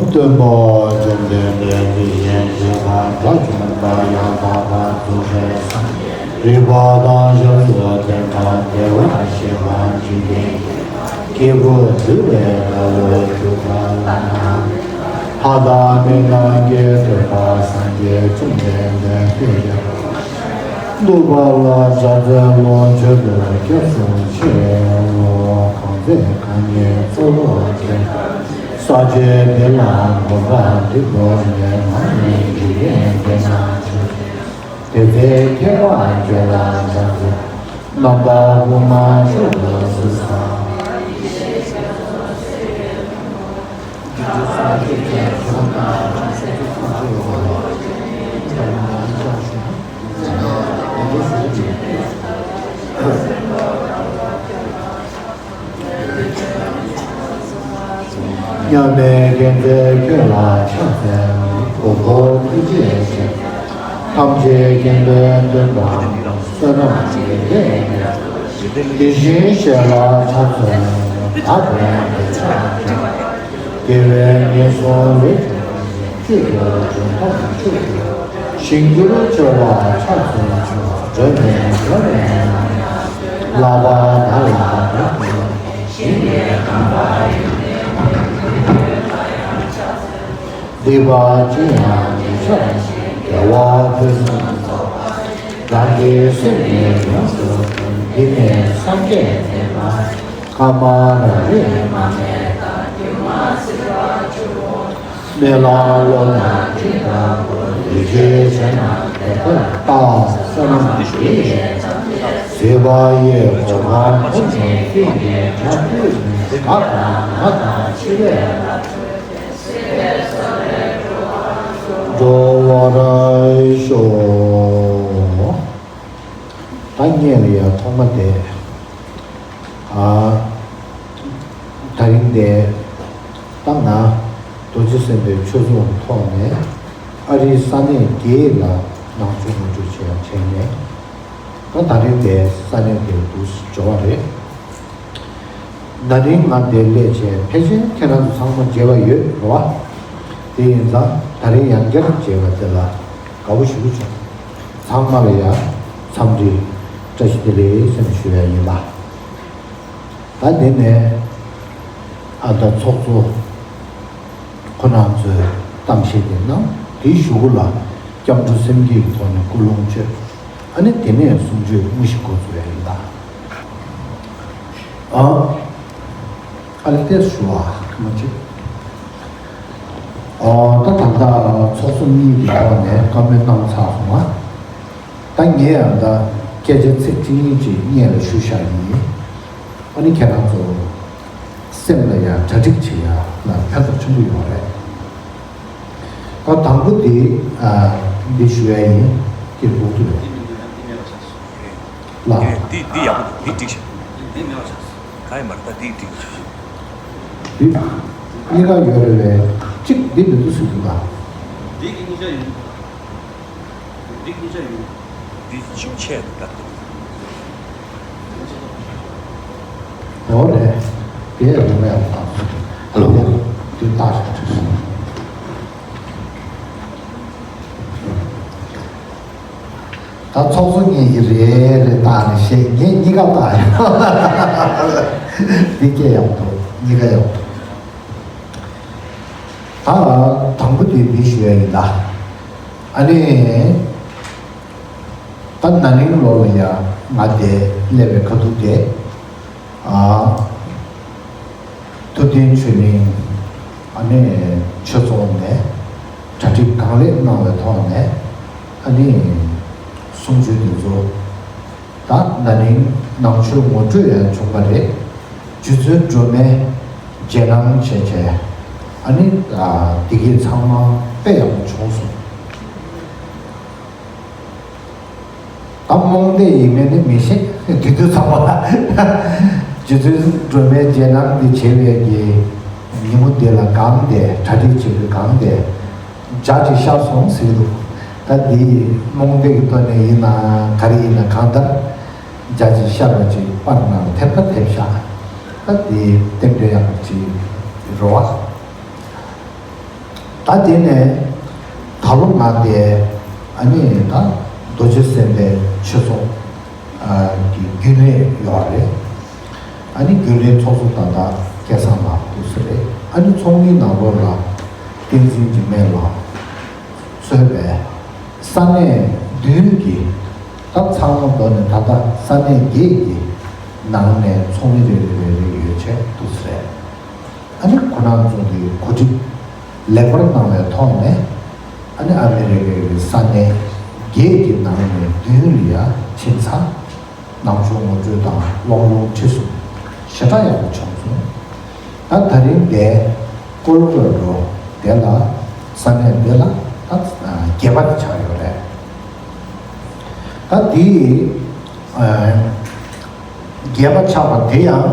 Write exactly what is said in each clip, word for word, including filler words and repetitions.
སྟོན་པ་བཅོམ་ལྡན་འདས་དེ་བཞིན་གཤེགས་པ་དགྲ་བཅོམ་པ་ཡང་དག་པར་རྫོགས་པའི་སངས་རྒྱས་རིག་པ་དང་ཞབས་སུ་ལྡན་པ་བདེ་བར་གཤེགས་པ་འཇིག་རྟེན་མཁྱེན་པ་སྐྱེས་བུ་འདུལ་བའི་བདག་པོ་གྱུར་པ་ལ་ན། ལྷ་དང་མི་རྣམས་ཀྱི་སྟོན་པ་སངས་རྒྱས་བཅོམ་ལྡན་འདས་དེ་ཡང་གནུབས་པ་ལ་བྱ་རྫོགས་ལོངས་སྤྱོད་དུ་སྐྱབས་སུ་མཆིའོ། གང་ཚེ་རྐང་གཉིས་གཙོ་བོར་གྱུར། ས་གཅོད་འདི་ལ་མགོན་པོ་འདི་ཀོ་ནས་མ་ནི་འཇིག་རྟེན་འདི་ན་བྱོན། དེ་ཚེ་ཁྱད་པར་འགྱུར་ལ་བྱང་ཆུབ་རྣམ་པ་དབུ་མ་མཆོག་ཏུ་གསོལ་ལོ། མཉམ་མེད་མཁྱེན་བརྩེ་ཁྱོད་ལ་ཕྱག་འཚལ་ལོ། གོ་བོ་ཐུགས་རྗེ་ཆེ། ཐམས་ཅད་མཁྱེན་པའི་མགོན་པོ་བསོད་ནམས་ཀྱི་རྒྱལ་པོ། དེ་བཞིན་གཤེགས་ལ་ཕྱག་འཚལ་ལོ། བདག་དང་འདོད་ཆགས་སྐྱེ་བོ། དགེ་བའི་ངན་སོང་ལས་གྲོལ་བའི། བཅུད་དུ་འཇོམས་ཐབས་མཆོག་གི་ཞིང་རྒྱུར་གྱུར་པ་ཕྱག་འཚལ་ལོ། སྒྲོན་མེ་སྒྲོན་མེ་ལ་ལག་པ་བརྡབ་ལ་བརྡབ་ཞིང་ལས་གང་བ་ཡོད་སྡིག་པ་ཅི་ཡང་མི་བྱ་ཞིང་དགེ་བ་ཕུན་སུམ་ཚོགས་པ་རང་གི་སེམས་ཉིད་ཡོངས་སུ་འདུལ། འདི་ནི་སངས་རྒྱས་བསྟན་པ་ཀ་མ་ལ་ལས་མ་སྨད་དང་སྒྱུ་མ་སྲིད་པར་འགྱུར་རོ། སྨོན་ལམ་བློ་སྣ་སྦྱིན་བདག་པོ། ལུས་ཅན་བྱས་ན་དེ་ལྟར་བལྟ། བསོད་ནམས་འདི་ཡིས་བཟོད་པ་ཡི་གོ་འཕང་ཐོབ་ནས་ཀུན་གྱི་བདག་པོ་ཡིན། བདག་དང་ང་དང་འཆི་བའི་འགྲོ་བར་ཤོག་ད་ངས་ལ་ཡ་ཐོག་མ་དེ། ཨ། ད་རིང་དེ། ད་ང་རྡོ་རྗེ་སེམས་དཔའི་ཆོས་ཚོགས་ཐོག་ནས་ཨ་རིའི་ས་གནས་བརྒྱད་ལ་ནང་ཆོས་ངོ་སྤྲོད་བྱས་ཡ་བྱས་ནས། ད་ད་རིང་དེ་ས་གནས་དེར་འདུག་འབྱོར་བ་རེད། ན་ནིང་ང་འདིར་སླེབས་བྱས་ཕལ་ཆེར་ཁྱེད་རང་ཚོ་ཚང་མ་མཇལ་བ་ཡོད་རེད་བ། དེ་ཡིན་ཙང་ད་རིང་ཡང་བསྐྱར་མཇལ་བ་དེ་ལ་དགའ་པོ་ཞེ་པོ་བྱུང་། ཚང་མ་ལ་ཡང་འཚམས་འདྲི་བཀྲ་ཤིས་བདེ་ལེགས་ཟེར་ནས་ཞུ་ཡ་ཡིན་ལ། ད་དེ་ནས་ཨ་ད་ཚོགས་གཙོ་ཁོ་རང་ཚོས་གཏམ་བཤད་དེ་གནང་། དེའི་གཞུག་གུ་ལ་སྐྱབས་འགྲོ་སེམས་བསྐྱེད་ཀྱི་ཐོག་ནས་སྐུ་ལུང་བསྟན། ཨ་ནི་དེ་ནས་གསུང་ཆོས་དངོས་གཞི་འགོ་འཛུགས་ཡ་ཡིན་ད། ཨ། ཨ་ལེ་ཏེ་ཞུ་བ་ཁ་མ་ཅིག་ཨོ་ད་ད་ལྟ་ཚོགས་གཙོ་གཉིས་ཀྱི་ཐོག་ནས་བཀའ་མོལ་གནང་ཚར་སོང་ང་། ད་ངས་ཡང་ད་སྐད་ཆ་ཚིག་གཅིག་གཉིས་ཅིག་སྙན་ལ་ཞུ་བཞག་ཡིན། ཨ་ནི་ཁྱེད་རང་ཚོ་སེམས་ལ་ཡང་གྲ་སྒྲིག་བྱེད་ཡ་ལ་ཕན་ཐོགས་ཆེན་པོ་ཡོད་རེད། ད་དང་པོ་དེ་ཨ་འདི་ཞུ་ཡ་ཡིན། སྐྱེས་ལུགས་དུ་ལ། འདི་འདི་ཡག་པོ་འདུག་འདི་འགྲིག་ཤག་ག་ཡི་མ་རེད་ད་འདི་འགྲིག་ཤག་འདི་གཉིས་ཀ་ཡོད་རེད་པས་གཅིག་འདི་མི་འདུག་ཟེར་འདུག་ག་འདི་གཉིས་ཀ་ཡོད། འདི་གཉིས་ཀ་ཡོད། འདི་ཅུང་ཆེ་འདུག་ད། འོ་རེད། དེ་ཡང་རིག་པ་ཡག་པོ་བཏང་སོང་། ཧ་ལོ། དེ་བཏགས་ཤིག་བྲིས་སོང་། ད་ཚོགས་གཙོ་གཉིས་ཀྱིས་རེ་རེ་བཏགས་ནས་བཤད། ངས་གཉིས་ཀ་བཏགས་ཡོད། འདི་སྐད་ཡག་པོ་འདུག་གཉིས་ཀ་ཡག་པོ་འདུག་ད་དང་པོ་དེ་འདི་ཞུ་ཡ་ཡིན་ད། ཨ་ནི། ད་ན་ནིང་ལོ་ལ་ཡ་ང་དེ་སླེབས་པའི་ཁ་ཐུག་དེ། ཨ། ཐུབ་བསྟན་ཆོས་གླིང་ཨ་ནི་ཆོས་ཚོགས་ནས་གྲ་སྒྲིག་གང་ལེགས་གནང་བའི་ཐོག་ནས་ཨ་ནི་གསུང་ཆོས་དེ་ཚོ་ད་ན་ནིང་ནང་ཆོས་ངོ་སྤྲོད་ཡང་བྱུང་བ་རེད། རྗེ་བཙུན་སྒྲོལ་མའི་རྗེས་གནང་བྱས་བྱས་ཨ་ནི་བདེ་སྐྱིད་ཚང་མ་དཔེ་ཡག་པོ་བྱུང་སོང་། ད་རྨོངས་དད་ཡིན་མིན་ནི་མི་ཤེས། དེ་དུས་ཚང་མ་རྗེ་བཙུན་སྒྲོལ་མའི་རྗེས་གནང་འདི་བྱེད་པའི་གི་ཉིན་མོ་འདི་ལ་གང་དེ་གྲ་སྒྲིག་བྱེད་དུས་གང་དེ་འཇའ་ཅིག་ཤར་སོང་ཟེར་གི་འདུག་ད་འདི་རྨོངས་དད་ཀྱི་ཐོག་ནས་ཡིན་ན་ག་རེ་ཡིན་ན་གང་ལྟར་འཇའ་ཅིག་ཤར་བ་ཅིག་པར་ནང་ལ་ཐེབས་ཁ་ཐེབས་ཤག་ད་འདི་རྟེན་འབྲེལ་ཡག་པོ་ཅིག་རེད་བ། ད་དེ་ནས་ད་ལོ་ང་དེ་ཨ་ནི་ད་རྡོ་རྗེ་སེམས་དཔའི་ཆོས་ཚོགས་ཀྱི་རྒྱུན་ལས་ཡོད་རེད། ཨ་ནི་རྒྱུན་ལས་ཚོགས་གཙོ་ད་ལྟ་སྐལ་བཟང་ལགས་འདུག་ས་རེད། ཨ་ནི་ཚོགས་མིའི་ནང་ལོགས་ལ་བསྟན་འཛིན་འཇིགས་མེད་ལགས་གཙོས་པའི་ས་གནས་བདུན་གྱི་ད་ཚང་མ་བསྡོམས་ནས་ད་ལྟ་ས་གནས་བརྒྱད་ཀྱི་ནང་ནས་ཚོགས་མི་རེ་རེ་རེ་རེ་ཡོད་བྱས་འདུག་ས་རེད། ཨ་ནི་ཁོ་རང་ཚོ་གི་གོ་སྒྲིག་ལེགས་པར་གནང་བའི་ཐོག་ནས་ཨ་ནི་ཨ་མི་རི་ཀའི་ས་གནས་བརྒྱད་ཀྱི་ནང་ནས་བདུན་ལ་ཡ་ཕྱིན་ཚར། ནང་ཆོས་ངོ་སྤྲོད་དང་སློབ་ལུང་ཁྲིད་གསུམ་ཞེ་དྲག་ཡག་པོ་བྱུང་སོང་། ད་ད་རིང་འདིར་ཀོ་ལོ་ར་ཌོ་དེ་ལ་ས་གནས་འདི་ལ་ད་བརྒྱད་པ་དེ་ཆགས་ཡོད་རེད། ད་འདི་བརྒྱད་པ་ཆགས་པ་དེ་ཡང་།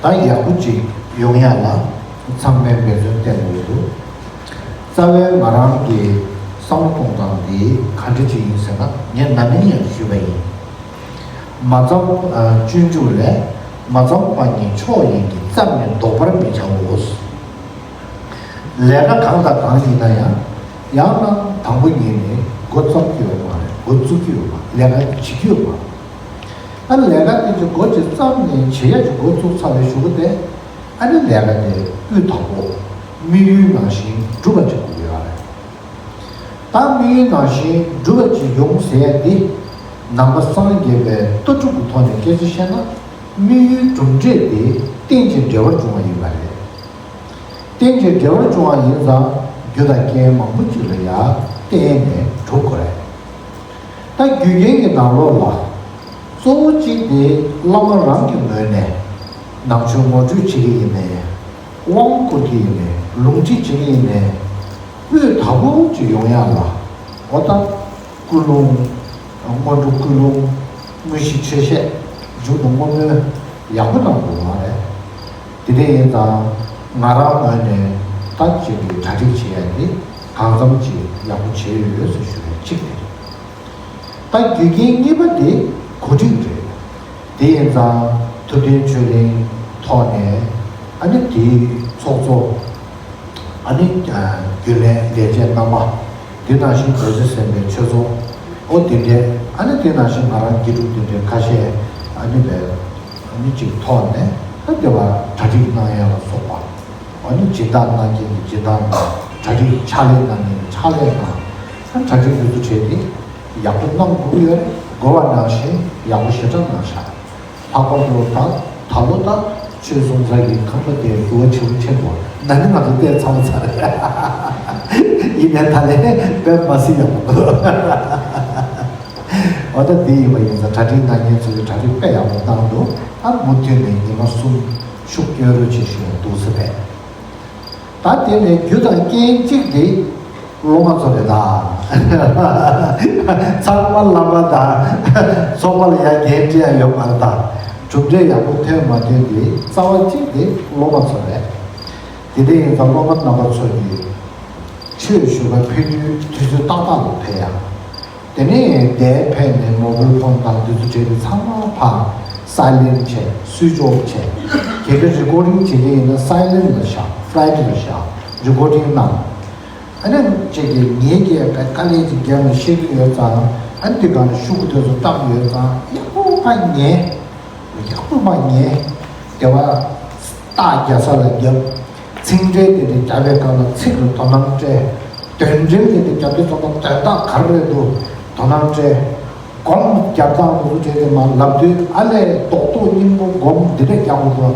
ད་ཡག་པོ་ཅིག་ཡོང་ཡ་ལ་ཚང་མས་འབད་བརྩོན་བསྟེན་དགོས་འདུག་རྩ་བའི་ང་རང་གི་བསམ་བློ་གཏོང་སྟངས་འདི་ག་འདྲ་ཅིག་ཡིན་ཟེར་ན། ངས་ན་ནིང་ཡང་ཞུས་པ་ཡིན། མ་བརྩམས་ཨ་སྤྱོད་འཇུག་ལས། མ་བརྩམས་པ་ཉིད་མཆོག་ཡིན་གྱི། བརྩམས་ནས་ལྡོག་པར་མི་བྱའོ། ལས་ཀ་གང་དང་གང་ཡིན་ན་ཡང་། ཡང་ན་དང་པོ་ཉིད་ནས་འགོ་བརྩམས་ཀྱི་ཡོད་མ་རེད། འགོ་བཙུགས་ཀྱི་ཡོད་མ་རེད། ལས་ཀ་བྱེད་ཀྱི་ཡོད་མ་རེད། ཨ་ནི་ལས་ཀ་དེ་ཚོ་འགོ་ཅིག་བརྩམས་ནས་བྱེད་ཡ་ཅིག་འགོ་བཙུགས་ཚར་བའི་གཞུག་གུ་དེ། ཨ་ནི་ལས་ཀ་དེ་སྤུས་དག་པོ་དམིགས་ཡུལ་ནང་བཞིན་འགྲུབ་པ་ཅིག་དགོས་ཀྱི་ཡོད་རེད། ད་དམིགས་ཡུལ་ནང་བཞིན་འགྲུབ་པ་ཅིག་ཡོང་ཟེར་ཡ་འདི། ནང་པ་སངས་རྒྱས་པའི་ལྟ་གྲུབ་ཀྱི་ཐོག་ནས་སྐད་ཆ་བཤད་ན། དམིགས་ཡུལ་གྲུབ་འབྲས་དེ་རྟེན་ཅིང་འབྲེལ་བར་འབྱུང་བ་ཡིན་པ་རེད། རྟེན་ཅིང་འབྲེལ་བར་འབྱུང་བ་ཡིན་ཙང་། རྒྱུ་དང་རྐྱེན་མང་པོ་ཅིག་ལ་ཡང་བརྟེན་ནས་གྲུབ་དགོས་རེད། ད་རྒྱུ་རྐྱེན་གྱི་ནང་ལོགས་ལ། གཙོ་བོ་གཅིག་དེ་བླ་མ་རང་གི་ངོས་ནས་ནང་ཆོས་ངོ་སྤྲོད་བྱེད་ཀྱི་ཡིན་ནའི། དབང་བསྐུར་གྱི་ཡིན་ནའི། ལུང་ཁྲིད་བྱེད་ཀྱི་ཡིན་ནའི། སྤུས་དག་པོ་ཅིག་ཡོང་ཡ་ལ། འོ་ད། ཀུན་སློང་། སྔོན་འགྲོ་ཀུན་སློང་། དངོས་གཞི་ཆོས་བཤད། མཇུག་ཏུ་བསྔོ་སྨོན་ཡག་པོ་གནང་དགོས་པ་རེད། དེ་འདྲ་ཡིན་ཙང་། ང་རང་ངོས་ནས་ད་ཅིག་གི་གྲ་སྒྲིག་བྱེད་ཡ་དེ་གང་འཚམ་ཅིག་ཡག་པོ་བྱས་ཡོད་ཟེར་ཞུ་ཡ་གཅིག་དེ་རེད། ད་རྒྱུ་རྐྱེན་གཉིས་པ་དེ་གོ་སྒྲིག་རེད། དེ་ཡིན་ཙང་ཐུབ་བསྟན་ཆོས་གླིང་ཐོག་ནས་ཨ་ནི་དེའི་ཚོགས་གཙོ། ཨ་ནི་རྒྱུན་ལས་ལས་བྱེད་རྣམ་པ། དེ་ནང་བཞིན་རྡོ་རྗེ་སེམས་དཔའི་ཆོས་ཚོགས། ཨོ་དེ་འདྲས། ཨ་ནི་དེ་ནང་བཞིན་ང་རང་དགེ་ཕྲུག་དེ་འདྲས་ཁ་ཤས་ཨ་ནི་བས་ཨ་ནི་གཅིག་ཐོག་ནས་ཨ་དེ་བ་གྲ་སྒྲིག་གནང་ཡ་ལ་སོགས་པ། ཨ་ནི་སྦྱིན་བདག་གནང་མཁན་གྱི་སྦྱིན་བདག་གནང་། གྲ་སྒྲིག་ཕྱག་ལས་གནང་མཁན་གྱི་ཕྱག་ལས་གནང་། ཨ་གྲ་སྒྲིག་དེ་ཚོ་བྱས་ཏེ་ཡག་པོ་གནང་དགོས་ཀྱི་ཡོད་རེད། དགོས་པ་ནང་བཞིན་ཡག་པོ་ཞེ་དྲག་གནང་ཤག་ལྷག་པར་དུ་ད་ད་ལོ་ད་ཆོས་སྲུང་ཚར་གྱི་ཁང་པ་དེ་རྒྱུ་བ་ཆེ་རུ་ཆེན་པོ་ན་ནི་ང་ཚོ་བལྟས་ཚར་བ་ཚར་རེད། ཡིན་ནའི་ད་ལན་དཔེ་མ་སྲིད་ཡག་པོ་འདུག་འོ་ད་དེ་ཡིན་པ་ཡིན་ཙང་གྲ་སྒྲིག་གནང་མཁན་ཚོ་གི་གྲ་སྒྲིག་དཔེ་ཡག་པོ་གནང་འདུག་ཨ་མུ་མཐུད་ནས་ཉི་མ་གསུམ་ཤུགས་སྐྱོན་རོགས་བྱེད་ཞུ་ཡ་འདུག་ཟེར་བས། ད་དེ་ནས་རྒྱུ་དང་རྐྱེན་གཅིག་དེ་སློབ་མ་ཚོ་རེད་ད། ཚང་མ་བླ་མ་དང་ཚོགས་པ་ལ་ཡ་འགན་འཁྲི་ཡ་ཡོད་མ་རེད་ད། གྲུབ་འབྲས་ཡག་པོ་ཐོན་མ་ཐོན་དེ་རྩ་བ་གཅིག་དེ་སློབ་མ་ཚོ་རེད། དེ་འདྲ་ཡིན་ཙང་སློབ་མ་རྣམ་པ་ཚོ་གིས་ཆོས་ཞུ་བ་ཕེབས་དུས་དུས་ཚོད་ཏག་ཏག་ལ་ཕེབས་ཡ། དེ་ནས་དེར་ཕེབས་ནས་མོ་བོའི་ཕོན་དང་དེ་ཚོ་བྲིས་ཏེ་ཚང་མ་ཕར་སའི་ལེན་བྱས། སུའིཆ་ཨོཕ་བྱས། གལ་ཏེ་རི་ཀོར་ཌིང་བྱེད་ཀྱི་ཡིན་ན་སའི་ལེན་ལ་བཞག་ཕ་ལའེཊ་ལ་བཞག་རི་ཀོར་ཌིང་གནང་། ཨ་ནི་ཅིག་གིས་ངེད་ཀྱིས་དཀའ་ལས་ཅིག་བརྒྱབ་ནས་བཤད་ཀྱི་ཡོད་ཙང་། ཨ་ནི་དེ་སྒང་ལ་ཤོག་གུ་དེ་ཚོ་བཏང་ཡོད་ཙང་ཡག་པོ་ཕར་ཉན། ཡག་པོ་མ་ཉན། དེ་བ་རྟགས་རྒྱག་ས་ལ་རྒྱབ། ཚིག་འགྲེལ་དེ་འདྲ་རྒྱབ་པའི་སྐབས་ལ་ཚིག་ལ་དོ་སྣང་སྤྲད། དོན་འགྲེལ་དེ་འདྲ་རྒྱབ་དུས་ཙམ་པ་དོན་དག་ག་རེ་རེད་འདུག་དོ་སྣང་སྤྲད། སྒོམ་རྒྱབ་སྟངས་དེ་ཚོ་བྱས་ཏེ་མར་ལབ་དུས་ཨ་ལས་རྡོག་རྡོག་སྙིང་པོ་སྒོམ་འདི་འདྲ་རྒྱག་དགོས་འདུག་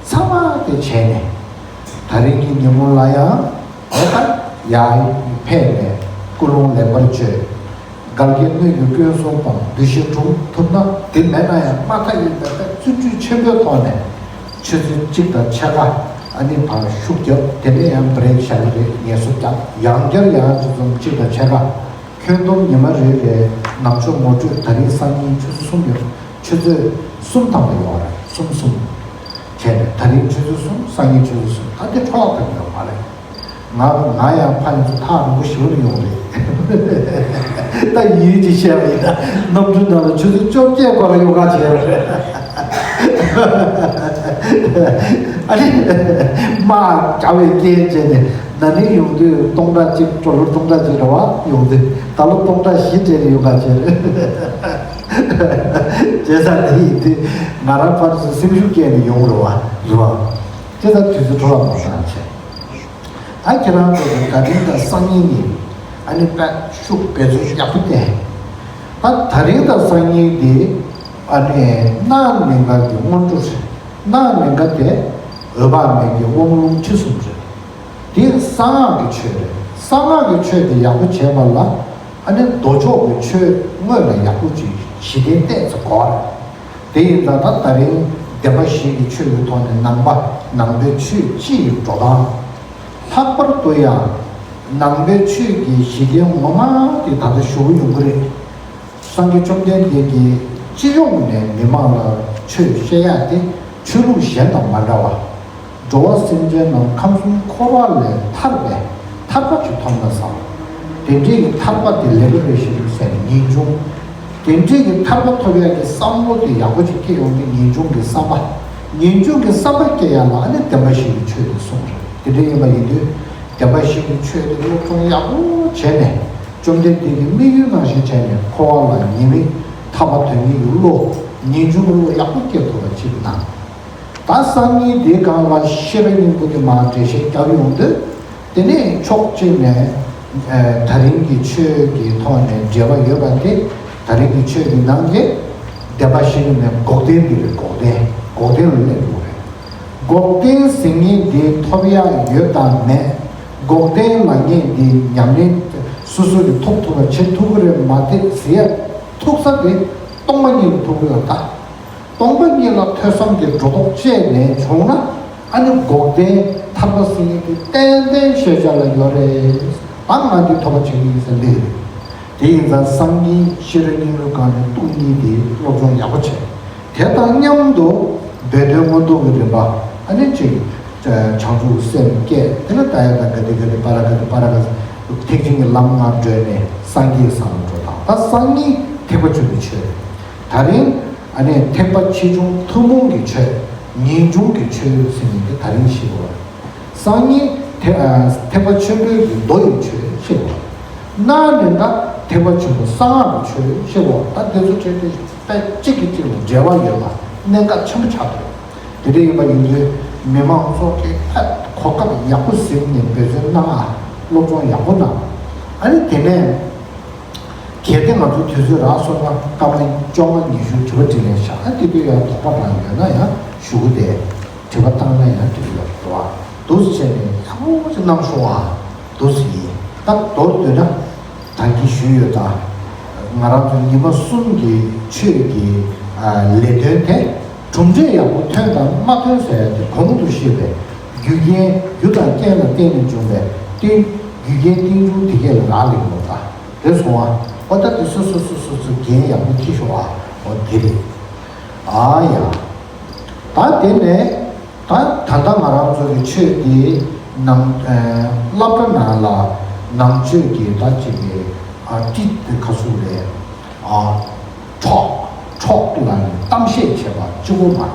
ཚང་མ་དེ་བྱས་ནས་ད་རིང་གི་ཉིན་མོ་ལ་ཡང་། འོ་ད་ཡར་ཕེབས་ནས་ཀུན་སློང་ལེགས་པར་བཅོས། འགལ་རྐྱེན་སྣོད་ཀྱི་སྐྱོན་གསུམ་སྤངས། འདུ་ཤེས་དྲུངས་ཐུབ་ན། དེ་མེད་ན་ཡང་མ་མཐའ་ཡས་པའི་བརྩོན་འགྲུས་ཆེན་པོའི་ཐོག་ནས་ཆུ་ཚོད་གཅིག་དང་ཕྱེད་ཀ་ཨ་ནི་ཕར་ཤུགས་རྒྱབ། དེ་ནས་ཡང་བྷི་རེག་བཞག་གི་རེད། ངལ་གསོ་རྒྱག་ཡང་བསྐྱར་ཡང་ཅིག་ཙམ་གཅིག་དང་ཕྱེད་ཀ་ཁྱོན་བསྡོམས་ཉི་མ་རེ་རེའི་ནང་ཆོས་ངོ་སྤྲོད། ད་རིང་སང་ཉིན་ཆུ་ཚོད་གསུམ་ཡོད། ཆུ་ཚོད་གསུམ་ཐམ་པ་ཡོད་རེད། གསུམ་གསུམ་བྱས་ནས་ད་རིང་ཆུ་ཚོད་གསུམ། སང་ཉིན་ཆུ་ཚོད་གསུམ། ད་དེ་འཕྲོ་བརླག་ཐེབས་ཡོད་མ་རེད། ང་ང་ཡང་ཕ་ཡིན་ཚོ་ཐག་རིང་པོ་ཞེ་པོ་ནས་ཡོང་རེད། ད་ཡིན་གྱི་བཤད་པ་ཡིན་ན་གནམ་གྲུ་ནང་ལ་ཆུ་ཚོད་བཅོ་བརྒྱད་འགོར་ཡོང་ག་བྱས་པ་རེད། ཨ་ནི་མ་དགའ་བའི་རྐྱེན་བྱས་ནས་ན་ནིང་ཡོང་དུས་སྟོང་ཕྲག་གཅིག་སྤྲོ་ལོ་སྟོང་ཕྲག་གཅིག་རེད་བ། ཡོང་དུས་ད་ལོ་སྟོང་ཕྲག་བཞི་སྤྲད་ནས་ཡོང་ག་བྱས་རེད། བྱས་ཙང་དེ་ཡིན་དུས་ང་རང་ཕར་ཚུར་སེམས་ཤུགས་སྐྱེས་ནས་ཡོང་རེད་བ། རེད་བ། བྱས་ཙང་དུས་ཚོད་འཕྲོ་བརླག་མ་བཏང་བྱས། ཨ་ཁྱེད་རང་ཚོ་གི་དེ་རིང་དང་སང་ཉིན་གཉིས་ཨ་ནི་དཔེ་ཤུགས་འབད་བརྩོན་ཡག་པོ་བསྟན། ད་དེ་རིང་དང་སང་ཉིན་འདི་ཨ་ནི་གནའ་གླིང་ག་གི་སྔོན་འགྲོ་རེད། གནའ་གླིང་ག་དེ་འོད་དཔག་མེད་ཀྱི་དབང་ལུང་ཁྲིད་གསུམ་རེད། དེ་གསང་སྔགས་ཀྱི་ཆོས་རེད། གསང་སྔགས་ཀྱི་ཆོས་དེ་ཡག་པོ་བྱས་པ་ལ་ཨ་ནི་མདོ་ཕྱོགས་ཀྱི་ཆོས་དངོས་ལ་ཡག་པོ་ཅིག་གཞི་རྟེན་བལྟས་ཚེ་དགོས་རེད། དེ་ཡིན་ཙང་ད་དེ་རིང་བདེན་པ་བཞི་གི་ཆོས་ཀྱི་ཐོག་ནས་ནང་པ་ནང་པའི་ཆོས་སྤྱི་ཡི་འགྲོ་སྟངས། ལྷག་པར་དུ་ཡང་ནང་པའི་ཆོས་ཀྱི་གཞི་རྟེན་ངོ་མ་དེ་ད་ལྟ་ཞུ་གི་ཡོང་གི་རེད། སངས་རྒྱས་བཅོམ་ལྡན་འདས་ཀྱིས་སྤྱི་ཡོངས་ནས་མི་མང་ལ་ཆོས་བཤད་ཡག་དེ་ཆོས་ལུགས་གཞན་དང་མ་འདྲ་བ། འགྲོ་བ་སེམས་ཅན་རྣམས་ཁམས་གསུམ་འཁོར་བ་ལས་ཐར་བའི་ཐར་པ་ཅིག་ཐོབ་ན་བསམ། དེ་འདྲའི་གི་ཐར་པ་དེ་ལེ་བ་རེ་ཞིག་ཟེར་ནས་ངེས་འབྱུང་། དེ་འདྲའི་གི་ཐར་པ་ཐོབ་ཡག་གི་བསམ་བློ་དེ་ཡག་པོ་ཅིག་སྐྱེ་ཡོང་དུས་ངེས་འབྱུང་གི་བསམ་པ། ངེས་འབྱུང་གི་བསམ་པ་སྐྱེ་ཡག་ལ་ཨ་ནི་བདེན་པ་བཞི་གི་ཆོས་དེ་གསུངས་རེད། དེ་འདྲ་ཡིན་པ་ཡིན་དུས་བདེན་པ་བཞི་གི་ཆོས་དེ་སློབ་སྦྱོང་ཡག་པོ་བྱས་ནས་བཅོམ་ལྡན་འདས་ཀྱི་དམིགས་ཡུལ་ནང་བཞིན་བྱས་ནས་འཁོར་བ་ལ་ཉེས་དམིགས་ཐར་པ་དོན་གཉིས་ཀྱི་བློ། ངེས་འབྱུང་གི་བློ་ཡག་པོ་སྐྱེ་ཐུབ་པ་ཅིག་གནང་། ད་སང་ཉིན་འདིའི་སྒང་ལ་ཤེས་རབ་སྙིང་པོ་དེ་མར་འགྲེལ་བཤད་རྒྱབ་ཡོང་དུས། དེ་ནས་ཕྱོགས་གཅིག་ནས་ཨ་དེ་རིང་གི་ཆོས་ཀྱི་ཐོག་ནས་འབྲེལ་བ་ཡོད་པ་དེ། དེ་རིང་གི་ཆོས་ཀྱི་ནང་གི་བདེན་པ་བཞི་ནི་འགོག་བདེན་འདི་རེད། འགོག་བདེན། འགོག་བདེན་ལ་སླེབས་འགྲོ་གི་རེད། འགོག་བདེན་ཟེར་མཁན་འདི་ཐོབ་ཡག་ཡོད་དང་མེད། འགོག་བདེན་ལབ་མཁན་འདི་ཉམས་ལེན་སོ་སོ་གིས་ཐོབ་ཐུབ་པ་བྱེད་ཐུབ་ཀྱི་རེད་མ་རེད་ཟེར་ཡག་ཐུག་ས་དེ་སྟོང་པ་ཉིད་ལ་ཐུག་གི་ཡོད་ད། སྟོང་པ་ཉིད་ལ་ཐོས་བསམ་གྱི་སྒྲོ་འདོགས་བཅད་ནས་བྱུང་ན། ཨ་ནི་འགོག་བདེན་ཐར་པ་ཟེར་མཁན་དེ་ཏན་ཏན་ཤེས་བྱ་ལ་ཡོད་རེད། ཨ་ང་འདི་ཐོབ་པ་བྱེད་ཀྱི་ཡིན་ཟེར་ལེ་རེད། དེ་ཡིན་ཙང་སང་ཉིན་ཤེས་རབ་སྙིང་པོའི་སྒང་ནས་གཏོང་ཡིག་དེ་སློབ་སྦྱོང་ཡག་པོ་བྱས། དེ་དང་མཉམ་དུ་སྦས་དོན་མངོན་རྟོགས་ཀྱི་རིམ་པ། ཨ་ནི་གཅིག་བྱང་ཆུབ་སེམས་བསྐྱེད། དེ་ནས་ད་ཡ་ད་ག་དེ་ག་དེ་པ་ར་ག་དེ་པ་ར་ག་དེ་ཐེག་ཆེན་གྱི་ལམ་ལྔ་བགྲོད་ནས་སངས་རྒྱས་ས་ལ་འགྲོ་སྟངས། ད་སང་ཉིན་ཐེག་པ་ཆེན་པོའི་ཆོས། དེ་རིང་ཨ་ནི་ཐེག་པ་ཆེ་ཆུང་ཐུན་མོང་གི་ཆོས། ངེས་འབྱུང་གི་ཆོས་ཟེར་མཁན་དེ་དེ་རིང་ཤེས་དགོས། སང་ཉིན་ཐེག་ཨ་ཐེག་པ་ཆེན་པོའི་གི་མདོ་ཡི་ཆོས་ཤེས་དགོས། གནའ་ནས་ད་ཐེག་པ་ཆེན་པོ་གསང་སྔགས་ཀྱི་ཆོས་ཤེས་དགོས། ད་དེ་ཚོ་བྲལ་ཏེ་དཔེ་གཅིག་གིས་གཅིག་ལ་འབྲེལ་བ་ཡོད་པ་གནད་འགག་ཆེན་པོ་ཆགས་འདུག་དེ་འདྲ་ཡིན་པ་ཡིན་དུས་མི་མང་ཚོ་གིས་ད་གོ་སྐབས་ཡག་པོ་ཟིན་ནས་འབད་བརྩོན་གནང་ཨ། སློབ་སྦྱོང་ཡག་པོ་གནང་། ཨ་ནི་དེ་ནས་གལ་ཏེ་ང་ཚོ་དུས་ཚོད་རག་སོང་ན་སྐར་མ་བཅོ་ལྔ་ཉི་ཤུ་དྲི་བ་དྲིས་ལན་བཞག་ཨ་དེ་དུས་ཡང་དོགས་པ་རང་ཡོད་ན་ཡང་ཞུ་གི་དེ་དྲི་བ་བཏང་ན་ཡང་དྲི་བ་ཡོད་རེད་བ། འདུག་སེ་བྱས་ནས་ཡག་པོ་ཅིག་གནང་ཤོག་ཨ། འདུག་སེ་ཡིན། ད་མདོར་བསྡུས་ན། ད་གིན་ཞུས་ཡོད་ད། ང་རང་ཚོ་ཉི་མ་གསུམ་གྱི་ཆོས་ཀྱི་ཨ་ལས་དོན་དེ་གྲུབ་འབྲས་ཡག་པོ་ཐོན་དང་མ་ཐོན་ཟེར་ཡ་དེ་གོང་དུ་བཤད་པའི་རྒྱུ་རྐྱེན་རྒྱུ་དང་རྐྱེན་ལ་བརྟེན་ནས་བྱུང་བའི་རྟེན་རྒྱུ་རྐྱེན་རྟེན་འབྱུང་དེ་གས་ལ་རག་ལས་ཡོད་ད། རེད་སོང་ཨ། ཨོ་ད་དེ་སོ་སོ་སོ་སོ་སོ་འགན་ཡག་པོ་འཁྱེར་ཤོག་ཨ། ཨོ་དེ་རེད། ཨ་ཡ། ད་དེ་ནས། ད་ད་ལྟ་ང་རང་ཚོ་གི་ཆོས་འདི་ནང་ཨ་སློབ་གྲྭ་ནང་ལ་ནང་ཆོས་ཀྱི་ད་ཅིག་གི་ཨ་ཏི་དེ་ག་ཚོད་རེད། ཨ་འཕྲོག་འཕྲོག་ལ་ནི་གཏམ་བཤད་བྱེད་པ་གཅིག་པོ་མ་རེད།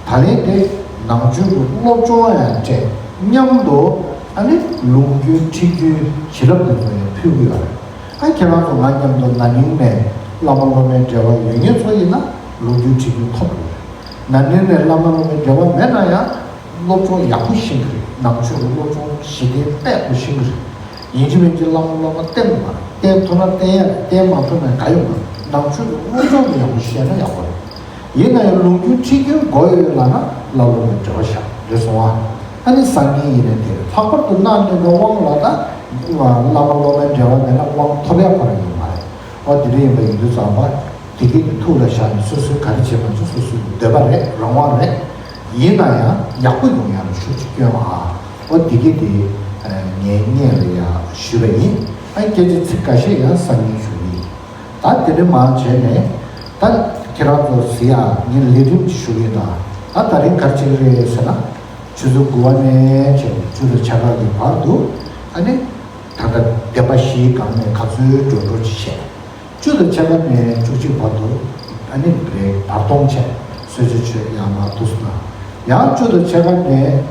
ད་ལན་དེ་ནང་ཆོས་ཀྱི་སློབ་སྦྱོང་ཡང་སྤྲད་མཉམ་དུ་ཨ་ནི་ལུང་རྒྱུན་ཁྲིད་རྒྱུན་བྱིན་རླབས་དེ་ཚོ་ཡང་ཕུལ་གྱི་ཡོད་རེད། ཨ་ཁྱེད་རང་ཚོ་ང་མཉམ་དུ་ན་ནིང་ནས་བླ་མ་སློབ་མའི་འབྲེལ་བ་ཡོད་མཁན་ཚོ་ཡིན་ན་ལུང་རྒྱུན་ཁྲིད་རྒྱུན་ཐོབ་འགྲོ་གི་རེད། ན་ནིང་ནས་བླ་མ་སློབ་མའི་འབྲེལ་བ་མེད་ན་ཡང་སློབ་སྦྱོང་ཡག་པོ་ཤེས་ཀྱི་རེད། ནང་ཆོས་ཀྱི་སློབ་སྦྱོང་གཞི་རྟེན་དཔེ་ཡག་པོ་ཤེས་ཀྱི་རེད། ཡིན་གཅིག་མིན་གཅིག་བླ་མ་སློབ་མ་བསྟེན་དགོས་མ་རེད། བསྟེན་ཐུབ་ན་བསྟེན་ཡ་རེད། བསྟེན་མ་ཐུབ་ན་ག་ཡོད་མ་རེད། ནང་ཆོས་ཀྱི་སློབ་སྦྱོང་དེ་ཡག་པོ་ཤེས་ན་ཡག་པོ་རེད། ཡིན་ན་ཡང་ལུང་རྒྱུན་ཁྲིད་རྒྱུན་དགོས་ཡོད་ལབ་ན་བླ་སློབ་མའི་འབྲེལ་བ་བཞག་རེད་སོང་ཨ། ཨ་ནི་སང་ཉིན་ཡིན་ནའི་དེ་རེད། ལྷག་པར་དུ་གནའ་སྔ་མོའི་དབང་ལ་ད་བླ་མ་སློབ་མའི་འབྲེལ་བ་མེད་ན་དབང་ཐོབ་ཡ་ཁོ་རང་ཡོད་མ་རེད། ཨོ་དེ་འདྲ་ཡིན་པ་ཡིན་དུས་ཙམ་པ། དེ་གས་ཀྱི་ཐུགས་ལ་བཞག་ནས་སོ་སོས་ག་རེ་བྱེད་པ་ཚོ་སོ་སོའི་འདོད་པ་རེད། རང་དབང་རེད། ཡིན་ན་ཡང་ཡག་པོ་ཡོང་ཡ་ལ་ཤུགས་ཅིག་སྐྱོན་ཨ། ཨོ་དེ་གས་དེ་ངས་སྔོན་ལ་ཡང་ཞུས་པ་ཡིན། ཨ་སྐད་ཆ་ཚིག་འགའ་ཤས་ཡང་སང་ཉིན་ཞུ་གི་ཡིན། ད་དེ་འདྲ་མ་བྱས་ནས་ད་ཁྱེད་རང་ཚོ་ཟེར་ཡ་ངས་ལས་རིམ་ཅིག་ཞུ་གི་ཡིན། ད་ད་དེ་རིང་ག་རེ་བྱེད་ཀྱི་རེད་ཟེར་ན། ཆུ་ཚོད་དགུ་པ་ནས་བྱས་བཅུ་དང་ཕྱེད་ཀ་གི་བར་དུ་ཨ་ནི་ད་ལྟ་བདེན་པ་བཞིའི་སྒང་ནས་ག་ཚོད་འགྲོ་འགྲོ་ཅིག་བྱས། བཅུ་དང་ཕྱེད་ཀ་ནས་བཅུ་གཅིག་བར་དུ་ཨ་ནི་རེད་བར་སྟོང་བྱས། གསོལ་ཇ་མཆོད། ཡར་མར་འདུག་སེ་གནང་ ཡང་བཅུ་དང་ཕྱེད་ཀ་ནས་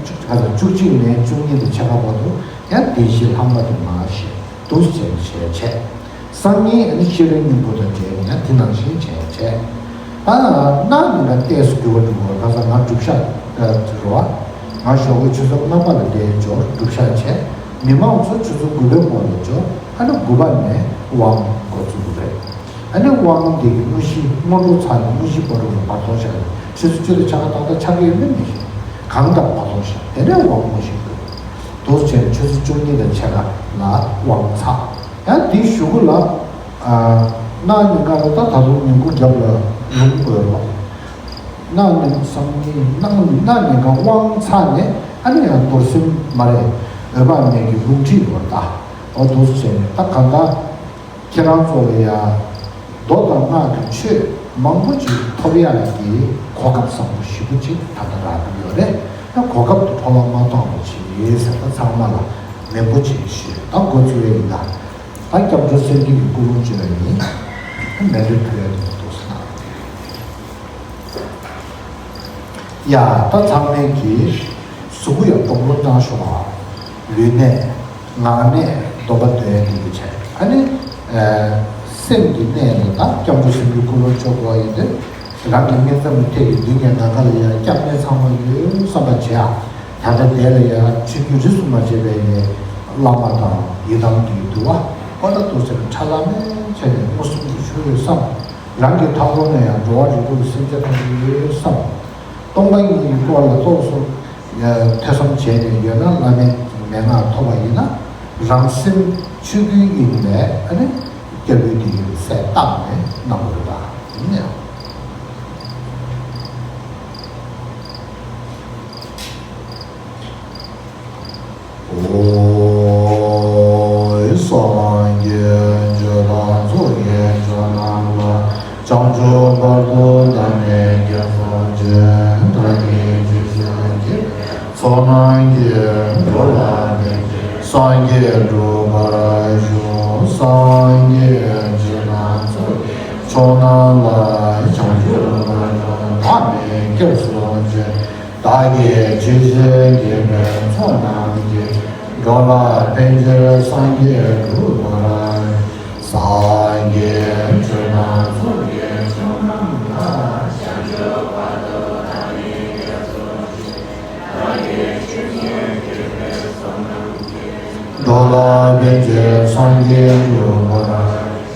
བཅུ་ག་དང་བཅུ་གཅིག་ནས་བཅུ་གཉིས་དང་ཕྱེད་ཀ་བར་དུ་ཡང་བདེན་བཞིའི་ལྷག་མ་དུ་མ་ཞེས་འདུག་ཅེས་བྱས་བྱས། སང་ཉིན་ཨ་ནི་ཤེས་རབ་སྙིང་པོ་དང་འབྲེལ་ཡང་དེ་ནང་བཞིན་བྱས་བྱས། ད་གནའ་ནས་ང་ལྟས་སུ་གྱུར་པ་འགྲུབ་པ་ཁ་སང་ང་སྒྲུབ་ཞག་རེད་བ། ང་ཞོགས་པའི་ཆུ་ཚོད་ལྔ་པ་ལ་བསྡད་འབྱོར་སྒྲུབ་ཞག་བྱས། མི་མང་ཚོ་ཆུ་ཚོད་དགུ་པའི་གོང་ལ་འབྱོར། ཨ་ནི་དགུ་པ་ནས་དབང་འགོ་བཙུགས་རེད། ཨ་ནི་དབང་དེ་གི་དངོས་གཞི་སྔོན་འགྲོ་ཚར་ནས་དངོས་གཞི་བར་དུ་ལ་བར་སྟོང་བཞག་ནས་ཆུ་ཚོད་བཅུ་དང་ཕྱེད་ཀ་ཏག་ཏག་ཆགས་ཀྱི་ཡོད་མེད་མི་ཤེས། གང་ལྟར་བར་སྟོང་བཞག་དེ་ནས་དབང་དངོས་གཞི་དགོས། འདུག་སེ་བྱས་ནས་ཆུ་ཚོད་བཅུ་གཉིས་དང་ཕྱེད་ཀ་ལ་དབང་ཚར། ཡང་དེའི་གཞུག་གུ་ལ། ཨ། གནངས་ཉིན་ཀ་ལ་ད་ད་དུང་ཉིན་གུང་རྒྱབ་ལ་ལུང་དགོས་རོགས། གནངས་ཉིན་སང་ཉིན་གནངས་གནངས་ཉིན་ཀ་དབང་ཚར་ནས་ཨ་ནི་ཡང་རྡོར་སེམས་མ་རེད། འོད་དཔག་མེད་ཀྱི་ལུང་ཁྲིད་ཡོད་ད། འོ་འདུག་སེ་བྱས་ནས་ད་གང་ལྟར། ཁྱེད་རང་ཚོ་ལ་ཡང་མདོ་དང་སྔགས་ཀྱི་ཆོས་མང་པོ་ཅིག་ཐོབ་ཡག་གི་གོ་སྐབས་བཟང་པོ་ཞེ་པོ་ཅིག་ད་ལྟ་རག་གི་ཡོད་རེད། ད་གོ་སྐབས་དེ་འཕྲོ་བརླག་མ་གཏོང་བ་ཅིག་ཟེར་ད་ཚང་མ་ལ་མེ་འབོད་ཅིག་ཞུས། ད་འགོ་བཙུགས་ཡས་ཡིན་ད། ད་སྐྱབས་འགྲོ་སེམས་བསྐྱེད་ཀྱི་ཀུན་སློང་བཅོས་ཡས་ཡིན། ད་མེ་འབོད་ཕུལ་ཡས་དེ་འདུག་ཟེར་ན། ཡ། ད་ཚང་མས་ཀྱིས་གཟུགས་པོ་ཡང་སྡོམ་སློང་གནང་ཤོག་ཨ། ལུས་གནད། ངག་ནས་སྡོམ་པ་འདོན་ཡ་འདི་གི་ཆེད། ཨ་ནི། ཨ། སེམས་ཀྱི་གནས་ལ་ད་སྐྱབས་འགྲོ་སེམས་བསྐྱེད་ཀུན་སློང་བཅོ་དགོས་པ་ཡིན་ཏེ། རང་གི་སྨིན་མཚམས་ནས་ཐད་ཀྱི་མདུན་གྱི་ནམ་མཁའ་ལ་ཡ་སྐྱབས་གནས་ཚང་མ་ཡོད་བསམ་པ་བྱེད་ཨ། ད་ལྟ་དེ་ལ་ཡ་ཆོས་བརྒྱུད་རིས་སུ་མ་ཆད་པའི་ཡ་བླ་མ་དང་ཡི་དམ་གྱི་འདུལ་བ་ཨོ་ལ་ཏུ་ཟེར་ཁྲ་ལམ་མེ་བྱས་ནས་མངོན་སུམ་དུ་ཞུ་འོས་བསམ། རང་གི་མཐའ་འཁོར་ན་ཡང་འགྲོ་བ་རིགས་དྲུག་གི་སེམས་ཅན་ཐམས་ཅད་ཡོད་བསམ། སྟོང་པ་ཉིད་ཀྱི་སྐོར་ལ་རྟོགས་སོ། ཐོས་བསམ་བྱས་ནས་ཡོད་ན་བླ་མའི་མན་ངག་ཐོབ་པ་ཡིན་ན། རང་སེམས་ཆོས་སྐུའི་དབྱིངས་ལས་ཨ་ནི་སྐྱབས་འགྲོའི་དེ་ཡོད་སའི་རྟགས་ནས་གནང་དགོས་པ་ཡིན་ནའང་། ཨོ། སངས་རྒྱས་ཆོས་དང་ཚོགས་ཀྱི་མཆོག་རྣམས་ལ། བྱང་ཆུབ་བར་དུ་བདག་ནི་སྐྱབས་སུ་མཆི། བདག་གིས་ཆོས་བཞིན་བགྱིས་པའི་ཚོགས་རྣམས་ཀྱིས། འགྲོ་ལ་ཕན་ཕྱིར་སངས་རྒྱས་འགྲུབ་པར་ཤོག་སངས་རྒྱས་ཆོས་དང་ཚོགས་ཀྱི་མཆོག་རྣམས་ལ། བྱང་ཆུབ་བར་དུ་བདག་ནི་སྐྱབས་སུ་མཆི། བདག་གིས་ཆོས་བཞིན་བགྱིས་པའི་ཚོགས་རྣམས་ཀྱིས། འགྲོ་ལ་ཕན་ཕྱིར་སངས་རྒྱས་འགྲུབ་པར། སངས་རྒྱས་ཆོས་དང་ཚོགས་ཀྱི་མཆོག་རྣམས་ལ། འགྲོ་ལ་ཕན་ཕྱིར་སངས་རྒྱས་འགྲུབ་པར་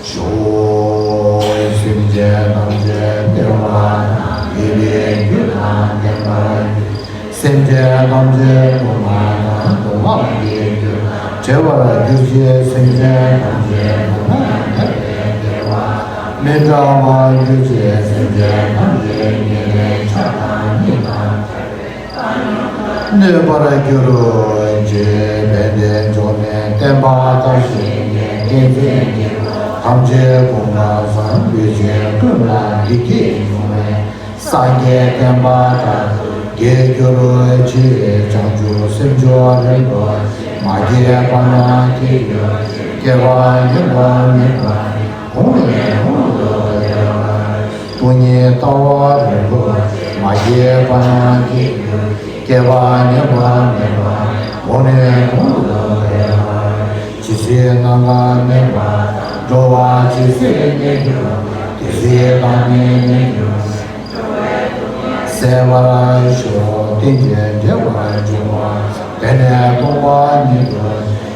ཤོག་སེམས་ཅན་ཐམས་ཅད་བདེ་བ་དང་ཡིད་བདེ་རྒྱུ་དང་ལྡན་པར་གྱུར། སེམས་ཅན་ཐམས་ཅད་སྡུག་བསྔལ་དང་སྡུག་བསྔལ་གྱི་རྒྱུ་བྲལ་བར་གྱུར་ཅིག་སེམས་ཅན་ཐམས་ཅད་སྡུག་བསྔལ་མེད་པའི་བདེ་བ་དང་མི་འབྲལ་བར་གྱུར་ཅིག་སེམས་ཅན་ཐམས་ཅད་ཉེ་རིང་ཆགས་སྡང་གཉིས་དང་བྲལ་བའི་གནས་པར་གྱུར་ཅིག་དཔལ་ལྡན་འབྱུང་གནས་བསྟན་པ་དར་ཞིང་རྒྱས། བསྟན་འཛིན་གྱི་ཐམས་ཅད་གོང་མ་བཟང་། ལུས་ཅན་ཀུན་ལ་བདེ་སྐྱིད་འབྱུང་བའི་སངས་རྒྱས་བསྟན་པ་དར་དུ་རྒྱས་གྱུར་ཅིག་བྱང་ཆུབ་སེམས་མཆོག་རིན་པོ་ཆེ་མ་སྐྱེས་པ་ན་སྐྱེ་གྱུར་ཅིག་སྐྱེ་བ་ངན་པ་མེད་པ་ནས་གོང་ནས་གོང་དུ་འཕེལ་བར། སྟོང་ཉིད་ལྟ་བ་རིན་པོ་ཆེ་མ་སྐྱེས་པ་ན་སྐྱེ་གྱུར་ཅིག་སྐྱེ་བ་ངན་པ་མེད་པ་གོང་ནས་གོང་དུ་འཕེལ་བར། ཇི་སྲིད་ནམ་མཁའ་མེད་པ་དང་། འགྲོ་བ་ཇི་སྲིད་གནས་གྱུར་པ། དེ་སྲིད་བདག་ནི་གནས་གྱུར་ཅིག་སེལ་བར་ཤོག་རྟེན་ཅིང་འབྲེལ་བར་འབྱུང་བ། དེ་ནས་སྟོང་པ་ཉིད་དུ།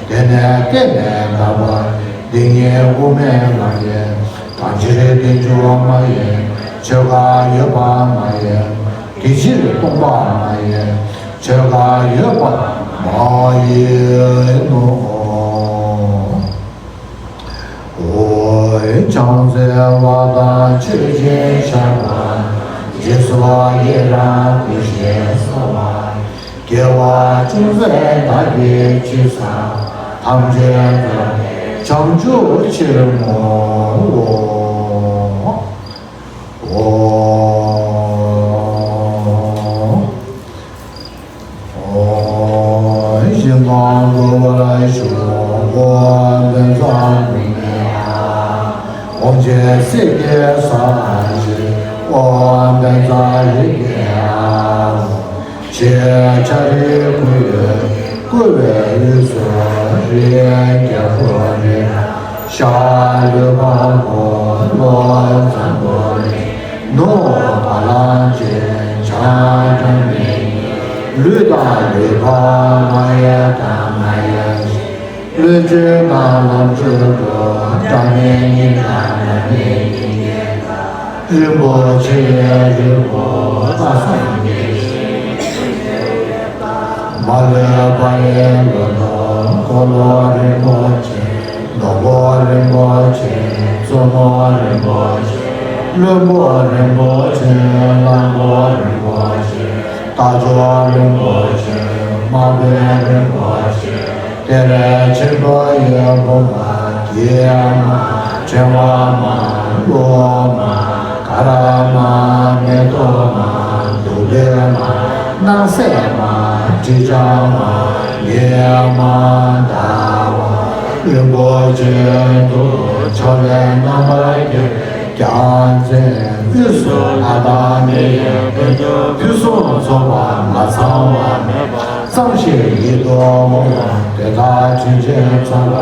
དེ་ནས་བརྟེན་ནས་དག་པ། འདི་ཉིད་དབུ་མའི་ལམ་ཡིན། གང་ཕྱིར་རྟེན་འབྱུང་མ་ཡིན། ཆོས་འགའ་ཡོད་པ་མ་ཡིན། དེ་ཕྱིར་སྟོང་པ་མ་ཡིན། ཆོས་འགའ་ཡོད་པ་མ་ཡིན་ནོ། འོ། བྱང་སེམས་དཔའ་དང་ཆོས་ཀྱི་ཞགས་པ། རྗེས་སུ་ཡི་རང་བསྐུལ་ཞིང་གསོལ་བ། དགེ་བ་ཅུང་ཟད་བདག་གིས་ཅི་བསགས། ཐམས་ཅད་རྫོགས་པའི་བྱང་ཆུབ་ཕྱིར་བསྔོའོ། ཨོ། ཨོ། ཞིང་ཁམས་བསྐོར་བར་ཤོག་ཨོཾ་བཛྲ་གུ་ཎེ་ཨཱཿ་ཨོཾ་ཆེ་སེ་ཀེ་ས་ཧ་ཤེ་ཨོཾ་བཛྲ་རེ་ཀེ་ཨཱཿ་ལྕགས་རི་སྐུ་ཡོད་བཀུར་བའི་དབུས་སུ་རི་རྒྱལ་པོ་རི་ཤ་ལུས་འཕགས་པོ་ལོ་བཟང་པོ་རི་ནོར་བ་ལང་ཅན་བྱང་སྒྲ་མི་སྙན་ལུས་དང་ལུས་འཕགས་མ་ཡལ་དང་མ་ཡལ་ཞིང་བློ་གྲོས་དང་ལམ་གྲོས་དྲུག་སྒྲ་མེད་སྙིང་དང་སྒྲ་མེད་སྙིང་གའི་རིན་པོ་ཆེ་རིན་པོ་ཆེ་སངས་རྒྱས་ཞིང་མ་ལུས་པ་ཡི་ལོ་ཏོག་འཁོར་ལོ་རིན་པོ་ཆེ་ནོར་བུ་རིན་པོ་ཆེ་བཙུན་མོ་རིན་པོ་ཆེ་བློན་པོ་རིན་པོ་ཆེ་གླང་པོ་རིན་པོ་ཆེ་རྟ་མཆོག་རིན་པོ་ཆེ་དམག་དཔོན་རིན་པོ་ཆེ། གཏེར་ཆེན་པོ་ཡི་བུམ་པ་རྒྱལ་མ་ཕྲེང་བ་མ་ལྷོ་མ་ཀ་ར་མ་མེ་ཏོག་མ་དུག་ལྡན་མ་སྣང་གསལ་མ་དྲི་ཆབ་མ་ཉི་མ་ཟླ་བ་རིན་པོ་ཆེ་དུ་ཕྱག་ལས་རྣམ་པར་རྒྱལ། རྒྱལ་མཚན་དབུས་སུ་ལྷ་དང་མི་ཡི་ཕུན་སུམ་ཚོགས་པ་མ་ཚང་བ་མེད་པ་ཙམ་ཞིག་ཡིད་དུ་འོང་བ་དེ་དག་དྲིན་ཅན་ཚང་བ་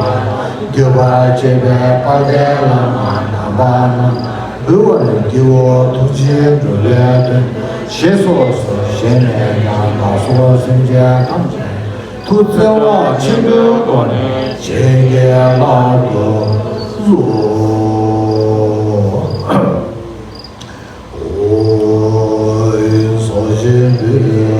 བརྒྱུད་པར་བཅས་པའི་དཔལ་ལྡན་བླ་མ་དམ་པ་རྣམས་འབུལ་བར་བགྱིའོ། ཐུགས་རྗེས་འགྲོ་བའི་དོན་ཞེས་སོགས་སུ་ཞལ་ནས་ཀྱང་བདག་སོགས་སེམས་ཅན་ཐམས་ཅད་ཐུགས་བརྩེ་བ་ཆེན་པོའི་སྒོ་ནས་བྱིན་གྱིས་བརླབ་ཏུ་གསོལ། གངས་རི་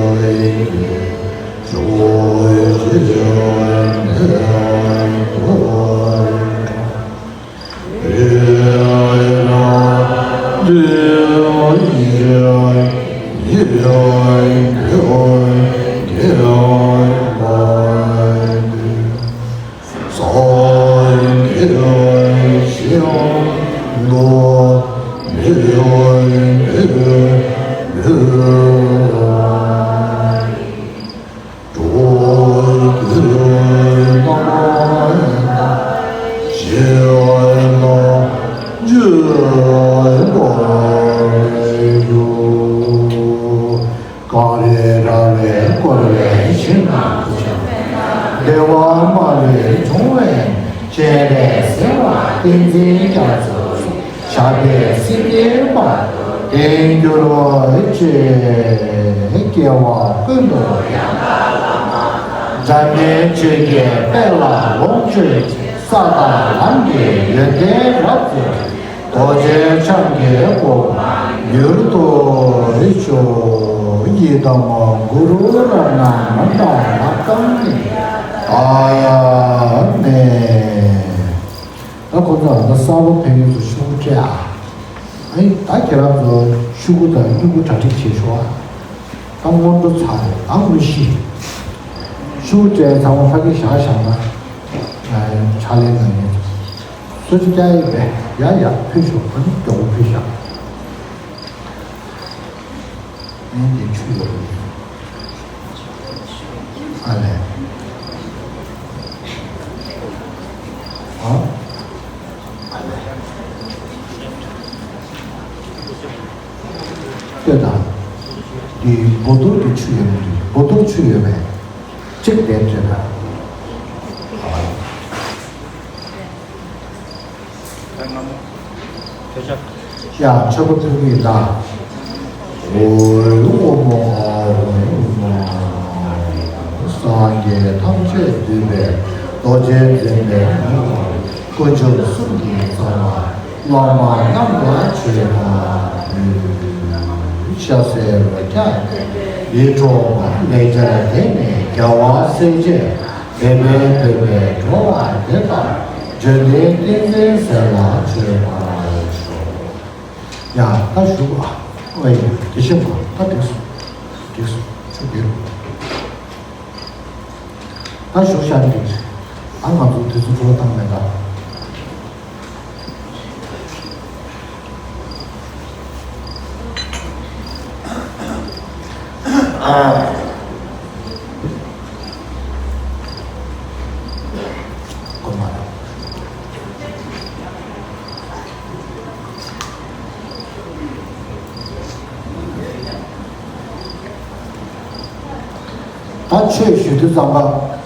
ར་བས་བསྐོར་བའི་ཞིང་ན་བདེ་བ་མ་ལུས་འབྱུང་བའི་སྤྱན་རས་གཟིགས་དབང་བསྟན་འཛིན་རྒྱ་མཚོ་སོགས་ཞབས་པད་སྲིད་མཐའི་བར་དུ་བརྟན་གྱུར་ཅིག་སྐྱེ་བ་ཀུན་ཏུ་ཡང་དག་བླ་མ་དང་། སྒྲ་མེད་ཆོས་ཀྱི་དཔལ་ལ་ལོངས་སྤྱོད་ཅིང་། ས་དང་ལམ་གྱི་ཡོན་ཏན་རབ་རྫོགས་ཤིང་། རྡོ་རྗེ་འཆང་གི་གོ་འཕང་མྱུར་དུ་ཤོག་ཡི་དམ་གུ་རུ་རཏྣ་ནཱ་ད་ལ་ཀང་ནི་ད་ཡ་མེ། ད་ཁོ་ཚོ་ད་གསར་པ་ཕེབས་མཁན་ཚོ་ཤུ་གུ་སྤྲད་ཨ། ཨེ་ད་ཁྱེད་རང་ཚོ་ཤུ་གུ་དང་སྨྱུ་གུ་གྲ་སྒྲིག་བྱེད་ཤོག་ཨ། ད་སྔོན་འགྲོ་ཚར་རེད། ད་དངོས་གཞི་ཤུ་གུ་སྤྲད་ཚང་མ་ཕ་གི་བཞག་བཞག་ན་ཕྱག་ལས་གནང་མཁན་ཚོ་སོ་ཅི་རྒྱག་ཡིན་པས། ཡ་ཡ་ཕུལ་ཤོག་ཨ་ནི་མགྱོགས་པོ་ཕུལ་བཞག་ཨེ་འདི་ཆུ་ཡོད་རེད། ཨ་ལས། ཨ། ཨ་ལས། ལྟོས་དང་། འདི་བོ་ཏོར་གྱི་ཆུ་ཡོད་མི་འདུག་བོ་ཏོར་ཆུ་ཡོད་མེད། གཅིག་དེ་བྲིས་དང་། ཨ། ཡ་མཆོད་པ་ཕུལ་གྱི་ཡིན་ད། འོ་ཡུ་འོ་མོ་ཨ་འོ་ཡུ་མོ། སངས་རྒྱས་ཐམས་ཅད་འདུས་པའི་རྡོ་རྗེ་འཛིན་པའི་དཀོན་མཆོག་གསུམ་གྱི་རྩ་བ་བླ་མ་རྣམས་ལ་མཆོད་པ་ཕུལ། ཤ་ཟའི་རོ་བརྒྱ་ཡིས་འཕྲོག་པ་ལེགས་སྦྱར་དེ་ནི་རྒྱལ་བ་སྲས་བཅས་འདོད་པས་འདོད་པས་འགྲོ་བ་དེ་དག་འབྱོར་ལྡན་ཏིང་འཛིན་ཟས་ལ་མཆོད་པར་ཤོག་ཡ་ད་ཞུ་བ། ཨོ་ཡ་དེ་བཞིན་པ་ད་འགྲིག་སོང་། འགྲིག་སོང་། ཆུ་འགྲིག་ད་ཞུ་བྱ་འགྲིག་ད་ང་ཚོ་དུས་ཚོད་འཕྲོ་བཏང་མེད་ད། ཆོས་ཞུ་དུས་ཙམ་པ་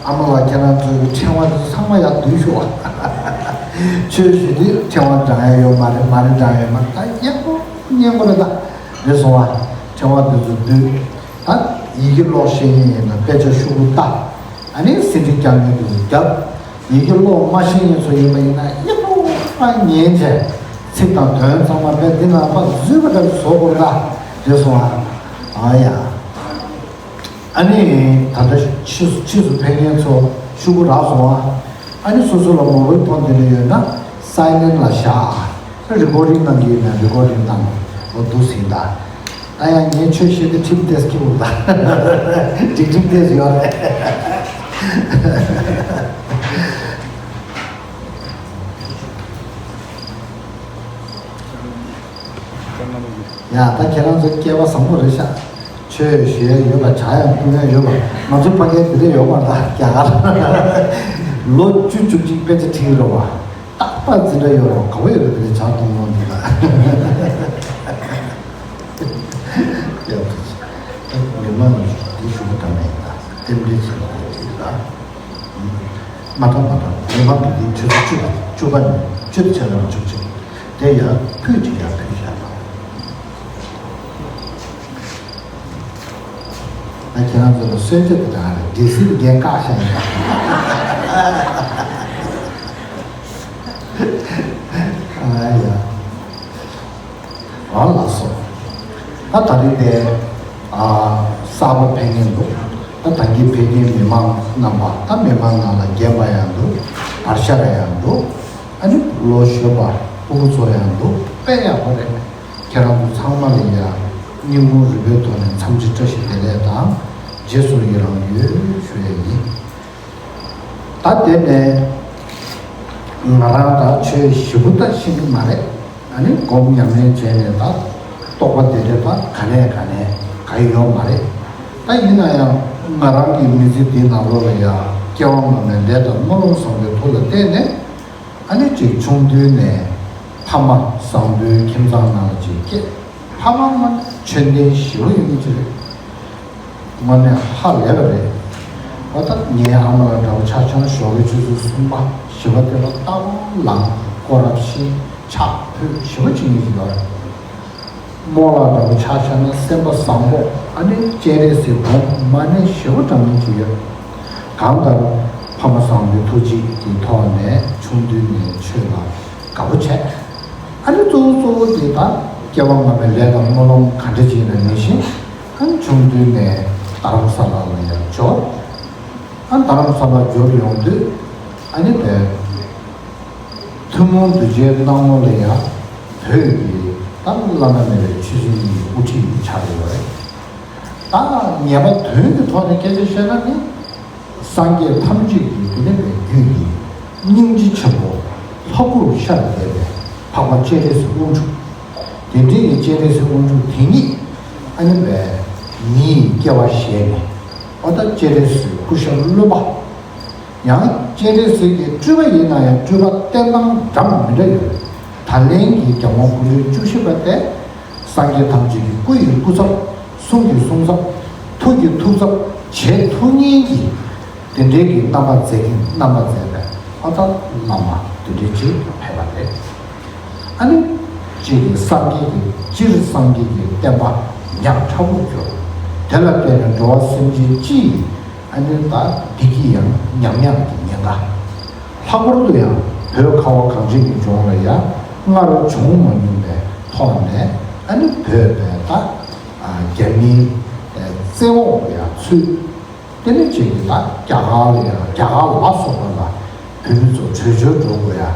ཨ་མ་ལགས་ཁྱེད་རང་ཚོའི་ཕྲེང་བ་འདི་ཚང་མ་ཡར་བསྡུས་ཤོག་ཆོས་ཞུ་དུས་ཕྲེང་བ་འདྲ་ཡ་ཡོད་མ་རེད། མ་རེད་འདྲ་ཡ་ཡོད་མ་རེད། ད་སྙན་པོ་སྙན་པོ་རེད། ད་རེད་སོང་བ། ཕྲེང་བ་འདི་ཚོ་བསྡུས། ད་ཡི་གེ་ཀློག་ཤེས་མཁན་ཡིན་ན་དཔེ་ཆ་ཤོག་བུ་ལྟ། ཨ་ནི་ཟིན་བྲིས་རྒྱག་མཁན་འདི་ཚོ་རྒྱབ། ཡི་གེ་ཀློག་མ་ཤེས་མཁན་ཚོ་ཡིན་པ་ཡིན་ན་སྙན་པོ་ཕར་ཉན་བྱས། ཚིག་དང་དོན་ཚང་མ་དཔེ་འདི་ནང་ཕར་བཟོས་པ་འདྲ་བཟོ་དགོས་རེད། ད་རེད་སོང་བ། ཨ་ཡ། ཨ་ནི་ད་ལྟ་ཕྱིས་སུ་ཕྱིས་སུ་ཕེབས་མཁན་ཚོ་ཤོག་བུ་རག་སོང་ཨ། ཨ་ནི་སོ་སོ་ལ་མོ་བའི་ཕོན་དེ་འདྲ་ཡོད་ན་སའི་ལེན་ལ་བཞག་རི་ཀོར་ཌིང་གནང་གི་ཡོད་ན་རི་ཀོར་ཌིང་གནང་། འོ་འདུག་ཟིན་ད། ད་ཡང་ངས་ཆོས་བཤད་དེ་ཁྲིམས་ཏེས་ཀྱི་འོ་ད། འགྲིག་ཁྲིམས་ཏེས་ཡོད་རེད། ཡ་ད་ཁྱེད་རང་ཚོ་སྐལ་བ་བཟང་པོ་རེད་ཤག་ཆོས་ཞུ་ཡ་ཡོད་པ་ཇ་ཡང་བཏུང་ཡ་ཡོད་པ། ང་ཚོ་ཕ་གིར་དེ་འདྲ་ཡོད་པ་ད་རྒྱ་གར་ལོ་བཅུ་བཅུ་གཅིག་དཔེ་ཆ་ཁྲིད་རོགས་པ། རྟག་པར་འཛིན་གྲྭ་ཡོད་རོགས་ག་བ་ཡོད་པ་དེ་འདྲ་ཇ་བཏུང་གནང་འདུག་ད། ཡ་མི་མང་འདི་ཞུ་བ་ག་མེད་ད་རྟེན་འབྲེལ་བྱེད་པ་དེ་ད། མ་དྲང་མ་དྲང་མི་མང་གི་འདི་ཆུ་ཚོད་བཅུ་བཅུ་པ་ནས་བཅུ་ཆ་ལ་བཅུ་གཅིག་དེ་ཡང་ཕུད་ཅིག་ཡང་ཕུད་བཞག་པ། ང་ཁྱེད་རང་ཚོ་ལ་གསོལ་ཇ་དེ་དང་འདྲེ་སིལ་རྒྱན་བཀག་བཞག་ཡིན་པ། ཨ་ཡ། ཨ་ལགས་སོ། ད་ད་རིང་དེ་ཨ་གསར་པ་ཕེབས་མཁན་འདུག་ད་ད་གིན་ཕེབས་མཁན་མི་མང་རྣམ་པ་ད་མི་མང་ནང་ལ་རྒན་པ་ཡང་འདུག་བར་ཤ་ར་ཡང་འདུག་ཨ་ནི་ལོ་གཞོན་པ་ཕྲུ་གུ་ཚོ་ཡང་འདུག་དཔེ་ཡག་པོ་རེད། ཁྱེད་རང་ཚོ་ཚང་མ་ལ་ཡ་སྙིང་ཁུང་རུས་པའི་ཐོག་ནས་འཚམས་འདྲི་བཀྲ་ཤིས་བདེ་ལེགས་དང་རྗེས་སུ་ཡི་རང་ཡོད་ཞུ་ཡས་ཡིན། ད་དེ་ནས་ང་རང་ད་ཆོས་ཞིབ་པོ་ད་ཤེས་ཀྱི་མ་རེད། ཨ་ནི་སྒོམ་ཉམས་ལེན་བྱས་ནས་ད་རྟོགས་པ་དེ་འདྲ་ད་ག་ནས་ག་ནས་ག་ཡི་ཡོད་མ་རེད། ད་ཡིན་ན་ཡང་ང་རང་གི་མི་ཚེ་འདིའི་ནང་ལོགས་ལ་ཡང་སྐྱེ་བ་སྔ་མའི་ལས་དང་སྨོན་ལམ་བཟང་པོའི་མཐུ་ལ་བརྟེན་ནས་ཨ་ནི་ཅིག་ཆུང་དུས་ནས་ཕ་མ་བཟང་པོའི་ཁྱིམ་ཚང་ནང་ལ་ཅིག་སྐྱེས། ཕ་མ་མ་ནི་ཆོས་ལྡན་ཞི་བ་ཡོད་མཁན་ཅིག་རེད། དངོས་གནས་ཧ་ལས་པ་རེད། འོ་ད་ངའི་ཨ་མ་ལགས་འདྲ་བོ་ཆ་བཞག་ན་ཞོགས་ཀའི་ཆུ་ཚོད་གསུམ་པ་བཞི་པ་དེ་ལ་རྟག་པར་ལངས་སྐོར་ར་ཕྱིན་ཕྱག་ཕུལ་ཞི་བ་བྱེད་མཁན་ཞིག་ཡོད་རེད། རྨོ་ལགས་འདྲ་བོ་ཆ་བཞག་ན་སེམས་པ་བཟང་པོ་ཨ་ནི་སྤྱན་རས་གཟིགས་སྒོམ་མ་ཎི་ཞི་བ་འདྲ་མིན་ཅིག་ཡོད། གང་ལྟར་ཕ་མ་བཟང་པོའི་ཐུགས་རྗེ་གི་ཐོག་ནས་ཆུང་དུས་ནས་ཆོས་ལ་དགའ་པོ་བྱས། ཨ་ནི་གཙོ་བོ་གཙོ་བོ་དེ་ད་སྐྱེ་བ་སྔ་མའི་ལས་དང་སྨོན་ལམ་ག་འདྲ་བྱས་ན་ནང་བཞིན། ཨ་ནི་ཆུང་དུས་ནས་རྡ་རམ་ས་ལ་ལ་ཡང་འབྱོར། ཨ་རྡ་རམ་ས་ལ་འབྱོར་ཡོང་དུས་ཨ་ནི་བས་ཐུན་མོང་གདུལ་བྱའི་སྣང་ངོ་ལ་ཡང་བོད་ཀྱི་ད་བླ་ན་མེད་པའི་ཆོས་སྲིད་ཀྱི་དབུ་ཁྲིད་ཆགས་ཡོད་རེད། ད་ངེས་པ་དོན་གྱི་ཐོག་ནས་སྐད་ཆ་བཤད་ན་ནི། སངས་རྒྱས་ཐམས་ཅད་ཀྱི་དེ་ནས་པའི་རྒྱུད་ཀྱི་སྙིང་རྗེ་ཆེན་པོ་ལྷ་སྐུར་ཤར་བསྡད་པའི་འཕགས་པ་སྤྱན་རས་གཟིགས་དབང་ཕྱུག་དེ་འདྲའི་གི་སྤྱན་རས་གཟིགས་དབང་ཕྱུག་དེ་ཉིད་ཨ་ནི་པའི་མི་ཡི་སྐྱེ་བ་བཞེས་ནས་ཨོ་ད་སྤྱན་རས་གཟིགས་སྐུ་ཞབས་བློན་པོ། ཡང་སྤྱན་རས་གཟིགས་ཀྱི་སྤྲུལ་པ་ཡིན་ན་ཡང་སྤྲུལ་པ་བསྟན་སྟངས་འདྲ་མི་འདྲ་ཡོད། ད་ལན་གྱི་རྒྱལ་དབང་སྐུ་ཕྲེང་བཅུ་བཞི་པ་དེ་སངས་རྒྱས་ཐམས་ཅད་ཀྱི་སྐུ་ཡི་སྐུ་ཚབ། གསུང་གི་གསུང་ཚབ། ཐུགས་ཀྱི་ཐུགས་ཚབ། རྗེ་ཐུགས་གཉིས་ཀྱི་དེ་འདྲའི་གི་རྣམ་པ་མཛད་ཀྱི་རྣམ་པ་མཛད་པའི་ཨ་ད་བླ་མ་དེ་འདྲའི་ཅིག་ཕེབས་པ་རེད། ཨ་ནི་གཅིག་གིས་སངས་རྒྱས་ཀྱི་སྤྱིར་སངས་རྒྱས་ཀྱི་བསྟན་པ་ཉག་ཕྲ་བོར་གྱུར། དེ་ལ་བརྟེན་ནས་འགྲོ་བ་སེམས་ཅན་སྤྱི་ཡི་ཨ་ནི་ད་བདེ་སྐྱིད་ཡང་ཉམས་ཡག་གི་ཉེན་ཁ། ལྷག་པར་དུ་ཡང་བོད་ཁ་བ་གངས་ཅན་གྱི་ལྗོངས་ལ་ཡང་སྔར་བྱུང་མ་མྱོང་པའི་ཐོག་ནས་ཨ་ནི་བོད་པའི་ད་རྒྱ་མིའི་བཙན་འོག་ལ་ཡང་ཚུད། དེ་ནས་ཅིག་གིས་ད་རྒྱ་གར་ལ་ཡང་རྒྱ་གར་ལ་སོགས་པ་ལ་བོད་མི་ཚོ་བྲོས་བྱོལ་འགྲོ་དགོས་ཡ་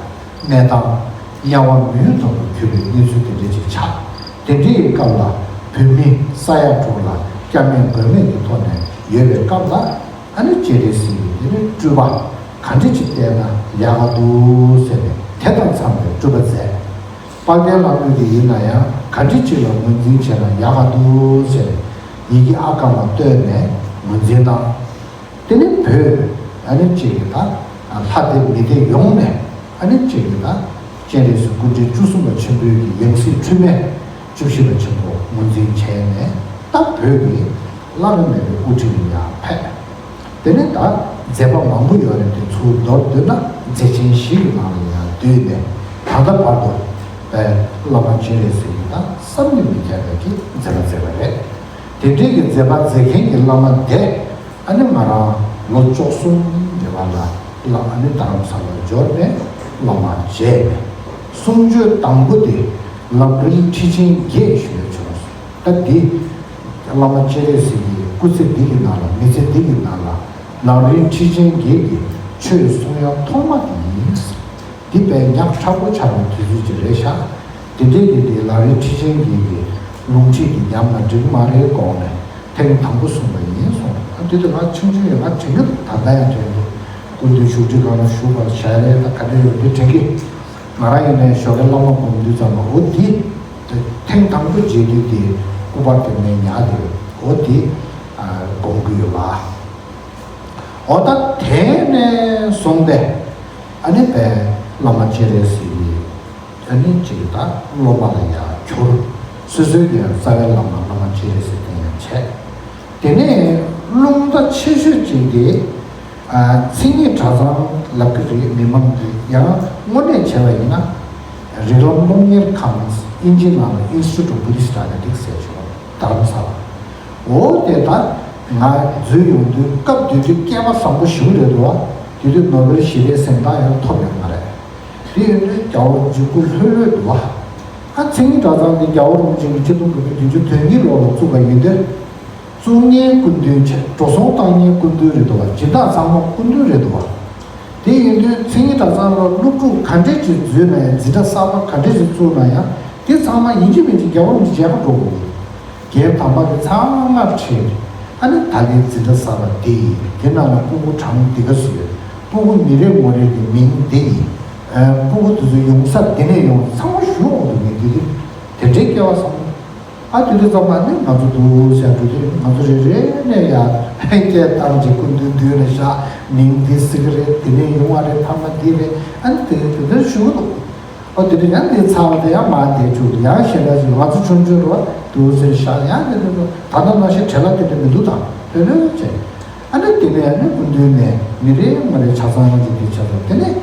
གནས་སྟངས་དམྱལ་བ་མི་ཡུལ་དུ་གྱུར་པའི་གནས་ཚུལ་དེ་འདྲ་ཅིག་ཆགས། དེ་འདྲའི་སྐབས་ལ་བོད་མི་ས་ཡ་དྲུག་ལ་སྐྱབས་མེད་མགོན་མེད་ཀྱི་ཐོག་ནས་ཡོད་པའི་སྐབས་ལ་ཨ་ནི་སྤྱན་རས་གཟིགས་ཀྱི་དེ་ནི་སྤྲུལ་པ་ག་འདྲ་ཅིག་བསྟན་ན་ཡག་ག་འདུག་ཟེར་ནས་དེ་དང་འཚམས་པའི་སྤྲུལ་པ་མཛད། དཔལ་ལྡན་ལྷ་མོ་དེ་ཡིན་ན་ཡང་ག་འདྲ་ཅིག་ལ་ངོས་འཛིན་བྱས་ན་ཡག་ག་འདུག་ཟེར་ནས་ཡི་གེ་ཨ་སྒམ་ལ་བཏོན་ནས་ངོས་འཛིན་གནང་། དེ་ནས་བོད་ཨ་ནི་གཅིག་གིས་ད་ལྷ་སྡེ་མི་སྡེ་ཡོངས་ནས་ཨ་ནི་གཅིག་གིས་ད་སྤྱན་རས་གཟིགས་སྐུ་ཕྲེང་བཅུ་གསུམ་པ་ཆེན་པོའི་གི་ཡང་སྲིད་འཁྲུལ་མེད་བཅུ་བཞི་པ་ཆེན་པོ་ངོས་འཛིན་བྱས་ནས་ད་བོད་ཀྱི་བླ་ན་མེད་པའི་དབུ་ཁྲིད་ལ་ཡང་ཕེབས། དེ་ནས་ད་མཛད་པ་མང་པོ་ཡོད་རེད། དེ་ཚུར་མདོར་བསྡུས་ན་མཛད་ཆེན་བཞི་གི་ནང་ལ་ཡང་བསྡུས་ནས་ད་ལྟ་བར་དུ་བླ་མ་སྤྱན་རས་གཟིགས་ཀྱི་ད་བསམ་གྱིས་མི་ཁྱབ་པའི་གི་མཛད་པ་མཛད་པ་རེད། དེ་འདྲའི་གི་མཛད་པ་མཛད་མཁན་གྱི་བླ་མ་དེ་ཨ་ནི་ང་རང་ལོ་བཅུ་གསུམ་རེ་བ་ལ་ལ་ཨ་ནི་རྡ་རམ་ས་ལ་འབྱོར་ནས་བླ་མ་མཇལ་ནས་གསུང་ཆོས་དང་པོ་དེ་ལམ་རིམ་ཁྲིད་ཆེན་བརྒྱད་ཞུ་ཡ་བྱུང་སོང་། ད་འདི་བླ་མ་སྤྱན་རས་གཟིགས་ཀྱི་སྐུ་ཚེ་འདི་གི་ནང་ལ་མི་ཚེ་འདི་གི་ནང་ལ་ལམ་རིམ་ཁྲིད་ཆེན་བརྒྱད་ཀྱི་ཆོས་གསུང་ཡ་ཐོག་མ་དེ་ཡིན། འདི་དཔེ་ཉག་ཕྲ་པོ་ཆགས་པའི་དུས་ཚོད་ཅིག་རེད་ཤག་དེ་འདྲའི་གི་དེ་ལམ་རིམ་ཁྲིད་ཆེན་བརྒྱད་ཀྱི་ལུང་ཁྲིད་དེ་ཉམས་ན་འགྲིག་མ་རེད་དགོངས་ནས་ཐེངས་དང་པོ་གསུངས་པ་ཡིན་གསུངས། ཨ་དེ་དུས་ང་ཆུང་ཆུང་ཡོད། ང་དྲན་གྱི་འདུག་ད་ལྟ་ཡང་དྲན་གྱི་འདུག་སྐུ་མདུན་བཞུགས་ཁྲི་སྒང་ལ་བཞུགས་པར་བྱས་རེད། ད་ག་འདྲ་ཡོད་འདི་དྲན་གྱི། ང་རང་ཡིན་ནའི་ཞོགས་ཀས་བླ་མ་སྒོམ་དུས་ཙམ་པ་འོ་དེ་ཐེངས་དང་པོ་མཇལ་དུས་དེ་སྐུ་པར་དེ་ནས་ཉར་དེ་འོ་དེ་སྒོམ་གྱི་ཡོད་པ། འོ་ད་དེ་ནས་བཟུང་སྟེ་ཨ་ནི་པའི་བླ་མ་སྤྱན་རས་གཟིགས་ཀྱི་ཨ་ནི་ཅིག་ད་སློབ་མ་ལ་ཡང་གྱུར། སོ་སོའི་གི་རྩ་བའི་བླ་མ་བླ་མ་སྤྱན་རས་གཟིགས་དེ་ཡང་བྱས། དེ་ནས་རླུང་རྟ་ཆེ་ཤོས་ཅིག་དེ་ཨ་མཚན་ཉིད་གྲྭ་ཚང་ལབ་ཀྱི་རེད། མི་མང་གིས་ཡང་དངོས་གནས་བྱས་པ་ཡིན་ན་རིགས་ལམ་སློབ་གཉེར་ཁང་། དབྱིན་ཇི་ནང་ལ་Institute of Buddhist Studies་ཟེར་བྱུང་རྡ་རམ་ས་ལ། འོ་དེ་ད་ང་འཛུལ་ཡོང་དུས་སྐབས་དེ་དུས་སྐལ་བ་བཟང་པོ་ཞེ་པོ་རེད་འདུག་བ། དེ་དུས་ནོ་བེལ་ཞི་བདེའི་གཟེངས་རྟགས་ཡང་ཐོབ་ཡོད་མ་རེད། དེ་ཡིན་དུས་རྒྱལ་བ་འཇིགས་སྐུལ་ལྷོད་ལྷོད་འདུག་བ། ཨ་མཚན་ཉིད་གྲྭ་ཚང་འདི་རྒྱལ་བ་རིན་པོ་ཆེ་གིས་ཆིག་སྟོང་དགུ་བརྒྱ་བདུན་ཅུ་དོན་གཉིས་ལོ་ལ་བཙུགས་པ་ཡིན་དུས། བཙུགས་མཁན་སྐུ་མདུན་བྱས། འགྲོ་སོང་བཏང་མཁན་སྐུ་མདུན་རེད་འདུག་བ། སྦྱིན་བདག་ཚང་མ་སྐུ་མདུན་རེད་འདུག་བ། དེ་ཡིན་དུས་མཚན་ཉིད་གྲྭ་ཚང་ལ་སློབ་ཕྲུག་ག་འདྲས་ཅིག་འཛུལ་ན་ཡང་། འཛིན་གྲྭ་གསར་པ་ག་འདྲས་ཅིག་བཙུགས་ན་ཡང་། དེ་ཚང་མ་ཡིན་གཅིག་མིན་གཅིག་རྒྱལ་བ་རིན་པོ་ཆེ་མཇལ་ཁ་འགྲོ་དགོས་ཀྱི། རྒན་དམ་པ་གིས་ཚང་མ་ཁྲིད། ཨ་ནི་ད་ལྟའི་འཛིན་གྲྭ་གསར་པ་དེ་ཡིན། དེ་ནང་ལ་སྤུ་གུ་གྲངས་འདི་ག་ཚོད་ཡོད། སྤུ་གུ་མི་རེ་ངོ་རེ་གི་མིང་འདི་ཡིན། ཨ་སྤུ་གུ་དེ་ཚོ་ཡོང་ས་འདི་ནས་ཡོང་། ཚང་མ་ཞུ་འོང་དུས་ངས་འདི་དེ་དེ་འདྲའི་སྐལ་བ་བཟང་། ཨ་དེ་དུས་ཙམ་པ་ནི་ང་ཚོ་འདུག་ཟེར་འགྲོ་དུས་ང་ཚོ་རེ་རེ་ནས་ཡ་སྐད་བཏང་རྗེས་སྐུ་མདུན་མདུན་ལ་བཞག་མིང་འདི་ཟེར་གི་རེད། དེ་ནས་ཡོང་བ་རེད། ཕ་མ་འདི་རེད། ཨ་ནི་དེ་དེ་འདྲ་ཞུ་གི་འདུག་ཨོ་དེ་དུས་ཡང་དེ་ཚར་བ་དེ་ཡང་མར་འདེད་བཅུག་ཡང་གཞན་དག་ཅིག་ང་ཚོ་ཆུང་ཆུང་རེད་བ། འདུག་ཟེར་བཞག་ཡང་དེ་དུས་ད་ལྟ་ནང་བཞིན་བྲེལ་བ་དེ་འདྲ་མི་འདུག་ད་ལྷོད་ལྷོད་བྱས། ཨ་ནི་དེ་ནས་ཨ་ནི་སྐུ་མདུན་ནས་མི་རེ་ངོ་རེ་ཆ་ཚང་ཡོང་རྒྱུ་དེ་བྱས་སོང་། དེ་ནས།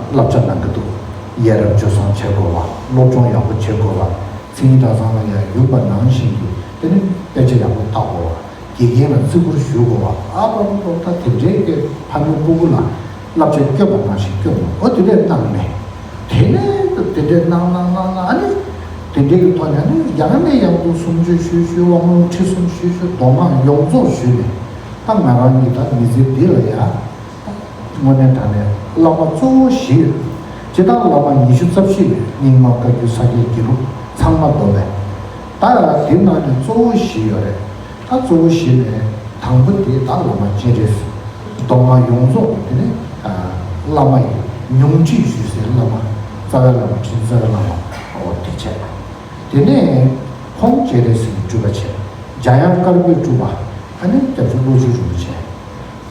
བསླབ་བྱ་གནང་གི་འདུག་ཡ་རབས་སྤྱོད་བཟང་བྱེད་དགོས་པ། སློབ་སྦྱོང་ཡག་པོ་བྱེད་དགོས་པ། མཚན་ཉིད་གྲྭ་ཚང་ལ་ཡང་ཡོང་པ་ནང་བཞིན་གྱི་དེ་ནི་དཔེ་ཆ་ཡག་པོ་ལྟ་དགོས་པ། དགེ་རྒན་ལ་བརྩི་བཀུར་ཞུ་དགོས་པ། ཨ་པ་པ་པ་ད་དེ་འདྲའི་གི་ཕ་མའི་སྤུ་གུ་ལ་བསླབ་བྱ་སྐྱོན་པ་ནང་བཞིན་སྐྱོན་པ། འོ་དེ་འདྲས་གནང་ནས། དེ་ནས་དེ་འདྲས་གནང་གནང་གནང་གནང་། ཨ་ནི་དེ་འདྲས་ཀྱི་ཐོག་ནས་ཨ་ནི་ཡང་ནས་ཡང་དུ་གསུང་ཆོས་ཞུས་ཞུས། དབང་ལུང་ཁྲིད་གསུམ་ཞུས་ཞུས། མདོ་སྔགས་ཡོངས་རྫོགས་ཞུས་ནས། ད་ང་རང་གི་ད་མི་ཚེ་འདི་ལ་ཡ། དངོས་གནས་དྲང་གནས་བླ་མ་གཙོ་བོ་བཞི་ཡོད། སྤྱིར་བཏང་བླ་མ་ཉི་ཤུ་རྩ་བཞི་ཡོད། རྙིང་མ་བཀའ་བརྒྱུད་ས་སྐྱ་དགེ་ལུགས་ཚང་མ་བསྡོམས་པས། ད་དེ་ནང་ནས་གཙོ་བོ་བཞི་ཡོད་རེད། ད་གཙོ་བོ་བཞི་ནས་དང་པོ་དེ་ད་བླ་མ་སྤྱན་རས་གཟིགས། མདོ་སྔགས་ཡོངས་རྫོགས་ཀྱི་དེ་ནས་བླ་མ་ཡི་ཉུང་འཕྲི་ཞུས་སའི་བླ་མ། རྩ་བའི་བླ་མ་ཁྲི་རྩ་བའི་བླ་མ། འོ་དེ་བྱས། དེ་ནས་ཁོང་སྤྱན་རས་གཟིགས་ཀྱི་སྤྲུལ་པ་བྱས། འཇམ་དབྱངས་དཀར་པོའི་སྤྲུལ་པ། ཨ་ནི་སྐྱབས་རྗེ་བློ་ཆོས་རིན་པོ་ཆེ།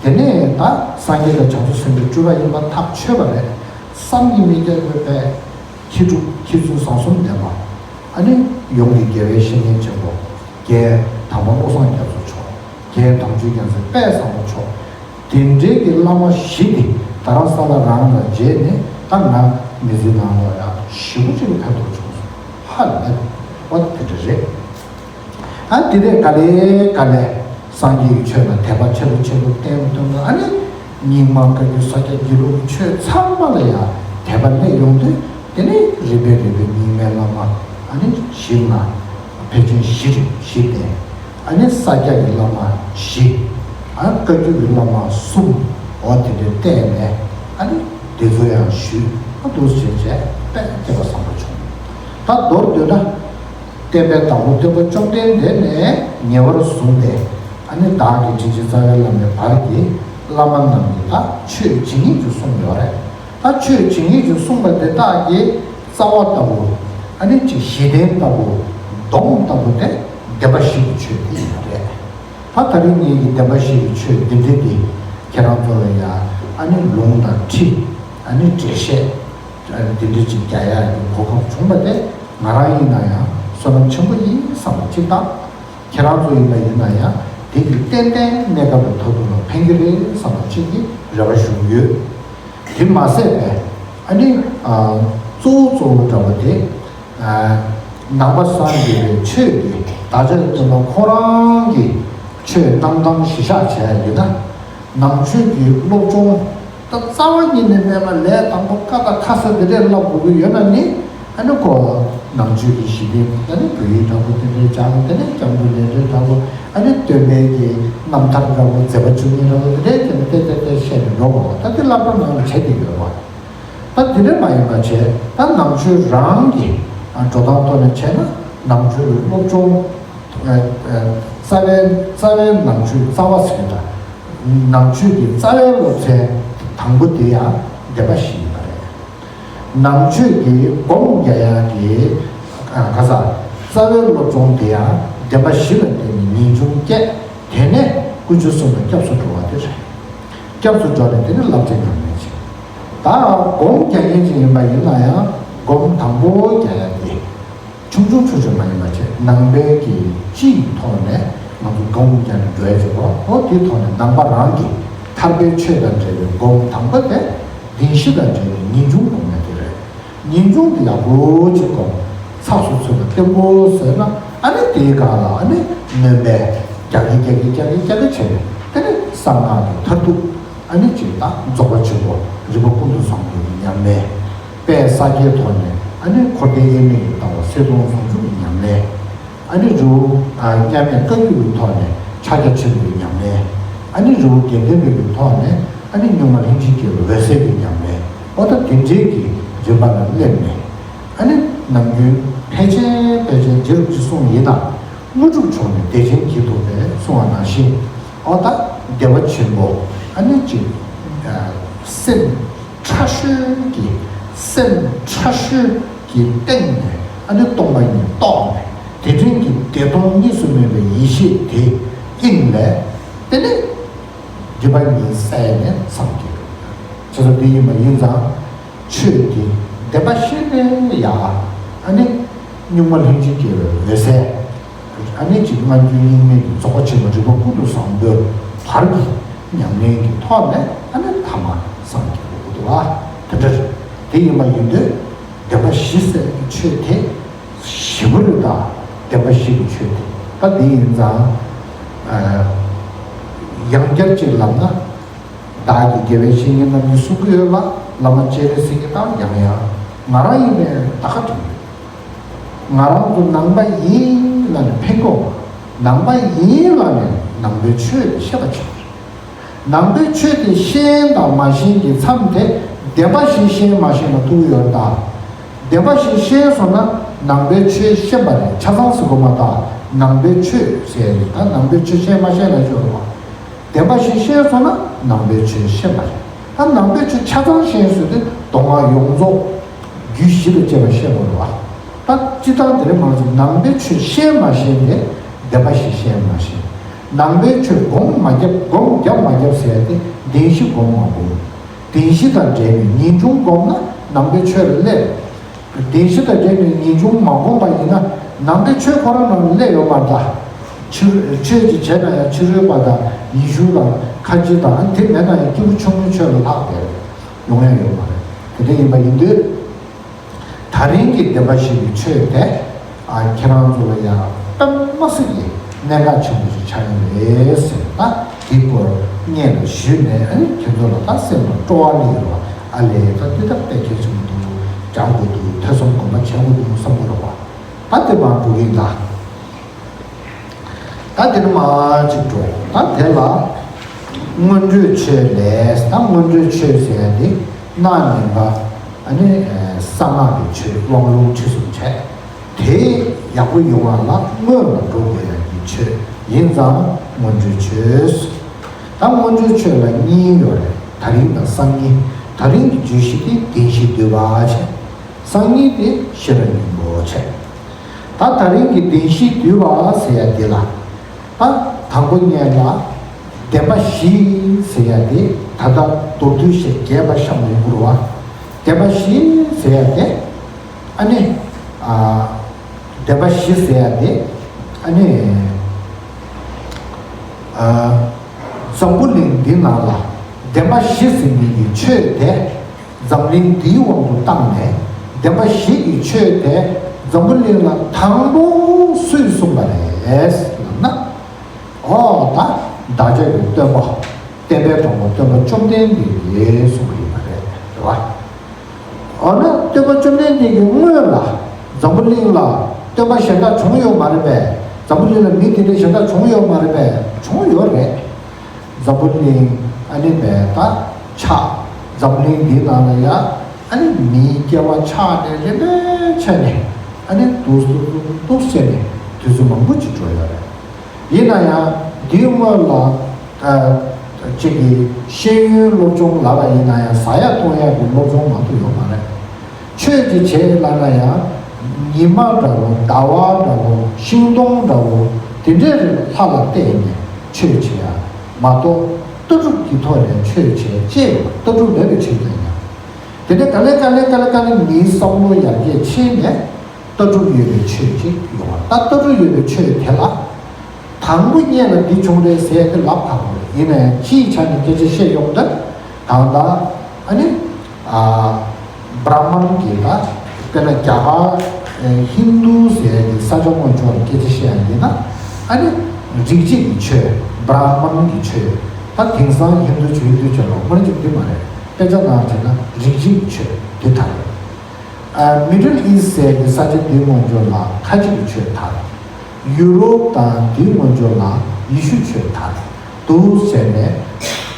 དེ་ནས་ད་སངས་རྒྱས་དང་བྱང་ཆུབ་སེམས་དཔའི་སྤྲུལ་པ་ཡིན་པ་ཐག་ཆོད་པ་རེད། བསམ་གྱིས་མི་ཁྱབ་པའི་དཔལ་ཁྱི་ཕྲུག་ཁྱི་བཙུན་བཟང་གསུམ་ལྡན་པ། ཨ་ནི་ཡུམ་གྱི་དགེ་བའི་བཤེས་གཉེན་ཆེན་པོ། རྒན་དམ་པ་བློ་བཟང་རྒྱ་མཚོ་མཆོག་རྒན་དམ་ཆོས་རྒྱལ་མཚན་དཔལ་བཟང་པོ་མཆོག་དེ་འདྲའི་གི་བླ་མ་བཞི་དེ་རྡ་རམ་ས་ལ་རང་ལ་མཇལ་ནས། ད་ང་མི་ཚེ་ནང་ལ་ཡང་ཞེ་པོ་ཅིག་ཕན་ཐོགས་བྱུང་སོང་། ཧ་ལས་པ་དེ་འདྲ་རེད། ཨ་དེ་ནས་ག་ལེ་ག་ལེ་སངས་རྒྱས་ཀྱི་ཆོས་ལ་དད་པ་ཆེན་པོ་ཆེན་པོ་བསྟེན་བསྟེན་ནས། ཨ་ནི་རྙིང་མ་བཀའ་བརྒྱུད་ས་སྐྱ་དགེ་ལུགས་ཀྱི་ཆོས་ཚང་མ་ལ་ཡང་དད་པ་སླེབས་ཡོང་དུས། དེ་ནས་རིམ་པས་རིམ་པས་རྙིང་མའི་བླ་མ། ཨ་ནི་བཞི་ལྔ། ཕལ་ཆེར་བཞི་རེད། བཞི་བསྟེན། ཨ་ནི་ས་སྐྱ་གི་བླ་མ་བཞི། ཨ་བཀའ་བརྒྱུད་ཀྱི་བླ་མ་གསུམ། འོ་དེ་འདྲ་བསྟེན་ནས། ཨ་ནི་དེ་ཚོ་ཡང་ཞུས། ཨ་འདུག་སེ་བྱས་བྱས་དཔེ་སྐལ་བ་བཟང་པོ་བྱུང་། ད་མདོར་བསྡུས་ན། བསྟན་པའི་བདག་པོ་སྟོན་པ་བཅོམ་ལྡན་འདས་ནས་ཉེ་བར་བཟུང་སྟེ། ཨ་ནི་བདག་གི་དྲིན་ཅན་རྩ་བའི་བླ་མའི་བར་གྱི་བླ་མ་རྣམས་ཀྱིས་ད་ཆོས་ཇི་སྙེད་ཅིག་གསུངས་ཡོད་རེད། ད་ཆོས་ཇི་སྙེད་ཅིག་གསུངས་པ་དེ་དག་གི་རྩ་བ་ལྟ་བུ། ཨ་ནི་ཅིག་གཞི་རྟེན་ལྟ་བུ། སྡོམ་ལྟ་བུ་དེ་བདེན་པ་བཞི་གི་ཆོས་དེ་ཡིན་པ་རེད། ད་ད་རིང་ངེད་ཀྱི་བདེན་པ་བཞི་གི་ཆོས་འདི་འདྲ་དེ་ཁྱེད་རང་ཚོ་ལ་ཡང་ཨ་ནི་ལུང་དང་ཁྲིད། ཨ་ནི་འགྲེལ་བཤད། འདི་འདྲ་ཅིག་རྒྱག་ཡག་གི་གོ་སྐབས་བྱུང་བ་དེ་ང་རང་ཡིན་ན་ཡང་བསོད་ནམས་ཆེན་པོ་ཡིན་བསམ་པ་གཅིག་དང་། ཁྱེད་རང་ཚོ་ཡིན་པ་ཡིན་ན་ཡང་ དེ་གི་ཏན་ཏན་གནས་སྐབས་ལ་མཐར་ཐུག་ལ་ཕན་གྱི་རེད་བསམ་པ་ཅིག་གི་རེ་བ་ཞུ་གི་ཡོད། དེ་མ་ཟད་པས་ཨ་ནི་གཙོ་བོ་གཙོ་བོ་འདྲ་བོ་དེ། ནང་པ་སངས་རྒྱས་པའི་ཆོས་ཀྱི་བདག་ཅག་སྟོན་པ་ཁོ་རང་གི་ཆོས་གནང་སྟངས་གཞི་བཞག་བྱས་ཡིན་ན། ནང་ཆོས་ཀྱི་སློབ་སྦྱོང་ད་རྩ་བ་ཉིད་ནས་མེད་པ་ལས་དང་པོ་ཀ་དང་ཁ་ས་དེ་འདྲས་བསླབ་དགོས་ཀྱི་ཡོད་ན་ནི། ཨ་ནི་ཁོ་ནང་ཆོས་ཀྱི་གཞི་རྟེན་ད་ནི་བོད་ཡིག་འདྲ་པོ་དེ་འདྲས་སྦྱངས། དེ་ནས་སྐྱབས་འགྲོ་ལས་འབྲས་འདྲ་པོ། ཨ་ནི་སྟོན་པའི་གི་རྣམ་ཐར་འདྲ་པོ་མཛད་པ་བཅུ་གཉིས་འདྲ་པོ་དེ་འདྲས་དེ་ནས་ཏེ་ཏེ་ཏེ་བཤད་ནས་འགྲོ་དགོས་པ་ད་དེ་བསླབ་གྲྭ་ནང་ལ་བྱེད་དེ་ཡོད་པ། ད་དེ་འདྲ་མ་ཡིན་པ་བྱས་ད་ནང་ཆོས་རང་གི་འགྲོ་སྟངས་ཐོག་ནས་བྱས་ན་ནང་ཆོས་ཀྱི་སློབ་སྦྱོང་རྩ་བའི་རྩ་བའི་ནང་ཆོས་རྩ་བ་ཟེར་ད་ནང་ཆོས་ཀྱི་རྩ་བའི་སློབ་ཚན་དང་པོ་དེ་ཡང་བདེན་པ་བཞི་ཡིན་པ་རེད། ནང་ཆོས་ཀྱི་སྒོམ་རྒྱག་ཡག་གི་ག་ས་རྩ་བའི་སློབ་སྦྱོང་དེ་ཡང་བདེན་པ་བཞི་ལ་བརྟེན་ནས་ངེས་འབྱུང་སྐྱེ། དེ་ནས་ཀུན་སྤྱོད་གསུམ་ལ་སྐྱབས་སུ་འགྲོ་བ་དེ་རེད། སྐྱབས་སུ་འགྲོ་ནས་དེ་ནི་བསླབ་བྱ་ཉམས་ལེན་བྱེད། ད་སྒོམ་རྒྱག་མཁན་ཅིག་ཡིན་པ་ཡིན་ན་ཡང་སྒོམ་དང་པོ་རྒྱག་ཡ་དེ་ཆུང་ཆུང་ཆུང་ཆུང་མ་ཡིན་པ་བྱས་ནང་པའི་གི་སྤྱིའི་ཐོག་ནས་ང་ཚོ་སྒོམ་རྒྱག་ནས་འགྲོ་ཡ་བྱེད་པ་འོ་དེའི་ཐོག་ནས་ནང་པ་རང་གི་ཐར་པའི་ཆོས་དང་འབྲེལ་བའི་སྒོམ་དང་པོ་དེ་བདེན་བཞི་དང་འབྲེལ་བའི་ངེས་འབྱུང་སྒོམ་ཡ་དེ་རེད། ངེས་འབྱུང་དེ་ཡག་པོ་ཅིག་གོ། ཚགས་སུ་ཚུད་པ་བརྟན་པོ་བཟོས་ན་ཨ་ནི་དེའི་སྒང་ལ་ཨ་ནི་སྨོན་པས་རྒྱག་གི་རྒྱག་གི་རྒྱག་གི་རྒྱག་གི་བྱས་ནས་དེ་ནི་གསང་སྔགས་ཀྱི་མཐར་ཐུག་ཨ་ནི་ཅིག་དང་རྫོགས་པ་ཆེན་པོ་རིག་པ་ཀུན་ཏུ་བཟང་པོའི་ཉམས་ལེན། དཔལ་ས་སྐྱའི་ཐོག་ནས་ཨ་ནི་འཁོར་འདས་དབྱེར་མེད་ཀྱི་ལྟ་བ་གསལ་སྟོང་ཟུང་འཇུག་གི་ཉམས་ལེན། ཨ་ནི་རི་བོ་མཉམ་མེད་བཀའ་བརྒྱུད་ཀྱི་ཐོག་ནས་ཕྱག་རྒྱ་ཆེན་པོའི་ཉམས་ལེན། ཨ་ནི་རི་བོ་དགེ་ལྡན་པའི་གི་ཐོག་ནས་ཨ་ནི་གཉུག་མ་ལྷན་ཅིག་སྐྱེས་པའི་འོད་གསལ་གྱི་ཉམས་ལེན། ཨོ་ད་དེ་འདྲའི་གི་རིམ་པ་ལ་སླེབས་ནས་ཨ་ནི་ནམ་རྒྱུན་ཕལ་ཆེར་ཕལ་ཆེར་རྗེ་རིན་པོ་ཆེ་གསུངས་ཡིན་ན་དངོས་གྲུབ་མཆོག་ནི་བདེ་ཆེན་གྱིས་ཐོབ་པས་གསུངས་པ་ནང་བཞིན་ཨོ་ད་བདེ་བ་ཆེན་པོ་ཨ་ནི་ཅིག་སེམས་ཕྲ་ཤོས་ཀྱི་སེམས་ཕྲ་ཤོས་ཀྱི་སྟེང་ནས་ཨ་ནི་སྟོང་པ་ཉིད་རྟོགས་ནས་དེ་དོན་གྱི་བདེ་སྟོང་གཉིས་སུ་མེད་པའི་ཡེ་ཤེས་དེ་དབྱིངས་ལས་དེ་ནི་སྒྲིབ་པ་གཉིས་བསལ་ནས་སངས་རྒྱས། བྱས་ཙང་དེ་ཡིན་པ་ཡིན་ཙང་ཆོས་དེ་བདེན་པ་བཞི་ནས་ཡ་ཨ་ནི་གཉུག་མ་ལྷན་ཅིག་སྐྱེས་པའི་འོད་གསལ། ཨ་ནི་ཅིག་སྔ་འགྱུར་རྙིང་མའི་རྫོགས་པ་ཆེན་པོ་རིག་པ་ཀུན་ཏུ་བཟང་པོའི་བར་གྱི་ཉམས་ལེན་གྱི་ཐོག་ནས་ཨ་ནི་ཐ་མ་སངས་རྒྱས་པ་འདུག་བ། དེ་འདྲ་རེད། དེ་ཡིན་པ་ཡིན་དུས་བདེན་པ་བཞི་ཟེར་གྱི་ཆོས་དེ་ཞི་བ་རེད། ད་བདེན་པ་བཞི་གི་ཆོས་དེ་ད་དེ་ཡིན་ཙང་ཡང་བསྐྱར་ཅིག་ལབ་ན། བདག་གི་དགེ་བའི་བཤེས་གཉེན་རྣམས་ཀྱིས་གསུང་གི་ཡོད་ལ་བླ་མ་སྤྱན་རས་གཟིགས་ཀྱིས་ད་ཡང་ཡང་ང་རང་ཡིན་ནའི་ད་ག་དྲན་ཡོད། ང་རང་ཚོ་ནང་པ་ཡིན་ལབ་ནས་ཕན་གོ། ནང་པ་ཡིན་ལབ་ནས་ནང་པའི་ཆོས་དེ་ཤེས་པ་བྱེད་པ་རེད། ནང་པའི་ཆོས་དེ་ཤེས་དང་མ་ཤེས་ཀྱི་མཚམས་དེ་བདེན་པ་བཞི་ཤེས་མ་ཤེས་ལ་ཐུག་ཡོད་རེད་ད། བདེན་པ་བཞི་ཤེས་སོང་ན་ནང་པའི་ཆོས་ཤེས་པ་རེད། ཆ་ཚང་ཟེར་དགོས་མ་ད་ནང་པའི་ཆོས་ཟེར་ཡ་རེད། ད་ནང་པའི་ཆོས་ཤེས་མ་ཤེས་ལ་ཤོད་རོགས། བདེན་པ་བཞི་ཤེས་སོང་ན་ནང་པའི་ཆོས་ཤེས་པ་རེད། ད་ནང་པའི་ཆོས་ཆ་ཚང་ཤེས་ཟེར་དུས་མདོ་སྔགས་ཡོངས་རྫོགས་རྒྱུད་བཞི་དང་བཅས་པ་ཤེས་དགོས་རེད་བ། ད་སྤྱིར་བཏང་དེ་རིང་མང་ཆེ་ནང་པའི་ཆོས་ཤེས་མ་ཤེས་ནས་བདེན་པ་བཞི་ཤེས་མ་ཤེས། ནང་པའི་ཆོས་སྒོམ་མ་བརྒྱབ་སྒོམ་བརྒྱབ་མ་བརྒྱབ་ཟེར་ཡ་དེ་བདེན་བཞི་སྒོམ་མ་སྒོམ། བདེན་བཞི་དང་འབྲེལ་ནས་ངེས་འབྱུང་སྒོམ་ན་ནང་པའི་ཆོས་ལ་སླེབས། བདེན་བཞི་དང་འབྲེལ་ནས་ངེས་འབྱུང་མ་སྒོམ་པ་ཡིན་ན་ནང་པའི་ཆོས་ཁོ་རང་ནང་ལ་སླེབས་ཡོད་མ་རེད་ད། ཕྱི་ཆོས་ཅིག་བྱས་ན་ཡང་ཕྱི་རོལ་པ་དང་ཡེ་ཤུ་དང་ཁ་ཆེ་དང་དེ་མེད་ན་ཡང་སྐྱེས་བུ་ཆུང་ངུའི་ཆོས་ལ་ལྷག་བསྡད་ཡོང་ཡ་ཡོད་མ་རེད། དེ་འདྲ་ཡིན་པ་ཡིན་དུས། ད་རིང་གི་བདེན་པ་བཞི་གི་ཆོས་དེ་ཨ་ཁྱེད་རང་ཚོ་ལ་ཡང་དཔེ་མི་སྲིད་ཀྱི་གནད་འགག་ཆེན་པོ་ཞིག་ཆགས་ཀྱི་རེད་ཟེར་ན་དེའི་སྐོར་སྙན་ལ་ཞུས་ནས་ཨ་ནི་ཁྱེད་ཚོ་ལ་ད་སེམས་ལ་སྤྲོ་བ་སླེབས་ཡོད་པ། ཨ་ལས་ད་འདི་ད་དཔེ་གལ་ཆེན་པོ་འདུག་སྦྱང་དགོས་འདུག་ཐོས་བསམ་སྒོམ་པ་བྱེད་དགོས་འདུག་བསམ་གྱི་རེད་བ། ད་དེ་མར་འགྲོ་གི་ཡིན་ད། ད་དེ་ནི་མ་གཅིག་འགྲོ། ད་དེ་ལ་སྔོན་འགྲོའི་ཆོས་ལས། ད་སྔོན་འགྲོའི་ཆོས་ཟེར་ཡ་དེ་རྣམ་སྨིན་པ་ཨ་ནི་གསང་སྔགས་ཀྱི་ཆོས་དབང་ལུང་ཁྲིད་གསུམ་བྱས། དེ་ཡག་པོ་ཡོང་བ་ལ་སྔོན་ལ་འགྲོ་དགོས་ཡ་གི་ཆོས་ཡིན་ཙང་སྔོན་འགྲོའི་ཆོས། ད་སྔོན་འགྲོའི་ཆོས་ལ་གཉིས་ཡོད་རེད། ད་རིང་དང་སང་ཉིན། ད་རིང་གི་བརྗོད་གཞི་དེ་བདེན་བཞི་འདུས་པ་བྱས། སང་ཉིན་དེ་ཤེས་རབ་སྙིང་པོ་བྱས། ད་ད་རིང་གི་བདེན་བཞི་འདུས་པ་ཟེར་ཡ་དེ་ལ། ད་དང་པོ་ཉིད་ལ་བདེན་པ་བཞི་ཟེར་ཡ་དེ་ད་ལྟ་མདོར་བསྡུས་ཤིག་རྒྱས་པ་བཤད་ན་ཡོང་གི་རེད་བ། བདེན་པ་བཞི་ཟེར་ཡ་དེ་ཨ་ནི་ཨ། བདེན་པ་བཞི་ཟེར་ཡ་དེ་ཨ་ནི་ འཛམ་བུ་གླིང་འདི་ནང་ལ་བདེན་པ་བཞི་ཟེར་མཁན་གྱི་ཆོས་དེ་འཛམ་གླིང་འདིའི་དབང་དུ་བཏང་ནས། བདེན་པ་བཞི་གི་ཆོས་དེ་འཛམ་བུ་གླིང་ལ་དང་པོ་སུས་གསུངས་པ་རེད་ལབ་ན། ཨོ་ད་བདག་ཅག་གི་སྟོན་པ། བསྟན་པའི་དྲང་པོ་སྟོན་པ་བཅོམ་ལྡན་འདས་ཀྱིས་གསུངས་པ་ཡིན་པ་རེད། རེད་བ། འོ་ན་སྟོན་པ་བཅོམ་ལྡན་འདས་ཀྱི་སྔོན་ལ་འཛམ་བུ་གླིང་ལ་སྟོན་པ་གཞན་དག་བྱུང་ཡོད་མ་རེད་པས། འཛམ་བུ་གླིང་ལ་མི་དེ་འདྲ་གཞན་དག་བྱུང་ཡོད་མ་རེད་པས། བྱུང་ཡོད་རེད། འཛམ་བུ་གླིང་ཨ་ནི་བས་ད་ཆགས། འཛམ་གླིང་འདི་ནང་ལ་ཡ་ཨ་ནི་མིའི་སྐྱེ་བ་ཆགས་ནས་རིམ་པས་ཆགས་ནས་ཨ་ནི་འདུག་འདུག་འདུག་འདུག་བྱས་ནས་དུས་ཚོད་མང་པོ་ཅིག་འགྲོ་ཡོད་རེད། ཡིན་ན་ཡང་འདིའི་སྔོན་ལ་ཨ་གཅིག་གི་ཤེས་ཡོན་སློབ་སྦྱོང་ལབ་པ་ཡིན་ན་ཡང་ཟ་ཡག་འཐུང་ཡག་གི་སློབ་སྦྱོང་མང་པོ་ཡོད་མ་རེད། ཆོས་ཀྱི་བྱེད་ལབ་ན་ཡང་ཉི་མ་འདྲ་བོ། ཟླ་བ་འདྲ་བོ། ཤིང་སྡོང་འདྲ་བོ། དེ་འདྲའི་ལྷ་ལ་བལྟས་ནས་ཆོས་བྱེད་ཡག་མ་གཏོགས་ལྟ་གྲུབ་ཀྱི་ཐོག་ནས་ཆོས་བྱེད་ཅེས་ལྟ་གྲུབ་མེད་པའི་ཕྱིར་དང་ཡང་། དེ་ནས་ག་ལེ་ག་ལེ་ག་ལེ་ག་ལེ་མིའི་བསམ་བློ་ཡར་རྒྱས་ཕྱིན་ནས་ལྟ་གྲུབ་ཡོད་པའི་ཆོས་ཅིག་ཡོང་བ། ད་ལྟ་གྲུབ་ཡོད་པའི་ཆོས་དེ་ལ་དང་པོ་སྔོན་ལ་འདི་བྱུང་རེད་ཟེར་ཏེ་ལབ་ཁག་པོ་རེད། ཡིན་ན་ཡང་སྤྱིའི་ཆ་ནས་སྐད་ཆ་བཤད་ཡོང་དུས་གང་ལྟར་ཨ་ནི་ཨ་བྷྲ་མན་གྱི་ད་དཔེར་ན་རྒྱ་གར་ཧིན་དུ་ཟེར་གྱི་ས་ཆ་དངོས་ཕྱོགས་ལ་སྐད་ཆ་བཤད་ཡ་ཡིན་ན། ཨ་ནི་རིགས་གཅིག་གི་ཆོས། བྷྲ་མན་གྱི་ཆོས། ད་དེང་སང་ཧིན་དུ་ཆོས་ཧིན་དུ་ཆོས་ལ་དངོས་གནས་ཅིག་འདི་མ་རེད། དཔེ་ཆ་ནང་བྱས་ན་རིགས་གཅིག་གི་ཆོས་འདི་དར་ཡོད། ཨ་Middle East ཟེར་གྱི་ས་ཆ་འདིའི་དངོས་ཕྱོགས་ལ་ཁ་ཆེ་གི་ཆོས་དར། ཡུ་རོབ་དང་འདིའི་དངོས་ཕྱོགས་ལ་ཡེ་ཤུ་ཆོས་དར་འདུག་ཟེར་ནས།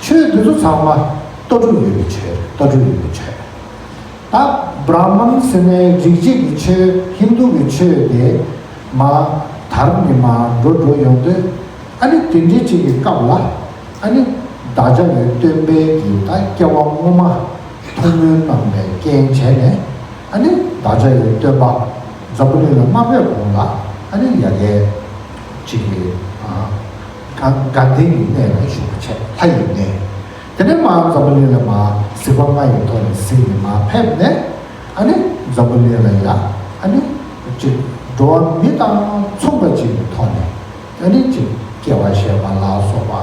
ཆོས་འདི་ཚོ་ཚང་མ་ལྟ་གྲུབ་ཡོད་པའི་ཆོས་རེད། ལྟ་གྲུབ་ཡོད་པའི་ཆོས་རེད། ད་བྷྲ་མན་ཟེར་ནས་རིགས་གཅིག་གི་ཆོས་ཧིན་དུ་གི་ཆོས་དེ་མར་དར་ནས་མར་འགྲོ་འགྲོ་ཡོང་དུས། ཨ་ནི་དེ་འདྲའི་ཅིག་གི་སྐབས་ལ་ཨ་ནི་བདག་ཅག་གི་སྟོན་པའི་གི་ད་སྐྱེ་བ་སྔོན་མ་ཐུགས་སྨོན་གནང་བའི་རྐྱེན་བྱས་ནས། ཨ་ནི་བདག་ཅག་གི་སྟོན་པ་འཛམ་བུ་གླིང་ལ་མ་ཕེབས་གོང་ལ་ཨ་ནི་ཡ་གིའི་ཅིག་གི་ཨ་དགའ་ལྡན་གྱི་གནས་ལ་བཞུགས་པ་བྱས། ལྷ་ཡི་གནས། དེ་ནས་མར་འཛམ་བུ་གླིང་ལ་མར་གཟིགས་པ་ལྔ་ཡི་ཐོག་ནས་གཟིགས་ནས་མར་ཕེབས་ནས། ཨ་ནི་འཛམ་བུ་གླིང་ལ་ཡ་ཨ་ནི་ཅིག་འགྲོ་བ་མི་དང་མཚུངས་པ་ཅིག་གི་ཐོག་ནས་ཨ་ནི་ཅིག་སྐྱེ་བ་བཞེས་པ་ལ་སོགས་པ།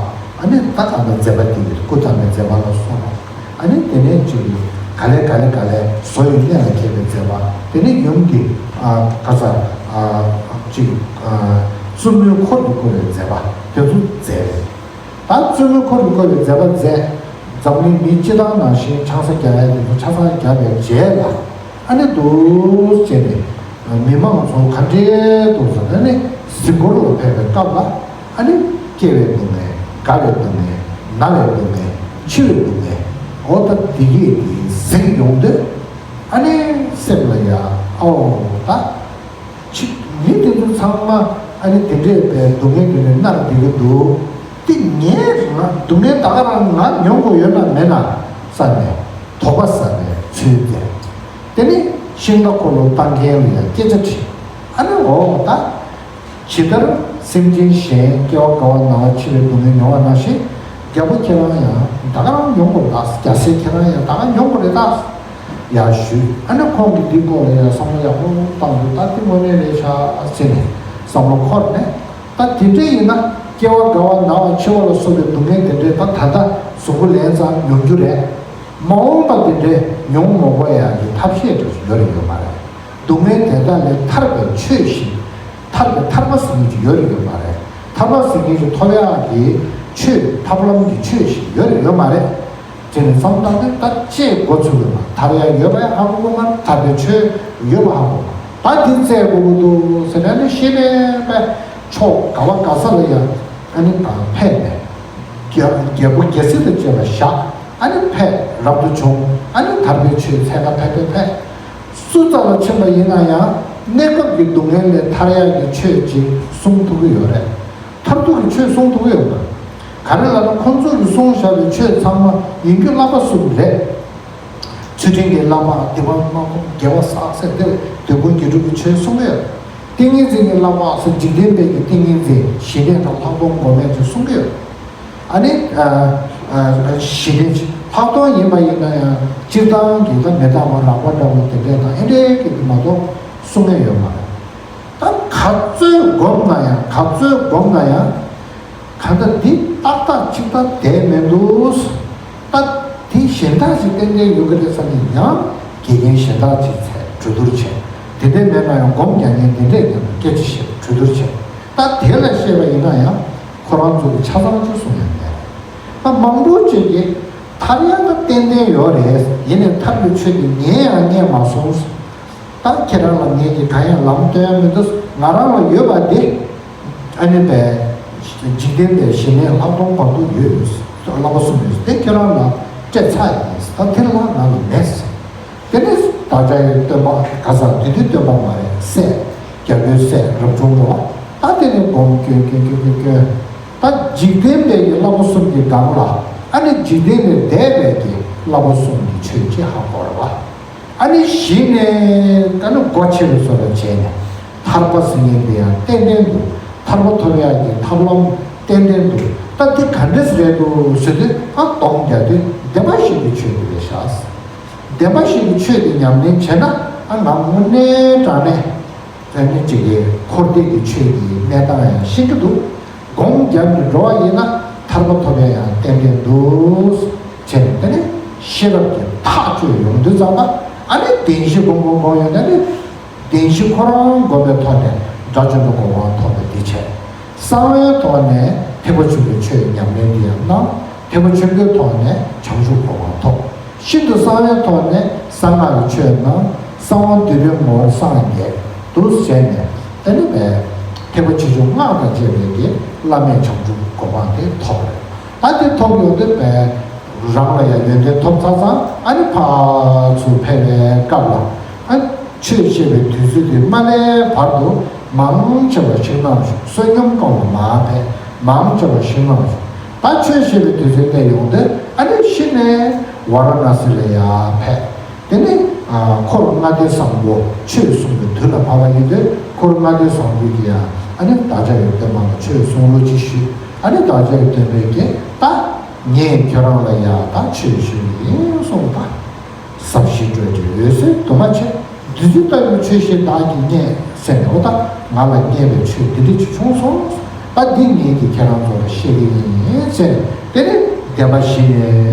ཨ་ནི་ད་གང་ལྟར་མཛད་པ་དེ་ཡིན། སྐུ་བལྟམས་པའི་མཛད་པ་ལ་སོགས་པ། ཨ་ནི་དེ་ནས་ཅིག་ག་ལེ་ག་ལེ་ག་ལེ་བཟོ་ཡི་གནས་ལ་འཁེལ་བའི་མཛད་པ། དེ་ནས་ཡུམ་གྱི་ཨ་ག་ས་ཨ་ཅིག་ཨ་བཙུན་མོའི་འཁོར་དུ་བསྐོར་བའི་མཛད་པ་དེ་ཚོ་མཛད་རེད། ད་བཙུན་མོའི་འཁོར་དུ་བསྐོར་བའི་མཛད་པ་མཛད། འཛམ་གླིང་མི་སྤྱི་བཏང་ནང་བཞིན་ཆང་ས་རྒྱག་ཡ་དེ་ཚོ་ཆང་ས་རྒྱག་པའི་རྗེས་ལ། ཨ་ནི་འདུག་བྱས་ནས་མི་མང་ཚོ་ག་འདྲའི་འདུག་ཟེར་ན་ནི་གཟིགས་སྐོར་ལ་ཕེབས་པའི་སྐབས་ལ། ཨ་ནི་སྐྱེ་བའི་སྡུག་བསྔལ། རྒ་བའི་སྡུག་བསྔལ། ན་བའི་སྡུག་བསྔལ། འཆི་བའི་སྡུག་བསྔལ། འོ་ད་འདི་གས་དེ་གཟིགས་ཡོང་དུས་ཨ་ནི་སེམས་ལ་ཡ་ཨོ་ད། ཅིག་མི་དེ་ཚོ་ཚང་མ་ཨ་ནི་དེ་འདྲས་པའི་སྡུག་བསྔལ་དེ་ནས་མནར་བསྡད་ཀྱི་འདུག་དེ་ངས་ང་སྡུག་བསྔལ་ད་ག་རང་ང་མྱོང་དགོས་ཡོད་ན་མེད་ན་བསམ་ནས་དོགས་པ་ཟ་བའི་ཚུལ་མཛད། དེ་ནས་ཤིང་རྟ་འཁོར་ལོ་བཏང་མཁན་ལ་ཡང་སྐད་ཆ་དྲིས། ཨ་ནི་འོ་ད་ཇི་ལྟར་སེམས་ཅན་གཞན་སྐྱེ་བ་རྒ་བ་ན་བ་འཆི་བའི་སྡུག་བསྔལ་མྱོང་བ་ནང་བཞིན། རྒྱལ་པོ་ཁྱེད་རང་ཡང་ད་ག་རང་མྱོང་དགོས་རེད་ད། རྒྱལ་སྲས་ཁྱེད་རང་ཡང་ད་ག་མྱོང་དགོས་རེད་ད། ཡ་ཞུས། ཨ་ནི་ཁོང་གིས་འདི་སྐོར་ལ་ཡ་བསམ་བློ་ཡག་པོ་བཏང་འདུག་ད་འདི་དངོས་གནས་རེད་ཤག་ཟེར་ནས་བསམ་བློ་འཁོར་ནས། ད་དེ་འདྲ་ཡིན་ན་སྐྱེ་བ་རྒ་བ་ན་བ་འཆི་བ་ལ་སོགས་པའི་སྡུག་བསྔལ་དེ་འདྲས་ད་ད་ལྟ་གཟུགས་པོ་ལེན་ཙང་མྱོང་རྒྱུ་རེད། མ་འོངས་པ་དེ་འདྲས་མྱོང་མ་དགོས་ཡག་གི་ཐབས་ཤེས་འདྲ་ཞིག་ཡོད་རེད་ཡོད་མ་རེད། སྡུག་བསྔལ་དེ་དག་ལས་ཐར་པའི་ཆོས་ཤིག་ཐར་པའི་ཐར་པ་ཟེར་མཁན་ཅིག་ཡོད་རེད་ཡོད་མ་རེད། ཐར་པ་ཟེར་མཁན་ཅིག་ཐོབ་ཡག་གི་ཆོས། ཐར་ལམ་གྱི་ཆོས་ཤིག་ཡོད་རེད་ཡོད་མ་རེད། དེ་ནས་བསམ་བཏང་ནས་ད་ཅེས་འགོ་ཚུགས་པ་ཡིན་པ། ཐར་ཡག་ཡོད་པ་ཡང་ཧ་གོ་གི་མ་རེད། ཐར་པའི་ཆོས་ཡོད་པ་ཧ་གོ། ད་འདི་བཙལ་དགོས་ཀྱི་འདུག་ཟེར་ནས་ནི་ཤེས་ནས་པས་ཕྱོགས་ག་བ་ག་ས་ལ་ཡང་ཨ་ནི་དང་ཕེབས་ནས། རྒྱལ་རྒྱལ་པོ་རྒྱལ་སྲིད་དང་བཅས་པ་བཞག་ཨ་ནི་ཕེབས་རབ་ཏུ་བྱུང་། ཨ་ནི་ཐར་པའི་ཆོས་འཚོལ་ག་ཕེབས་ཕེབས་ཕེབས། སུ་རྩ་ལ་ཕྱིན་པ་ཡིན་ན་ཡང་གནས་སྐབས་ཀྱི་སྡུག་བསྔལ་ལས་ཐར་ཡག་གི་ཆོས་ཅིག་གསུང་ཐུབ་ཀྱི་ཡོད་རེད། མཐར་ཐུག་གི་ཆོས་གསུང་ཐུབ་ཀྱི་ཡོད་པ། ག་རེ་ལབ་ན་ཁོང་ཚོ་གིས་གསུངས་བཞག་པའི་ཆོས་ཚང་མ་ཡིན་རྒྱུ་བསླབ་པ་གསུམ་རེད། ཚུལ་ཁྲིམས་ཀྱི་བསླབ་པ། སྡིག་པ་མ་སྒོམ། དགེ་བ་བསགས་ཟེར་ཏེ་དོན་ཀུན་དགེ་སྒྲུབ་ཀྱི་ཆོས་གསུང་གི་ཡོད། ཏིང་ངེ་འཛིན་གྱི་བསླབ་པ་ཟེར་འཇིག་རྟེན་པའི་གི་ཏིང་ངེ་འཛིན་ཞི་གནས་དང་ལྷག་མཐོང་སྒོམ་མེད་ཅེས་གསུང་གི་ཡོད། ཨ་ནི་ཨ་ཨ་ཞི་གནས་ལྷག་མཐོང་ཡིན་པ་ཡིན་ན་ཡང་སྤྱིར་བཏང་གི་ད་མི་རྟག་པ་རགས་པ་འདྲ་བོ་དེ་འདྲས་དང་ཨེ་འདྲས་ཀྱི་མ་གཏོགས་གསུང་ཡས་ཡོད་མ་རེད། ད་ག་ཚོད་སྒོམ་ན་ཡང་ག་ཚོད་སྒོམ་ན་ཡང་། གང་ལྟར་འདི་ཏག་ཏག་གཅིག་ལྟར་བསྡད་མི་འདུག་ད་འདི་གཞན་དག་ཅིག་ཏན་ཏན་ཡོད་ཀྱི་རེད་བསམ་ནས་ཡང་དགེ་རྒན་གཞན་དག་ཅིག་ཚད་གྲོས་བསྡུར་བྱས། དེ་འདྲ་མེད་ན་ཡང་སྒོམ་རྒྱག་མཁན་དེ་འདྲས་ཀྱང་སྐད་ཆ་བཤད་གྲོས་བསྡུར་བྱས། ད་དེ་ལ་བཤད་པ་ཡིན་ན་ཡང་ཁོ་རང་ཚོ་གི་ཆ་ཚང་གཅིག་གསུང་ཡ་མེད་རེད། ད་མང་པོ་ཅིག་གིས་ཐར་ཡག་ད་ཏན་ཏན་ཡོད་རེད། ཡིན་ནའི་ཐར་པའི་ཆོས་དེ་ངས་ཡང་རྙེད་མ་སོང་། ད་ཁྱེད་རང་ལ་ངས་ཀྱིས་གང་ཡང་ལམ་སྟོན་ཡ་མི་འདུག་ང་རང་ལ་ཡོད་པ་དེ་ཨ་ནི་པའི་འཇིག་རྟེན་པའི་ཞི་གནས་ལྷག་མཐོང་བར་དུ་ཡོད་ཡོད། བསླབ་པ་གསུམ་ཡོད། དེ་ཁྱེད་རང་ལ་སྤྲད་ཚར་ཡིན། ད་དེ་ལ་ང་ལ་མེད། དེ་ནས་བདག་ཅག་གི་སྟོན་པ་ག་ས་དེ་དུས་སྟོན་པ་མ་རེད། སྲས་རྒྱལ་པོའི་སྲས་རབ་བྱུང་འགྲོ་བ། ད་དེ་ནས་སྒོམ་སྐྱོན་སྐྱོན་སྐྱོན་སྐྱོན་སྐྱོན། ད་འཇིག་རྟེན་པའི་གི་བསླབ་པ་གསུམ་གྱི་སྒང་ལ་ཨ་ནི་འཇིག་རྟེན་ལས་འདས་པའི་གི་བསླབ་པ་གསུམ་གྱི་ཆོས་ཅིག་ཧ་གོ་ར་བ། ཨ་ནི་གཞི་ནས་ཀ་ནི་སྒོ་ཕྱེ་རུ་བཟོ་ར་བྱས་ནས་ཐར་པ་ཟེར་མཁན་དེ་ཡང་ཏན་ཏན་འདུག་ཐར་པ་ཐོབ་ཡག་གི་ཐབས་ལམ་ཏན་ཏན་འདུག་ད་འདི་ག་འདྲས་རེད་འདུག་ཟེར་དུས་ཨ་གདོང་རྒྱག་དུས་བདེན་པ་བཞི་གི་ཆོས་དེ་རེད་ཤག་བདེན་པ་བཞི་གི་ཆོས་དེ་ཉམས་ལེན་བྱས་ན་ཨ་ང་དངོས་གནས་དྲང་གནས་ཨ་ནི་ཅིག་གི་འཁོར་འདས་ཀྱི་ཆོས་ཀྱི་གནས་སྟངས་ཡང་ཤེས་ཀྱི་འདུག་སྒོམ་རྒྱབ་ནས་འགྲོ་བ་ཡིན་ན་ཐར་པ་ཐོབ་ཡ་ཡང་ཏན་ཏན་འདུག་བྱས་ནས། དེ་ནས་ཤེས་རབ་ཀྱི་ཐག་གཅོད་ཡོང་དུས་ཙམ་པ་ཨ་ནི་བདེན་བཞི་སྒོམ་སྒོམ་སྒོམ་ཡོང་དུས་ཨ་ནི་བདེན་བཞི་ཁོ་རང་སྒོམ་པའི་ཐོག་ནས་དགྲ་བཅོམ་པའི་གོ་འཕང་ཐོབ་པ་འདི་བྱས། གསང་བའི་ཐོག་ནས་ཐེག་པ་ཆེན་པོའི་ཆོས་ཉམས་ལེན་འདི་ཡང་གནང་། ཐེག་པ་ཆེན་པོའི་ཐོག་ནས་བྱང་ཆུབ་གོ་འཕང་ཐོབ། ཤིན་ཏུ་གསང་བའི་ཐོག་ནས་གསང་སྔགས་ཀྱི་ཆོས་རྣམས་གསང་བ་འདུས་པའི་ངོ་བོར་སངས་རྒྱས་འདུག་ཟེར་ནས་དེ་ནི་བས་ཐེག་པ་ཆེ་ཆུང་སྔགས་དང་བཅས་པའི་གི་བླ་མེད་བྱང་ཆུབ་གོ་འཕང་དེ་ཐོབ་རེད། ད་དེ་ཐོབ་ཡོང་དུས་བས་རང་ལ་ཡང་ཡོན་ཏན་ཐོབ་ཚར་ཙང་ཨ་ནི་ཕར་ཚུར་ཕེབས་པའི་སྐབས་ལ་ཨ་ཆོས་བཤད་པའི་དུས་ཚོད་དེ་མ་སླེབས་བར་དུ་མང་ཆེ་བ་ཞིང་ནང་བཞུགས། བསོད་སྙོམས་སྐོང་ལ་མར་ཕེབས། མང་ཆེ་བ་ཞིང་ནང་བཞུགས། ད་ཆོས་བཤད་པའི་དུས་ཚོད་སླེབས་ཡོང་དུས་ཨ་ནི་གཞི་ནས་ཝཱ་ར་ཎ་སི་ལ་ཡར་ཕེབས། དེ་ནས་འཁོར་ལྔ་སྡེ་བཟང་པོ་ཆོས་གསུང་གི་དུས་ལ་བབ་པ་ཡིན་དུས་འཁོར་ལྔ་སྡེ་བཟང་པོས་ཀྱིས་ཡང་ཨ་ནི་བདག་ཅག་གི་སྟོན་པ་ལ་ཆོས་གསུང་རོགས་ཅིག་ཞུས། ཨ་ནི་བདག་ཅག་གི་སྟོན་པས་ཀྱིས་ད་ངས་ཁྱོད་རང་ལ་ཡང་ད་ཆོས་ཞུ་གི་ཡིན་གསུངས་པ། ཟབ་ཞི་སྤྲོས་བྲལ་འོད་གསལ་དུ་མ་ཆེ། བདུད་རྩི་ལྟ་བུའི་ཆོས་བཞིན་བདག་གིས་རྙེད་ཟེར་ནས། འོ་ད་ང་ལ་རྙེད་པའི་ཆོས་འདི་འདྲ་ཅིག་བྱུང་སོང་། ད་འདི་ངེད་ཀྱིས་ཁྱེད་རང་ཚོ་ལ་བཤད་ཀྱི་ཡིན་ཟེར་ནས། དེ་ནས་བདེན་པ་བཞི་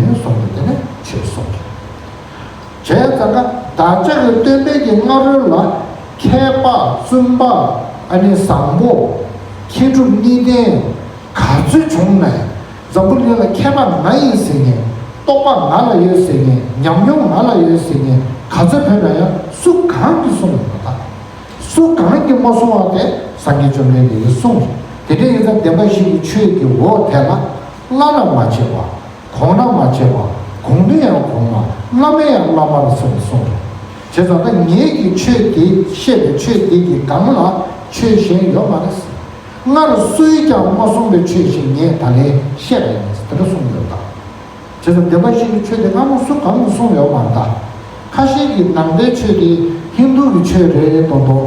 ནས་གསུངས་ཏེ་དེ་ནས་ཆོས་གསུངས་ཀྱི། བྱས་ཙང་ཀ་བདག་ཅག་གི་སྟོན་པའི་གི་སྔ་རོལ་ལ་མཁས་པ་བཙུན་པ་ཨ་ནི་བཟང་པོ་མཁས་གྲུབ་གཉིས་ལྡན་ག་ཚོད་བྱུང་ནས། འཛམ་བུ་གླིང་ལ་མཁས་པ་ང་ཡིན་ཟེར་མཁན། རྟོགས་པ་ང་ལ་ཡོད་ཟེར་མཁན། ཉམས་མྱོང་ང་ལ་ཡོད་ཟེར་མཁན་ག་ཚོད་ཕེབས་ན་ཡང་སུ་གང་གིས་གསུངས་ཡོད་མ་ཐག་སུ་གང་གིས་མ་གསུངས་པ་དེ་སངས་རྒྱས་བཅོམ་ལྡན་འདས་ཀྱིས་གསུངས་རེད། དེ་འདྲ་ཡིན་ཙང་བདེན་པ་བཞི་གི་ཆོས་ཀྱི་འོག་དེ་ལ་བླ་ན་མ་མཆིས་པ། གོང་ན་མ་མཆིས་པ། གོང་དུ་ཡང་གོང་མ། བླ་མའི་ཡང་བླ་མ་ལ་སོགས་པ་གསུངས་རེད། བྱས་ཙང་ད་ངེད་ཀྱི་ཆོས་དེ་བཤད་པའི་ཆོས་དེ་གི་སྒང་ལ་ཆོས་གཞན་ཡོད་མ་རེད། སྔར་སུས་ཀྱང་མ་གསུངས་པའི་ཆོས་ཤིག་ངས་ད་ལན་བཤད་པ་ཡིན་ཟེར་དེ་འདྲ་གསུངས་ཡོད་ད། བྱས་ཙང་བདེན་པ་བཞི་གི་ཆོས་དེ་སྔ་མོ་སུ་གང་གིས་གསུངས་ཡོད་མ་རེད་ད། ཁ་ཤས་ཀྱིས་ནང་པའི་ཆོས་དེ་ཧིན་རྡུ་གི་ཆོས་རེད་མདོག་མདོག་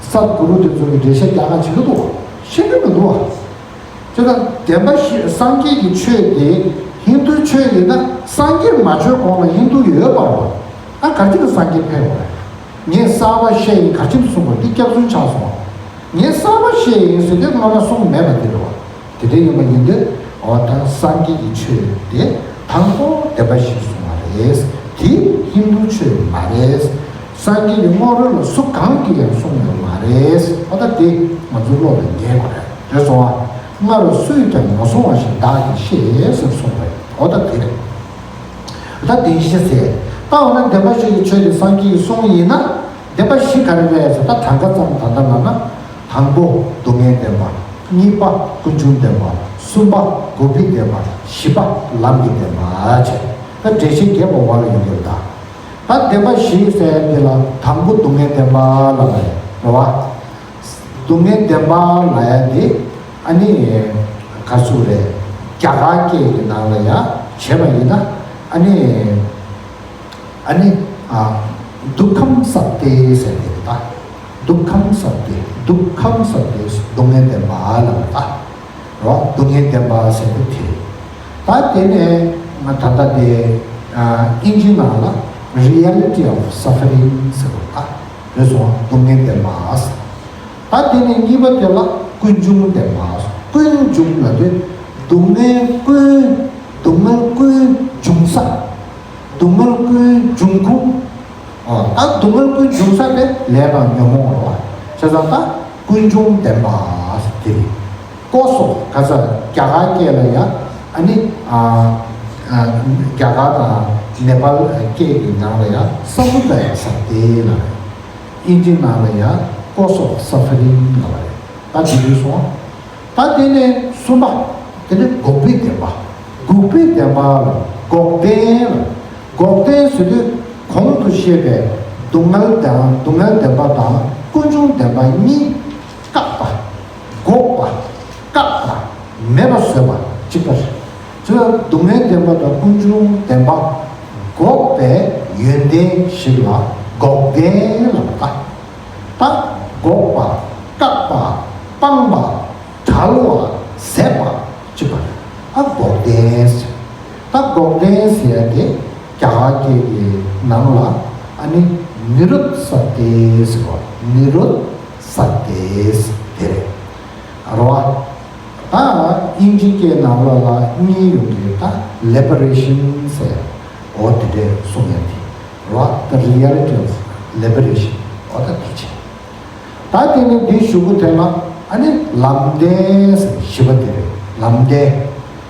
སད་གུ་རུ་དེ་ཚོ་གི་འགྲེལ་བཤད་རྒྱག་ག་བྱེད་ཀྱི་འདུག་བཤད་ཀྱི་མི་འདུག་བ། བྱས་ཙང་བདེན་པ་བཞི་སངས་རྒྱས་ཀྱི་ཆོས་དེ་ཧིན་རྡུ་ཆོས་ཡིན་ན་སངས་རྒྱས་མ་བྱོན་གོང་ལ་ཧིན་རྡུ་ཡོད་པ་རེད་བ། ཨ་ག་ཅི་ལ་སངས་རྒྱས་ཕེབས་པ་རེད། ངས་གསར་པ་བཤད་ཡིན་ག་ཅི་ལ་གསུངས་པ་འདི་སྐྱག་རྫུན་ཆགས་སོང་བ། ངས་གསར་པ་བཤད་ཡིན་ཟེར་དུས་སྔ་མ་གསུངས་མེད་པ་དེ་རེད་བ། དེ་འདྲ་ཡིན་པ་ཡིན་དུས་འོ་ད་སངས་རྒྱས་ཀྱི་ཆོས་དེ་དང་པོ་བདེན་པ་བཞི་གསུངས་པ་རེད། དེ་ཧིན་རྡུ་ཆོས་མ་རེད། སངས་རྒྱས་ཀྱི་སྔོན་རོལ་ལ་སུ་གང་གིས་ཡང་གསུངས་ཡོད་མ་རེད། འོ་ད་དེ་ང་ཚོའི་བློ་ལ་ངེས་དགོས་རེད། རེད་སོང་ཨ། སྔར་སུས་ཀྱང་མ་གསུངས་པ་ཞིག་བདག་གིས་ཤེས་ཟེར་གསུངས་པ་རེད། འོ་ད་དེ་རེད། ད་བདེན་བཞི་ཟེར། ད་འོ་ན་བདེན་པ་བཞི་གི་ཆོས་དེ་སངས་རྒྱས་ཀྱིས་གསུངས་ཡིན་ན། བདེན་པ་བཞི་ག་རེ་རེད་ཟེར་ད་གྲངས་ཀ་ཙམ་ད་ལྟ་ལབ་ན། དང་པོ་སྡུག་བསྔལ་བདེན་པ། གཉིས་པ་ཀུན་འབྱུང་བདེན་པ། གསུམ་པ་འགོག་པའི་བདེན་པ། བཞི་པ་ལམ་གྱི་བདེན་པ་བྱས། ད་འགྲེལ་བཤད་རྒྱས་པ་བ་ལ་ཡོང་གི་རེད་ད། ད་བདེན་པ་བཞི་ཟེར་འདི་ལ་དང་པོ་སྡུག་བསྔལ་བདེན་པ་ལབ་པ་རེད་རེད་བ། སྡུག་བསྔལ་བདེན་པ་ལབ་ཡ་དེ་ཨ་ནི་ག་ཚོད་རེད། རྒྱ་གར་སྐད་ཀྱི་ནང་ལ་ཡང་བྱས་པ་ཡིན་ན་ཨ་ནི། ཨ་ནི། ཨ། དུག་ཁམ་སཏེ་ཟེར་དེ་རེད་ད། དུག་ཁམ་སཏེ། དུག་ཁམ་སཏེ། སྡུག་བསྔལ་བདེན་པ་ལབ་པ་ད། རོ། སྡུག་བསྔལ་བདེན་པ་ཟེར་དེ་དེ་རེད། ད་དེ་ནས་ང་ད་ལྟ་དེ། ཨ། ཨིན་ཇི་ནང་ལ་Reality of Suffering ཟེར་བ་ད། རེད་སོང་། སྡུག་བསྔལ་བདེན་པ་ཟེར། ད་དེ་ནས་གཉིས་པ་དེ་ལ་ཀུན་འབྱུང་བདེན་པ་ཟེར། ཀུན་འབྱུང་ལབ་དུས། སྡུག་བསྔལ་ཀུན། སྡུག་བསྔལ་ཀུན་འབྱུང་ས། སྡུག་བསྔལ་ཀུན་འབྱུང་ཁུངས། ཨ། ད་སྡུག་བསྔལ་ཀུན་འབྱུང་ས་དེ་ལས་དང་ཉོན་མོངས་རེད་བ། བྱས་ཙང་ད་ཀུན་འབྱུང་བདེན་པ་དེ་རེད། ཀོ་སོ་ག་ས། རྒྱ་གར་སྐད་ལ་ཡ། ཨ་ནི། ཨ། ཨ། རྒྱ་གར་དང་ནེ་པཱལ་སྐད་ཀྱི་ནང་ལ་ཡ་ས་མུ་དཱ་ཡ་ས་དེ་ལ་རེད། ཨིན་ཇི་ནང་ལ་ཡ་ཀོ་སོ་སཱ་ཕ་རིང་ལ་རེད། ད་དེ་འདྲ་སོང་། ད་དེ་ནས་གསུམ་པ། དེ་ནས་འགོག་པའི་བདེན་པ། འགོག་པའི་བདེན་པ་ལ་འགོག་བདེན་ལ། འགོག་བདེན་ཟེར་དུས་གོང་དུ་བཤད་པའི་སྡུག་བསྔལ་དང་སྡུག་བསྔལ་བདེན་པ་དང་ཀུན་འབྱུང་བདེན་པ་གཉིས་བཀག་པ། འགོག་པ། བཀག་པ། མེད་པར་བཟོས་པ་གཅིག་པ་རེད། དེ་ལ་སྡུག་བསྔལ་བདེན་པ་དང་ཀུན་འབྱུང་བདེན་པ་འགོག་པའི་ཡོན་ཏན་ཞིག་ལ་འགོག་བདེན་ལབ་པ། ད་འགོག་པ། བཀག་པ། སྤང་བ། བྲལ་བ། ཟད་པ་གཅིག་པ་རེད། ཨ། འགོག་བདེན་ཟེར། ད་འགོག་བདེན་ཟེར་ཡ་དེ་རྒྱ་གར་སྐད་ཀྱི་ནང་ལ་ཨ་ནི་ནི་རོད་ས་ཏེ་ཟེར་བ། ནི་རོད་ས་ཏེ་ཟེར་དེ་རེད། རེད་བ། ད་དབྱིན་ཇི་སྐད་ནང་ལོགས་ལ་གཉིས་ཡོང་གི། ད་ལི་བེ་རེ་ཤན་ཟེར། འོ་དེ་འདྲས་གསུང་ཡ་དེ་རེད་བ། The Reality of Liberation། འོ་ད་དེ་བྱས། ད་དེ་ནི་འདི་གཞུག་གུ་དེ་ལ་ཨ་ནི་ལམ་བདེན་ཟེར་བཞི་པ་དེ་རེད། ལམ་བདེན།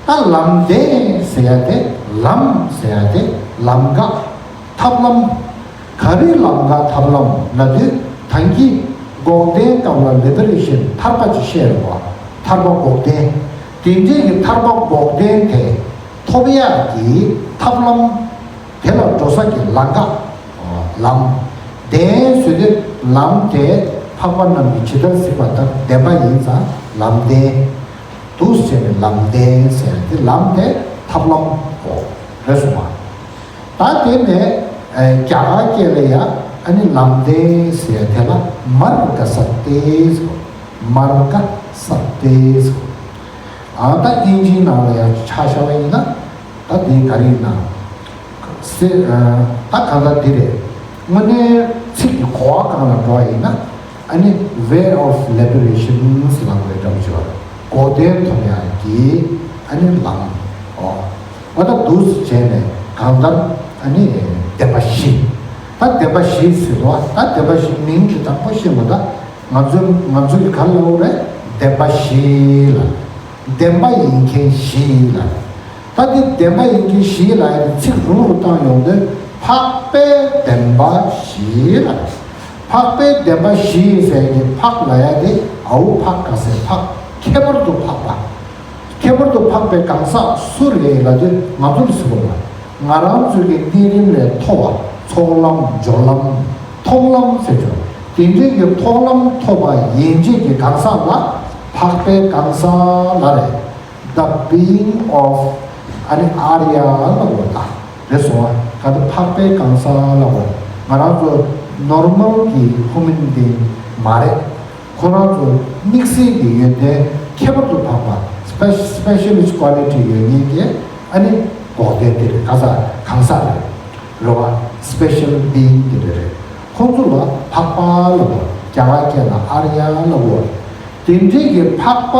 ད་ལམ་བདེན་ཟེར་ཡ་དེ། ལམ་ཟེར་ཡ་དེ་ལམ་ཀ། ཐབས་ལམ། ག་རེ་ལམ་ཀ་ཐབས་ལམ་ལབ་དུས། ད་གིན་འགོག་བདེན་སྐབས་ལ་ལི་བེ་རེ་ཤན་ཐར་པ་ཅིག་བཤད་རེད་བ། ཐར་པ་འགོག་བདེན། དེ་འདྲའི་གི་ཐར་པ་འགོག་བདེན་དེ་ཐོབ་ཡག་གི་ཐབས་ལམ། དེ་ལ་འགྲོ་ས་གི་ལམ་ཀ། ལམ། བདེན་ཟེར་དུས་ལམ་དེ་འཕགས་པ་རྣམས་ཀྱིས་ཇི་ལྟར་གཟིགས་པ་ལྟར་བདེན་པ་ཡིན་ཙང་ལམ་བདེན། འདུག་ཟེར་ནས་ལམ་བདེན་ཟེར་ཏེ། ལམ་དེ་ཐབས་ལམ་འོ་རེད་སོང་བ། ད་དེ་ནས་ཨ་རྒྱ་གར་སྐད་ལ་ཡ་ཨ་ནི་ལམ་བདེན་ཟེར་དེ་ལ་མར་ག་ས་ཏེ་ཟེར། མར་ག་ས་ཏེ་ཟེར། ཨ། ད་དབྱིན་ཇིའི་ནང་ལ་ཡང་ཆ་བཞག་པ་ཡིན་ན། ད་འདི་ག་རེ་ཡིན་ན། སེ། ཨ། ད་གང་ལྟར་འདི་རེད། དངོས་གནས་ཚིག་གི་གོ་བ་སྒང་ལ་འགྲོ་བ་ཡིན་ན། ཨ་ནི་way of liberation ལབ་པའི་འདྲ་པོ་ཅིག་ཡོད་རེད། འགོག་བདེན་ཐོབ་ཡག་གི་ཨ་ནི་ལམ། འོ། འོ་ད་འདུག་སེ་བྱས་ནས་གང་ལྟར་ཨ་ནི་བདེན་པ་བཞི། ད་བདེན་པ་བཞི་ཟེར་བ། ད་བདེན་པ་བཞི་མིང་གི་དང་པོ་ཤེས་དགོས། ད་ང་ཚོ་ང་ཚོ་གི་ག་རེ་ལབ་དགོས་རེད། བདེན་པ་བཞི་ལ། བདེན་པ་ཡིན་མཁན་བཞི་ལ། ད་འདི་བདེན་པ་ཡིན་མཁན་བཞི་ལ་ཡང་ཚིག་རུང་རུ་བཏང་ཡོང་དུས། འཕགས་པའི་བདེན་པ་བཞི་ལ། འཕགས་པའི་བདེན་པ་བཞི་ཟེར་གྱི་འཕགས་ལབ་ཡ་དེ་འ་འོག་འཕགས་ག་སའི་འཕགས། ཁྱད་པར་དུ་འཕགས་པ། ཁྱད་པར་དུ་འཕགས་པའི་གང་ཟག་སུ་རེད་ལབ་དུས་ང་ཚོར་ཟེར་དགོས་པ། ང་རང་ཚོའི་གི་གནས་རིམ་ལས་མཐོ་བ། ཚོགས་ལམ། སྦྱོར་ལམ། མཐོང་ལམ་ཟེར་ཆོག་དེ་འདྲའི་གི་མཐོང་ལམ་མཐོ་བ་ཡན་ཆད་ཀྱི་གང་ཟག་ལ་འཕགས་པའི་གང་ཟག་ལབ་རེད། The being of ཨ་ནི་ཨཱརྱ་ལབ་དགོས་ད། རེད་སོང་བ། ག་དུས་འཕགས་པའི་གང་ཟག་ལབ་དགོས། ང་རང་ཚོ་normal གི་human being མ་རེད། ཁོ་རང་ཚོ་དམིགས་བསལ་གྱི་ཡོན་ཏན་ཁྱད་པར་དུ་འཕགས་པ། སྤེ། specialist quality ཡོད་མཁན་གྱི་ཨ་ནི་འགོག་བདེན་དེ་རེད། ག་ས་གང་ཟག་རེད། རེད་བ། special being དེ་འདྲ་རེད། ཁོང་ཚོ་ལ་འཕགས་པ་ལབ་དགོས། རྒྱ་གར་སྐད་ལ་ཨཱརྱ་ལབ་དགོས། དེ་འདྲའི་གི་འཕགས་པ།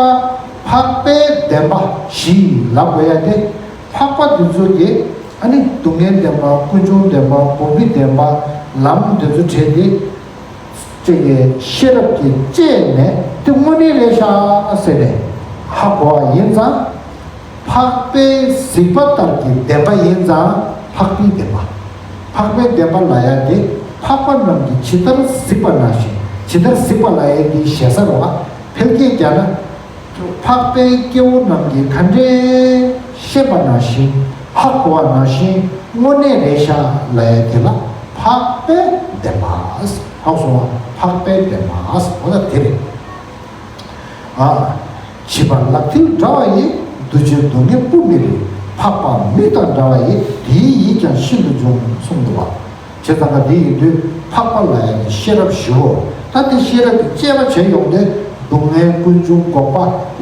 འཕགས་པའི་བདེན་པ་བཞི་ལབ་དགོས་ཡ་དེ། འཕགས་པ་དེ་ཚོ་གི་ཨ་ནི་སྡུག་བསྔལ་བདེན་པ། ཀུན་འབྱུང་བདེན་པ། འགོག་པའི་བདེན་པ། ལམ་དེ་ཚོ་བྲལ་ཏེ། ཅིག་གི་ཤེས་རབ་ཀྱིས་དཔྱད་ནས་དེ་དངོས་གནས་རེད་ཤག་ཟེར་ནས་ཧ་གོ་བ་ཡིན་ཙང་། འཕགས་པས་གཟིགས་པ་ལྟར་གྱི་བདེན་པ་ཡིན་ཙང་འཕགས་པའི་བདེན་པ། འཕགས་པའི་བདེན་པ་ལབ་ཡ་དེ་འཕགས་པ་རྣམས་ཀྱིས་ཇི་ལྟར་གཟིགས་པ་ནང་བཞིན། ཇི་ལྟར་གཟིགས་པ་ལབ་ཡ་དེའི་ཞེ་ས་རེད་བ། ཕལ་སྐད་རྒྱག་ན། འཕགས་པའི་སྐྱེ་བོ་རྣམས་ཀྱིས་ག་འདྲས་ཤེས་པ་ནང་བཞིན། ཧ་གོ་བ་ནང་བཞིན་དངོས་གནས་རེད་ཤག་ལབ་ཡ་དེ་ལ་འཕགས་པའི་བདེན་པ། ཧ་གོ་སོང་བ། འཕགས་པའི་བདེན་པ། འོ་ན་དེ་རེད། ཨ། བྱིས་པ་ལག་མཐིལ་འདྲ་བ་ཡིས། འདུ་བྱེད་སྡུག་བསྔལ་སྤུ་མི་རིག་འཕགས་པ་མིག་དང་འདྲ་བ་ཡིས། དེའི་ཡིད་ཀྱང་ཤིན་ཏུ་འབྱུང་། གསུངས་འདུག་བ། བྱས་ཙང་ཀ་དེ་ཡིན་དུས་འཕགས་པ་ལབ་ཡ་ནི་ཤེས་རབ་ཞུའོ། ད་དེ་ཤེས་རབ་ཀྱི་དཔྱད་པ་བྱས་ཡོང་དུས་སྡུག་བསྔལ་ཀུན་འབྱུང་འགོག་པ་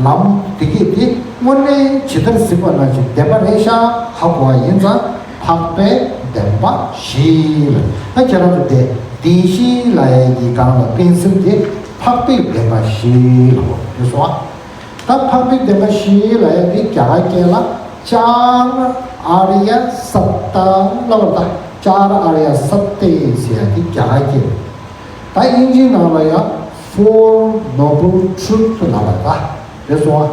ལམ་དེ་གས་དེ་དངོས་གནས་ཇི་ལྟར་གཟིགས་པ་ནང་བཞིན་བདེན་པ་རེད་ཤག་ཧ་གོ་བ་ཡིན་ཙང་འཕགས་པའི་བདེན་པ་བཞི་ལ། ད་ཁྱེད་རང་ཚོ་དེ་བདེན་བཞི་ལབ་ཡ་ཡི་སྒང་ལ་དཔེ་སྲིད་དེ་འཕགས་པའི་བདེན་པ་བཞི་ལ་གོ་དེ་སོང་ཨ། ད་འཕགས་པའི་བདེན་པ་བཞི་ལབ་ཡ་དེ་རྒྱ་གར་སྐད་ལ་ཅཱར་ཨཱརྱ་སཏ་ལབ་པ། ད་ཅཱར་ཨཱརྱ་སཏ་ཟེར་ཡ་དེ་རྒྱ་གར་སྐད། ད་དབྱིན་ཇིའི་ནང་ལ་ཡང་Four Noble Truth ལབ་པ། ད་རེད་སོང་ཨ།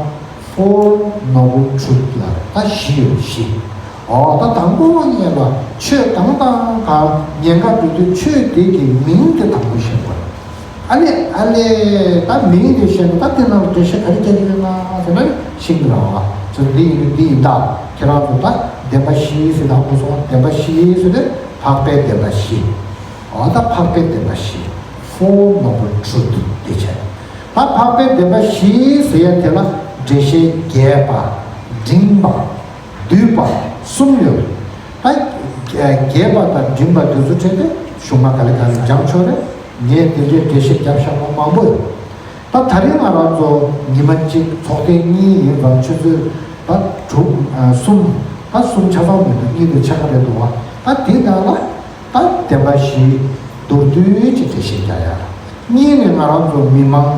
Four Noble Truth ལབ་པ། ད་བཞི་ཡོད། བཞི། ཨོ་ད་དང་པོ་ཉིད་ལ་ཆོས་གང་དང་གང་ཉེན་ཁ་འགྲོ་དུས་ཆོས་དེ་གི་མིང་དེ་དང་པོ་ཤེས་དགོས། ཨ་ལས་ཨ་ལས། ད་མིང་དེ་ཤེས་ན་ད་དེ་ནང་ལ་འགྲེལ་བཤད་ག་རེ་རྒྱག་གི་ཡོད་ན་ཟེར་ན་ཤེས་ཀྱི་རེད་བ། ཚུར་འདི་ཡིན་འདི་ཡིན། ད་ཁྱེད་རང་ཚོ་ད་བདེན་པ་བཞི་ཟེར་དང་པོ་སོང་བདེན་པ་བཞི་ཟེར་ཏེ་འཕགས་པའི་བདེན་པ་བཞི། ཨོ་ད་འཕགས་པའི་བདེན་པ་བཞི། Four Noble Truth དེ་བྱས། ད་འཕགས་པའི་བདེན་པ་བཞི་ཟེར་ཡ་དེ་ལ་འགྲེལ་བཤད་རྒྱས་པ། འབྲིང་བ། བསྡུས་པ་གསུམ་ཡོད། ད་རྒྱས་པ་དང་འབྲིང་བ་དེ་ཚོ་ཁྲིད་དེ་གཞུག་མ་ག་ལེ་ག་ལེ་སྦྱང་ཆོག་རེད། ངས་དེ་འདྲའི་འགྲེལ་བཤད་བརྒྱབ་བཞག་པ་མང་པོ་ཡོད། ད་ད་རིང་ང་རང་ཚོ་ཉི་མ་གཅིག་ཚོགས་ཐེངས་གཉིས་ཡིན་ཙང་ཆུ་ཚོད་ད་དྲུག་གསུམ། ད་གསུམ་ཆ་ཚང་མི་འདུག་གཉིས་དེ་ཆ་ག་རེད་འདུག་བ། ད་དེའི་ནང་ལ་ད་བདེན་པ་བཞི་མདོར་བསྡུས་ཀྱི་འགྲེལ་བཤད་རྒྱག་ཡ། གཉིས་ནས་ང་རང་ཚོ་མི་མང་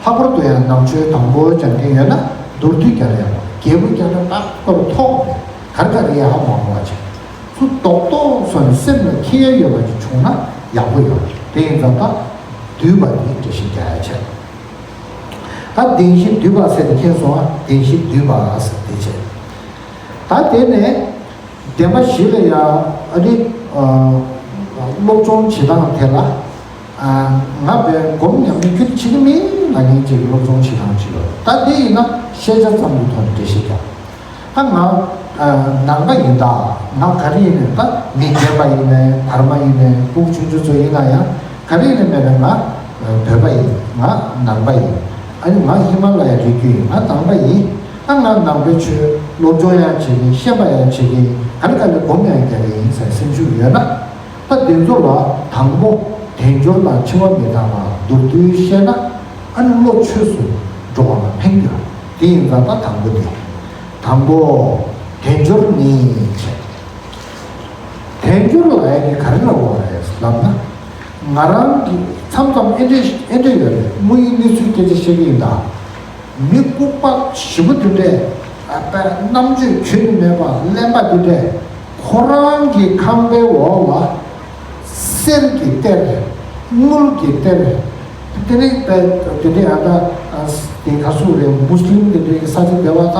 ལྷག་པར་དུ་ཡང་ནང་ཆོས་དང་པོ་སྦྱང་མཁན་ཡོད་ན་མདོར་བསྡུས་རྒྱག་ཡ། རྒྱས་པོ་རྒྱག་ན་ད་སྐོར་ཐོག་མེད། ག་རེ་ག་རེ་ཡ་ཧ་མ་གོ་བ་བྱས། ཚུར་རྡོག་རྡོག་སོང་ནས་སེམས་ལ་འཁྱེར་ཡ་ཡོད་པ་ཅིག་བྱུང་ན་ཡག་པོ་ཡོད། དེ་ཡིན་ཙང་ད་བསྡུས་པ་དེ་འགྲེལ་བཤད་རྒྱག་ཡ་བྱས། ད་བདེན་བཞི་བསྡུས་པ་ཟེར་ཏེ་མཁྱེན་སོང་ཨ། བདེན་བཞི་བསྡུས་པ་ཟེར་ཏེ་བྱས། ད་དེ་ནས་བདེན་པ་བཞི་ལ་ཡ་ཨ་ནི་སློབ་སྦྱོང་བྱེད་སྟངས་དེ་ལ། ང་བས་སྒོམ་ཉམས་ལེན་ཁྱོད་བྱེད་ཀྱི་མིན་ལབ་མཁན་ཅིག་གི་སློབ་སྦྱོང་བྱེད་སྟངས་ཅིག་ཡོད། ད་དེ་ཡིན་ན་ཤེས་བྱ་ཙམ་གྱི་ཐོག་ནས་འགྲེལ་བཤད་རྒྱག་ད་ང་ནང་པ་ཡིན། ད་ང་ག་རེ་ཡིན་ནའི་ད་མི་རྒན་པ་ཡིན་ནའི་དར་མ་ཡིན་ནའི་ཕྲུ་གུ་ཆུང་ཆུང་ཚོ་ཡིན་ན་ཡང་ག་རེ་ཡིན་ནའི་མེད་ན་ང་བོད་པ་ཡིན། ང་ནང་པ་ཡིན། ཨ་ནི་ང་ཧི་མ་ལ་ཡ་རི་རྒྱུད་ཡིན། ང་ནང་པ་ཡིན། ད་ང་ནང་པའི་ཆོས་སློབ་སྦྱོང་ཡང་བྱེད་ཀྱི་ཡིན། ཤེས་པ་ཡང་བྱེད་ཀྱི་ཡིན། ག་རེ་ག་རེ་སྒོམ་ཡང་རྒྱག་གི་ཡིན་ཟེར་སེམས་ཤུགས་ཡོད་ན། ད་དེ་ཚོ་ལ་དང་པོ་དལ་འབྱོར་དང་འཆི་བ་མི་རྟག་པ་མདོར་བསྡུས་བཤད་ན་ཨ་ནི་བློ་ཆོས་སུ་འགྲོ་བ་ལ་ཕན་གྱི་རེད། དེ་ཡིན་ཙང་ད་དང་པོ་དེ། དང་པོ་དལ་འབྱོར་ནི་བྱས། དལ་འབྱོར་ལབ་ཡ་དེ་ག་རེ་ལབ་དགོས་རེད་ལབ་ན། ང་རང་གི་མཚམས་མཚམས་ཨེ་འདྲས་ཨེ་འདྲས་ཡོད་རེད། དངོས་ཡོད་གནས་ཚུལ་སྐད་ཆ་བཤད་ཀྱི་ཡིན་ད། མི་ལྐུགས་པ་ཞེ་པོ་དེ་འདྲས། ཨ་པ་རྣམ་དཔྱོད་ཁྱོན་ནས་མེད་པ་གླེན་པ་དེ་འདྲས། ཁོ་རང་གི་ཁང་པའི་འོག་ལ་གསེར་གྱི་གཏེར། དངུལ་གྱི་གཏེར། དེ་ནས་པ་དེ་འདྲས་ཨ་ད་དེ་ག་སུ་རེད། མུ་སི་ལིམ་དེ་འདྲས་ཀྱི་ས་ཆ་དེ་བ་ད།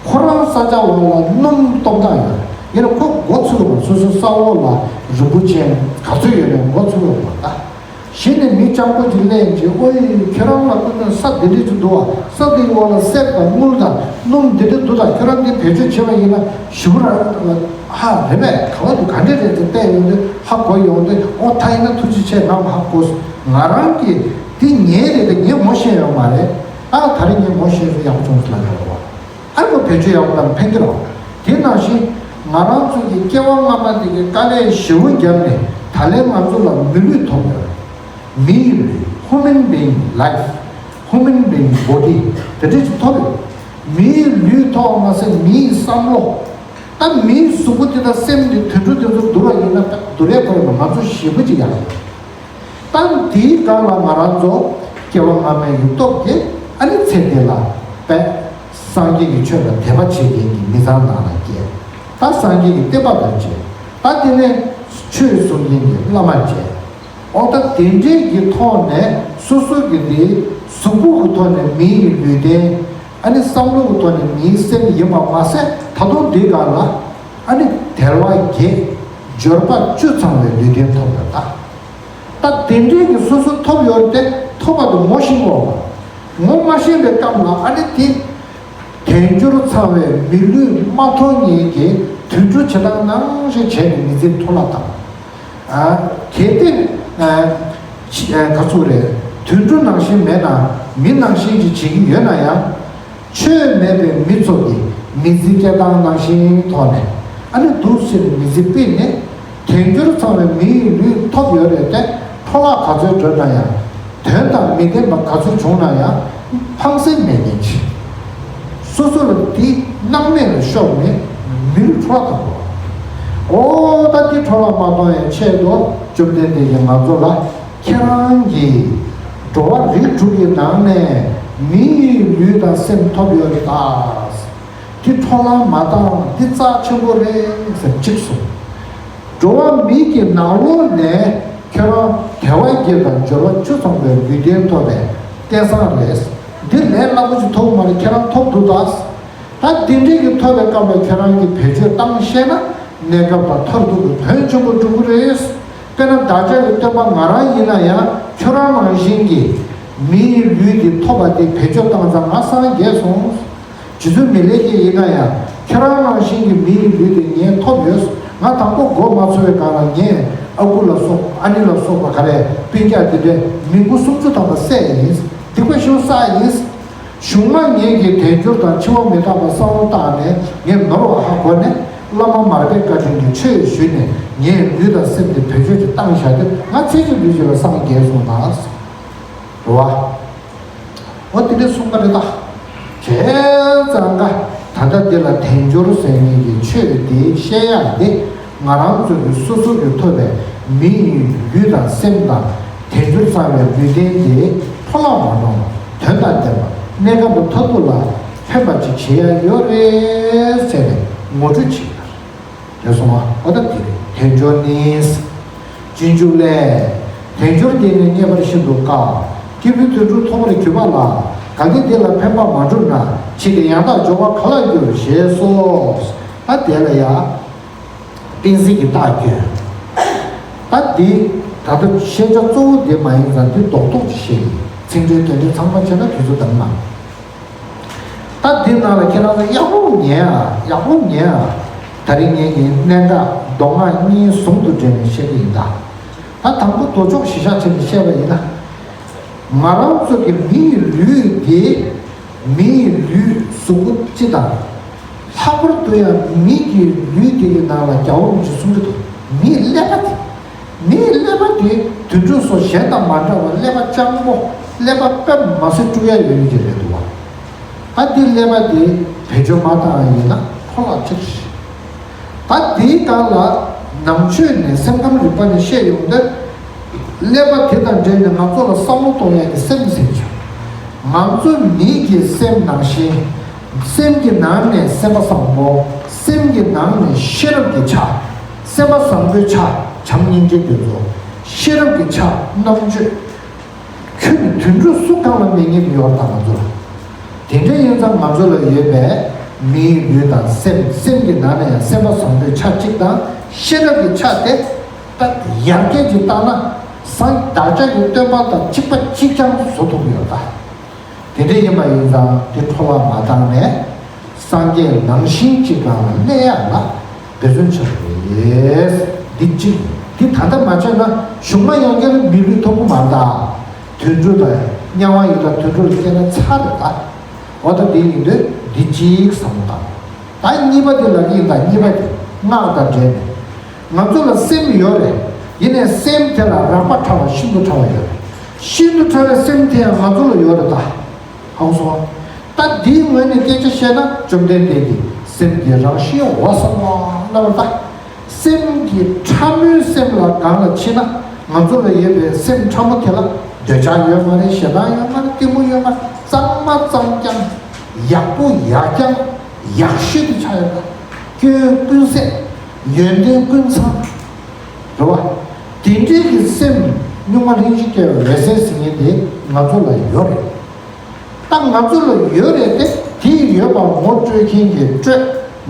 ཁོ་རང་ས་ཆ་འོག་ལ་སྣུམ་གཏོང་སྟངས་ཡོད། ཡིན་ན་ཁོ་མགོ་ཚོས་པ། སོ་སོའི་ས་འོག་ལ་རིན་པོ་ཆེ་ག་ཚོད་ཡོད་ནའི་མགོ་ཚོས་པ་ད། གཞི་ནས་མི་སྤྱང་པོ་ཅིག་སླེབས་རྗེས་ཨོ་ཡེ་ཁྱོད་རང་ལ་ཀུན་ནས་ས་འདི་འདྲས་ཅིག་འདུག་བ། ས་འདིའི་འོག་ལ་གསེར་དང་དངུལ་དང་སྣུམ་འདི་འདྲས་འདུག་ད་ཁྱོད་རང་འདི་བེད་སྤྱོད་བྱས་པ་ཡིན་ན་ཞེ་པོ་ར་ཧ་རེད་པས། ག་བ་འདུག་ག་འདྲས་རེད་ཟེར་བལྟས་ཡོང་དུས་ཧ་གོ་ཡོང་དུས་ཨོ་ད་ཡིན་ན་ཐུགས་རྗེ་ཆེ། ང་མ་ཧ་གོ་སོང་། ང་རང་གིས་འདི་ངའི་རེད་དེ་ངས་ངོ་ཤེས་ཡོད་མ་རེད། ཨ་ད་རེས་ངས་ངོ་ཤེས་སོང་། ཡག་པོ་བྱུང་སོང་ལབ་ཡོད་རེད་བ། ཨ་ཁོ་བེད་སྤྱོད་ཡག་པོ་དང་ཕན་གྱི་རེད། དེ་ནང་བཞིན་ང་རང་ཚོ་གི་སྐྱེ་བ་སྔ་མ་དེ་གི་དཀའ་ལས་ཞེ་པོ་བརྒྱབ་ནས་ད་ལན་ང་ཚོ་ལ་མི་ལུས་ཐོབ་ཡོད་རེད། མིའི་ལུས། Human Being Life། Human Being Body། དེ་འདྲ་ཅིག་ཐོབ་ཡོད། མིའི་ལུས་ཐོབ་པ་མ་ཟད་མིའི་བསམ་བློ། ད་མིའི་གཟུགས་པོ་དེ་དང་སེམས་དེ་དུད་འགྲོ་དེ་ཚོ་བསྡུར་བ་ཡིན་ན་ད་བསྡུར་ཡས་ཁོ་རང་ང་ཚོ་ཞེ་པོ་ཅིག་ཡག་རེད། ད་འདིའི་སྒང་ལ་ང་རང་ཚོ་སྐྱེ་བ་སྔ་མའི་གི་སྟོབས་ཀྱིས་ཨ་ནི་ཚེ་འདི་ལ་བས་སངས་རྒྱས་ཀྱི་ཆོས་ལ་དད་པ་བྱེད་མཁན་གྱི་མི་ཚང་ནང་ལ་སྐྱེས། ད་སངས་རྒྱས་ཀྱི་བསྟན་པ་དང་མཇལ། ད་དེ་ནས་ཆོས་གསུང་མཁན་གྱི་བླ་མ་མཇལ། ཨོ་ད་དེ་འདྲའི་གི་ཐོག་ནས་སོ་སོ་གི་འདི་གཟུགས་པོ་གི་ཐོག་ནས་མིའི་གི་ལུས་རྟེན། ཨ་ནི་བསམ་བློ་གི་ཐོག་ནས་མིའི་སེམས་ཡིན་པ་མ་ཟད་ད་དུང་འདིའི་སྒང་ལ་ཨ་ནི་དལ་བ་བརྒྱད། འབྱོར་པ་བཅུ་ཚང་བའི་ལུས་རྟེན་ཐོབ་ཡོད་ད། ད་དེ་འདྲའི་གི་སོ་སོ་ཐོབ་ཡོད་དེ་ཐོབ་པ་དེ་ངོ་ཤེས་དགོས་པ། ངོ་མ་ཤེས་པའི་སྐབས་ལ་ཨ་ནི་དེ་དལ་འབྱོར་ཚང་བའི་མི་ལུས་མ་ཐོབ་མཁན་གྱི་དུད་འགྲོ་བྱེད་སྟངས་ནང་བཞིན་བྱས་ནས་མི་ཚེ་འཕྲོ་བརླག་བཏང་། ཨ་གལ་ཏེ་ཨ་ཅི་ཨ་ག་ཚོད་རེད། དུད་འགྲོ་ནང་བཞིན་མེད་ན་མི་ནང་བཞིན་གྱི་བྱེད་ཀྱི་ཡོད་ན་ཡང་། ཆོས་མེད་པའི་མི་ཚོ་གིས་མི་ཚེ་སྐྱེལ་སྟངས་ནང་བཞིན་ཐོག་ནས་ཨ་ནི་འདུག་སེ་མི་ཚེ་སྤེལ་ནས་དལ་འབྱོར་ཚང་བའི་མིའི་ལུས་ཐོབ་ཡོད་རེད་དེ་འཕྲོ་བརླག་ག་ཚོད་འགྲོ་ན་ཡང་། དོན་དང་མི་ལྡན་པ་ག་ཚོད་བྱུང་ན་ཡང་ཕངས་སེམས་མེད་མཁན་ཅིག་སོ་སོ་ལ་དེ་སྣང་མེད་ལ་ཤོར་ནས་མི་ལུས་འཕྲོ་བརླག་བཏང་དགོས། ཨོ་ད་དེ་འཕྲོ་བརླག་མ་གཏོང་ཡའི་ཆེད་དུ་བཅོམ་ལྡན་འདས་ཀྱིས་ང་ཚོ་ལ་ཁྱེད་རང་གིས་འགྲོ་བ་རིགས་དྲུག་གི་ནང་ནས་ མི་ཡི་ལུས་དང་སེམས་ཐོབ་ཡོད་རེད་ད། འདི་འཕྲོ་བརླག་མ་བཏང་། འདི་རྩ་ཆེན་པོ་རེད་ཟེར་གཅིག་གསུངས། འགྲོ་བ་མི་གི་ནང་ལོགས་ནས་ཁྱོད་རང་དལ་བ་བརྒྱད་དང་འབྱོར་བ་བཅུ་ཚང་བའི་ལུས་རྟེན་ཐོབ་པའི་རྟེན་བཟང་རེད། འདི་ལས་སླ་པོ་ཅིག་ཐོབ་མ་རེད། ཁྱེད་རང་ཐོབ་འདུག་ད། ད་འདི་འདྲས་ཀྱི་ཐོབ་པའི་སྐབས་ལ་ཁྱེད་རང་གིས་བེད་སྤྱོད་བཏང་ཤེས་ན་གནས་སྐབས་དང་མཐར་ཐུག་གི་དོན་ཆེན་པོ་འགྲུབ་ཀྱི་རེད། དཔེར་ན་བདག་ཅག་གི་སྟོན་པ་ང་རང་ཡིན་ན་ཡང་ཁྱོད་རང་ནང་བཞིན་གྱི་མིའི་ལུས་འདི་ཐོབ་པ་དེ་བེད་སྤྱོད་བཏང་ཙང་ང་སངས་རྒྱས་སོང་། རྗེ་བཙུན་མི་ལས་ཀྱི་ཡིན་ན་ཡང་ཁྱོད་རང་ནང་བཞིན་གྱི་མིའི་ལུས་དེ་ངས་ཐོབ་ཡོད། ང་དང་པོ་མགོ་མ་ཚོས་པའི་སྒང་ལ་ངས་ཨ་ཁུ་ལ་སོགས་ཨ་ནེ་ལ་སོགས་པ་ག་རེ་སྤུན་ཀྱག་དེ་འདྲའི་མི་མགོ་སུམ་ཅུ་ཐམ་པ་བསད་ཡིན། སྡིག་པ་ཞེ་པོ་བསགས་ཡིན། གཞུག་མ་ངེད་ཀྱིས་དལ་འབྱོར་དང་འཆི་བ་མི་རྟག་པ་བསམ་བློ་བཏང་ནས་ངས་ནོར་བ་ཧ་གོ་ནས་བླ་མ་མར་པའི་བཀའ་དྲིན་གྱིས་ཆོས་ཞུས་ནས་ངའི་ལུས་དང་སེམས་དེ་བེད་སྤྱོད་ཀྱིས་བཏང་བཞག་དུས་ང་ཚེ་གཅིག་ལུས་གཅིག་ལ་སངས་རྒྱས་སོང་ད། རེད་བ། འོ་དེ་འདྲས་གསུངས་པ་རེད་ད། བྱས་ཙང་ཀ་ད་ལྟ་འདི་ལ་དལ་འབྱོར་ཟེར་མཁན་གྱི་ཆོས་འདི་བཤད་ཡག་འདི་ང་རང་ཚོ་གི་སོ་སོ་གི་ཐོབ་པའི་མི་ཡི་ལུས་དང་སེམས་དང་དལ་འབྱོར་ཚང་བའི་ལུས་རྟེན་འདི་འཕྲོ་བརླག་མ་གཏོང་དོན་དང་ལྡན་པ་གནས་སྐབས་མཐར་ཐུག་ལ་ཕན་པ་ཅིག་བྱེད་ཡག་ཡོད་རེད་ཟེར་ནས་ངོ་སྤྲོད་བྱེད་ཀྱི་ཡོད་རེད། རེད་སོང་ང་། འོ་ད་དེ་རེད། དལ་འབྱོར་ནི། སྤྱོད་འཇུག་ལས། དལ་འབྱོར་འདི་ནི་རྙེད་པར་ཤིན་ཏུ་དཀའ། སྐྱེས་བུའི་དུད་འགྲོ་ཐོབ་པར་གྱུར་པ་ལ། གལ་ཏེ་འདི་ལ་ཕན་པ་མ་བསྒྲུབས་ན། ཕྱིས་ཏེ་ཡང་དག་འབྱོར་པ་ག་ལ་འགྱུར་ཞེས་སོ། ད་དེ་ལ་ཡ། གཏན་ཚིགས་ཀྱི་རྟགས་བསྐྱོན། ད་འདི་ད་ལྟ་ཤེས་བྱ་གཙོ་བོ་འདི་མ་ཡིན་ཙང་འདི་རྡོག་རྡོག་ཅིག་བཤད་ཡིན། ཚིག་འགྲེལ་དོན་འགྲེལ་ཚང་མ་བྱས་ན་དུས་ཚོད་འདང་མ། ད་འདི་ནང་ལ་ཁྱེད་རང་ཚོ་ཡག་པོ་ཉན་ཨ། ཡག་པོ་ཉན་ཨ། ད་རིང་ངེད་ཀྱིས་གནད་འགག་མདོ་སྔགས་གཉིས་ཟུང་དུ་འབྲེལ་ནས་བཤད་ཀྱི་ཡིན་ད། ད་དང་པོ་མདོ་ཕྱོགས་གཞི་བཞག་བྱས་ནས་བཤད་པ་ཡིན་ན། ང་རང་ཚོ་གི་མི་ཡི་ལུས་འདི། མི་ཡི་ལུས་གཟུགས་པོ་སྤྱི་དང་། ལྷག་པར་དུ་ཡང་མི་གི་ལུས་འདི་གི་ནང་ལ་རྒྱལ་བ་རིན་པོ་ཆེས་གསུང་གི་འདུག་མི་ཀླད་པ་དེ། མིའི་ཀླད་པ་དེ་དུད་འགྲོ་སོགས་གཞན་དང་མ་འདྲ་བར་ཀླད་པ་སྤྱང་པོ། ཀླད་པ་དཔེ་མ་སྲིད་དཀྲུག་ཡ་ཡོད་ཡོད་ཀྱི་རེད་འདུག་བ། ད་འདི་ཀླད་པ་དེ་བེད་སྤྱོད་མ་བཏང་ཡ་ཡིན་ན་འཕྲོ་བརླག་ཆེ་རེད། ད་དེའི་སྒང་ལ་ནང་ཆོས་ནས་སེམས་ཁམས་རིག་པ་ནས་བཤད་ཡོང་དུས། ཀླད་པ་དེ་དང་འབྲེལ་ནས་ང་ཚོ་ལ་བསམ་བློ་གཏོང་ཡ་གི་སེམས་ཟེར་གྱི་ཡོད། ང་ཚོ་མི་གི་སེམས་ནང་བཞིན། སེམས་ཀྱི་ནང་ནས་སེམས་པ་བཟང་པོ། སེམས་ཀྱི་ནང་ནས་ཤེས་རབ་ཀྱི་ཆ། སེམས་པ་བཟང་པོའི་ཆ། བྱམས་སྙིང་རྗེ་དེ་ཚོ། ཤེས་རབ་ཀྱི་ཆ། རྣམ་དཔྱོད། ཁྱོད་ཀྱི་དུད་འགྲོ་སུ་གང་ལ་མེད་ངེས་ཀྱི་ཡོད་དང་ང་ཚོ་ལ། དེ་འདྲ་ཡིན་ཙང་ང་ཚོ་ལ་ཡོད་པའི་མིའི་ལུས་དང་སེམས། སེམས་ཀྱི་ནང་ནས་ཡང་སེམས་པ་བཟང་པོའི་ཆ་གཅིག་དང་ཤེས་རབ་ཀྱི་ཆ་དེ། ད་ཡར་རྒྱས་ཀྱི་ལྟ་ན་སངས་བདག་ཅག་གི་སྟོན་པ་དང་གཅིག་པ་གཅིག་རྐྱང་བཟོ་ཐུབ་ཀྱི་ཡོད་ད། དེ་འདྲ་ཡིན་པ་ཡིན་ཙང་དེ་འཕྲོ་བརླག་མ་བཏང་ནས་སངས་རྒྱས་ནང་བཞིན་གཅིག་གང་ལ་སླེབས་ཡག་ལ་འབད་བརྩོན་བྱེད་དགོས་རེད། འདི་གཅིག་འདི་ད་ལྟ་མ་བྱས་ན་གཞུག་མ་ཡང་བསྐྱར་མི་ལུས་ཐོབ་ཀྱི་མ་རེད་ད། དུད་འགྲོ་དང་དམྱལ་བ་ཡིན་ན་དུད་འགྲོ་ལ་སྐྱེས་ན་ཚར་རེད་ད། འོ་ད་འདི་ཡིན་དུས་འདི་གཅིག་བསམ་བློ་བཏང་། ད་གཉིས་པ་དེ་ལབ་ཀྱི་ཡིན་ད། གཉིས་པ་དེ་སྔགས་དང་འབྲེལ་ནས། ང་ཚོ་ལ་སེམས་ཡོད་རེད། ཡིན་ནའི་སེམས་དེ་ལ་རགས་པ་ཕྲ་བ་ཤིན་ཏུ་ཕྲ་བ་ཡོད་རེད། ཤིན་ཏུ་ཕྲ་བའི་སེམས་དེ་ཡང་ང་ཚོ་ལ་ཡོད་རེད་ད། ཧང་སོང་། ད་འདིའི་ངོས་ནས་སྐད་ཆ་བཤད་ན་བཅོམ་ལྡན་འདས་ཀྱིས་སེམས་ཀྱི་རང་བཞིན་འོད་གསལ་བ་ལབ་པ་ད། སེམས་ཀྱི་ཕྲ་མོའི་སེམས་ལ་སྒང་ལ་ཕྱིན་ན་ང་ཚོ་ལ་ཡོད་པའི་སེམས་ཕྲ་མོ་དེ་ལ་འདོད་ཆགས་ཡོད་མ་རེད། ཞེ་སྡང་ཡོད་མ་རེད། གཏི་མུག་ཡོད་མ་རེད། གཙང་མ་གཙང་རྐྱང་། ཡག་པོ་ཡག་རྐྱང་། ཡག་ཤོས་དེ་ཆགས་ཡོད་པ། སྐྱོན་ཀུན་ཟད། ཡོན་ཏན་ཀུན་ཚང་། རེད་བ། དེ་འདྲའི་གི་སེམས་གཉུག་མ་ལྷན་ཅིག་སྐྱེས་པའི་འོད་གསལ་ཟེར་མཁན་དེ་ང་ཚོ་ལ་ཡོད་རེད། ད་ང་ཚོ་ལ་ཡོད་རེད་དེ། དེ་ཡོད་པ་ངོ་སྤྲོད་མཁན་གྱིས་སྤྲོད།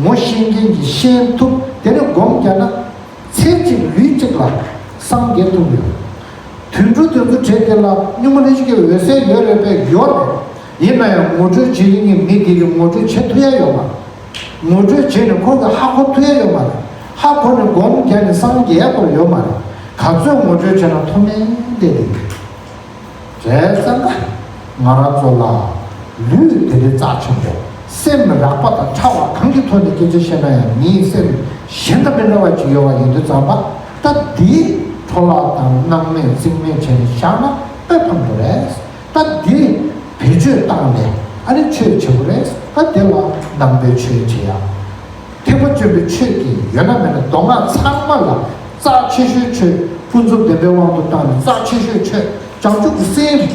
ངོ་ཤེས་མཁན་གྱིས་ཤེས་ཐུབ། དེ་ནས་སྒོམ་རྒྱག་ན་ཚེ་གཅིག་ལུས་གཅིག་ལ་སངས་རྒྱས་ཐུབ་ཡོད། དུད་འགྲོ་དེ་ཚོ་གྲས་དེ་ལ་གཉུག་མ་ལྷན་ཅིག་སྐྱེས་པའི་འོད་གསལ་ཡོད་རེད་པས། ཡོད་རེད། ཡིན་ན་ཡང་ངོ་སྤྲོད་བྱེད་ཀྱི་མི་དེ་གིས་ངོ་སྤྲོད་བྱེད་ཐུབ་ཡ་ཡོད་མ་རེད། ངོ་སྤྲོད་བྱས་ནས་ཁོ་གིས་ཧ་གོ་ཐུབ་ཡ་ཡོད་མ་རེད། ཧ་གོ་ནས་སྒོམ་རྒྱག་ནས་སངས་རྒྱས་དགོས་ཡོད་མ་རེད། ག་ཚོད་ངོ་སྤྲོད་བྱས་ན་མཐོ་དམན་བསྡད་དེ་ཡོད། བྱས་ཙང་ཀ་ང་རང་ཚོ་ལ་ལུས་དེ་འདྲའི་རྩ་ཆེན་པོ། སེམས་རགས་པ་དང་ཕྲ་བ་གང་གི་ཐོག་ནས་སྐད་ཆ་བཤད་ན་ཡང་མིའི་སེམས་གཞན་དང་མི་འདྲ་བ་ཅིག་ཡོད་པ་ཡིན་དུས་ཙམ་པ། ད་འདིའི་འཕྲོ་བརླག་དང་སྣང་མེད་རྩིས་མེད་བྱས་ནས་བཞག་ན་དཔེ་ཕམ་པོ་རེད། ད་འདི་བེད་སྤྱོད་བཏང་ནས་ཨ་ནི་ཆོས་བྱེད་དགོས་རེད། ད་དེ་ལ་ནང་པའི་ཆོས་བྱེད་ཡ། ཐེག་པ་ཆེན་པོའི་ཆོས་ཀྱི་ཡོད་ན་མེད་ན་མདོ་སྔགས་ཚང་མ་ལ་རྩ་ཆེ་ཤོས་ཆོས། ཀུན་རྫོབ་བདེན་པའི་དབང་དུ་བཏང་ནས་རྩ་ཆེ་ཤོས་ཆོས་བྱང་ཆུབ་ཀྱི་སེམས་རེད།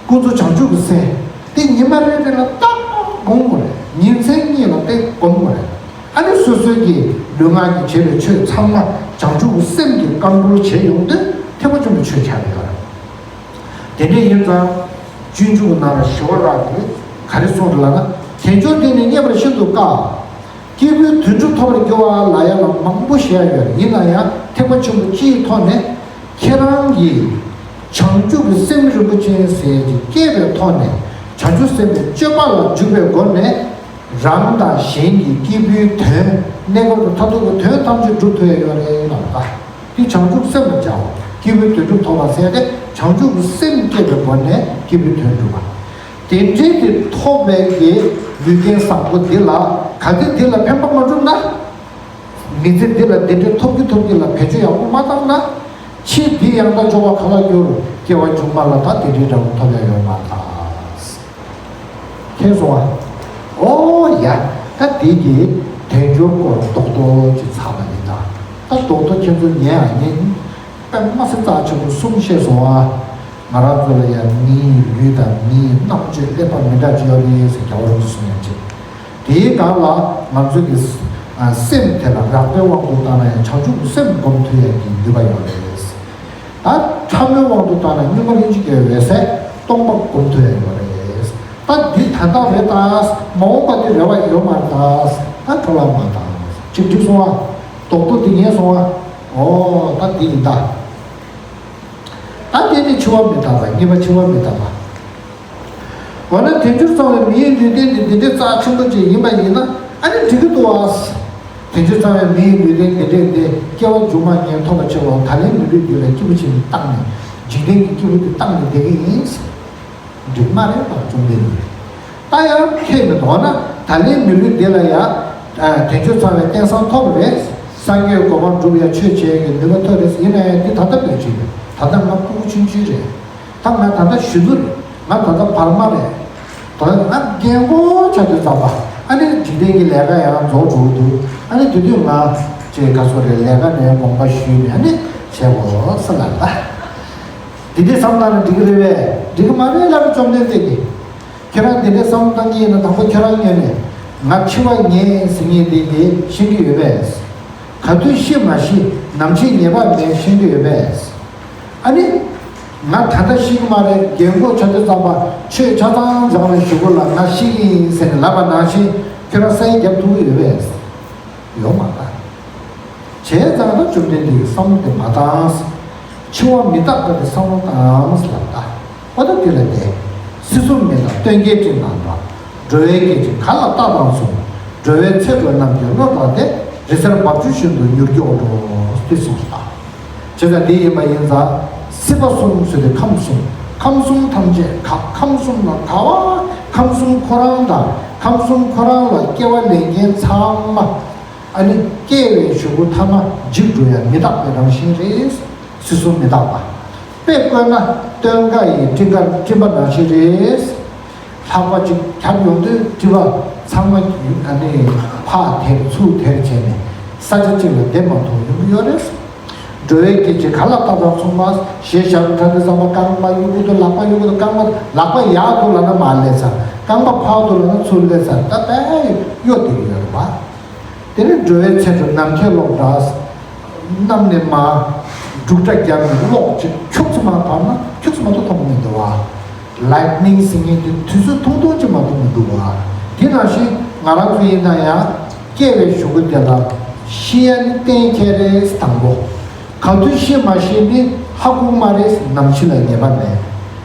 ཀུན་རྫོབ་བྱང་ཆུབ་ཀྱི་སེམས། དེ་ཉི་མ་རེ་རེ་ལ་རྟག་པར་སྒོམ་དགོས་རེད། ཉིན་མཚན་གཉིས་ལ་དེ་སྒོམ་དགོས་རེད། ཨ་ནི་སོ་སོའི་གི་ལུས་ངག་གིས་བྱས་པའི་ཆོས་ཚང་མ་བྱང་ཆུབ་ཀྱི་སེམས་ཀྱིས་བཀའ་འགུག་བྱས་ཡོང་དུས་ཐེག་པ་ཆེན་པོའི་ཆོས་ཆགས་ཡོད་རེད། དེ་འདྲ་ཡིན་ཙང་། སྤྱོད་འཇུག་ནང་ལ་ཞི་བ་ལྷ་གིས་ག་རེ་གསུངས་རེད་ལབ་ན། དལ་འབྱོར་འདི་ནི་རྙེད་པར་ཤིན་ཏུ་དཀའ། སྐྱེས་བུའི་དོན་གྲུབ་ཐོབ་པར་འགྱུར་བ་ལབ་ཡ་ལ་མང་པོ་བཤད་ཡ་ཡོད་རེད། ཡིན་ན་ཡང་ཐེག་པ་ཆེན་པོ་སྤྱིའི་ཐོག་ནས་ཁྱེད་རང་གིས་བྱང་ཆུབ་ཀྱི་སེམས་རིན་པོ་ཆེ་ཟེར་གྱི་སྐྱེས་པའི་ཐོག་ནས་བྱང་ཆུབ་སེམས་དཔའི་སྤྱོད་པ་ལ་འཇུག་པའི་སྒོ་ནས། རང་དང་གཞན་གྱི་སྐྱེས་བུའི་དོན། གནས་སྐབས་སུ་མཐར་ཐུག་གི་དོན་ཐམས་ཅད་སྒྲུབ་ཐུབ་ཡ་ཡོད་རེད་ལབ་པ། འདི་བྱང་ཆུབ་སེམས་ལ་སྦྱར་བ། སྐྱེས་བུའི་དོན་གྲུབ་ཐོབ་པ་ཟེར་ཏེ་བྱང་ཆུབ་ཀྱི་སེམས་བསྐྱེད་པའི་སྒོ་ནས་སྐྱེས་བུའི་དོན་སྒྲུབ་པ། དེ་འདྲའི་དེ་ཐོབ་པའི་གི་ལུས་རྟེན་བཟང་པོ་འདི་ལ་གལ་ཏེ་འདི་ལ་ཕན་པ་མ་བསྒྲུབས་ན། མི་ཚེ་འདི་ལ་དེ་འདྲའི་ཐོབ་ཀྱི་ཐོབ་ཀྱི་ལ་བེད་སྤྱོད་ཡག་པོ་མ་བཏང་ན། ཕྱིས་འདི་ཡང་དག་འབྱོར་བ་ག་ལ་འགྱུར། སྐྱེ་བ་མཇུག་མ་ལ་ད་དེ་འདྲའི་འདྲ་བོ་ཐོབ་ཡ་ཡོད་མ་རེད། མཁྱེན་སོང་ཨ། ཨོ་ཡ། ད་དེ་གི་དལ་འབྱོར་སྐོར་རྡོག་རྡོག་ཅིག་ཚར་བ་ཡིན་ད། ད་རྡོག་རྡོག་ཁྱེད་ཚོ་ཉན་ཨ་ཉན། དཔེ་མ་སྲིད་རྩ་ཆེན་པོ་གསུམ་བཤད་སོང་ཨ། ང་རང་ཚོ་ལ་ཡང་མིའི་ལུས་དང་མིའི་རྣམ་དཔྱོད་ཀླད་པ་མི་འདྲ་ཅིག་ཡོད་རེད་ཟེར་རྒྱལ་བ་རིན་པོ་ཆེ་གསུང་ཡ་ཅིག་དེའི་སྒང་ལ་ང་ཚོ་གི་སེམས་དེ་ལ་རགས་པའི་དབང་དུ་བཏང་ན་ཡང་བྱང་ཆུབ་ཀྱི་སེམས་སྒོམ་ཐུབ་ཡ་གི་ནུས་པ་ཡོད་རེད། ད་ཕྲ་མོའི་དབང་དུ་བཏང་ན་སྙོམས་པར་སླེབས་ཀྱི་ཡོད་པས་སྟོང་པ་སྒོམ་ཐུབ་ཡ་ཡོད་རེད། ད་འདི་ད་ལྟ་རེད་ད། མ་འོངས་པ་འདི་རེ་བ་ཡོད་མ་རེད་ད། ད་འཕྲོ་བརླག་མ་བཏང་། ཅིག་འགྲིག་སོང་ཨ། རྡོག་རྡོག་འདི་ཉན་སོང་ཨ། ཨོ་ད་འདི་ཡིན་ད། ད་དེ་ནི་འཆི་བ་མི་རྟག་པ། གཉིས་པ་འཆི་བ་མི་རྟག་པ། འོ་ན་དལ་འབྱོར་ཚང་བའི་མིའི་ལུས་རྟེན་འདི་འདི་འདྲའི་རྩ་ཆེན་པོ་ཅིག་ཡིན་པ་ཡིན་ན་ཨ་ནི་འགྲིག་གི་འདུག་ཨ། དལ་འབྱོར་ཚང་བའི་མིའི་ལུས་རྟེན་འདི་འདྲའི་འདི་སྐྱེ་བ་མཇུག་མ་ངས་ཐོབ་པ་ཆེ་བ་ད་ལན་མི་ལུས་འདི་ལ་སྐྱིད་པོ་ཆེ་ནི་བཏང་ནས་འཇིག་རྟེན་གྱི་སྐྱིད་པོ་འདི་བཏང་ནས་བསྡད་ཀྱི་ཡིན། འགྲིག་མ་རེད་པ་བཅོམ་ལྡན་འདས། ད་ཡང་ཁྱེད་མི་འདོད་ན་ད་ལན་མི་ལུས་འདི་ལ་ཡང་དལ་འབྱོར་ཚང་བའི་རྟེན་བཟང་ཐོབ་རེད། སངས་རྒྱས་གོ་འཕང་སྒྲུབ་ཡ་ཆོས་བྱེད་ཀྱི་ནུས་པ་ཐོབ་རེད། ཡིན་ན་ཡང་འདི་ད་ལྟ་བེད་སྤྱོད་རེད། ད་ལྟ་ང་ཕྲུ་གུ་ཆུང་ཆུང་རེད། ད་ང་ད་ལྟ་གཞོན་ནུ་རེད། ང་ད་ལྟ་བར་མ་རེད། ད་ང་རྒན་གོག་ཆགས་དུས་ཙམ་པ་ཨ་ནི་འཇིག་རྟེན་གྱི་ལས་ཀ་ཡང་རྫོགས་འགྲོ་གི་འདུག་ཨ་ནི་དེ་དུས་ང་ཅེས་ག་སོ་རེད་ལས་ཀ་ནས་དགོངས་པ་ཞུས་ནས་ཨ་ནི་བྱས་གོ་ས་ལ་ད། དེ་འདྲའི་བསམ་བཏང་ན་འགྲིག་གི་རེད་པས། འགྲིག་གི་མ་རེད་ལབ་རེད་བཅོམ་ལྡན་འདས་ཀྱིས། ཁྱེད་རང་དེ་འདྲའི་བསམ་བཏང་གི་ཡིན་ན་དང་པོ་ཁྱེད་རང་ངོས་ནས་ང་འཆི་བ་ངེས་ཟེར་མཁན་དེ་གི་ཤེས་ཀྱི་ཡོད་པས། ག་དུས་ཤི་མ་ཤི་ནམ་འཆི་ངེས་པ་མེད་ཤེས་ཀྱི་ཡོད་པས། ཨ་ནི། ང་ད་ལྟ་ཤི་གི་མ་རེད། རྒན་གོག་ཆགས་དུས་ཙམ་པ་ཆོས་ཆ་ཚང་སྦྱངས་ནས་གཞུག་གུ་ལ་ང་ཤི་གི་ཡིན་ཟེར་ནས་ལབ་པ་ནང་བཞིན་ཁྱོད་རང་ས་ཡིག་རྒྱབ་ཐུབ་ཀྱི་ཡོད་པས། ཡོད་མ་རེད། བྱས་ཙང་ད་བཅོམ་ལྡན་འདས་ཀྱིས་བསམ་བློ་དེ་མ་བཏང་། འཆི་བ་མི་རྟག་པ་དེ་བསམ་བློ་བཏང་ལབ་ད། ཨོ་ད་དེ་ལ་བསྡད། སྲིད་གསུམ་མི་རྟག་སྟོན་ཀའི་སྤྲིན་ནང་འགྲོ། འགྲོ་བའི་སྐད་ཅིག་ག་ལ་རྟག་དང་མཚུངས། འགྲོ་བའི་ཚེ་འགྲོ་རྣམས་ཀྱི་བློ་བདག་སྟེ། རི་གསེར་འབབ་ཆུ་བཞིན་དུ་མྱུར་མགྱོགས་འགྲོ། དེ་གསུངས་སོ། བྱས་ཙང་དེ་ཡིན་པ་ཡིན་ཙང་སྲིད་པ་གསུམ་ཟེར་དུས་ཁམས་གསུམ། ཁམས་གསུམ་ཐམས་ཅད་ག་ཁམས་གསུམ་ལ་ག་བ་ཁམས་གསུམ་ཁོ་རང་དང་ཁམས་གསུམ་ཁོ་རང་ལ་སྐྱེ་བ་ལེན་མཁན་ཚང་མ། ཨ་ནི་སྐྱེ་བའི་གཞུག་གུ་ཐ་མ་འཇིག་འགྲོ་ཡ་མི་རྟག་པའི་རང་བཞིན་རེད། སྲིད་གསུམ་མི་རྟག་པ། དཔེ་བཀོད་ན་སྟོན་ཀ་ཡི་སྤྲིན་ཀ་སྤྲིན་པ་ནང་བཞིན་རེད། ལྷགས་པ་ཅིག་ཁྱབ་ཡོང་དུས་སྤྲིན་པ་ཚང་མ་ཨ་ནི་ཕར་དེར་ཚུར་དེར་བྱས་ནས་ས་ཆ་གཅིག་ལ་བསྡད་མ་ཐུབ་ཡོང་གི་ཡོད་རེད། འགྲོ་བའི་སྐད་ཅིག་ག་ལ་རྟག་དང་མཚུངས་པ་ཞེས་བྱ་བའི་ཕྲ་དེ་ཙམ་པ་རྐང་པ་གཡུག་གུ་དུ་ལག་པ་གཡུག་གུ་དུ་རྐང་པ་ལག་པ་ཡར་འདུག་ལབ་ན་མར་སླེབས་ཚར། རྐང་པ་ཕར་འདུག་ལབ་ན་ཚུར་སླེབས་ཚར། ད་དཔེ་གཡོ་བསྡད་ཀྱི་ཡོད་རེད་པ། དེ་ནས་འགྲོ་བའི་ཚེ་འགྲོ་ནམ་མཁའི་གློག་འདྲ། གནམ་ནས་མར་འབྲུག་སྒྲ་བརྒྱབ་ནས་གློག་ཅིག་ཁྱུག་ཙམ་མར་བབས་ན་ཁྱུག་ཙམ་མ་གཏོགས་མཐོང་གི་མི་འདུག་བ། ལའིཊ་ནིང་ཟེར་མཁན་དེ་དུས་ཚོད་ཐུང་ཐུང་ཅིག་མ་གཏོགས་མི་འདུག་བ། དེ་ནང་བཞིན་ང་རང་ཚོ་ཡིན་ན་ཡང་སྐྱེ་བའི་གཞུག་གུ་དེ་ལ་ཤི་ཡ་ནི་གཏན་འཁེལ་རེད། དང་པོ། ག་དུས་ཤི་མ་ཤི་ནི་ཧ་གོ་མ་རེད། ནམ་འཆི་ལ་ངེས་པ་མེད།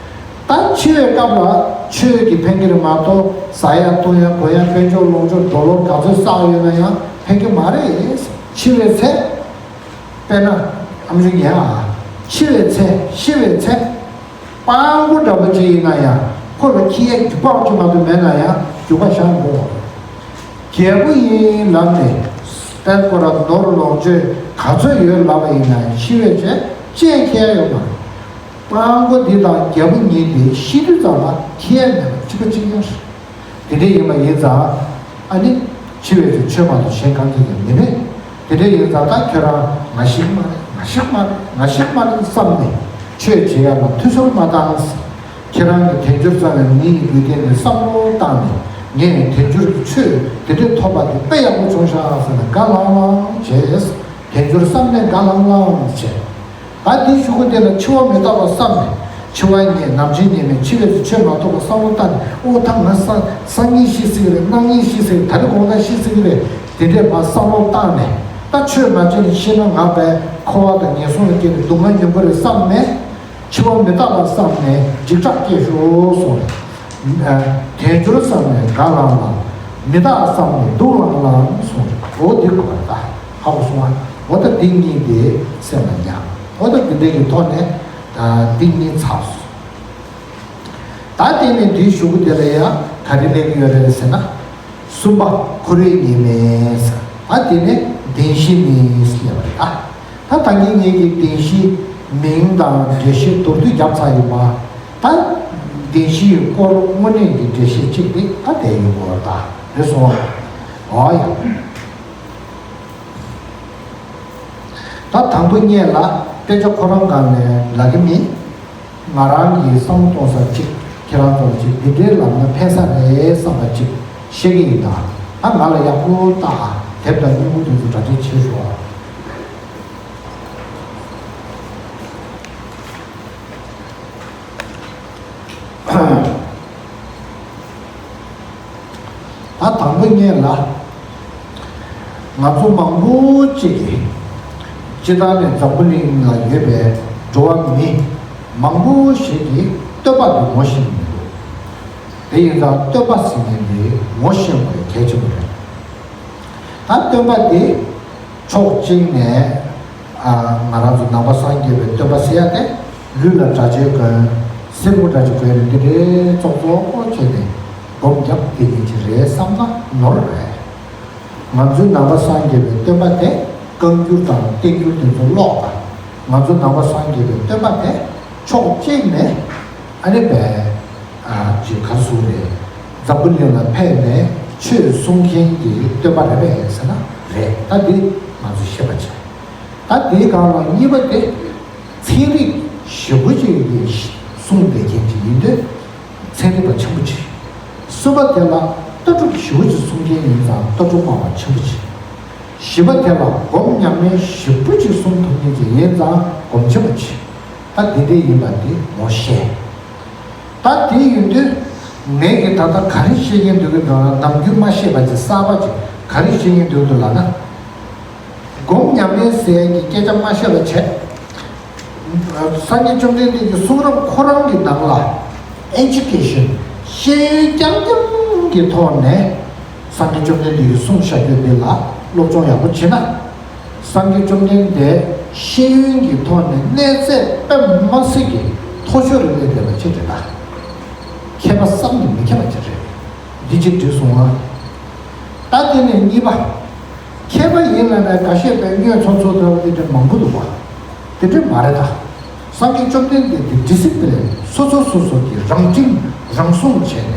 ད་འཆི་བའི་སྐབས་ལ་ཆོས་ཀྱིས་ཕན་གྱི་རེད་མ་གཏོགས་ཟ་ཡ་འཐུང་ཡ་གོན་ཡ་དཔལ་འབྱོར་ལོངས་སྤྱོད་ཌོ་ལར་ག་ཚོད་བསགས་ཡོད་ན་ཡང་ཕན་གྱི་མ་རེད། འཆི་བའི་ཚེ། དཔེར་ན་ཨམ་ཆི་ངས་ཨ། འཆི་བའི་ཚེ་ཤི་བའི་ཚེ། སྤྲང་པོ་འདྲ་པོ་ཅིག་ཡིན་ན་ཡང་ཁོ་ལ་འཁྱེར་ཡ་རྒྱུག་པ་ཅིག་མ་གཏོགས་མེད་ན་ཡང་རྒྱུག་པ་བཞག་དགོས། རྒྱལ་པོ་ཡིན་ལབ་ནས་དཔལ་འཁོར་ནོར་ལོངས་སྤྱོད་ག་ཚོད་ཡོད་ལབ་པ་ཡིན་ན་ཡང་འཆི་བའི་ཚེ་ཅན་འཁྱེར་ཡ་ཡོད་མ་རེད། སྤྲང་པོ་འདི་དང་རྒྱལ་པོ་གཉིས་འདི་ཤི་དུས་ཙམ་པ་ཁྱེར་མེད་པ་གཅིག་པ་གཅིག་རྐྱང་རེད། དེ་འདྲ་ཡིན་པ་ཡིན་ཙང་ཨ་ནི་འཆི་བའི་ཚེ་ཆོས་མ་གཏོགས་གཞན་གང་གིས་ཀྱང་མི་ཕན། དེ་འདྲ་ཡིན་ཙང་ད་ཁྱོད་རང་ང་ཤི་གི་མ་རེད། ང་ཤི་གི་མ་རེད། ང་ཤི་གི་མ་རེད་བསམ་ནས་ཆོས་བྱེད་ཡ་ལ་ཐུགས་ཚོར་མ་བཏང་། ཁྱེད་རང་གི་དལ་འབྱོར་བཙལ་བའི་མི་ཡི་རྒྱུད་སྡེ་ནས་བསམ་བློ་བཏང་ནས། ངས་དལ་འབྱོར་གྱི་ཆོས་དེ་འདྲས་ཐོབ་པ་དེ་དཔེ་ཡག་པོ་བྱུང་ཤག་ཟེར་ནས་དགའ་ལྷང་ལྷང་བྱས། དལ་འབྱོར་བསམ་ནས་དགའ་ལྷང་ལྷང་བྱས། ད་དེའི་གཞུག་གུ་དེ་ལ་འཆི་བ་མི་རྟག་པ་བསམ་ནས། འཆི་བ་ངས་ནམ་འཆི་ཉེས་མེད། འཆི་བའི་ཚེ་ཆོས་མ་ཐོབ་པ་བསམ་བློ་བཏང་ནས། ཨོ་ད་ང་སང་སང་ཉིན་ཤི་སྲིད་ཀྱི་རེད། གནངས་ཉིན་ཤི་སྲིད་ཀྱི་རེད། ད་རེས་དགོང་དག་ཤི་སྲིད་ཀྱི་རེད། དེ་འདྲས་མ་བསམ་བློ་བཏང་ནས། ད་ཆོས་མ་བྱས་ནས་ཤི་ན་ང་བས་འཁོར་བ་དང་ངན་སོང་ལ་སྐྱེས་ནས་སྡུག་བསྔལ་མྱོང་གི་རེད་བསམ་ནས། འཆི་བ་མི་རྟག་པ་བསམ་ནས་འཇིགས་སྐྲག་སྐྱེ་ཤོག་གསུངས་རེད། དལ་འབྱོར་བསམ་ནས་དགའ་ལྷང་ལྷང་། མི་རྟག་བསམ་ནས་སྡུག་ལྷང་ལྷང་གསུངས་རེད། འོ་འདི་གོ་བ་ད་ཧ་གོ་སོང་ང་། འོ་ད་འདི་གཉིས་དེ་སེམས་ལ་ཉར། འོ་ད་འདི་འདྲའི་གི་ཐོག་ནས་ད་འདི་གཉིས་ཚར་སོང་། ད་དེ་ནས་འདིའི་གཞུག་གུ་དེ་ལ་ཡང་ག་རེ་སླེབས་ཀྱི་ཡོད་རེད་ཟེར་ན། གསུམ་པ་འཁོར་བའི་ཉེས་དམིགས་ཟེར། ད་དེ་ནས་བདེན་བཞི་ནི་ཟེར་བ་རེད་ད། ད་ད་གིན་ངེད་ཀྱིས་བདེན་བཞི་མིང་དང་འགྲེལ་བཤད་མདོར་བསྡུས་བརྒྱབ་ཚར་ཡོད་པ། ད་བདེན་བཞིའི་སྐོར་དངོས་གནས་ཀྱི་འགྲེལ་བཤད་གཅིག་དེ་ད་བསྡད་ཡོད་པ་རེད་ད། རེད་སོང་། ཨོ་ཡ། ད་དང་པོ་ཉིད་ལ་དཔེ་ཆ་ཁོ་རང་སྒང་ནས་ལབ་ཀྱི་མིན། ང་རང་གིས་བསམ་བློ་གཏོང་ས་གཅིག་ཁྱེད་རང་ཚོ་ལ་གཅིག་འདི་འདྲའི་ལབ་ན་ཕན་ས་རེད་བསམ་པ་གཅིག་བཤད་ཀྱི་ཡིན་ད། ད་ང་ལ་ཡག་པོ་ལྟ་ཨ། དེབ་དང་སྙན་པོ་དེ་ཚོ་གྲ་སྒྲིག་བྱེད་ཤོག་ཨ། ད་དང་པོ་ཉིད་ལ། ང་ཚོ་མང་པོ་ཅིག་གིས་སྤྱིར་བཏང་ནས་འཛམ་བུ་གླིང་ལ་ཡོད་པའི་འགྲོ་བ་མི་མང་པོ་ཞིག་གིས་བསྟོད་པ་དེ་ངོ་ཤེས་ཀྱི་མི་འདུག་དེ་ཡིན་ཙང་བསྟོད་པ་ཟེར་མཁན་དེ་ངོ་ཤེས་དགོས་གལ་ཆེན་པོ་རེད། ད་བསྟོད་པ་དེ་ཕྱོགས་གཅིག་ནས། ཨ། ང་རང་ཚོ་ནང་པ་སངས་རྒྱས་པའི་བསྟོད་པ་ཟེར་ཡ་དེ། ལུས་ལ་གྲྭ་ཆས་གོན། སེར་པོ་གྲྭ་ཆས་གོན་ནས་འདི་འདྲའི་ཙོག་ཙོག་བྱས་ནས་སྒོམ་རྒྱབ་བསྡད་མཁན་ཅིག་རེད་བསམ་ན་ནོར་རེད། ང་ཚོའི་ནང་པ་སངས་རྒྱས་པའི་བསྟོད་པ་དེ་བཀའ་འགྱུར་དང་བསྟན་འགྱུར་དེ་ཚོ་ཀློག་དང་། ང་ཚོ་ནང་པ་སངས་རྒྱས་པའི་བསྟོད་པ་དེ་ཕྱོགས་གཅིག་ནས་ཨ་ནི་བས། ཨ། ཅིག་ག་རེ་ཟེར་དགོས་རེད། འཛམ་བུ་གླིང་ལ་ཕེབས་ནས་ཆོས་གསུང་མཁན་གྱི་བསྟོད་པ་རེད་པས་ཟེར་ན་རེད། ད་འདི་ང་ཚོས་ཤེས་པ་བྱས། ད་འདིའི་སྒང་ལ་གཉིས་པ་དེ་ཚན་རིག་ཞེ་པོ་ཅིག་གིས་གསུངས་བསྡད་མཁན་ཅིག་ཡིན་དུས་ཚན་རིག་པ་ཆེན་པོ་ཅིག་གསུམ་པ་དེ་ལ་ལྟ་གྲུབ་ཞེ་པོ་ཅིག་གསུང་མཁན་ཡིན་ཙང་ལྟ་གྲུབ་སྨྲ་བ་ཆེན་པོ་ཅིག་བཞི་པ་དེ་ལ་སྒོམ་ཉམས་ལེན་ཞེ་པོ་ཅིག་གསུང་ཐུབ་མཁན་ཅིག་ཡིན་ཙང་སྒོམ་ཆེན་པོ་ཅིག་ད་འདི་འདྲ་ཡིན་པ་འདི་ངོ་ཤེས། ད་དེ་ཡིན་དུས་ངས་ཀྱི་ད་ལྟ་ག་རེ་བཤད་ཀྱིན་འདུག་གི་འདུག་ན། ནམ་རྒྱུན་མ་བཤད་པ་ཅིག་གསར་པ་ཅིག་ག་རེ་བཤད་ཀྱིན་འདུག་འདུག་ལབ་ན། སྒོམ་ཉམས་ལེན་ཟེར་ཡ་གི་སྐད་ཆ་མ་བཤད་པ་བྱས། སངས་རྒྱས་བཅོམ་ལྡན་འདས་ཀྱི་གསུང་རབ་ཁོ་རང་གི་ནང་ལ་ཨེ་ཌུ་ཀེ་ཤན་ཤེས་ཡོན་རྐྱང་རྐྱང་གི་ཐོག་ནས་སངས་རྒྱས་བཅོམ་ལྡན་འདས་ཀྱི་གསུང་བཤད་རྒྱུ་འདི་ལ་སློབ་སྦྱོང་ཡག་པོ་བྱས་ན། སངས་རྒྱས་བཅོམ་ལྡན་འདས་ཤེས་ཡོན་གྱི་ཐོག་ནས་གནས་ཚད་དཔེ་མ་སྲིད་ཀྱི་མཐོ་ཤོས་རུ་སླེབས་བསྡད་པ་ཅིག་རེད་ད། མཁས་པ་བསམ་གྱིས་མི་ཁྱབ་པ་ཅིག་རེད། འདི་གཅིག་འགྲིག་སོང་ང་། ད་དེ་ནས་གཉིས་པ། མཁས་པ་ཡིན་ལབ་ནས་འགའ་ཤས་པས་བསྙོན་འཚོལ་འཚོལ་འདྲ་བོ་དེ་འདྲ་མང་པོ་འདུག་པ། དེ་འདྲ་མ་རེད་ད། སངས་རྒྱས་བཅོམ་ལྡན་འདས་དེ་ཌི་སི་པི་ལིན་སོ་སོ་སོ་སོ་གིས་རང་ཁྲིམས་རང་སྲུང་བྱས་ནས།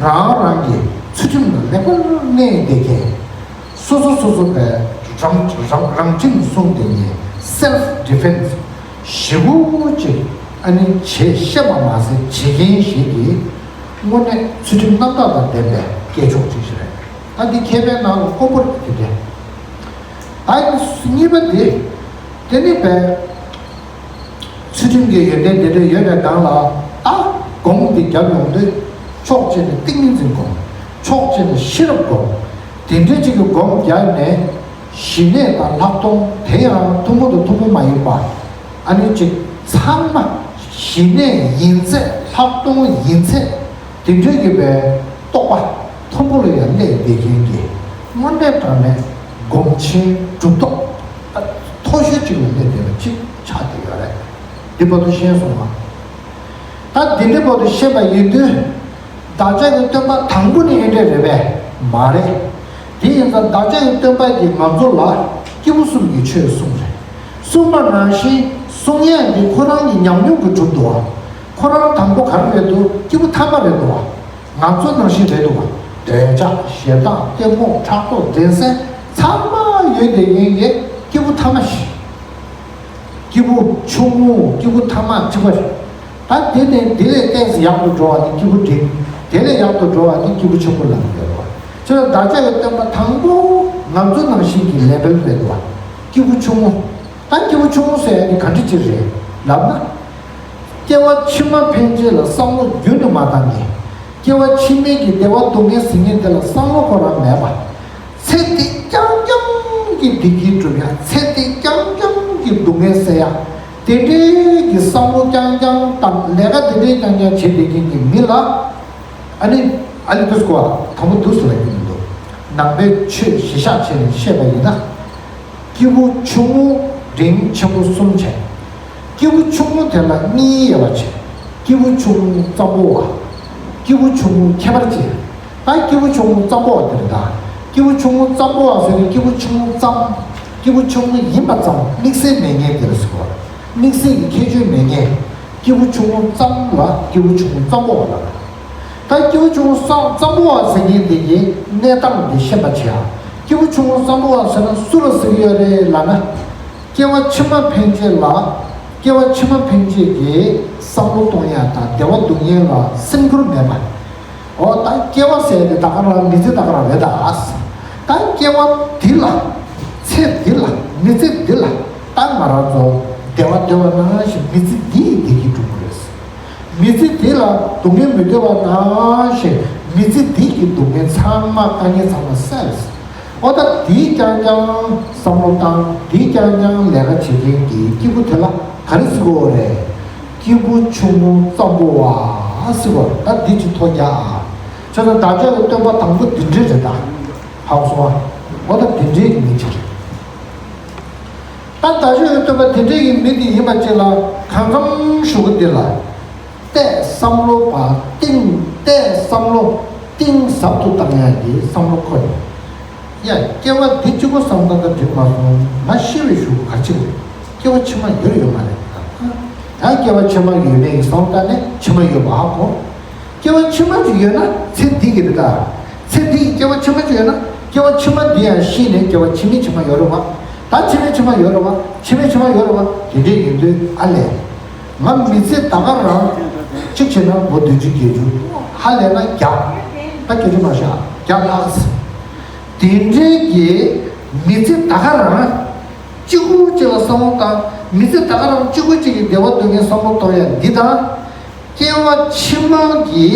རང་རང་གི་ཚུལ་ཁྲིམས་ལ་ལེགས་པར་གནས་བསྡད་མཁན། སོ་སོ་སོ་སོ་པས་རང་རང་རང་ཁྲིམས་སྲུང་བསྡད་མཁན། སེལ་ཕི་ཌི་ཕེན་སི་ཞེ་པོ་ཅིག་ཨ་ནི་བྱེད་ཤེས་པ་མ་ཟད་བྱེད་མཁན་ཞིག་གིས་དངོས་གནས་ཚུལ་ཁྲིམས་རྣམ་དག་དང་ལྡན་པའི་སྐྱེས་མཆོག་ཅིག་ཞིག་རེད། ད་འདི་མཁས་པའི་ནང་ལ་དཀོན་པོ་རེད་དེ་འདྲ། ད་གཉིས་པ་འདི། དེ་ནི་བས། ཚུལ་ཁྲིམས་ཀྱི་ཡོན་ཏན་དེ་འདྲ་ཡོད་པའི་སྒང་ལ། ད་སྒོམ་འདི་བརྒྱབ་ཡོང་དུས། ཕྱོགས་གཅིག་ནས་ཏིང་ངེ་འཛིན་སྒོམ། ཕྱོགས་གཅིག་ནས་ཤེས་རབ་སྒོམ། དེ་འདྲའི་ཅིག་གི་སྒོམ་བརྒྱབ་ནས། ཞི་གནས་དང་ལྷག་མཐོང་དེ་ཡང་མཐུན་པོ་དང་མཐུན་པོ་མ་ཡིན་པ། ཨ་ནི་ཅིག་ཚང་མ་ཞི་གནས་ཡིན་ཚད། ལྷག་མཐོང་ཡིན་ཚད། དེ་འདྲའི་གི་བའི་རྟོགས་པ་མཐོན་པོ་ལ་ཡང་སླེབས་བསྡད་མཁན་གྱི་དངོས་གནས་དྲང་གནས་སྒོམ་ཆེན་གྲུབ་ཐོབ་མཐོ་ཤོས་ཅིག་ལ་སླེབས་བསྡད་པ་ཅིག་ཆགས་བསྡད་ཡོད་རེད། འདི་བར་དུ་ཤེས་སོང་ང་། ད་འདི་འདྲའི་བར་དུ་ཤེས་པ་ཡིན་དུས། བདག་ཅག་གི་སྟོན་པ་དང་པོ་ནི་ཨེ་འདྲས་རེད་པས། མ་རེད། དེ་ཡིན་ཙང་བདག་ཅག་གི་སྟོན་པ་གིས་ང་ཚོ་ལ་སྐྱེས་བུ་གསུམ་གྱི་ཆོས་གསུངས་རེད། གསུངས་པ་ནང་བཞིན་གསུང་ཡས་འདི་ཁོ་རང་གི་ཉམས་མྱོང་གིས་གྲུབ་འདུག་བ། ཁོ་རང་དང་པོ་ག་རེ་རེད་འདུག་སྐྱེས་བུ་ཐ་མ་རེད་འདུག་བ། ང་ཚོ་ནང་བཞིན་རེད་འདུག་བ། འདོད་ཆགས་ཞེ་སྡང་གཏི་མུག་ཕྲག་དོག་འགྲན་སེམས་ཚང་མ་ཡོད་བསྡད་མཁན་གྱི་སྐྱེས་བུ་ཐ་མ་ཞིག་སྐྱེས་བུ་ཆུང་ངུ་སྐྱེས་བུ་ཐ་མ་གཅིག་པ་རེད། ད་དེ་ནས་དེ་ལས་ཏོག་ཙམ་ཡག་ཏུ་འགྲོ་བ་ནི་སྐྱེས་བུ་འབྲིང་། དེ་ལས་ཡག་ཏུ་འགྲོ་བ་ནི་སྐྱེས་བུ་ཆུང་ངུ་ལ་ཡོད་པ། ཁྱོད་ལ་བདག་ཅག་གི་སྟོན་པ་དང་པོ་ང་ཚོ་ནང་བཞིན་གྱི་ལེ་བེལ་རེད་འདུག་བ། སྐྱེས་བུ་ཆུང་ངུ། ད་སྐྱེས་བུ་ཆུང་ངུ་ཟེར་ཡ་དེ་ག་འདྲ་ཅིག་རེད་ལབ་ན། སྐྱེ་བ་ཕྱི་མ་ཕན་ཆད་ལ་བསམ་བློ་རྒྱུན་དུ་མ་བཏང་མཁན། སྐྱེ་བ་ཕྱི་མའི་གི་བདེ་བ་སྡུག་བསྔལ་ཟེར་མཁན་དེ་ལ་བསམ་བློ་ཁོ་རང་མེད་པ། ཚེ་འདི་རྐྱང་རྐྱང་གི་བདེ་སྐྱིད་སྒྲུབ་ཡ། ཚེ་འདི་རྐྱང་རྐྱང་གི་སྡུག་བསྔལ་སེལ་ཡ། དེ་འདྲའི་གི་བསམ་བློ་རྐྱང་རྐྱང་དང་ལས་ཀ་དེ་འདྲའི་རྐྱང་རྐྱང་བྱེད་བསྡད་མཁན་གྱི་མི་ལ། ཨ་ནི་ཨ་ལི་དུས་སྐོར་དང་པོ་དུས་སུ་ལ་ཡིན་མི་འདུག། ནང་པའི་ཆོས་གཞི་བཞག་བྱས་ནས་བཤད་པ་ཡིན་ན། སྐྱེས་བུ་ཆུང་ངུ་འབྲིང་ཆེན་པོ་གསུམ་བྱས། སྐྱེས་བུ་ཆུང་ངུ་དེ་ལ་གཉིས་དབྱེ་བ་བྱས། སྐྱེས་བུ་ཆུང་ངུ་ཙམ་པོ་བ། སྐྱེས་བུ་ཆུང་ངུ་ཁྱད་པར་ཅན། ད་སྐྱེས་བུ་ཆུང་ངུ་ཙམ་པོ་བ་དེ་རེད་ད། སྐྱེས་བུ་ཆུང་ངུ་ཙམ་པོ་བ་ཟེར་ནས་སྐྱེས་བུ་ཆུང་ངུ་ཙམ། སྐྱེས་བུ་ཆུང་ངུ་ཡིན་པ་ཙམ་དམིགས་བསལ་མེད་མཁན་དེ་ལ་ཟེར་བ། དམིགས་བསལ་གྱི་ཁྱད་ཆོས་མེད་མཁན། སྐྱེས་བུ་ཆུང་ངུ་ཙམ་ལ་སྐྱེས་བུ་ཆུང་ངུ་ཙམ་པོ་བ་ལ། ད་སྐྱེས་བུ་ཆུང་ངུ་ཙམ་ཙམ་པོ་བ་ཟེར་མཁན་དེ་གི་གནས་སྟངས་དེ་ཤེས་པ་བྱེད་ཨ། སྐྱེས་བུ་ཆུང་ངུ་ཙམ་པོ་བ་ཟེར་ན་སུ་ལ་ཟེར་གྱི་ཡོད་རེད་ལབ་ན། སྐྱེ་བ་ཕྱི་མ་ཕན་ཆད་ལ། སྐྱེ་བ་ཕྱི་མ་ཕན་ཆད་ཀྱི་བསམ་བློ་གཏོང་ཡ་དང་བདེ་བ་སྡུག་བསྔལ་ལ་སེམས་ཁུར་མེད་པ། འོ་ད་སྐྱེ་བ་ཟེར་ཏེ་ད་ག་རང་མི་ཚེ་ད་ག་རང་རེད་ད། ད་སྐྱེ་བ་འདི་ལ། ཚེ་འདི་ལ། མི་ཚེ་འདི་ལ། ད་ང་རང་ཚོ་བདེ་བ་བདེ་བ་ནང་བཞིན་མི་ཚེ་འདི་ཡི་བདེ་སྐྱིད་སྒྲུབ་དགོས་རེད། མི་ཚེ་འདི་ལ་སྡུག་བསྔལ་མི་འདོད་པ་ནང་བཞིན་མི་ཚེ་འདི་གི་སྡུག་བསྔལ་ཚང་མ་དཀའ་ངལ་ཚང་མ་སེལ། འོ་ད་འདིའི་རྐྱང་རྐྱང་བསམ་བློ་བཏང་། འདིའི་རྐྱང་རྐྱང་ལས་ཀ་བྱེད་མཁན་གྱི་སྐྱེས་བུ་དེ་ལ་ག་རེ་ཟེར་དགོས་རེད། སྐྱེས་བུ་ཆུང་ངུ་ཙམ་པོ་བ་ཟེར་བ། ད་འདི་ཅིག་ཐོ་རྒྱག་ཨ། ཁྱོད་ཚོ་བདག་ཅག་གི་སྟོན་པ་དང་པོ་འདི་འདྲས་རེད་ད། ཧ་གོ་སོང་ཨ། འོ་ད་འདི་འདྲས་ཀྱི་མི་ཅིག་རེད། ད་བདག་ཅག་གི་སྟོན་པ་འདི་འདྲས་ཀྱི་མི་དེ་ཡིན་པ་ཅིག་ལ་གང་འཚམ་ཞུ་གི་འདི་ལ། ཏོག་ཙམ་བསམ་བློ་བ་གཏིང་། ཏོག་ཙམ་བསམ་བློ་གཏིང་ཟབ་ཏུ་བཏང་ཡ་གི་བསམ་བློ་འཁོར་ནས། ཡ། སྐྱེ་བ་འདི་གཅིག་པོ་བསམ་བཏང་ད་འགྲིག་མ་སོང་། ང་ཤི་བའི་གཞུག་གུ་ག་རེ་བྱེད་དགོས། སྐྱེ་བ་ཕྱི་མ་ཡོད་ཡོད་མ་རེད་ད། ཡང་སྐྱེ་བ་ཕྱི་མ་ཡོད་མེད་ཀྱི་བསམ་བློ་བཏང་ནས་ཕྱི་མ་ཡོད་པ་ཧ་གོ། སྐྱེ་བ་ཕྱི་མ་ཅིག་ཡོད་ན་ཚེ་འདི་གི་རེད་ད། ཚེ་འདི་གི་སྐྱེ་བ་ཕྱི་མ་ཅིག་ཡོད་ན་སྐྱེ་བ་ཕྱི་མ་འདི་ཡང་ཤི་ནས་སྐྱེ་བ་ཕྱི་མའི་ཕྱི་མ་ཡོད་རེད་བ། ད་ཕྱི་མའི་ཕྱི་མ་ཡོད་རེད་བ། ཕྱི་མའི་ཕྱི་མ་ཡོད་རེད་བ། དེ་འདྲས་ཡིན་དུས་ཨ་ལས། ང་མི་ཚེ་ད་ག་རང་གཅིག་བྱས་ན་ལོ་བདུན་ཅུ་བརྒྱད་ཅུ། ཧ་ལས་ན་བརྒྱ། ད་བརྒྱད་ཅུ་མ་བཞག་བརྒྱ་ལྷག་ཙམ། དེ་འདྲའི་གི་མི་ཚེ་ད་ག་རང་གཅིག་པུ་གཅིག་ལ་བསམ་བློ་བཏང་། མི་ཚེ་ད་ག་རང་གཅིག་པུ་གཅིག་གི་བདེ་བ་སྡུག་བསྔལ་བསམ་བློ་གཏོང་ཡ་འདི་དང་། སྐྱེ་བ་ཕྱི་མ་གི་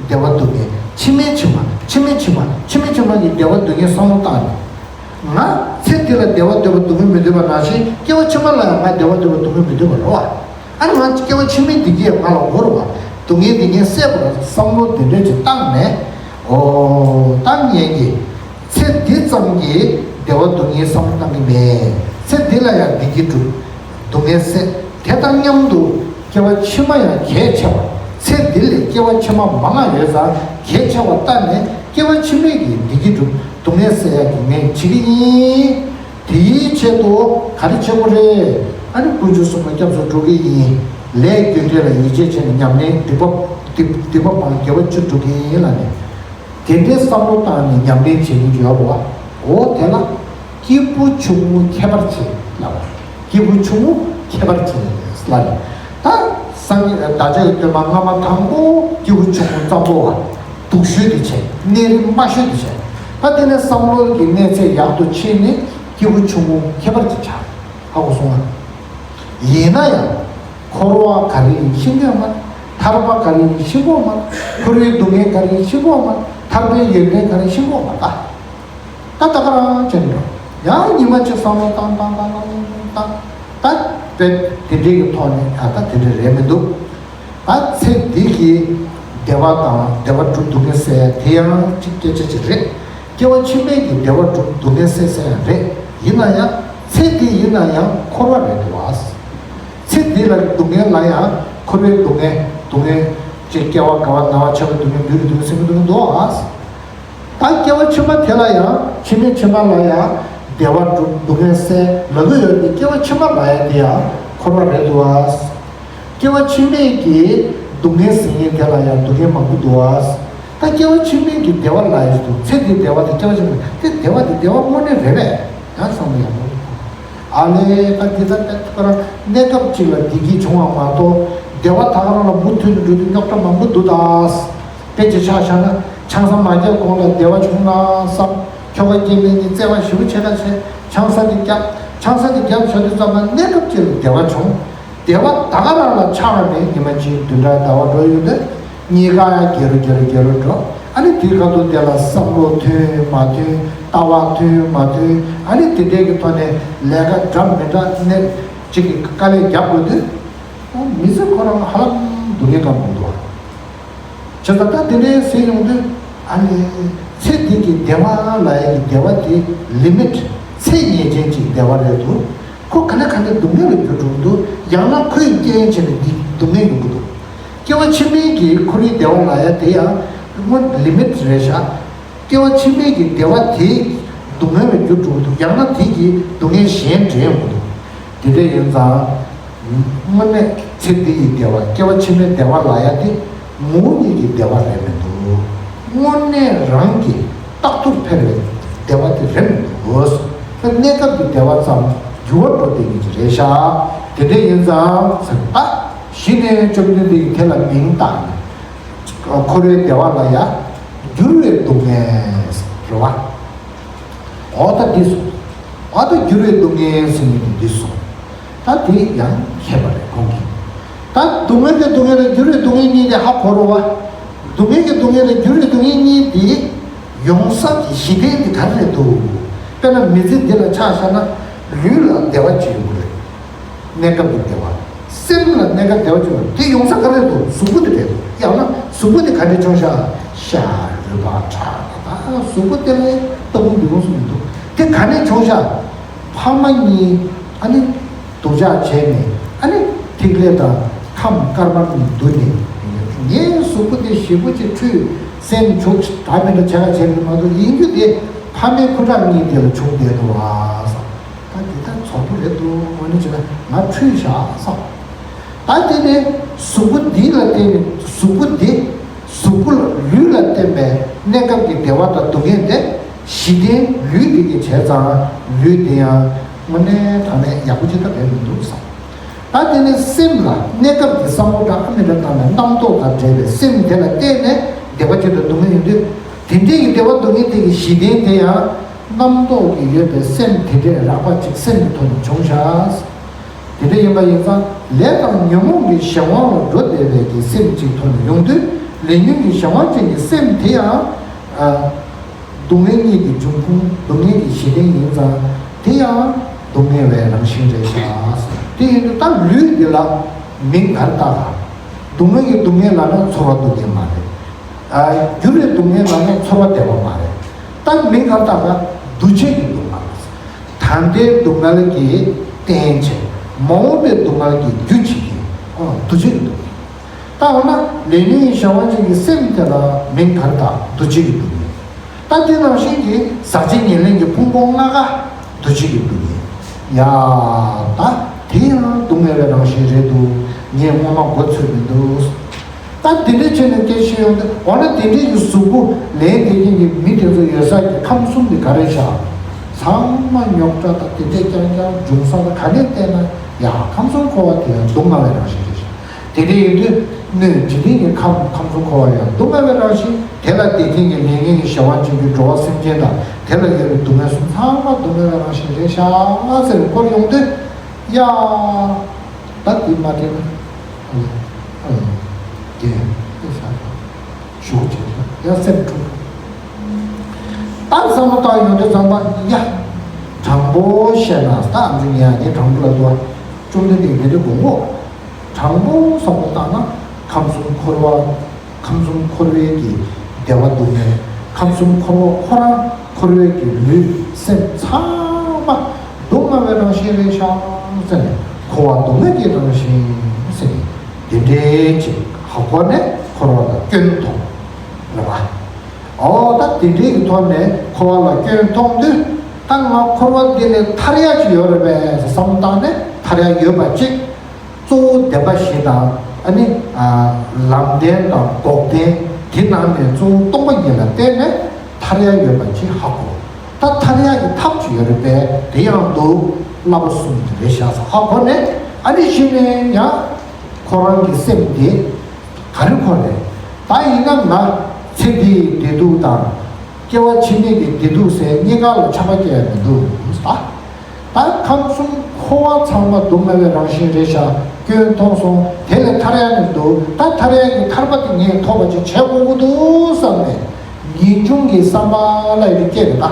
བདེ་བ་སྡུག་བསྔལ། ཕྱི་མའི་ཕྱི་མ། ཕྱི་མའི་ཕྱི་མ། ཕྱི་མའི་ཕྱི་མ་གི་བདེ་བ་སྡུག་བསྔལ་བསམ་བློ་བཏང་ནས། ང་ཚེ་འདི་ལ་བདེ་བ་འདོད་པ་སྡུག་བསྔལ་མི་འདོད་པ་ནང་བཞིན་སྐྱེ་བ་ཕྱི་མ་ལ་ཡང་ང་བདེ་བ་འདོད་པ་སྡུག་བསྔལ་མི་འདོད་པ་རེད་བ། ཨ་ནི་ང་སྐྱེ་བ་ཕྱི་མའི་བདེ་སྐྱིད་ང་ལ་དགོས་རེད་བ། སྡུག་བསྔལ་འདི་ངས་སེལ་བར་བསམ་བློ་དེ་འདྲ་ཅིག་བཏང་ནས། འོ། ད་ངས་ཀྱི་ཚེ་འདི་ཙམ་གྱི་བདེ་བ་སྡུག་བསྔལ་བསམ་བློ་བཏང་གི་མེད། ཚེ་འདི་ལ་ཡང་བདེ་སྐྱིད་སྒྲུབ། སྡུག་བསྔལ་སེལ། དེ་དང་མཉམ་དུ་སྐྱེ་བ་ཕྱི་མ་ཡང་གལ་ཆེ་བ། ཚེ་འདི་ལས་སྐྱེ་བ་ཕྱི་མ་མང་བ་ཡོད་ཙང་གལ་ཆེ་བ་ལྟ་ནས་སྐྱེ་བ་ཕྱི་མའི་གི་བདེ་སྐྱིད་སྒྲུབ། སྡུག་བསྔལ་སེལ་ཡག་གི་ངས་བྱེད་ཀྱི་ཡིན། དེའི་ཆེད་དུ་ག་རེ་བྱེད་དགོས་རེད། ཨ་ནི་དཀོན་མཆོག་གསུམ་ལ་སྐྱབས་སུ་འགྲོ་གི་ཡིན། ལས་རྒྱུ་འབྲས་ལ་ཡིད་ཆེས་བྱས་ནས་ཉམས་ལེན་སྡིག་པ། སྡིག་སྡིག་པ་སྤང་། དགེ་བ་བཅུ་སྒྲུབ་ཀྱི་ཡིན་ལབ་ནས། དེ་འདྲའི་བསམ་བློ་བཏང་ནས་ཉམས་ལེན་བྱེད་ཀྱི་ཡོད་རེད་བ། འོ་དེ་ལ་སྐྱེས་བུ་ཆུང་ངུ་ཁྱད་པར་ཅན་ལབ་པ། སྐྱེས་བུ་ཆུང་ངུ་ཁྱད་པར་ཅན་ལབ་ནས། ད་སངས་རྒྱས་བདག་ཅག་གི་སྟོན་པ་སྔ་མ་དང་པོ་སྐྱེས་བུ་ཆུང་ངུ་ཙམ་པོ་བ། སྡུག་ཤོས་དེ་བྱས། གནས་རིམ་དམའ་ཤོས་དེ་བྱས། ད་དེ་ནས་བསམ་བློ་གི་གནས་ཚད་ཡག་ཏུ་ཕྱིན་ནས་སྐྱེས་བུ་ཆུང་ངུ་ཁྱད་པར་ཅན་ཆགས། ཧ་གོ་སོང་ང་། ཡིན་ན་ཡང་། འཁོར་བ་ག་རེ་ཡིན་ཤེས་ཀྱི་ཡོད་མ་རེད། ཐར་པ་ག་རེ་ཡིན་ཤེས་ཀྱི་ཡོད་མ་རེད། འཁོར་བའི་སྡུག་བསྔལ་ག་རེ་ཡིན་ཤེས་ཀྱི་ཡོད་མ་རེད། ཐར་པའི་ཡོན་ཏན་ག་རེ་ཤེས་ཀྱི་ཡོད་མ་རེད། ད་ད་ག་རང་བྱས་ནས་ཡང་ཉི་མ་གཅིག་བསམ་བློ་བཏང་བཏང་བཏང་བཏང་བཏང་། ད་དཔེ་དེ་འདྲའི་གི་ཐོག་ནས་ད་ད་དེ་འདྲ་རེད་མི་འདུག། ད་ཚེ་འདི་གི་བདེ་བ་དང་བདེ་བ་སྒྲུབ། སྡུག་བསྔལ་སེལ་དེ་ཡང་གཅིག་སྐད་ཆ་གཅིག་རེད། སྐྱེ་བ་ཕྱི་མའི་གི་བདེ་བ་སྒྲུབ། སྡུག་བསྔལ་སེལ་ས་ཡང་རེད། ཡིན་ན་ཡང་ཚེ་འདི་ཡིན་ན་ཡང་འཁོར་བ་རེད་འདུག་བ། ཚེ་འདི་ལ་སྡུག་བསྔལ་ལ་ཡང་འཁོར་བའི་སྡུག་བསྔལ། སྡུག་བསྔལ་ཅེས་སྐྱེ་བ་རྒ་བ་ན་བ་ཆགས་པའི་སྡུག་བསྔལ། ལུས་ཀྱི་སྡུག་བསྔལ། སེམས་ཀྱི་སྡུག་བསྔལ་འདུག་བ། ད་སྐྱེ་བ་ཕྱི་མ་དེ་ལ་ཡང་ཕྱི་མའི་ཕྱི་མ་ལ་ཡང་བདེ་བ་སྒྲུབ། སྡུག་བསྔལ་སེལ་ལབ་ཀྱི་ཡོད་དེ། སྐྱེ་བ་ཕྱི་མ་ལ་ཡང་དེ་ཡང་འཁོར་བ་རེད་འདུག་བ། སྐྱེ་བ་ཕྱི་མའི་གི་སྡུག་བསྔལ་ཟེར་མཁན་དེ་ལ་ཡང་སྡུག་བསྔལ་མང་པོ་འདུག་བ། ད་སྐྱེ་བ་ཕྱི་མའི་གི་བདེ་བ་ལ་ཡང་འདུག། ཚེ་འདིའི་བདེ་བ་དེ་སྐྱེ་བ་ཕྱི་མ་དེ་བདེ་བ་དེ་བདེ་བ་དངོས་གནས་རེད་པས། ཡང་བསམ་བློ་ཡག་པོ། ཨ་ལས། ད་འདི་ད་ལྟ་ཁོ་རང་གནས་སྐབས་གཅིག་ལ་བདེ་སྐྱིད་བྱུང་བ་མ་གཏོགས། བདེ་བ་ད་ག་རང་ལ་མུ་མཐུད་དུ་འགྲོ་དུས་རྙོག་དྲ་མང་པོ་འདུག་ད། དཔེ་ཅིག་ཆ་བཞག་ན་ཆང་ས་མ་བརྒྱབ་གོང་ལ་བདེ་བ་བྱུང་ན་བསམ། ཁྱོ་ག་སྐྱེ་དམན་གཉིས་བརྩེ་བ་ཞེ་པོ་བྱེད་ད་བྱས་ཆང་ས་དེ་བརྒྱབ། ཆང་ས་དེ་བརྒྱབ་བྱ་དུས་ཙམ་པ་གནས་སྐབས་ཅིག་ལ་བདེ་བ་བྱུང་། བདེ་བ་ད་ག་རང་ལ་ཆགས་མེད། ཉི་མ་གཅིག་བདུན་ཕྲག་ཟླ་བ་འགྲོ་ཡོང་དུས་གཉིས་ཀ་ཡང་རྒྱལ་རུ་རྒྱལ་རུ་རྒྱལ་རུ་འགྲོ། ཨ་ནི་དེའི་ཁ་ཐུག་དེ་ལ་བསམ་བློ་ཐོན་མ་ཐོན། ལྟ་བ་ཐོན་མ་ཐོན། ཨ་ནི་དེ་འདྲའི་གི་ཐོག་ནས་ལས་ཀ་འདྲ་མི་འདྲ་གནས་གཅིག་གི་དཀའ་ལས་རྒྱབ་དགོས་དུས། ཨོ། མི་ཚེ་ཁོ་རང་ཧ་ལམ་སྡུག་བསྔལ་གང་མང་འདུག་བ། བྱས་ཙང་ད་དེ་འདྲའི་ཟེར་ཡོང་དུས་ཨ་ནི་ཚེ་འདི་གི་བདེ་བ་ལབ་ཡ་གི་བདེ་བ་དེ་ལི་མིཊ། ཚད་ངེས་ཅན་གྱི་བདེ་བ་རེད་འདུག་ཁོ་ག་ནས་ག་ནས་སྡུག་བསྔལ་ལ་འགྱུར་འགྲོ་གི་འདུག་ཡང་ན་ཁོས་རྐྱེན་བྱས་ནས་འདི་སྡུག་བསྔལ་ཡོང་གི་འདུག་སྐྱེ་བ་ཕྱི་མའི་གི་འཁོར་བའི་བདེ་བ་ལབ་ཡ་དེ་ཡང་སྔོན་ལི་མིཊ་རེད་ཤག་སྐྱེ་བ་ཕྱི་མའི་གི་བདེ་བ་དེ་སྡུག་བསྔལ་ལ་འགྱུར་འགྲོ་གི་འདུག་ཡང་ན་དེ་གིས་སྡུག་བསྔལ་གཞན་འདྲེན་ཡོང་གི་འདུག་དེ་འདྲ་ཡིན་ཙང་། དངོས་གནས་ཚེ་འདི་ཡི་བདེ་བ། སྐྱེ་བ་ཕྱི་མའི་བདེ་བ་ལབ་ཡ་དེ་ངོ་བོ་ཉིད་ཀྱི་བདེ་བ་རེད་མི་འདུག་དངོས་གནས་རང་གི་རྟག་ཏུ་འཕེལ་བའི་བདེ་བ་དེ་རེད་མི་འདུག་གནས་སྐབས་ཀྱི་བདེ་བ་ཙམ་འགྱུར་བ་འགྲོ་བསྡད་ཀྱི་རེད་ཤག་དེ་འདྲ་ཡིན་ཙང་ཟེར། ད་གཞི་ནས་བཅོམ་ལྡན་འདས་ཀྱིས་དེ་ལ་མིང་བཏགས་ནས། འཁོར་བའི་བདེ་བ་ལ་ཡང་འགྱུར་བའི་སྡུག་བསྔལ་རེད་བ། འོ་ད་འདི་སོང་། འོ་ད་འགྱུར་བའི་སྡུག་བསྔལ་ཟེར་ནས་འདི་སོང་། ད་དེ་ཡང་མཁས་པ་རེད་ཁོང་གིས། ད་སྡུག་བསྔལ་གྱི་སྡུག་བསྔལ་དང་འགྱུར་བའི་སྡུག་བསྔལ་གཉིས་དེ་ཧ་གོ་རོགས་བ། སྡུག་བསྔལ་གྱི་སྡུག་བསྔལ་དང་འགྱུར་བའི་སྡུག་བསྔལ་གཉིས་དེ་ཡོང་ས་ཀྱི་གཞི་རྟེན་དེ་ག་རེ་རེད་འདུག་དཔེར་ན་མི་ཚེ་འདི་ལ་ཆ་བཞག་ན་ལུས་ལ་བདེ་བ་ཅིག་ཡོང་གི་རེད། གནས་སྐབས་ཀྱི་བདེ་བ། སེམས་ལ་གནས་སྐབས་བདེ་བ་བྱུང་བ་དེ་ཡོང་ས་ག་རེ་འདུག་གཟུགས་པོ་དེ་རེད་འདུག་ཡང་ན་གཟུགས་པོ་དེ་ག་འདྲས་བྱུང་ཤག་ཤ་རུས་པ་ཁྲག་ད་གཟུགས་པོ་དེ་ལས་ལྟ་བུ་འདི་རུ་སུ་མི་འདུག་དེ་ག་ནས་བྱུང་ཤག་ཕ་མ་གཉིས་ཨ་ནི་སྡུག་ཅག་བྱས་ནས་ཨ་ནི་ཐིག་ལེ་དང་ཁམས་དཀར་དམར་གཉིས་བསྡུ་ནས་ངའི་གཟུགས་པོ་དེ་ཞེ་པོ་ཅིག་འཁྲུད་སེམས་བྱུག་ད་མི་འདྲ་བྱ་བ་བྱས་ནས་མ་གཏོགས་ཡིན་རྒྱུ་དེ་ཕ་མའི་ཁུ་ཁྲག་གཉིས་དེ་ལ་བྱུང་བསྡད་འདུག་ཨ་བསམ། ད་འདི་ལྟར་ཚོགས་པོ་རེད་འདུག་དངོས་གནས་བྱས་ན་ང་འཁྲུལ་བཞག་བསམ། ད་དེ་ནས་གཟུགས་པོ་འདི་ལ་བརྟེན་ནས་གཟུགས་པོ་འདི་གཟུགས་པོ་ལ་ལུས་ལ་བརྟེན་པའི་གནས་སྐབས་ཀྱི་བདེ་བ་དང་སྡུག་བསྔལ་དེ་གཞི་རྟེན་ལུས་འདི་གིས་བྱས་ཙང་ལུས་འདི་ཡང་དངོས་གནས་དྲང་གནས་ཡག་པོ་ཅིག་ད་རེད་མི་འདུག་བསམ། ད་དེ་ནས་སེམས་ལ་གནས་སྐབས་ཀྱི་བསམ་བློ་འདྲ་ཨ་མི་འདྲ་བཏང་ནས་རྣམ་རྟོག་དང་འབྲེལ་བའི་སེམས་དེ་ལ་བརྟེན་ནས་བདེ་བ་ཅིག་དང་སྡུག་བསྔལ་ཡོང་དུས་དེ་འདྲའི་གི་བདེ་བ་སྡུག་བསྔལ་དེ་གི་གཞི་རྟེན་དེ་ཡང་། རྣམ་རྟོག་གིས་ཡོད་པའི་སེམས་དེ་འདྲས་རགས་པ་ཅིག་སེམས་ཀྱི་ཐོག་ནས་བྱུང་ཤག་དེ་འདྲ་ཡིན་པ་ཡིན་ཙང་ལས་དང་ཉོན་མོངས་ཀྱི་གཞན་དབང་ལ་འགྲོ་བསྡད་པའི་གི་སེམས་ཅིག་ཐོག་ནས་ཡོང་དུས་ལས་ཉོན་གྱི་གཞན་དབང་ཅན་གྱི་སེམས་དེ་ཡང་། ཨ། སྡུག་བསྔལ་གཉིས་ཀྱི་འབྱུང་ཁུངས་སྡུག་བསྔལ་གྱི་གཞི་རྟེན་ཡིན་ཙང་དེ་ཡང་སྡུག་བསྔལ་བའི་རང་བཞིན་རེད་ཤག་དེ་ཡིན་དུས་ད་ལུས་འདི་ལ་མིང་ག་རེ་བཏགས་ག་སྡུག་བསྔལ་གྱི་སྡུག་བསྔལ་ལབ་ན་ཚོར་བ་སྡུག་བསྔལ་མ་རེད། ཨ། འགྱུར་བའི་སྡུག་བསྔལ་ལབ་ན་ཚོར་བ་བདེ་བ་མ་རེད། ད་མིང་ག་རེ་བཏགས་པ། འདུ་བྱེད་ཀྱི་སྡུག་བསྔལ། ད་ལྟའི་སྡུག་བསྔལ་གྱི་རྟེན་བྱེད། མ་འོངས་པའི་སྡུག་བསྔལ་གྱི་རྒྱུ་བྱེད་ཀྱི། ཨ། འདུ་བྱེད་ཀྱི་སྡུག་བསྔལ། ད་འོ་ན་ལས་ཉོན་གྱི་གཞན་དབང་ཅན་གྱི་སེམས་དེ་ལ་མིང་ག་རེ་བཏགས། འདུ་བྱེད་ཀྱི་སྡུག་བསྔལ། ད་དེ་ནང་བཞིན་གྱི་ཟག་བཅས་ཉེར་ལེན་གྱི་ཕུང་པོ་ལྔ་ཀ་འདུ་བྱེད་ཀྱི་སྡུག་བསྔལ། ཡ། ད་དེ་ཡང་སྡུག་བསྔལ་བའི་རང་བཞིན་རེད་འདུག་ངས་སྔོན་མ་མགོ་ཚོས་མི་འདུག་ད་དེ་འདྲའི་ཆེད་ནས་སྐད་ཆ་ཡོང་དུས་འོ་ན་དེ་འདྲའི་གི་གཟུགས་པོ་ལེན་བསྡད་མཁན་གྱི་མི་དེ་ཚོ་ཡོད་ས་ཀྱི་ཁམས་གསུམ་དེ་ག་རེ་བྱ། ཚང་མ་རྙོག་དྲ་དང་དེ་འདྲས་རྐྱང་རྐྱང་འབྱུང་ས་ལ་ག་ནས་བལྟས་ན་ཡ་ཁམས་གསུམ་འཁོར་བ་དེ་ཡང་སྡུག་བསྔལ་བའི་རང་བཞིན་རེད་ཤག་དེ་འདྲ་ཡིན་དུས་སྣོད་འཇིག་རྟེན་གྱི་ཁམས་ཁམས་གསུམ་འཁོར་བ་ཡང་སྡུག་བསྔལ་བའི་རང་བཞིན། དེ་ལ་བསྡད་མཁན་གྱི་ལས་ངན་གྱི་གཞན་དབང་ཅན་གྱི་འགྲོ་བ་སེམས་ཅན་དང་དེ་ལ་ཡོད་པའི་སྡུག་བསྔལ་གསུམ་ཚང་མ་སྡུག་བསྔལ་བའི་རང་བཞིན་རེད་ཤག་ཟེར་བའི་སྐོར་ཡོང་དུས་ཡ། ད་འདི་མ་དྲན་ན་ཨ་ལ་ཨ་ལ་རྒན་ཨེ་ཤ་ཞུ་བྱེད་ཡ་སེམས་འཁྲུག་ད་བསམ་བློ་བཏང་ཡོང་དུས་ཙམ་པ་ཡ། དྲང་པོ་བཤད་ན་ད་ཨ་མཆོག་ངས་ཡ་ངས་དྲང་པོ་ལ་འདུག་བ། བཅོམ་ལྡན་འདས་འདི་འདྲ་དགོངས་གོ། དྲང་པོ་བསམ་བློ་བཏང་ན་ཁམས་གསུམ་འཁོར་བ། ཁམས་གསུམ་འཁོར་བའི་གི་བདེ་བ་སྡུག་བསྔལ། ཁམས་གསུམ་འཁོར་བ་ཁོ་རང་འཁོར་བའི་གི་ལུས་སེམས་ཚང་མ་སྡུག་བསྔལ་བའི་རང་བཞིན་རེད་ཤག་ཟེར་ནས་འཁོར་བ་སྡུག་བསྔལ་གྱི་རང་བཞིན་ཟེར་ནས་དེ་འདྲའི་ཅིག་ཧ་གོ་ནས་འཁོར་བ་ལ་སྐྱོན་མཐོང་རེད་བ། ཨོ་ད་དེ་འདྲའི་གི་ཐོག་ནས་འཁོར་བ་ལ་སྐྱོན་མཐོང་དུས་ད་ང་འཁོར་བ་འདི་ལས་ཐར་ཡག་ཅིག་ཡོད་རེད་པས་བསམ་བཏང་ནས་ཐར་ཡག་ཡོད་པ་ཅིག་གཙོ་བོ་བདེན་པ་བཞི་དང་ཨ་ནི་ལམ་བདེན་དང་འགོག་བདེན་དེ་ནང་ནས་གཙོ་བོ་སྟོང་པ་ཉིད་ལ་བརྟེན་ནས་ཐར་ཡག་ཡོད་པ་ཅིག་ཧ་གོ། ད་ཐར་ཡག་གི་ཐབས་ཅིག་ཡོད་རེད་པས་དེ་ཡང་འདུག་བསླབ་པ་གསུམ་དེ་རེད་ཤག་ཟེར་ཧ་གོ་ནས་ཨ་ནི་གཞི་ནས་ཡང་ ཁོ་རང་གི་སེམས་དེ་ག་རེ་ཁོ་རེད། ད་ཡིན་ན་ང་ཚེ་འདིའི་བདེ་སྡུག་དང་། སྐྱེ་བ་ཕྱི་མའི་གི་བདེ་སྡུག་ཟེར་གཉིས་ཀ་ལ་ཆགས་པ་སྐྱེ་ཡ་མི་འདུག་ད། ད་ཁམས་གསུམ་འཁོར་བ་ཚང་མ་སྡུག་བསྔལ་བའི་རང་བཞིན་རེད་ཤག་སྐྱོན་མཐོང་སོང་། དེ་ལས་ཐར་ཡ་ནི་འདུག་ད་ཐར་ཡ་གི་ཐར་པ་དེ་ངས་ཐོབ་པ་ཅིག་བྱེད་དགོས་ཀྱི་འདུག་བསམ་ནས་ངེས་འབྱུང་གི་བསམ་པ་ལ་ཡི་སྐྱེ་རེད་ད།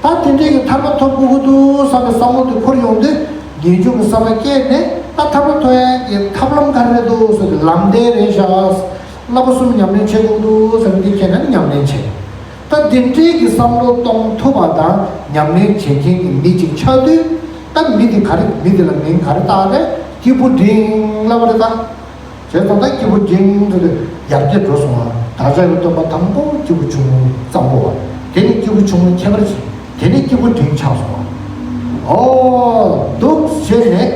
ད་དེ་འདྲའི་གི་ཐར་པ་ཐོབ་དགོས་ཀྱི་འདུག་བསམ་པའི་བསམ་བློ་དེ་འཁོར་ཡོང་དུས། ངེས་འབྱུང་གི་བསམ་པ་སྐྱེས་ནས་ད་ཐར་པ་ཐོབ་ཡ་གི་ཐབས་ལམ་ག་རེ་རེད་འདུག་ཟེར་ཏེ་ལམ་བདེན་རེད་ཤག་བསླབ་པ་གསུམ་ཉམས་ལེན་བྱེད་དགོས་ཀྱི་འདུག་ཟེར་ནས་འདི་ཁྱེད་ནས་ཉམས་ལེན་བྱེད། ད་འདི་འདྲའི་གི་བསམ་བློ་གཏོང་ཐུབ་པ་དང་ཉམས་ལེན་བྱེད་མཁན་གྱི་མི་གཅིག་ཆགས་དུས། ད་མི་དེ་ག་རེ། མི་དེ་ལ་མིང་ག་རེ་བཏགས་རེད། སྐྱེས་བུ་འབྲིང་ལབ་པ་རེད་ད། བྱས་ཙང་ད་སྐྱེས་བུ་འབྲིང་དེ་ཡར་རྒྱས་འགྲོ་སོང་ང་། བདག་ཅག་གི་སྟོན་པ་དང་པོ་སྐྱེས་བུ་ཆུང་ངུ་གཙང་པོ་བ། དེ་ནས་སྐྱེས་བུ་ཆུང་ངུ་ཁྱད་པར་ཅན། དེ་ནས་སྐྱེས་བུ་འབྲིང་ཆགས་སོང་ང་། ཨོ། འདུག་བྱས་ནས་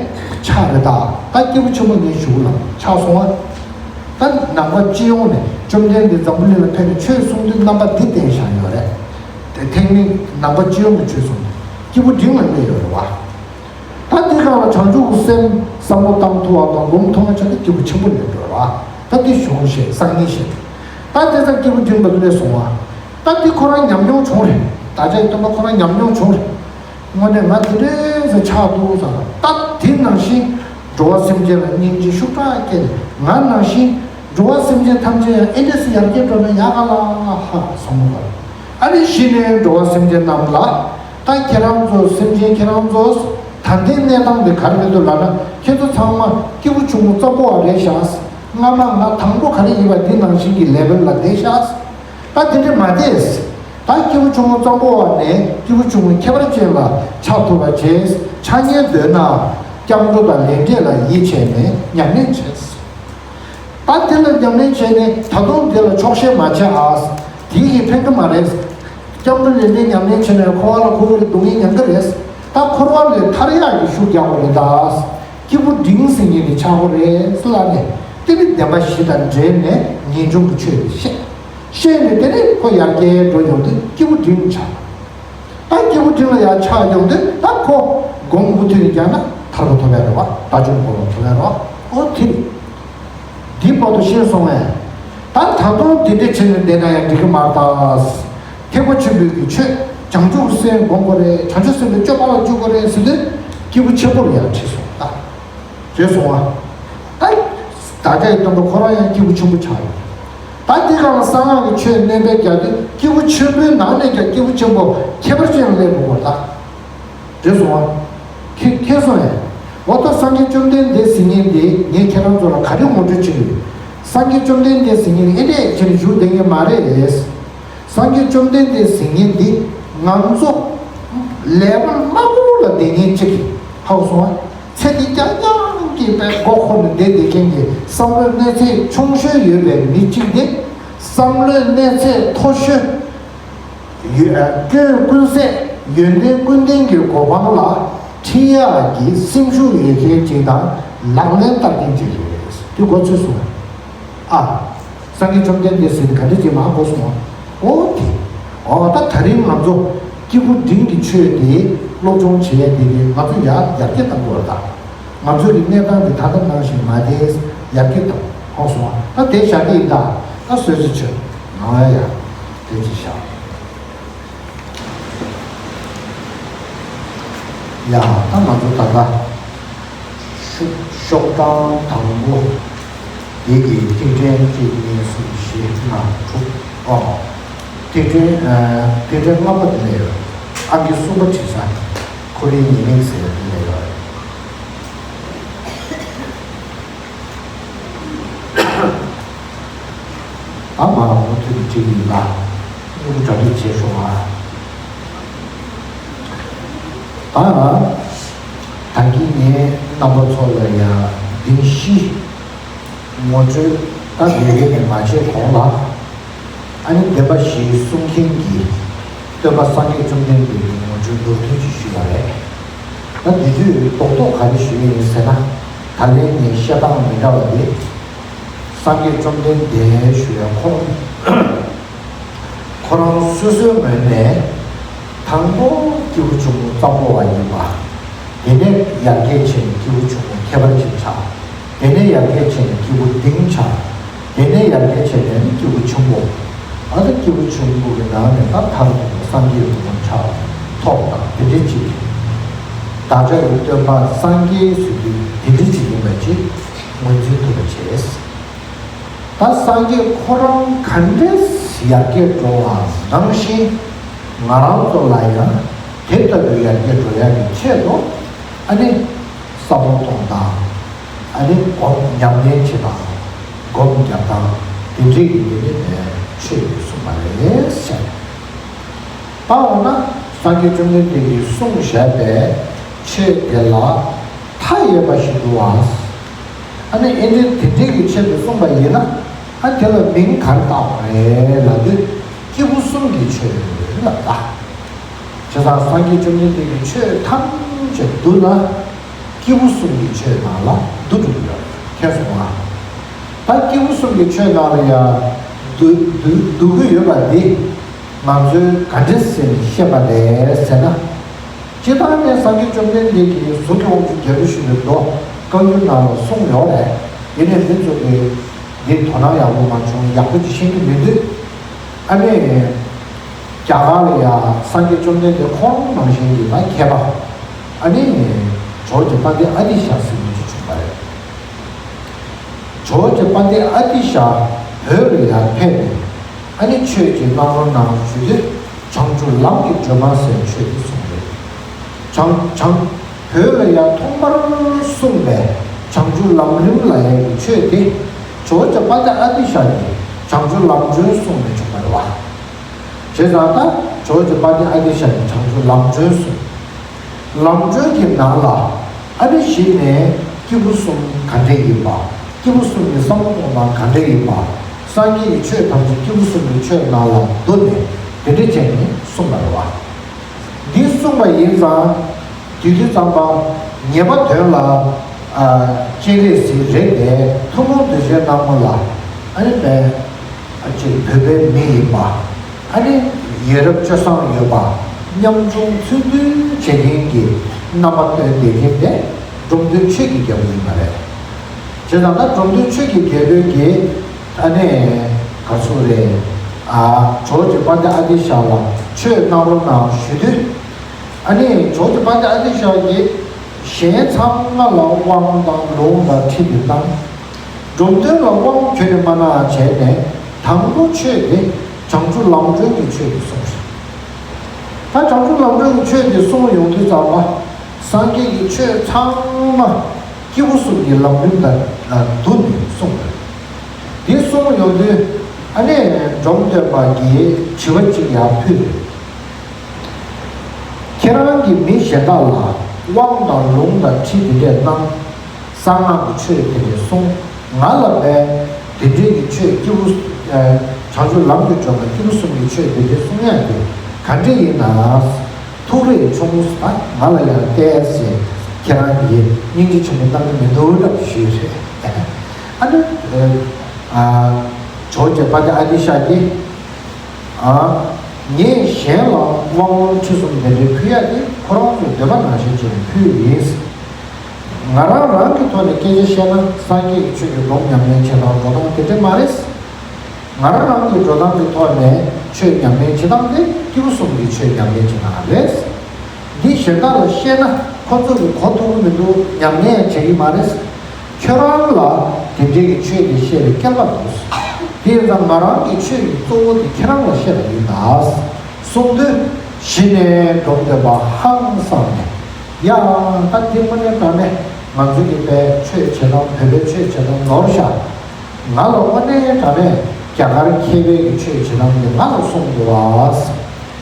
ཆགས་རེད་ད། ད་སྐྱེས་བུ་ཆེན་པོ་ངའི་གཞུག་ལ་ཆགས་སོང་ང་། ད་ནང་པ་སྤྱི་ཡོངས་ནས་བཅོམ་ལྡན་འདས་འཛམ་བུ་གླིང་ལ་ཕེབས་ནས་ཆོས་གསུང་དུས་རྣམ་པ་འདི་བསྟན་བཞག་ཡོད་རེད། དེ་ཐེག་དམན་ནང་པ་སྤྱི་ཡོངས་ཀྱི་ཆོས་གསུང་དུས་སྐྱེས་བུ་འབྲིང་ལ་གནས་ཡོད་རེད་བ། ད་འདི་སྒང་ལ་བྱང་ཆུབ་ཀྱི་སེམས་བསམ་བློ་བཏང་ཐུབ་པ་དང་སྒོམ་ཐུབ་པ་ཆགས་ཏེ་སྐྱེས་བུ་ཆེན་པོ་ལས་འགྲོ་བ། ད་འདི་གཞུང་བཤད་སང་ཉིན་བཤད། ད་དེ་ཙམ་སྐྱེས་བུ་འབྲིང་ལ་སླེབས་སོང་བ། ད་འདི་ཁོ་རང་ཉམས་མྱོང་བྱུང་རེད། བདག་ཅག་གི་སྟོན་པ་ཁོ་རང་ཉམས་མྱོང་བྱུང་རེད། དངོས་གནས་ང་འདི་འདྲས་ཟེར་ཆགས་འདུག་ཟེར། ད་དེ་ནང་བཞིན་འགྲོ་བ་སེམས་ཅན་ལ་སྙིང་རྗེ་ཤུགས་དྲག་སྐྱེས་ནས་ང་ནང་བཞིན་འགྲོ་བ་སེམས་ཅན་ཐམས་ཅད་ཡང་ཨེ་འདྲས་སེ་ཡར་རྒྱས་འགྲོ་ན་ཡག་ག་ལ་ཧ་བསམ་བློ་བཏང་། ཨ་ནི་གཞི་ནས་འགྲོ་བ་སེམས་ཅན་རྣམས་ལ། ད་ཁྱེད་རང་ཚོ་སེམས་ཅན་ཁྱེད་རང་ཚོ་ད་ལྟའི་གནས་སྟངས་འདི་ག་རེ་རེད་འདུག་ལབ་ན། ཁྱེད་ཚོ་ཚང་མ་སྐྱེས་བུ་ཆུང་ངུ་གཙང་པོ་བ་རེད་ཤག་སྔ་མ་ང་དང་པོ་ག་རེ་ཡིན་པ་འདི་ནང་བཞིན་གྱི་ལེ་བལ་ལ་བསྡད་ཤག་ད་དེ་འདྲ་མ་བསྡད། ད་སྐྱེས་བུ་ཆུང་ངུ་གཙང་པོ་བ་ནས་སྐྱེས་བུ་ཆུང་ངུ་ཁྱད་པར་ཅན་ལ་ཆགས་ཐུབ་པ་བྱས། ཆགས་ཉེན་འདོད་ན་སྐྱབས་འགྲོ་དང་ལས་འབྲས་ལ་ཡིད་ཆེས་ནས་ཉམས་ལེན་བྱས། ད་དེ་ལ་ཉམས་ལེན་བྱས་ནས་ད་དུང་དེ་ལ་ཆོག་ཤེས་མ་བྱས་ཨ། དེ་ཡིས་ཕན་གི་མ་རེད། སྐྱབས་འགྲོ་ལས་འབྲས་ཉམས་ལེན་བྱས་ནས་འཁོར་བ་ལ་འཁོར་གི་རེད། སྡུག་བསྔལ་མྱང་གི་རེད། ད་འཁོར་བ་ལས་ཐར་ཡག་གི་ཤུགས་རྒྱག་དགོས་རེད་ད། སྐྱེས་བུ་འབྲིང་ཟེར་མཁན་དེ་ཆགས་དགོས་རེད་ལབ་ནས། དེ་ནི་བདེན་པ་བཞི་དང་འབྲེལ་ནས་ངེས་འབྱུང་གི་ཆོས་དེ་བཤད། བཤད་ནས་དེ་ནས་ཁོ་ཡར་རྒྱས་འགྲོ་ཡོང་དུས་སྐྱེས་བུ་འབྲིང་ཆགས། ད་སྐྱེས་བུ་འབྲིང་ལ་ཡང་ཆགས་ཡོང་དུས་ད་ཁོ་སྒོམ་མུ་མཐུད་ནས་བསྐྱངས་ན་ཐར་པ་ཐོབ་ཡ་རེད་བ། དགྲ་བཅོམ་གོ་འཕང་ཐོབ་ཡ་རེད་བ། ཨོ་དེ་རེད། འདི་བར་དུ་ཤེས་སོང་ངས། ད་ད་དུང་འདི་འདྲ་བྱས་ནས་བསྡད་ན་ཡང་འགྲིག་གི་མ་རེད་ད། ཐེག་པ་ཆེན་པོའི་གི་ཆོས་བྱང་ཆུབ་སེམས་སྒོམ་དགོས་རེད། བྱང་ཆུབ་སེམས་དཔའི་སྤྱོད་པ་ལ་འཇུག་དགོས་རེད་ཟེར་དུས་སྐྱེས་བུ་ཆེན་པོ་ལ་ཡང་ཁྲིད་སོང་ད། བྱས་སོང་བ། ད་བདག་ཅག་གི་སྟོན་པ་ཁོ་རང་ཡང་སྐྱེས་བུ་ཆེན་པོ་ཆགས་ཡོད། ད་འདི་གང་ལ་གསང་སྔགས་ཀྱི་ཆོས་གནས་པའི་རྒྱ་དེ་སྐྱེས་བུ་ཆེན་པོའི་ནང་ནས་ཀྱང་སྐྱེས་བུ་ཆེན་པོ་ཁྱད་པར་ཅན་ལ་སླེབས་དགོས་པར་ད། རེད་སོང་བ། ཁྱེད་ཁྱེད་སོང་ཡང་། འོ་ད་སངས་རྒྱས་བཅོམ་ལྡན་འདས་ཟེར་མཁན་དེ་ངས་ཁྱེད་རང་ཚོ་ལ་ག་རེ་ངོ་སྤྲོད་བྱེད་ཀྱི་ཡོད། སངས་རྒྱས་བཅོམ་ལྡན་འདས་ཟེར་མཁན་དེ་ཨེ་འདྲས་བྱས་ནས་བཞུགས་བསྡད་མཁན་མ་རེད། སངས་རྒྱས་བཅོམ་ལྡན་འདས་ཟེར་མཁན་འདི་ང་ཚོ་ལས་དབང་དམའ་པོ་ལ་བསྡད་མཁན་གཅིག་གིས་ཧ་གོ་སོང་ང་། ཚེ་འདི་རྐྱང་རྐྱང་གི་པའི་མགོ་འཁོར་ནས་བསྡད་བསྡད་མཁན་གྱི་བསམ་བློའི་གནས་ཚད་ཆུང་ཤོས་ཡོད་པའི་མི་གཅིག་དེ། བསམ་བློའི་གནས་ཚད་མཐོ་ཤོས་ཡོད། སྐྱོན་ཀུན་ཟད་ཡོན་ཏན་ཀུན་ལྡན་གྱི་གོ་འཕང་ལ་ཁྲིད་ཡག་གི་སེམས་ཤུགས་ཡོད་མཁན་གཅིག་དང་ལག་ལེན་བསྟར་མཁན་གཅིག་ཡོད་རེད། དེ་གོ་ཚོད་སོང་ང་། ཨ། སངས་རྒྱས་བཅོམ་ལྡན་འདས་ཟེར་ནས་ག་འདྲ་ཅིག་མ་གོ་སོང་ངམ། ཨོ་དེ། ཨོ་ད་ད་རིང་ང་ཚོ་སྐྱེས་བུ་འབྲིང་གི་ཆོས་དེ་སློབ་སྦྱོང་བྱེད་ཡ་དེ་གིས་ང་ཚོ་ཡར་ཡར་རྒྱས་གཏང་དགོས་རེད་ད། ང་ཚོ་གི་གནས་སྟངས་འདི་ད་ལྟ་ནང་བཞིན་མ་བསྡད། ཡར་རྒྱས་གཏང་ཧོ་སོང་ང་། ད་དེ་བཞག་གི་ཡིན་ད། ད་གསོལ་ཚིགས་ཆོད་ནང་ཡ་ཡ་དེ་ཅིག་བཞག་ཡ། ད་ང་ཚོ་ད་ལྟ་ཤོག་ཤོག་གྲངས་དང་པོ་འདི་གི་ཐིག་ཕྲེང་གཅིག་གཉིས་གསུམ་བཞི་ལྔ་དྲུག་ཨོ། ཐིག་ཕྲེང་ཨ། ཐིག་ཕྲེང་ལྔ་པ་དེ་ལས་ཡོད། ཨང་ཀི་གསུམ་པ་བྲིས་ས། ཁོ་རའི་ཉེས་དམིགས་ཟེར་དེ་ལས་ཡོད། ད་མ་མུ་མཐུད་ནས་བྲིས་ཡིན་ལ། སྨྱུ་གུ་གྲ་སྒྲིག་བྱས་ཤོག་ཨ། ད་ད་གིན་ངས་རྣམ་པ་ཚོ་ལ་ཡང་བདེན་བཞི་ངོ་སྤྲོད་ད་ལས་རིམ་ནས་མ་བྱས་གོང་ལ། ཨ་ནི་བདེན་པ་བཞི་གསུང་མཁན་གྱི་སྟོན་པ་སངས་རྒྱས་བཅོམ་ལྡན་འདས་ཀྱི་ངོ་སྤྲོད་མདོར་བསྡུས་ཅིག་ཞུས་པ་རེད། ད་འདི་དུས་རྡོག་རྡོག་ག་རེ་ཞུ་གི་ཡིན་ཟེར་ན། ད་ལན་ངས་བཤད་སྟངས་མི་འདྲ་བ་དེ། སངས་རྒྱས་བཅོམ་ལྡན་འདས་ཞུ་ཡ་ཁོ་རང་ཁོ་རང་སོ་སོའི་ངོས་ནས་དང་པོ་སྐྱེས་བུ་ཆུང་ངུ་གཙང་པོ་བ་ཡིན་པ། དེ་ནས་ཡར་རྒྱས་ཕྱིན་སྐྱེས་བུ་ཆུང་ངུ་ཁྱད་པར་ཅན་ཆགས། དེ་ནས་ཡར་རྒྱས་བྱས་ནས་སྐྱེས་བུ་ལྡིང་ཆགས། དེ་ནས་ཡར་རྒྱས་བྱས་ནས་ནི་སྐྱེས་བུ་ཆེན་པོ། ཨ་ད་སྐྱེས་བུ་ཆེན་པོ་གི་ནང་ནས་ད་མཐར་ཐུག་པའི་སངས་རྒྱས་ཀྱི་གོ་འཕང་ཆགས་ཐོབ་དང་དེ་འདྲའི་ཅིག་བདག་ཅག་གི་སྟོན་པ་སངས་རྒྱས་ཟེར་དུས་དེ་འདྲའི་ཅིག་ཡིན་པ་ཅིག་ངོས་འཛིན་ཐུབ་པ་བྱས། ད་སངས་རྒྱས་ཁོ་རང་ག་འདྲས་ཡར་རྒྱས་འགྲོ་བ་ནང་བཞིན་ང་རང་ཚོ་ལ་ཡང་དེ་ལྟ་བུའི་ཡར་རྒྱས་འགྲོ་ཡག་གི་ཆེད་དུ་ཨ་ནི་བསམ་བློ་གཏོང་དང་ཨ་ནི་སྒོམ་ཉམས་ལེན་བྱེད་དང་སྒོམ་རྒྱབ་དང་དེ་འདྲའི་གི་དེ་ནི་ཆོས་ཀྱི་གསུངས་པ་རེད་ཟེར། ད་འོ་ན་སངས་རྒྱས་བཅོམ་ལྡན་འདས་ཀྱིས་གསུངས་བཞག་པའི་ཆོས་དེ་ལ་མཐའ་ཡས་པ་ཞིག་འདུག་བ། ཨ་ནི་ཨེ་འདྲའི་དེ་འདྲའི་གི་ཆེད་དུ་གསུངས་པ་ཡིན་ན་ཨ་དེ་ལ་མིང་ག་རེ་བཏགས་པ་རེད་ལབ་དུས་སྐྱེས་བུ་གསུམ་གྱི་ཆོས་ལ་བཏགས། བྱས་ཙང་སངས་རྒྱས་བཅོམ་ལྡན་འདས་ཀྱི་ཆོས་ཐམས་ཅད་བསྡུ་ན་སྐྱེས་བུ་གསུམ་གྱི་ཆོས་ནང་ལ་བསྡུ་འགྲོ་གི་ཡོད་མཁྱེན་སོང་ང་། ད་སྐྱེས་བུ་གསུམ་གྱི་ཆོས་ནང་ལ་ཡང་བསྡུ་བསྡུ་བསྡུ་གི་ཡོད་པ་འདི་ང་ཚོས་ག་འདྲ་ཟེར་ནས་བཤད་པ་རེད་ཟེར་ན། སྤྱིར་བཏང་ནས་སངས་རྒྱས་བཅོམ་ལྡན་འདས་ཀྱིས་གཟུགས་ཀྱི་དབང་ཕྱུག་རྒྱལ་པོ་ཞིག་ཏུ་འགྲོ་བཀའ་འགྱུར་ནང་ལ་གསུངས་ཡོད་རེད། ཡིན་ནའི་མི་ཚོ་གིས་འདི་དོ་སྣང་ཡག་པོ་མ་བྱུང་ཡག་པོ་ཅིག་ཤེས་ཀྱི་མི་འདུག་ཨ་ནི། རྒྱ་གར་ལ་ཡང་སངས་རྒྱས་བཅོམ་ལྡན་འདས་ཁོང་ནང་བཞིན་གྱི་ད་མཁས་པ། ཨ་ནི། ཇོ་བོ་རྗེ་དཔལ་ལྡན་ཨ་ཏི་ཤ་ཟེར་མི་ཅིག་བྱུང་བ་རེད། ཇོ་བོ་རྗེ་དཔལ་ལྡན་ཨ་ཏི་ཤ་བོད་ལ་ཡར་ཕེབས་ནས་ཨ་ནི་ཆོས་ཀྱི་གནང་རོགས་གནང་ཞུ་དུས་བྱང་ཆུབ་ལམ་གྱི་སྒྲོན་མ་ཟེར་ཆོས་འདི་གསུངས་རེད། བྱང་བྱང་། བོད་ལ་ཡང་ཐོག་མར་གསུངས་པའི་བྱང་ཆུབ་ལམ་རིམ་ལ་ཡང་གི་ཆོས་དེ་ཇོ་བོ་རྗེ་དཔལ་ལྡན་ཨ་ཏི་ཤ་ཡིས་བྱང་ཆུབ་ལམ་སྒྲོན་གསུངས་ནས་བྱུང་བ་རེད་བ། བྱས་ཙང་ད་ཇོ་བོ་རྗེ་དཔལ་ལྡན་ཨ་ཏི་ཤ་ཡིས་བྱང་ཆུབ་ལམ་སྒྲོན་གསུངས། ལམ་སྒྲོན་གྱི་ནང་ལ་ཨ་ནི་གཞི་ནས་སྐྱེས་བུ་གསུམ་ག་འདྲས་ཡིན་པ། སྐྱེས་བུ་གསུམ་གྱི་བསམ་བློ་གཏོང་སྟངས་ག་འདྲས་ཡིན་པ། སངས་རྒྱས་ཀྱི་ཆོས་ཐམས་ཅད་སྐྱེས་བུ་གསུམ་གྱི་ཆོས་ནང་ལ་བསྡུ་ནས་དེ་འདྲས་བྱས་ནས་གསུངས་པ་རེད་བ། འདི་གསུངས་པ་ཡིན་ཙང་། དེ་དུས་ཙམ་པ་ངེས་པ་དོན་ལ་ཨ་སྤྱན་རས་གཟིགས་རེད་དེ་ཐུན་མོང་གདུལ་བྱའི་སྣང་ངོ་ལ་ཨ་ནི་བས་ཨ་ཅེ་བོད་པའི་མི་ཡིན་པ། ཨ་ནི་ཡ་རབས་སྤྱོད་བཟང་ཡོད་པ། ཉམ་ཆུང་ཚུལ་མཐུན་བྱེད་མཁན་གྱི་རྣམ་པ་སྟོན་བསྡད་མཁན་དེ་འབྲོམ་སྟོན་ཆོས་ཀྱི་རྒྱལ་པོ་ཡིན་པ་རེད། བྱས་ཙང་ད་འབྲོམ་སྟོན་ཆོས་ཀྱི་རྒྱལ་པོའི་གི་ཨ་ནི་ག་ཚོད་རེད། ཨ་ཇོ་བོ་རྗེ་དཔལ་ལྡན་ཨ་ཏི་ཤ་ལ་ཆོས་གནང་རོགས་གནང་ཞུ་དུས། ཨ་ནི་ཇོ་བོ་རྗེ་དཔལ་ལྡན་ཨ་ཏི་ཤ་གིས་གཞན་ཚང་མ་ལ་དབང་དང་ལུང་དང་ཁྲིད་དེ་གནང་། འབྲོམ་སྟོན་ལ་དབང་ཁྱོན་ནས་མ་གནང་བྱས་ནས་དང་པོ་ཆོས་དེ་བྱང་ཆུབ་ལམ་སྒྲོན་གྱི་ཆོས་དེ་གསུངས་ཤིང་། ད་བྱང་ཆུབ་ལམ་སྒྲོན་གྱི་ཆོས་དེ་གསུངས་ཡོང་དུས་ཙམ་པ་སངས་རྒྱས་ཀྱི་ཆོས་ཚང་མ་སྐྱེས་བུ་གསུམ་གྱི་ལམ་རིམ་དང་བསྡུར་ནས་གསུངས་པ་རེད། དེ་གསུངས་ཡོང་དུས་ཨ་ནི་འབྲོམ་སྟོན་པ་གིས་དྲི་བ་གཅིག་ཡང་ཕུལ། ཁྱེད་རང་གིས་མི་གཞན་དག་ལ་དབང་དང་ལུང་དང་ཁྲིད་དེ་འདྲས་གནང་། གསང་སྔགས་ཀྱི་ཆོས་དེ་འདྲས་གསུངས། ང་ལ་བས་དེ་འདྲས་ཀྱི་ཆོས་སྐྱེས་བུ་ཨ་བྱང་ཆུབ་ལམ་གྱི་སྒྲོན་མ་སྐྱེས་བུ་གསུམ་གྱི་ཆོས་དེ་འདྲས་གསུང་ཡག་དེ་ག་འདྲས་ཡིན་ན། ཐུགས་རེ་ཆུང་ངུ་ད་ང་ལ་ཡང་བལྟས་ཟེར་ཁྱེད་རང་གིས་སྙིང་རྗེ་ཆེན་པོ་གནང་གི་མི་འདུག་འདྲ་པོ་ཞིག་རེད། ཨ་ནི་ཨ་ཇོ་བོ་རྗེ་དཔལ་ལྡན་ཨ་ཏི་ཤ་གིས། ཨ། ངས་གཞན་ལ་དབང་ལུང་ཁྲིད་གསུམ་དེ་འདྲའི་ཕུལ་ཡག་དེ་ཁོ་རང་ཚོའི་འདོད་པ་ནང་བཞིན་བྱས་ནས་ཕུལ་ཡིན། ང་རང་རང་གི་ཐོག་ནས་སྐད་ཆ་བཤད་ན་སངས་རྒྱས་ཀྱི་ཆོས་ཀྱི་སྒོམ་ཉམས་ལེན་བྱེད་སྟངས་འགྲོ་སྟངས་དེ་འདྲ་མ་རེད། ང་རང་རང་གི་འགྲོ་སྟངས་ཀྱི་ཐོག་ནས་ཆོས་ཉམས་ལེན་བྱེད་སྟངས་དེ་སྐྱེས་བུ་གསུམ་གྱི་ཆོས་ཉམས་ལེན་བྱེད་སྟངས་རེད། འདི་གཞན་དག་ལ་བཤད་ན་ཁོ་ཚོ་གི་གོ་ཐུབ་ཀྱི་མི་འདུག་ཉམས་ལེན་ཡང་བྱེད་ཀྱི་མ་རེད། ཁྱོད་རང་ལ་དེ་འདྲའི་གི་ཆོས་དེ་བཤད་པའི་སྐལ་བ་འདུག་དེ་ཡིན་ཙང་ང་རང་གི་ཆོས་ཀྱི་གཙོ་བོ་དེ་ཁྱེད་རང་ལ་བཤད་པ་ཡིན་ད། གསུངས་དུས་གཞི་ནས་འབྲོམ་སྟོན་པ་ཧང་སངས་ནས་ཡ་ད་འདི་དངོས་གནས་དྲང་གནས་ང་ཚོ་གི་པའི་ཆོས་བྱེད་སྟངས་བོད་པའི་ཆོས་བྱེད་སྟངས་ནོར་ཤག་ང་ལ་དངོས་གནས་དྲང་གནས་རྒྱ་གར་མཁས་པའི་གི་ཆོས་བྱེད་སྟངས་དེ་ང་ལ་གསུངས་འདུག་ཨ།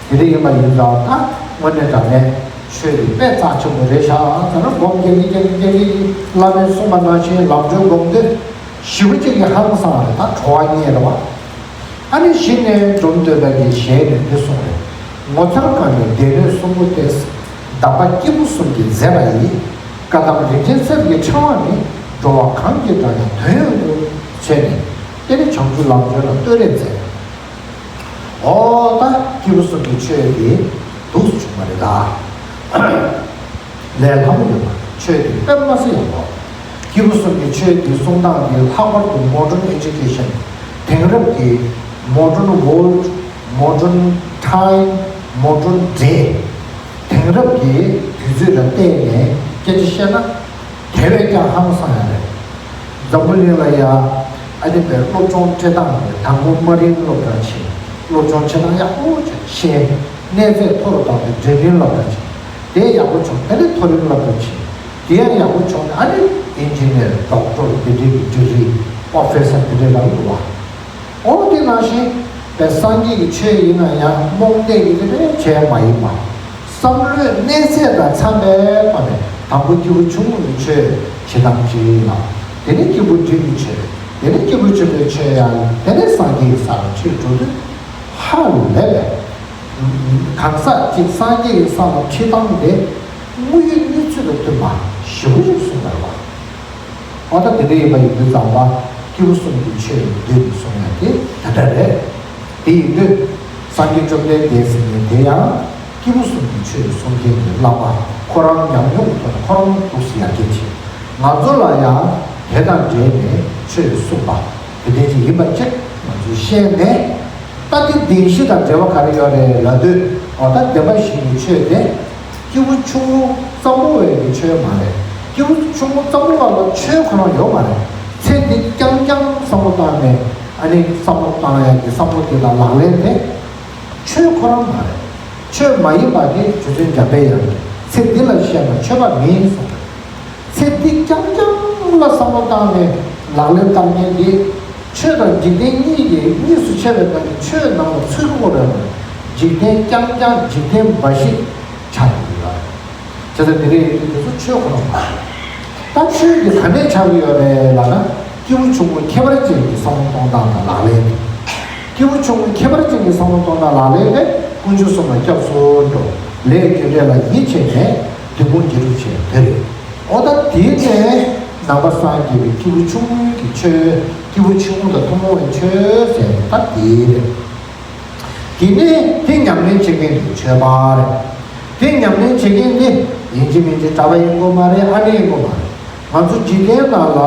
དེ་འདྲ་ཡིན་པ་ཡིན་ཙང་ད་དངོས་གནས་དྲང་གནས་ཆོས་ཀྱི་དཔེ་རྩ་ཆེན་པོ་རེད་ཤག་ཟེར་ན་སྒོམ་རྒྱག་གི་རྒྱག་གི་རྒྱག་གི་བླ་མས་གསུངས་པ་ནང་བཞིན་ལམ་སྒྲོན་སྒོམ་དུས་ཞི་བ་གཅིག་གི་ཧང་སང་རེད་ད་གྲོལ་བ་རྙེད་རེད་བ། ཨ་ནི་གཞི་ནས་འབྲོམ་སྟོན་པ་གི་ཞལ་ནས་འདི་གསུངས་རེད། ངོ་མཚར་གང་གི་སྡེ་སྣོད་གསུམ་པོ་སྟེ། གདམས་པ་སྐྱེས་བུ་གསུམ་གྱིས་མཛད་པ་ཡི། བཀའ་གདམས་རིན་ཆེན་གསེར་གྱི་ཕྲེང་བ་ནི། འགྲོ་བ་གང་གིས་བགྲང་ཡང་དོན་ཡོད་དོ། བྱས་ནས་དེ་ནི་བྱང་ཆུབ་ལམ་སྒྲོན་ལ་བསྟོད་རེས་མཛད། འོ་ད་སྐྱེས་བུ་གསུམ་གྱི་ཆོས་དེ་འདུག་སེ་བྱུང་བ་རེད་ད། ལས་སླ་མོ་ཡོད་པ་ཆོས་དེ་དཔེ་མ་སྲིད་ཡག་པོ། སྐྱེས་བུ་གསུམ་གྱི་ཆོས་འདི་གསུང་སྟངས་འདི་ལྷག་པར་དུ་modern education དེང་རབས་ཀྱི་modern world, modern time, modern day དེང་རབས་ཀྱི་དུས་ཚོད་ལ་བལྟས་ནས་སྐད་ཆ་བཤད་ན་དེ་བས་ཀྱང་ཧང་སང་ཡ་རེད། འཛམ་བུ་གླིང་ལ་ཡ་ཨ་ནི་པའི་སློབ་སྦྱོང་སྤྲད་སྟངས་དེ་དང་པོ་དམའ་རིམ་སློབ་གྲྭ་ཕྱིན། སློབ་སྦྱོང་བྱེད་སྟངས་ཡག་པོ་བྱས་ཤེས། གནས་ཚད་མཐོ་རུ་བཏང་སྟེ་འབྲིང་རིམ་སློབ་གྲྭ་ཕྱིན། དེ་ཡག་པོ་བྱུང་། ཨ་ནི་མཐོ་རིམ་སློབ་གྲྭ་ཕྱིན། དེ་ཡང་ཡག་པོ་བྱུང་ནས་ཨ་ནི་ཨིན་ཇི་ནིར་ཌོག་ཊར་དེ་འདྲའི་གི་ཌིག་རི་པོ་རོ་ཕེ་སར་དེ་འདྲའི་ལ་འགྲོ་བ། འོ་དེ་ནང་བཞིན་པའི་སངས་རྒྱས་ཀྱི་ཆོས་ཡིན་ན་ཡང་རྨོངས་དད་ཀྱི་དེ་འདྲའི་བྱས་མ་ཡིན་པ། བསམ་བློའི་གནས་ཚད་དང་འཚམ་པའི་ཐོག་ནས་དང་པོ་སྐྱེས་བུ་ཆུང་ངུ་ཡི་ཆོས་བྱེད་སྟངས་གཅིག་ལ། དེ་ནས་སྐྱེས་བུ་འབྲིང་གི་ཆོས། དེ་ནས་སྐྱེས་བུ་ཆེན་པོའི་ཆོས་ཡང་། དེ་ནས་སངས་རྒྱས་ཀྱི་ས་ལ་ཁྲིད་འགྲོ་དུས་ཧ་ལས་པའི། གང་ཟག་གཅིག་སངས་རྒྱས་ཀྱི་ས་ལ་ཁྲིད་སྟངས་དེ་དངོས་ཡོད་གནས་ཚུལ་དང་མཐུན་པ་ཞེ་པོ་ཅིག་གསུངས་པ་རེད་བ། འོ་ད་དེ་འདྲ་ཡིན་པ་ཡིན་དུས་ཙམ་པ་སྐྱེས་བུ་གསུམ་གྱི་ཆོས་ཡིན་དུས་གསུང་ཡ་དེ་ད་ལྟ་རེད། དེ་ཡིན་དུས་སངས་རྒྱས་བཅོམ་ལྡན་འདས་ཟེར་མཁན་དེ་ཡང་སྐྱེས་བུ་གསུམ་གྱི་ཆོས་གསུང་མཁན་གྱི་བླ་མ་ཁོ་རང་ཉམས་མྱོང་གི་ཐོག་ནས་ཁོ་རང་འདུག་སེ་ཡར་རྒྱས་བྱས། ང་ཚོ་ལ་ཡང་དེ་དང་འབྲེལ་ནས་ཆོས་གསུངས་པ་དེ་འདྲ་ཅིག་ཡིན་པ་ཅིག་ང་ཚོས་ཤེས་ནས། ད་དེ་བདེན་བཞི་དང་འབྲེལ་བ་ག་རེ་ཡོད་རེད་ལབ་དུས། འོ་ད་བདེན་པ་བཞི་གི་ཆོས་དེ་སྐྱེས་བུ་ཆུང་ངུ་ཙམ་པོ་བའི་གི་ཆོས་མ་རེད། སྐྱེས་བུ་ཆུང་ངུ་ཙམ་པོ་བ་ལ་ཆོས་ཁོ་རང་ཡོད་མ་རེད། ཚེ་འདི་རྐྱང་རྐྱང་བསམ་བློ་བཏང་ནས་ཨ་ནི་བསམ་བློ་བཏང་ཡ་གི་བསམ་བློ་དེ་དང་ལག་ལེན་དེ་ཆོས་ཁོ་རང་མ་རེད། ཆོས་མ་ཡིན་པ་དེ་རྗེ་བཙུན་འཇམ་དཔལ་དབྱངས་ཀྱིས་ཚེ་འདི་ལ་བཤད་པ་ཆོས་པ་མིན་གསུངས་པ་རེད། ཚེ་འདི་རྐྱང་རྐྱང་ལ་བསམ་བློ་བཏང་ནས་ལག་ལེན་བསྟར་མཁན་འདི། ཆོས་དང་འཇིག་རྟེན་གཉིས་ཀྱི་གཉིས་སུ་ཕྱེ་བའི་ནང་གི་ཆོས་ནང་ལ་ཚུད་དགོས་རེད། འཇིག་རྟེན་རྐྱང་རྐྱང་འཇིག་རྟེན་འབའ་ཞིག་ཆགས་ཀྱི་ཡོད་རེད། བྱས་ཙང་དེ་འདྲ་ཡིན་དུས་དེ་ཚོ་ཆོས་ཁོ་ན་མ་རེད། ད་ཆོས་འདི་ག་ནས་ཆགས་ཀྱི་ཡོད་རེད་ལབ་ན། སྐྱེས་བུ་ཆུང་ངུ་ཁྱད་པར་ཅན་གྱི་བསམ་བློ་གཏོང་སྟངས་དང་ལག་ལེན། སྐྱེས་བུ་ཆུང་ངུ་ཁྱད་པར་ཅན་གྱི་བསམ་བློ་གཏོང་སྟངས་ལག་ལེན་དེ་དཀོན་མཆོག་གསུམ་ལ་སྐྱབས་སུ་འགྲོ། ལས་རྒྱུ་འབྲས་ལ་ཡིད་ཆེས་ནས་སྡིག་སྤོང་བགྱིད་སྒྲུབ་བྱས་དེ་རེད། འོ་ད་དེའི་ནས་ནང་པ་སངས་རྒྱས་པའི་སྐྱེས་བུ་ཆུང་ངུའི་གི་ཆོས། སྐྱེས་བུ་ཆུང་ངུ་དང་ཐུན་མོང་བའི་ཆོས་ཟེར་ནས་ད་དེའི་རེད། དེ་ནས་དེ་ཉམས་ལེན་བྱེད་མཁན་དེ་ཆོས་པ་རེད། དེ་ཉམས་ལེན་བྱེད་མཁན་དེ་ཡིན་གཅིག་མིན་གཅིག་གྲྭ་པ་ཡིན་དགོས་མ་རེད། ཨ་ནེ་ཡིན་དགོས་མ་རེད། ང་ཚོ་འཇིག་རྟེན་ནང་ལ་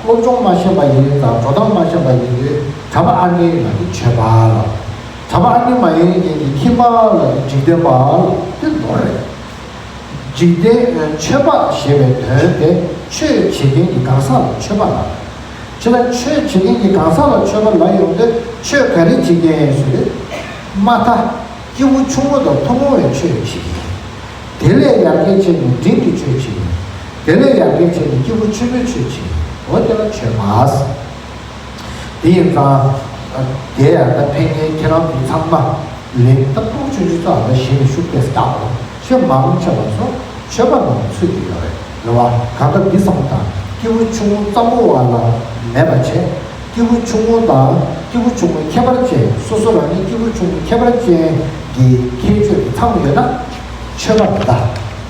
སློབ་སྦྱོང་མ་ཤེས་པ་ཡིན་ཙང་། འགྲོ་སྟངས་མ་ཤེས་པ་ཡིན་དུས་གྲྭ་པ་ཨ་ནེ་ལ་དེ་ཆོས་པ་ལབ། གྲྭ་པ་ཨ་ནེ་མ་ཡིན་མཁན་གྱི་ཁྱིམ་པ་ལ་དེ་འཇིག་རྟེན་པ་ལབ། དེ་ནོར་རེད། འཇིག་རྟེན་ཆོས་པ་ཞེས་པའི་དོན་དེ་ཆོས་བྱེད་མཁན་གྱི་གང་ཟག་ལ་ཆོས་པ་ལབ། ཁྱེད་ལ་ཆོས་བྱེད་མཁན་གྱི་གང་ཟག་ལ་ཆོས་པ་ལབ་ཡོང་དུས་ཆོས་ག་རེ་བྱེད་མཁན་ཟེར་དུས། མ་མཐའ་སྐྱེས་བུ་ཆུང་ངུ་དང་ཐུན་མོང་བའི་ཆོས་བྱེད་མཁན། དེ་ལས་ཡར་རྒྱས་བྱས་ནས་འབྲིང་གི་ཆོས་བྱེད་མཁན། དེ་ལས་ཡར་རྒྱས་བྱས་ནས་སྐྱེས་བུ་ཆེན་པོའི་ཆོས་བྱེད་མཁན། འོ་དེ་ལ་ཆོས་པ་ཟེར། དེ་ཡིན་ཙང་། དེ་ཡང་ད་ཕན་ངེས་ཁྱེད་རང་ཚོ་ཚང་མ་ལན་ཏག་ཏག་ཆུང་ཆུང་ཚོ་ཨ་ད་གཞི་ནས་ཤུགས་ཏོག་ཙམ་རྒྱག་དགོས། ཆོས་མང་ཆེ་བ་ཚོ་ཆོས་པ་ནང་ཚུད་ཀྱི་ཡོད་རེད། རེད་བ། གང་ལྟར་འདི་བསམ་བློ་བཏང་། སྐྱེས་བུ་ཆུང་ངུ་ཙམ་པོ་བ་ལ་མེད་པ་བྱས། སྐྱེས་བུ་ཆུང་ངུ་དང་སྐྱེས་བུ་ཆུང་ངུ་ཁྱད་པར་ཅན། སོ་སོ་རང་ཉིད་སྐྱེས་བུ་ཆུང་ངུ་ཁྱད་པར་ཅན་གྱི་ཁྱད་ཆོས་དེ་ཚང་ཡོད་ན་ཆོས་པ་རེད་ད།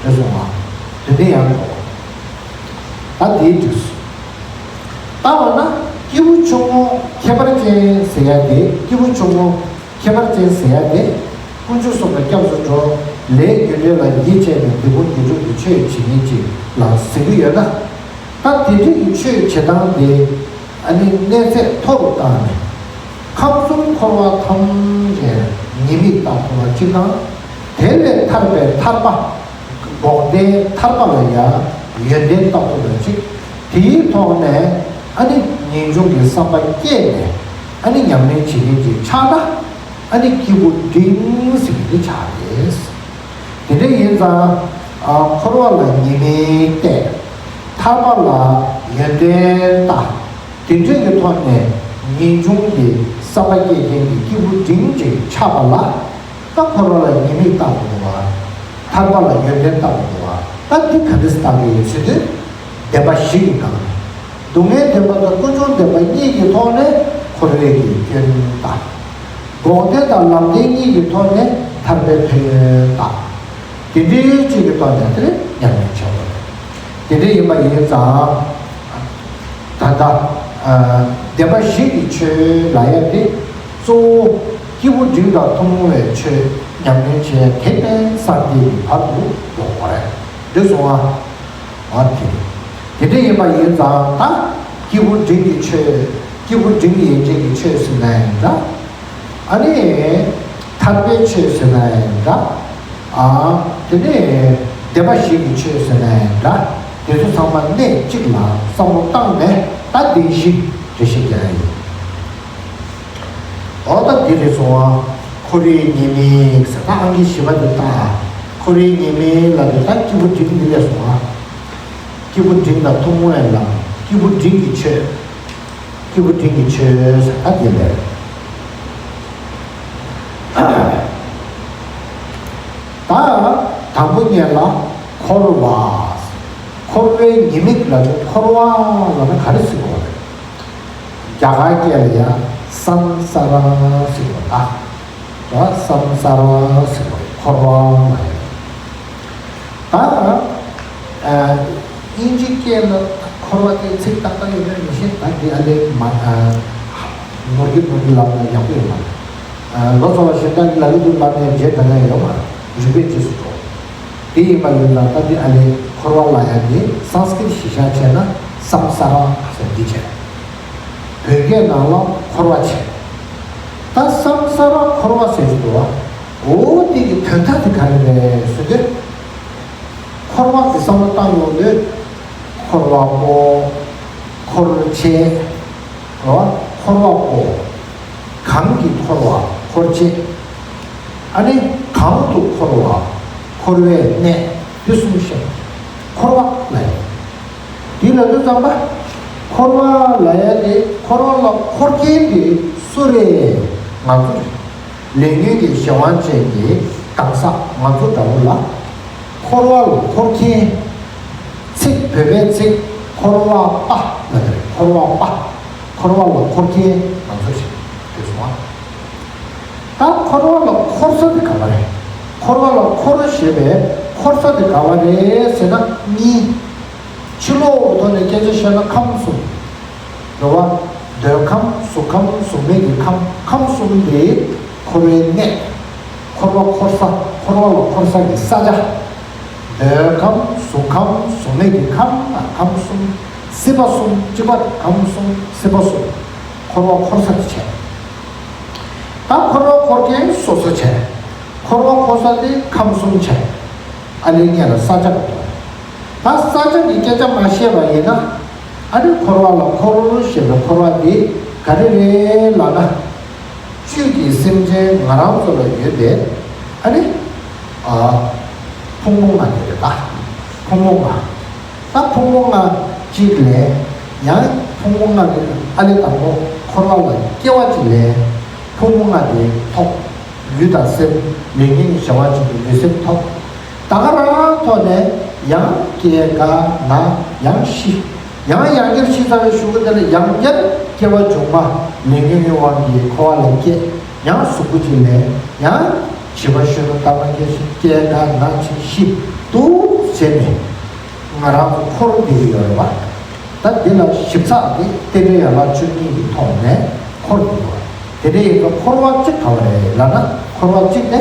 རེད་སོང་ང་། དེ་འདྲ་ཡང་འགྲོ། ད་དེའི་དུས་སུ། ད་འོ་ན་སྐྱེས་བུ་ཆུང་ངུ་ཁྱད་པར་ཅན་ཟེར་ཡ་དེ། སྐྱེས་བུ་ཆུང་ངུ་ཁྱད་པར་ཅན་ཟེར་ཡ་དེ། དཀོན་མཆོག་གསུམ་ལ་སྐྱབས་སུ་འགྲོ། ལས་རྒྱུ་འབྲས་ལ་ཡིད་ཆེས་ནས་སྡིག་སྤོང་བགྱིད་སྒྲུབ་ཀྱི་ཆོས་བྱེད་མཁན་ཅིག་ལ་ཟེར་གྱི་ཡོད་ན། ད་དེ་འདྲ་གི་ཆོས་བྱེད་སྟངས་དེ་ཨ་ནི་གནས་ཚད་མཐོ་རུ་བཏང་ནས། ཁམས་གསུམ་འཁོར་བ་ཐམས་ཅད་ཉེས་དམིགས་བལྟ་ཐུབ་པ་གཅིག་དང་། དེ་ལས་ཐར་པའི་ཐར་པ། འགོག་བདེན་ཐར་པ་ལ་ཡང་ཡོན་ཏན་བལྟ་ཐུབ་པ་གཅིག། དེའི་ཐོག་ནས་ཨ་ནི་ངེས་འབྱུང་གི་བསམ་པ་སྐྱེས་ནས་ཨ་ནི་ཉམས་ལེན་བྱེད་མཁན་ཅིག་ཆགས་ན། ཨ་ནི་སྐྱེས་བུ་འབྲིང་ཟེར་གྱི་འདི་ཆགས་རེད། དེ་འདྲ་ཡིན་ཙང་། ཨ། འཁོར་བ་ལ་ཉེས་དམིགས་བལྟས། ཐར་པ་ལ་ཡོན་ཏན་བལྟ། དེ་འདྲ་གི་ཐོག་ནས་ངེས་འབྱུང་གི་བསམ་པ་སྐྱེ་མཁན་གྱི་སྐྱེས་བུ་འབྲིང་ཅིག་ཆགས་པ་ལ། ད་འཁོར་བ་ལ་ཉེས་དམིགས་བལྟ་དགོས་པ། ཐར་པ་ལ་ཡོན་ཏན་བལྟ་དགོས་པ། ད་འདི་ག་འདྲ་སེ་བལྟ་གི་ཡོད་ཟེར་དུས། བདེན་པ་བཞི་གི་སྒང་ནས། སྡུག་བསྔལ་བདེན་པ་དང་ཀུན་འབྱུང་བདེན་པ་གཉིས་ཀྱི་ཐོག་ནས་འཁོར་བའི་གི་སྐྱོན་བལྟ། འགོག་བདེན་དང་ལམ་བདེན་གཉིས་ཀྱི་ཐོག་ནས་ཐར་པའི་ཕན་ཡོན་བལྟ། དེ་འདྲའི་གཅིག་གི་ཐོག་ནས་དེ་ཉམས་ལེན་བྱ་དགོས། དེ་འདྲ་ཡིན་པ་ཡིན་ཙང་། ད་ལྟ། ཨ། བདེན་པ་བཞི་གི་ཆོས་ལབ་ཡ་དེ་གཙོ་བོ་སྐྱེས་བུ་འབྲིང་དང་ཐུན་མོང་བའི་ཆོས་ཉམས་ལེན་བྱེད་ཡ་དེ་བརྟེན་སངས་རྒྱས་ཀྱི་བར་དུ་འགྲོ་དགོས་རེད། འདི་སོང་ང་། འོ་དེ། དེ་འདྲ་ཡིན་པ་ཡིན་ཙང་ད་སྐྱེས་བུ་འབྲིང་གི་ཆོས། སྐྱེས་བུ་འབྲིང་གི་ཡན་ཆད་ཀྱི་ཆོས་ཟེར་ན་ཡང་འདྲ། ཨ་ནི་ཐར་པའི་ཆོས་ཟེར་ན་ཡང་འདྲ། ཨ། དེ་ནས་བདེན་པ་བཞི་གི་ཆོས་ཟེར་ན་ཡང་འདྲ། དེ་ཚོ་ཚང་མ་གནས་གཅིག་ལ་བསམ་བློ་བཏང་ནས་ད་བདེན་བཞི་འགྲེལ་བཤད་རྒྱག་ཡ་ཡིན། འོ་ད་འདི་རེད་སོང་ཨ། འཁོར་བའི་ཉེས་དམིགས་ཟེར། ད་ཨང་ཀི་བཞི་པ་འདི་ལྟ། འཁོར་བའི་ཉེས་དམིགས་ལ་འདི་ལྟ། སྐྱེས་བུ་འབྲིང་འདི་ལས་སོང་ཨ། སྐྱེས་བུ་འབྲིང་དང་ཐུན་མོང་བའི་ལམ། སྐྱེས་བུ་འབྲིང་གི་ཆོས། སྐྱེས་བུ་འབྲིང་གི་ཆོས་ཟེར་ད་འདི་ལས། ད་དང་པོ་ཉིད་ལ་འཁོར་བ། འཁོར་བའི་ཉེས་དམིགས་ལ་འཁོར་བ་ལ་ནི་ག་རེ་ཟེར་དགོས་རེད། རྒྱ་གར་སྐད་ལ་ཡང་སམ་ས་ར་ཟེར་བ་ད། ད་སམ་ས་ར་ཟེར་བ་འཁོར་བ་ལ་ཡང་། ད་ཨ་དབྱིན་ཇི་སྐད་ལ་འཁོར་བ་དེ་ཚིག་ཏག་ཏག་ཡོད་མེད་མི་ཤེས། ད་འདི་ཨ་ལས་མ་ཨ་ནོར་གྱི་ནོར་གྱི་ལབ་ན་ཡག་པོ་ཡོད་མ་རེད། ཨ་ལོ་ཙཱ་བ་གཞན་དག་གིས་ལབ་ཀྱི་འདུག་ལབ་ནས་རྗེས་འབྲང་ཡ་ཡོད་མ་རེད། རིག་པའི་རྗེས་སུ་འགྲོ། དེ་ཡིན་པ་ཡིན་ཙང་ད་འདི་ཨ་ལས་འཁོར་བ་ལབ་ཡ་དེ་སཾ་སྐྲྀཏ་གཞི་བཞག་བྱས་ན་སམ་ས་ར་ཟེར་འདི་བྱས། བོད་སྐད་ནང་ལ་འཁོར་བ་བྱས། ད་སམ་ས་ར་འཁོར་བ་ཟེར་གྱི་འདུག་བ། འོ་དེ་གི་དོན་དག་དེ་ག་རེ་རེད་ཟེར་དུས། འཁོར་བ་གི་བསམ་བློ་བཏང་ཡོང་དུས། འཁོར་བ་པོ། འཁོར་བྱེད། འཁོར་བ་པོ། གང་གིས་འཁོར་བ་འཁོར་བྱེད། ཨ་ནི་གང་དུ་འཁོར་བ། འཁོར་བའི་གནས། དེ་གསུམ་བཤད། འཁོར་བ་ལ་ཡང་། འདི་ལ་དུས་ཙམ་པ། འཁོར་བ་ལ་ཡ་དེ་འཁོར་བ་ལ་འཁོར་མཁན་དེ་སུ་རེད། ང་ཚོ་རེད། ལས་ཉོན་གྱི་གཞན་དབང་ཅན་གྱི་གང་ཟག་ང་ཚོ་འདྲ་བོ་ལ། འཁོར་བ་ལ་འཁོར་མཁན། ཚིག་བོད་པའི་ཚིག་འཁོར་བ་པ་ལ་དེ་རེད། འཁོར་བ་པ། འཁོར་བ་ལ་འཁོར་མཁན་ང་ཚོ་རེད། དེ་སོང་བ། ད་འཁོར་བ་ལ་འཁོར་ས་དེ་ག་བ་རེད། འཁོར་བ་ལ་འཁོར་ཞེས་པའི་འཁོར་ས་དེ་ག་བ་རེད་ཟེར་ན་གཉིས། ཕྱི་ལོགས་ཀྱི་ཐོག་ནས་སྐད་ཆ་བཤད་ན་ཁམས་གསུམ། རེད་བ། འདོད་ཁམས་གཟུགས་ཁམས་གཟུགས་མེད་ཀྱི་ཁམས། ཁམས་གསུམ་དེ་འཁོར་བའི་གནས། འཁོར་བ་འཁོར་ས། འཁོར་བ་ལ་འཁོར་ས་ཀྱི་ས་ཆ། འདོད་ཁམས་གཟུགས་ཁམས་གཟུགས་མེད་ཀྱི་ཁམས་ལ་ཁམས་གསུམ། སྲིད་པ་གསུམ། གཅིག་པ་ཁམས་གསུམ་སྲིད་པ་གསུམ། འཁོར་བ་འཁོར་ས་དེ་བྱས། ད་འཁོར་བ་འཁོར་མཁན་སོ་སོ་བྱས། འཁོར་བ་འཁོར་ས་དེ་ཁམས་གསུམ་བྱས། ཨ་ལས་ངེད་ལ་ས་ཆ་ག་ཐོག་ད་ས་ཆ་གི་སྐད་ཆ་མ་བཤད་པ་ཡིན་ན། ཨ་ནི་འཁོར་བ་ལ་འཁོར་ཞེས་པའི་འཁོར་བ་དེ་ག་རེ་རེད་ལབ་ན། བཅུད་ཀྱི་སེམས་ཅན་ང་རང་ཚོ་ལ་ཡོད་པའི་ཨ་ནི། ཨ། ཕུང་པོ་ལྔ་དེ་རེད་ད། ཕུང་པོ་ལྔ། ད་ཕུང་པོ་ལྔ་གཅིག་ལས། ཡང་ཕུང་པོ་ལྔ་དེ་ཨ་ལས་དང་པོ་འཁོར་བ་ལ་སྐྱེ་བ་གཅིག་ལས། ཕུང་པོ་ལྔ་དེ་ཐོབ། ལུས་དང་སེམས། ལས་ངན་གྱི་བྱ་བ་བྱེད་པའི་ལུས་སེམས་ཐོབ། ད་ག་རང་ཐོག་ནས་ཡང་སྐྱེ་རྒ་ན་ཡང་ཤི། ཡང་ཡང་བསྐྱར་ཤི་ཚར་བའི་གཞུག་གུ་དེ་ལ་ཡང་བསྐྱར་སྐྱེ་བ་འབྱུང་བ་ལས་ངན་གྱི་དབང་གིས་འཁོར་བ་ལ་སྐྱེ། ཡང་གཟུགས་པོ་གཅིག་ལས་ཡང་བྱིས་པ་གཞོན་ནུ་སྟག་མ་སྐྱེ་ཤི། སྐྱེ་རྒ་ན་འཆི་ཤི་འདུག་བྱས་ནས་ང་རང་ཚོ་འཁོར་བསྡད་ཀྱི་ཡོད་རེད་བ། ད་འདི་ལ་ཞིབ་ཚགས་དེ་རྟེན་འབྲེལ་ཡན་ལག་བཅུ་གཉིས་ཀྱི་ཐོག་ནས་འཁོར་འདུག་བ། དེ་འདྲ་ཡིན་ཙང་འཁོར་བ་གཅིག་ག་བ་རེད་ལབ་ན། འཁོར་བ་གཅིག་དེ་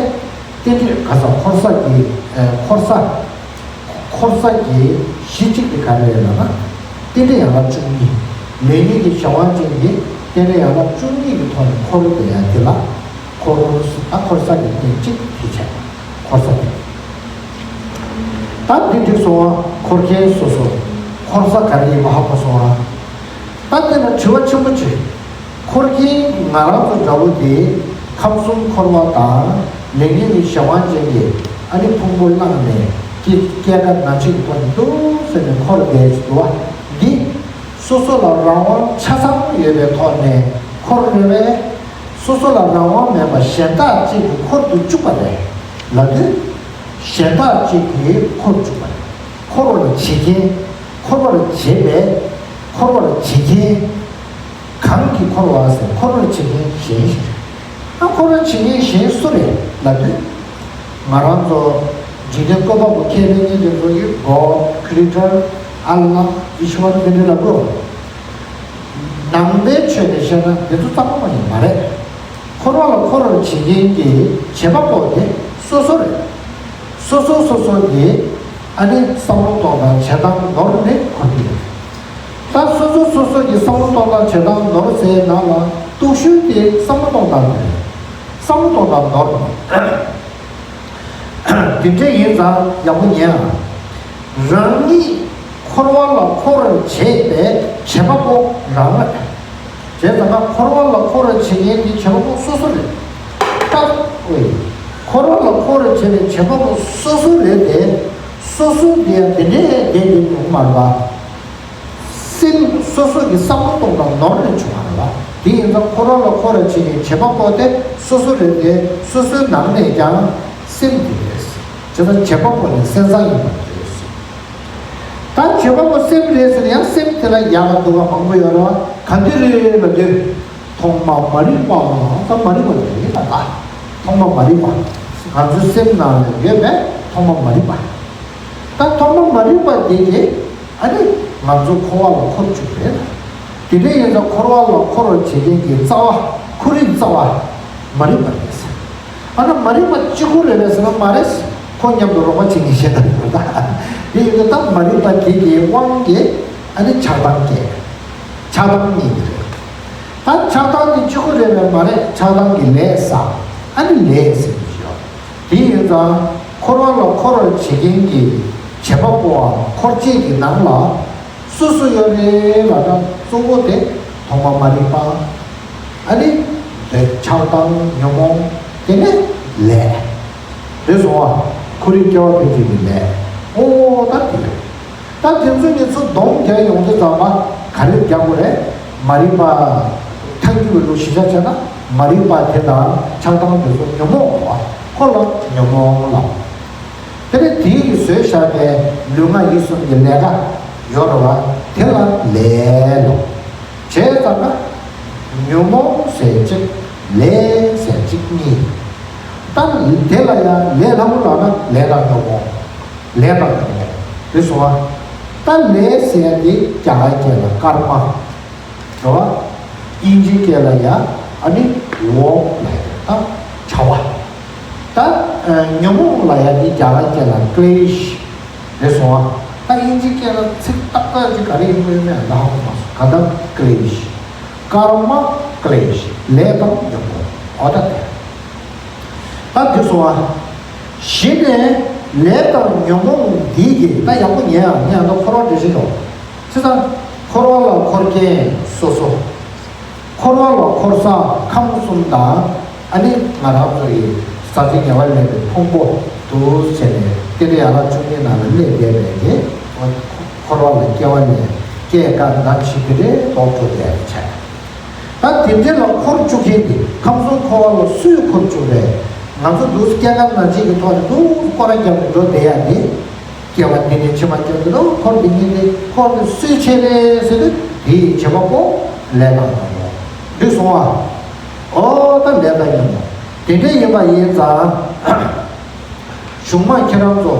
རྟེན་འབྲེལ་ག་ས་འཁོར་ས་ཀྱི། ཨ། འཁོར་ས། འཁོར་ས་ཀྱི་གཞི་གཅིག་དེ་ག་རེ་རེད་ལབ་ན། རྟེན་འབྲེལ་ཡན་ལག་བཅུ་གཉིས། ལས་ཉོན་གྱི་གཞན་དབང་ཅན་གྱི་རྟེན་འབྲེལ་ཡན་ལག་བཅུ་གཉིས་ཀྱི་ཐོག་ནས་འཁོར་བསྡད་ཡ་དེ་ལ་འཁོར། ད་འཁོར་ས་ཀྱི་རྟེན་གཅིག་དེ་བྱས། འཁོར་ས་དེ། ད་འདི་འགྲིག་སོང་བ། འཁོར་མཁན་སོ་སོ། འཁོར་ས་ག་རེ་ཡིན་པ་ཧ་གོ་སོང་བ། ད་དེ་ལ་དྲི་བ་ཆེན་པོ་གཅིག་འཁོར་མཁན་ང་རང་ཚོ་འདྲ་བོ་དེ་ཁམས་གསུམ་འཁོར་བ་དང་ལས་ངན་གྱི་གཞན་དབང་ཅན་གྱི་ཨ་ནི་ཕུང་པོ་བླངས་ནས་སྐྱེ། སྐྱེ་རྒ་ན་འཆི་གི་ཐོག་ནས་འདུག་ཟེར་ནས་འཁོར་བསྡད་ཀྱི་འདུག་བ། འདི་སོ་སོ་ལ་རང་དབང་ཆ་ཚང་ཡོད་པའི་ཐོག་ནས་འཁོར་རེད་པས། སོ་སོ་ལ་རང་དབང་མེད་པ་གཞན་དག་ཅིག་གིས་འཁོར་དུ་བཅུག་པ་རེད་ལབ་དུས། གཞན་དག་ཅིག་གིས་འཁོར་བཅུག་པ་རེད། འཁོར་བར་བྱེད་མཁན། འཁོར་བར་བྱེད་པའི། འཁོར་བར་བྱེད་མཁན། གང་གིས་འཁོར་བ་ཟེར། འཁོར་བར་བྱེད་མཁན་གཞན་ཞིག་རེད། ཨ། འཁོར་བར་བྱེད་མཁན་གཞན་སུ་རེད་ལབ་དུས། ང་རང་ཚོ་འཇིག་རྟེན་བཀོད་པ་པོ་མཁས་པའི་གཉེན་དེ་ཚོ་གིས་God, Creator, Allah, Ishwar དེ་འདྲ་ལབ་དགོས། ནང་པའི་ཆོས་ནས་བཤད་ན་དེ་ཚོ་རྩ་བ་ཉིད་མ་རེད། འཁོར་བ་ལ་འཁོར་བར་བྱེད་མཁན་གྱི་བྱེད་པ་པོ་དེ་སོ་སོ་རེད། སོ་སོ་སོ་སོ་གིས་ཨ་ནི་བསམ་བློ་གཏོང་དང་བྱེད་སྟངས་ནོར་ནས་འཁོར་གྱི་ཡོད། ད་སོ་སོ་སོ་སོ་གི་བསམ་བློ་གཏོང་སྟངས་བྱེད་སྟངས་ནོར་ཟེར་ནང་ལ་སྟོབས་ཤུགས་དེ་བསམ་བློ་གཏོང་སྟངས་རེད། བསམ་བློ་གཏོང་སྟངས་ནོར། དེ་འདྲ་ཡིན་ཙང་ཡག་པོ་ཉན་ཨ། རང་ཉིད་འཁོར་བ་ལ་འཁོར་བར་བྱེད་པའི་བྱེད་པ་པོ་རང་རེད། བྱས་ཙང་ན་འཁོར་བ་ལ་འཁོར་བར་བྱེད་མཁན་དེ་བྱེད་པ་པོ་སོ་སོ་རེད། ད་ཨོའི། འཁོར་བ་ལ་འཁོར་བར་བྱེད་པའི་བྱེད་པ་པོ་སོ་སོ་རེད་དེ། སོ་སོ་དེ་ཡང་དེ་འདྲའི་བསྡད་དེ་ཡོང་མ་རེད་པ། སེམས་སོ་སོ་གི་བསམ་བློ་གཏོང་སྟངས་ནོར་ནས་བྱུང་བ་རེད་པ། དེ་ཡིན་ཙང་འཁོར་བ་ལ་འཁོར་བར་བྱེད་མཁན་བྱེད་པ་པོ་དེ་སོ་སོ་རེད་དེ། སོ་སོའི་ནང་ནས་ཀྱང་སེམས་དེ་རེད། བྱས་ཙང་བྱེད་པ་པོ་ནི་སེམས་ཙམ་ཡིན་པ་རེད། ད་བྱེད་པ་པོ་སེམས་རེད་ཟེར་ན་ཡང་སེམས་དེ་ལ་ཡག་ལ་སྡུག་པ་མང་པོ་ཡོད་རེད་པ། ག་འདི་རེད་ལབ་དུས། ཐོག་མ་མ་རིག་པ། ད་མ་རིག་པ་དེ་རེད་ད། ད་ཐོག་མ་མ་རིག་པ། ང་ཚོའི་སེམས་ནང་ལ་ཡོད་པའི་ཐོག་མ་མ་རིག་པ། ད་ཐོག་མ་མ་རིག་པ་དེ་གིས་ཨ་ནི་ང་ཚོ་འཁོར་བ་ལ་འཁོར་བཅུག་རེད། དེ་འདྲ་ཡིན་ཙང་འཁོར་བ་ལ་འཁོར་བར་བྱེད་མཁན་གྱི་རྩ་བ། ཁོར་ཡུག་རྩ་བ་མ་རིག་པ་རེད། ཨ་ན་མ་རིག་པ་གཅིག་པུ་རེད་པས་ཟེར་ན་མ་རེད། ཁོ་མཉམ་དུ་རོགས་པ་བྱེད་མཁན་གཞན་དག་ཡོད་པ། དེ་ཡིན་དུས་ད་མ་རིག་པ་དེ་གི་དབང་གིས་ཨ་ནི་ཆགས་སྡང་སྐྱེ། ཆགས་སྡང་གཉིས་ཀྱི་རེད། ད་ཆགས་སྡང་དེ་གཅིག་པུ་རེད་པས་མ་རེད། ཆགས་སྡང་གི་ལས་བསགས། ཨ་ནི་ལས་ཟེར་གྱི་ཡོད། དེ་ཡིན་ཙང་འཁོར་བ་ལ་འཁོར་བར་བྱེད་མཁན་གྱི་བྱེད་པ་པོའམ་འཁོར་བྱེད་ཀྱི་ནང་ལ། སོ་སོ་ཡོད་རེད་ལབ་ན་གཙོ་བོ་དེ་ཐོག་མ་མ་རིག་པ། ཨ་ནི་དེ་ཆགས་སྡང་ཉོན་མོངས། དེ་ནས་ལས། རེད་སོང་བ། ཁོར་ཡུག་སྐྱེ་བ་འཕེལ་བྱེད་ཀྱི་ལས། ཨོ་ད་དེ་རེད། ད་དེ་ཚོ་གཉིས་ཚོ་སྡོམ་རྒྱག་ཡོང་དུས་ཙམ་པ་ག་རེ་རྒྱག་དགོས་རེད། མ་རིག་པ། ཐལ་འགྱུར་བའི་ལུགས་གཞི་བཞག་བྱས་ན་མ་རིག་པ་དེ་དང་ཆགས་སྡང་དེ་ཚོ་ཉོན་མོངས་པ། ཁོ་ལ་ཉོན་མོངས་ལབ། དེ་ནས་དེའི་གི་བཟོས་བཞག་པའི་ལུས་ངག་ཡིད་གསུམ་གྱི་ལས་ཀ་ཡོད་རེད་པ། དེ་ལ་ལས་ལབ། བྱས་ཙང་ན་ཉོན་མོངས་ཟེར་གཅིག་ལས་ཟེར་གཅིག་གཉིས། ད་དེ་ལ་ཡང་ལས་སླ་པོ་ལབ་ན་ལས་དང་ཉོན་མོངས། ལས་དང་ཉོན་མོངས། དེ་སོང་བ། ད་ལས་ཟེར་ཡ་དེ་རྒྱ་གར་སྐད་ལ་ཀརྨ། རེད་པ། དབྱིན་ཇིའི་སྐད་ལ་ཡ་ཨ་ནི་ཝོག་ལབ་ཡ་ད་བྱ་བ། ད་ཉོན་མོངས་ལབ་ཡ་དེ་རྒྱ་གར་སྐད་ལ་ཀླེཤ། རེད་སོང་ཨ། ད་དབྱིན་ཇིའི་སྐད་ལ་ཚིག་ཏག་ཏག་ཅིག་ག་རེ་ཡིན་པོ་ཡོད་མེད་ད་ཧ་གོ་མ་སོང་། ག་ད་ཀླེཤ། ཀརྨ་ཀླེཤ། ལས་དང་ཉོན་མོངས། ཨོ་ད་དེ། ད་དེ་སོང་ཨ། གཞི་ནས་ལས་དང་ཉོན་མོངས་འདི་གི་ད་ཡག་པོ་ཉན་ཨ། ངས་ཨ་ད་འཁོར་བ་འགྲེལ་བཤད་ཡོང་། བྱས་ཙང་འཁོར་བ་ལ་འཁོར་རྐྱེན་སོ་སོ། འཁོར་བ་ལ་འཁོར་ས་ཁམས་གསུམ་དང་། ཨ་ནི་ང་རང་ཚོ་ཡི་ཟག་བཅས་ཉེ་བར་མེད་པའི་ཕུང་པོ་འདུག་ཟེར་ནས་ཏི་རི་ཡ་ལ་བཅུ་གཉིས་ནང་ལ་གནས་བསྡད་པའི་གི་འཁོར་བ་ལ་སྐྱེ་བ་ནས་སྐྱེ་རྒ་ན་འཆི་དེ་འདྲའི་ལྡོག་འགྲོ་བསྡད་པ་བྱས། ད་དེ་འདྲ་ལ་འཁོར་བཅུག་མཁན་དེ་ཁམས་གསུམ་འཁོར་བ་ལ་སུས་འཁོར་བཅུག་རེད། ང་ཚོ་འདུག་སྐྱེ་རྒ་ན་འཆི་གི་ཐོག་ནས་འདུག་སྐོར་ར་བརྒྱབ་ནས་འགྲོ་བསྡད་ཡ་དེ། སྐྱེ་བ་འདི་ནས་ཕྱི་མ་སྐྱེ་འདི་ལ་འཁོར་འདི་ཉིད་དེ་འཁོར་འདི་སུའི་ཆེད་རེད་ཟེར་དུས་དེའི་བྱེད་པ་པོ་ལས་དང་ཉོན་མོངས། འདི་སོང་བ། ཨོ་ད་ལས་དང་ཉོན་མོངས་དེ་འདྲ་ཡིན་པ་ཡིན་ཙང་། གཞུག་མ་ཁྱེད་རང་ཚོ་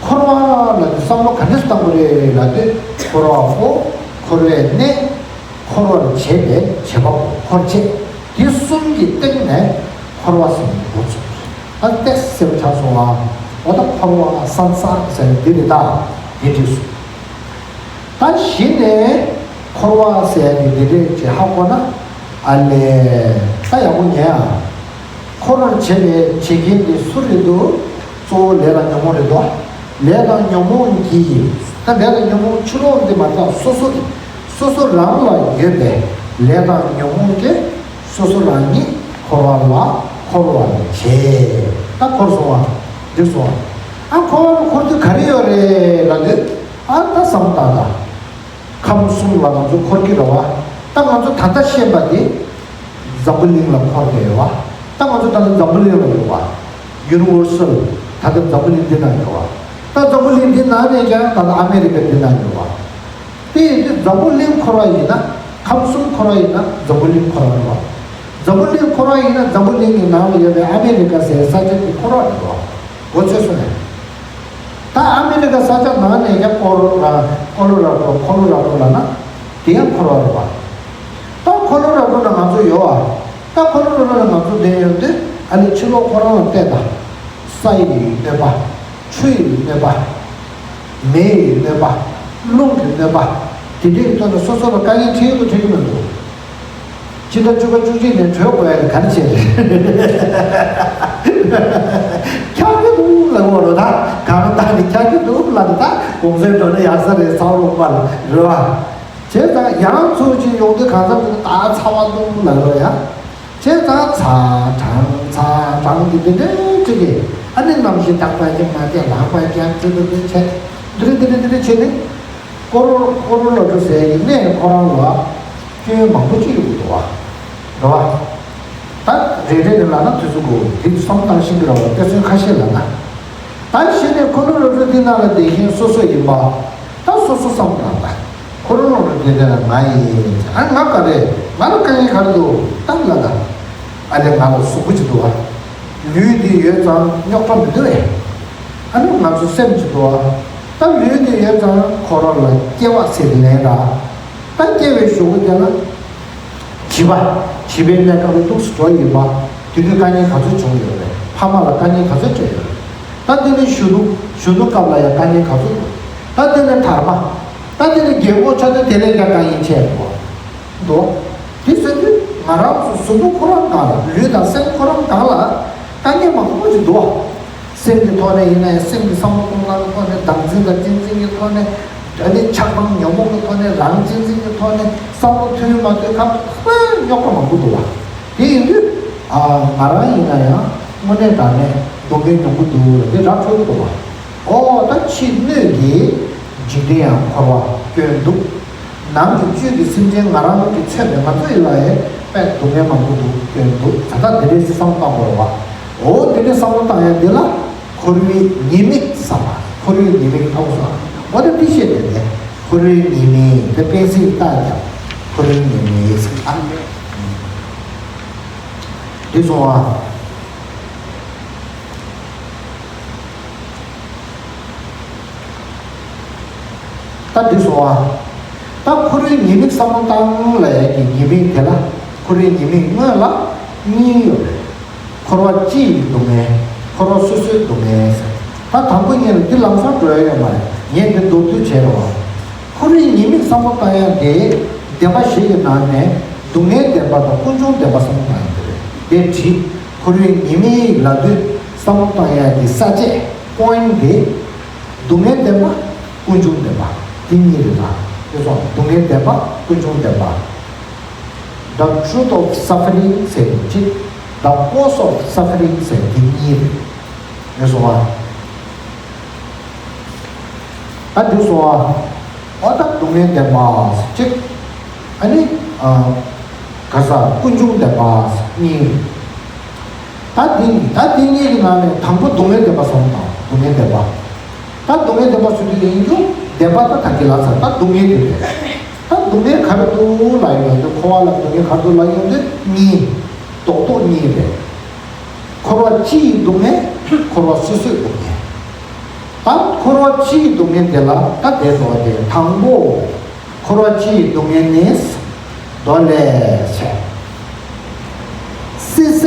འཁོར་བ་ལ་དེ་བསམ་བློ་ག་འདྲ་བཏང་དགོས་རེད་ལབ་དུས་འཁོར་བ་པོ་འཁོར་བའི་གནས། འཁོར་བར་བྱེད་པའི་བྱེད་པ་པོ་འཁོར་བྱེད། འདི་གསུམ་གྱི་སྟེང་ནས་འཁོར་བ་ཟེར་བའི་འགོ་ཚུགས། ད་ཏེག་ཟེར་བ་ཆགས་སོང་བ། འོ་ད་འཁོར་བ་སང་སང་ཟེར་འདི་རེད་ད། འདི་འགྲིག་སོང་། ད་གཞི་ནས་འཁོར་བ་ཟེར་ནི་འདི་རེད་ཅེས་ཧ་གོ་ན། ཨ་ལས། ད་ཡག་པོ་ཉན་ཨ། འཁོར་བར་བྱེད་པའི་བྱེད་མཁན་དེ་སུ་རེད་འདུག་གཙོ་བོ་ལས་དང་ཉོན་མོངས་རེད་དོ། ལས་དང་ཉོན་མོངས་ཀྱིས། ད་ལས་དང་ཉོན་མོངས་ཕྱི་ལོགས་འདི་མ་ཐག་སོ་སོ་དེ། སོ་སོ་རང་ལ་ཡོད་པའི་ལས་དང་ཉོན་མོངས་ཀྱིས་སོ་སོ་རང་ཉིད་འཁོར་བ་ལ་འཁོར་བར་བྱེད། ད་འཁོར་སོང་བ། འགྲིག་སོང་བ། ཨ་འཁོར་བ་ལ་འཁོར་དུས་ག་རེ་ཡོད་རེད་ལབ་དུས། ཨ་ད་བསམ་བཏང་དང་། ཁམས་གསུམ་ལ་ང་ཚོ་འཁོར་གྱི་རེད་བ། ད་ང་ཚོ་ད་ལྟ་ཤེས་པ་དེ་འཛམ་བུ་གླིང་ལ་འཁོར་བསྡད་ཡོད་བ། ད་ང་ཚོ་ད་ལྟ་འཛམ་བུ་གླིང་ལ་ཡོད་བ། ཡུ་ནི་ཝར་སལ། ད་ལྟ་འཛམ་བུ་གླིང་འདི་ན་ཡོད་བ། ད་འཛམ་བུ་གླིང་འདི་ནང་ནས་ཀྱང་ད་ལྟ་ཨ་མེ་རི་ཀ་འདི་ན་ཡོད་བ། དེ་ཡིན་དུས་འཛམ་བུ་གླིང་འཁོར་བ་ཡིན་ན། ཁམས་གསུམ་འཁོར་བ་ཡིན་ན་འཛམ་བུ་གླིང་འཁོར་བ་རེད་བ། འཛམ་བུ་གླིང་འཁོར་བ་ཡིན་ན་འཛམ་བུ་གླིང་གི་ནང་ལ་ཡོད་པའི་ཨ་མེ་རི་ཀ་ཟེར་ས་ཆ་དེ་འཁོར་བ་རེད་བ། གོ་ཆོད་སོང་ངས། ད་ཨ་མེ་རི་ཀ་ས་ཆ་ནང་ནས་ཀྱང་ཀོ་ལོ་ར་ཀོ་ལོ་ར་ཌོ་ཀོ་ལོ་ར་ཌོ་ལབ་ན་དེ་ཡང་འཁོར་བ་རེད་བ། ད་ཀོ་ལོ་ར་ཌོ་ལ་ང་ཚོ་ཡོད་ཨ། ད་ཀོ་ལོ་ར་ཌོ་ལ་ང་ཚོ་བསྡད་ཡོང་དུས་ཨ་ནི་ཕྱི་ལོགས་ཁོ་རང་ལ་བལྟས་དང་། ས་ཡི་གནོད་པ། ཆུ་ཡི་གནོད་པ། མེ་ཡི་གནོད་པ། རླུང་གི་གནོད་པ། དེ་འདྲའི་ཐོག་ནས་སོ་སོ་ལ་དཀའ་ངལ་འཕྲད་ཡོད་དང་འཕྲད་ཀྱི་མི་འདུག་སྤྱི་ཟླ་བཅུ་པ་བཅུ་གཅིག་ནས་གྲོལ་དགོས་ཡ་དེ་ག་རེ་བྱས་རེད། འཁྱག་གི་འདུག་ལབ་དགོས་རེད་ད། གང་ལྟར་ནི་འཁྱག་གི་འདུག་ལབ་ནས་ད་གུང་སེང་འགྲོ་ན་ཡག་ས་རེད་ཚ་བ་ལོག་པ་རེད་བ། བྱས་ཙང་ཡང་ཚུར་ཅིག་ཡོང་དུས་གང་འཚམ་དུ་ད་ཚ་བ་འདུག་ལབ་རོགས་ཡ། བྱས་ཙང་ཚ་གྲང་ཚ་གྲང་གི་དེ་འདྲའི་ཅིག་གི་ཨ་ནི་གནམ་གཤིས་དག་པ་ཅིག་མ་བསྡད་ལངས་པ་རྒྱབ་ཅིག་ཏུ་དེ་བྱས་འདི་རེད་འདི་རེད་འདི་རེད་བྱས་ནས་ཀོ་རོ་ཀོ་རོ་ལོ་ཀྲོ་ཟེར་ཡི་ནས་ཁོ་རང་ལ་སྐྱོན་མང་པོ་ཅིག་ཡོད་འདུག་བ། རེད་བ། ད་རེ་རེ་ནས་ལབ་ན་དུས་ཚོད་དགོས་དེ་བསམ་བཏང་ཤེས་ཀྱི་རེད་བ། དཔེ་མཚོན་ཁ་ཤས་ལབ་ན། ད་གཞི་ནས་ཁོ་རང་རང་རང་འདི་ནང་ལ་བསྡད་མཁན་སོ་སོ་ཡིན་པ། ད་སོ་སོ་བསམ་བློ་བཏང་། ད་ཁོ་རང་རང་རང་འདི་འདྲ་ལ་ང་ཡིན། ཨ་ང་ག་རེ། ང་ལ་དཀའ་ངལ་ག་རེ་འདུག་ད་ལ་ད། ཨ་ལས་ང་ལ་གཟུགས་པོ་ཅིག་འདུག་ཨ། ལུས་འདི་ཡོད་ཙང་རྙོག་དྲ་མི་འདུག་ཨེ། ཨ་ནི་ང་ཚོ་སེམས་ཅིག་འདུག་ཨ། ད་ལུས་འདི་ཡོད་ཙང་ཁོ་རང་ལ་སྐྱེ་བ་ཟེར་ལན་ར། ད་སྐྱེ་བའི་གཞུག་གུ་དེ་ལ། བྱིས་པ། བྱིས་པའི་གནས་སྐབས་ལ་ཏོག་ཙམ་འགྲོ་ཡིན་པ། དེ་དུས་དཀའ་ངལ་ག་ཚོད་བྱུང་ཡོད་རེད། ཕ་མ་ལ་དཀའ་ངལ་ག་ཚོད་འཕྲད་ཡོད་རེད། ད་དེ་ནས་གཞོན་ནུ། གཞོན་ནུ་སྐབས་ལ་ཡང་དཀའ་ངལ་ག་ཚོད་འདུག་ད་དེ་ནས་དར་མ། ད་དེ་ནས་རྒན་གོག་ཆགས་དུས་དེ་ལས་ཀྱང་དཀའ་ངལ་ཆེ་བ་འདུག་དེ་ཟེར་དུས་ང་རང་ཚོ་གཟུགས་པོ་ཁོ་རང་སྒང་ལ་ལུས་དང་སེམས་ཁོ་རང་སྒང་ལ་དཀའ་ངལ་མང་པོ་ཞིག་འདུག་བ། སེམས་ཀྱི་ཐོག་ནས་ཡིན་ན་ཡང་སེམས་ཀྱི་བསམ་བློ་གཏོང་སྟངས་ཀྱི་ཐོག་ནས་བདག་འཛིན་དང་གཅེས་འཛིན་གྱི་ཐོག་ནས། ཨ་ནི་ཆགས་སྡང་ཉོན་མོངས་ཀྱི་ཐོག་ནས་རང་གཅེས་འཛིན་གྱི་ཐོག་ནས་བསམ་བློ་མཐུན་མ་མཐུན་ཁག་ཁག་རྙོག་པ་མང་པོ་འདུག་བ། དེ་ཡིན་དུས་ཨ་ང་རང་ཡིན་ན་ཡང་དངོས་གནས་དྲང་གནས་སྡུག་བསྔལ་མྱོང་གི་འདུག་ལ་དེ་ར་འཕྲོད་འདུག་བ། ཨོ་ད་ཕྱི་སྣོད་ཀྱི་འཇིག་རྟེན་ཡང་འཁོར་བ་སྐྱོན་འདུག་ནང་གི་བཅུད་ཀྱི་སེམས་ཅན་ང་རང་ལུགས་ཀྱི་ཚོད་དེ་ང་ཚོ་ཡིན་ལ་ཡང་དཔེ་སྡུག་བསྔལ་མང་པོ་འདུག་སྐྱོན་འདུག་ད་ལྟ་དེ་འདྲའི་བསམ་བློ་བཏང་དགོས་རེད་བ། ཨོ་དེ་འདྲའི་བསམ་བློ་བཏང་ཡ་འདི་ལ། འཁོར་བའི་ཉེས་དམིགས་བསམ་པ། འཁོར་བའི་ཉེས་དམིགས་མཐོང་སོང་། འོ་ད་འདི་བཤད་དེ་ནས་འཁོར་བའི་ཉེས་དམིགས་དེ་དཔེ་སྲིད་ལྟ་ཀྱང་འཁོར་བའི་ཉེས་དམིགས་ཟེར་ཨ། འདི་སོང་བ། ད་འདི་སོང་བ། ད་འཁོར་བའི་ཉེས་དམིགས་བསམ་བློ་བཏང་ལ་ཡ་གི་ཉེས་དམིགས་དེ་ལ་འཁོར་བའི་ཉེས་དམིགས་དངོས་ལ་གཉིས་ཡོད་རེད། འཁོར་བ་སྤྱི་ཡི་སྡུག་བསྔལ། འཁོར་བ་སོ་སོའི་སྡུག་བསྔལ་ཟེར། ད་དང་པོ་ཉིད་ལ་འདི་ལམ་སང་འགྲོ་ཡ་ཡོད་མ་རེད། ངས་འདི་མདོར་བསྡུས་བྱས་རོགས། འཁོར་བའི་ཉེས་དམིགས་བསམ་བློ་བཏང་ཡ་དེ་བདེན་པ་བཞི་ཡི་ནང་ནས་སྡུག་བསྔལ་བདེན་པ་དང་ཀུན་འབྱུང་བདེན་པ་བསམ་བློ་བཏང་ཡ་དེ་རེད། དེ་བྲིས། འཁོར་བའི་ཉེས་དམིགས་ལབ་དུས་བསམ་བློ་བཏང་ཡ་གི་ས་བཅད་པོ་ཡིན་ཊི་དེ། སྡུག་བསྔལ་བདེན་པ། ཀུན་འབྱུང་བདེན་པ། དེ་གཉིས་རེད་ད། དེ་སོང་སྡུག་བསྔལ་བདེན་པ་ཀུན་འབྱུང་བདེན་པ། The truth of suffering ཟེར་གཅིག The cause of suffering ཟེར་དེ་གཉིས་རེད། ཡོད་སོང་བ། ད་འདི་སོང་བ། ཨོ་ད་སྡུག་བསྔལ་བདེན་པ་གཅིག་ཨ་ནི། ག་ས་ཀུན་འབྱུང་བདེན་པ་གཉིས། ད་འདི་ད་འདི་གཉིས་ཀྱི་ནང་ནས་དང་པོ་སྡུག་བསྔལ་བདེན་པ་སོང་དང་སྡུག་བསྔལ་བདེན་པ། ད་སྡུག་བསྔལ་བདེན་པ་ཟེར་དུས་ཡིན་རྒྱུ་བདེན་པ་ད་ད་གི་ལ་ཚར་ད་སྡུག་བསྔལ་དེ་རེད། ད་སྡུག་བསྔལ་ག་རེ་འདུག་ལ་ཡོང་དུས་འཁོར་བ་ལ་སྡུག་བསྔལ་ག་རེ་འདུག་ལ་ཡོང་དུས་གཉིས། རྡོག་རྡོག་གཉིས་རེད། འཁོར་བ་སྤྱི་ཡི་སྡུག་བསྔལ། འཁོར་བ་སོ་སོའི་སྡུག་བསྔལ། ད་འཁོར་བ་སྤྱི་ཡི་སྡུག་བསྔལ་དེ་ལ་ད་དེ་ལྟ་བ་དེ་དང་པོ། འཁོར་བ་སྤྱི་ཡི་སྡུག་བསྔལ་ནི། མདོ་ལས་ཆེ། སྲིད་ཟད་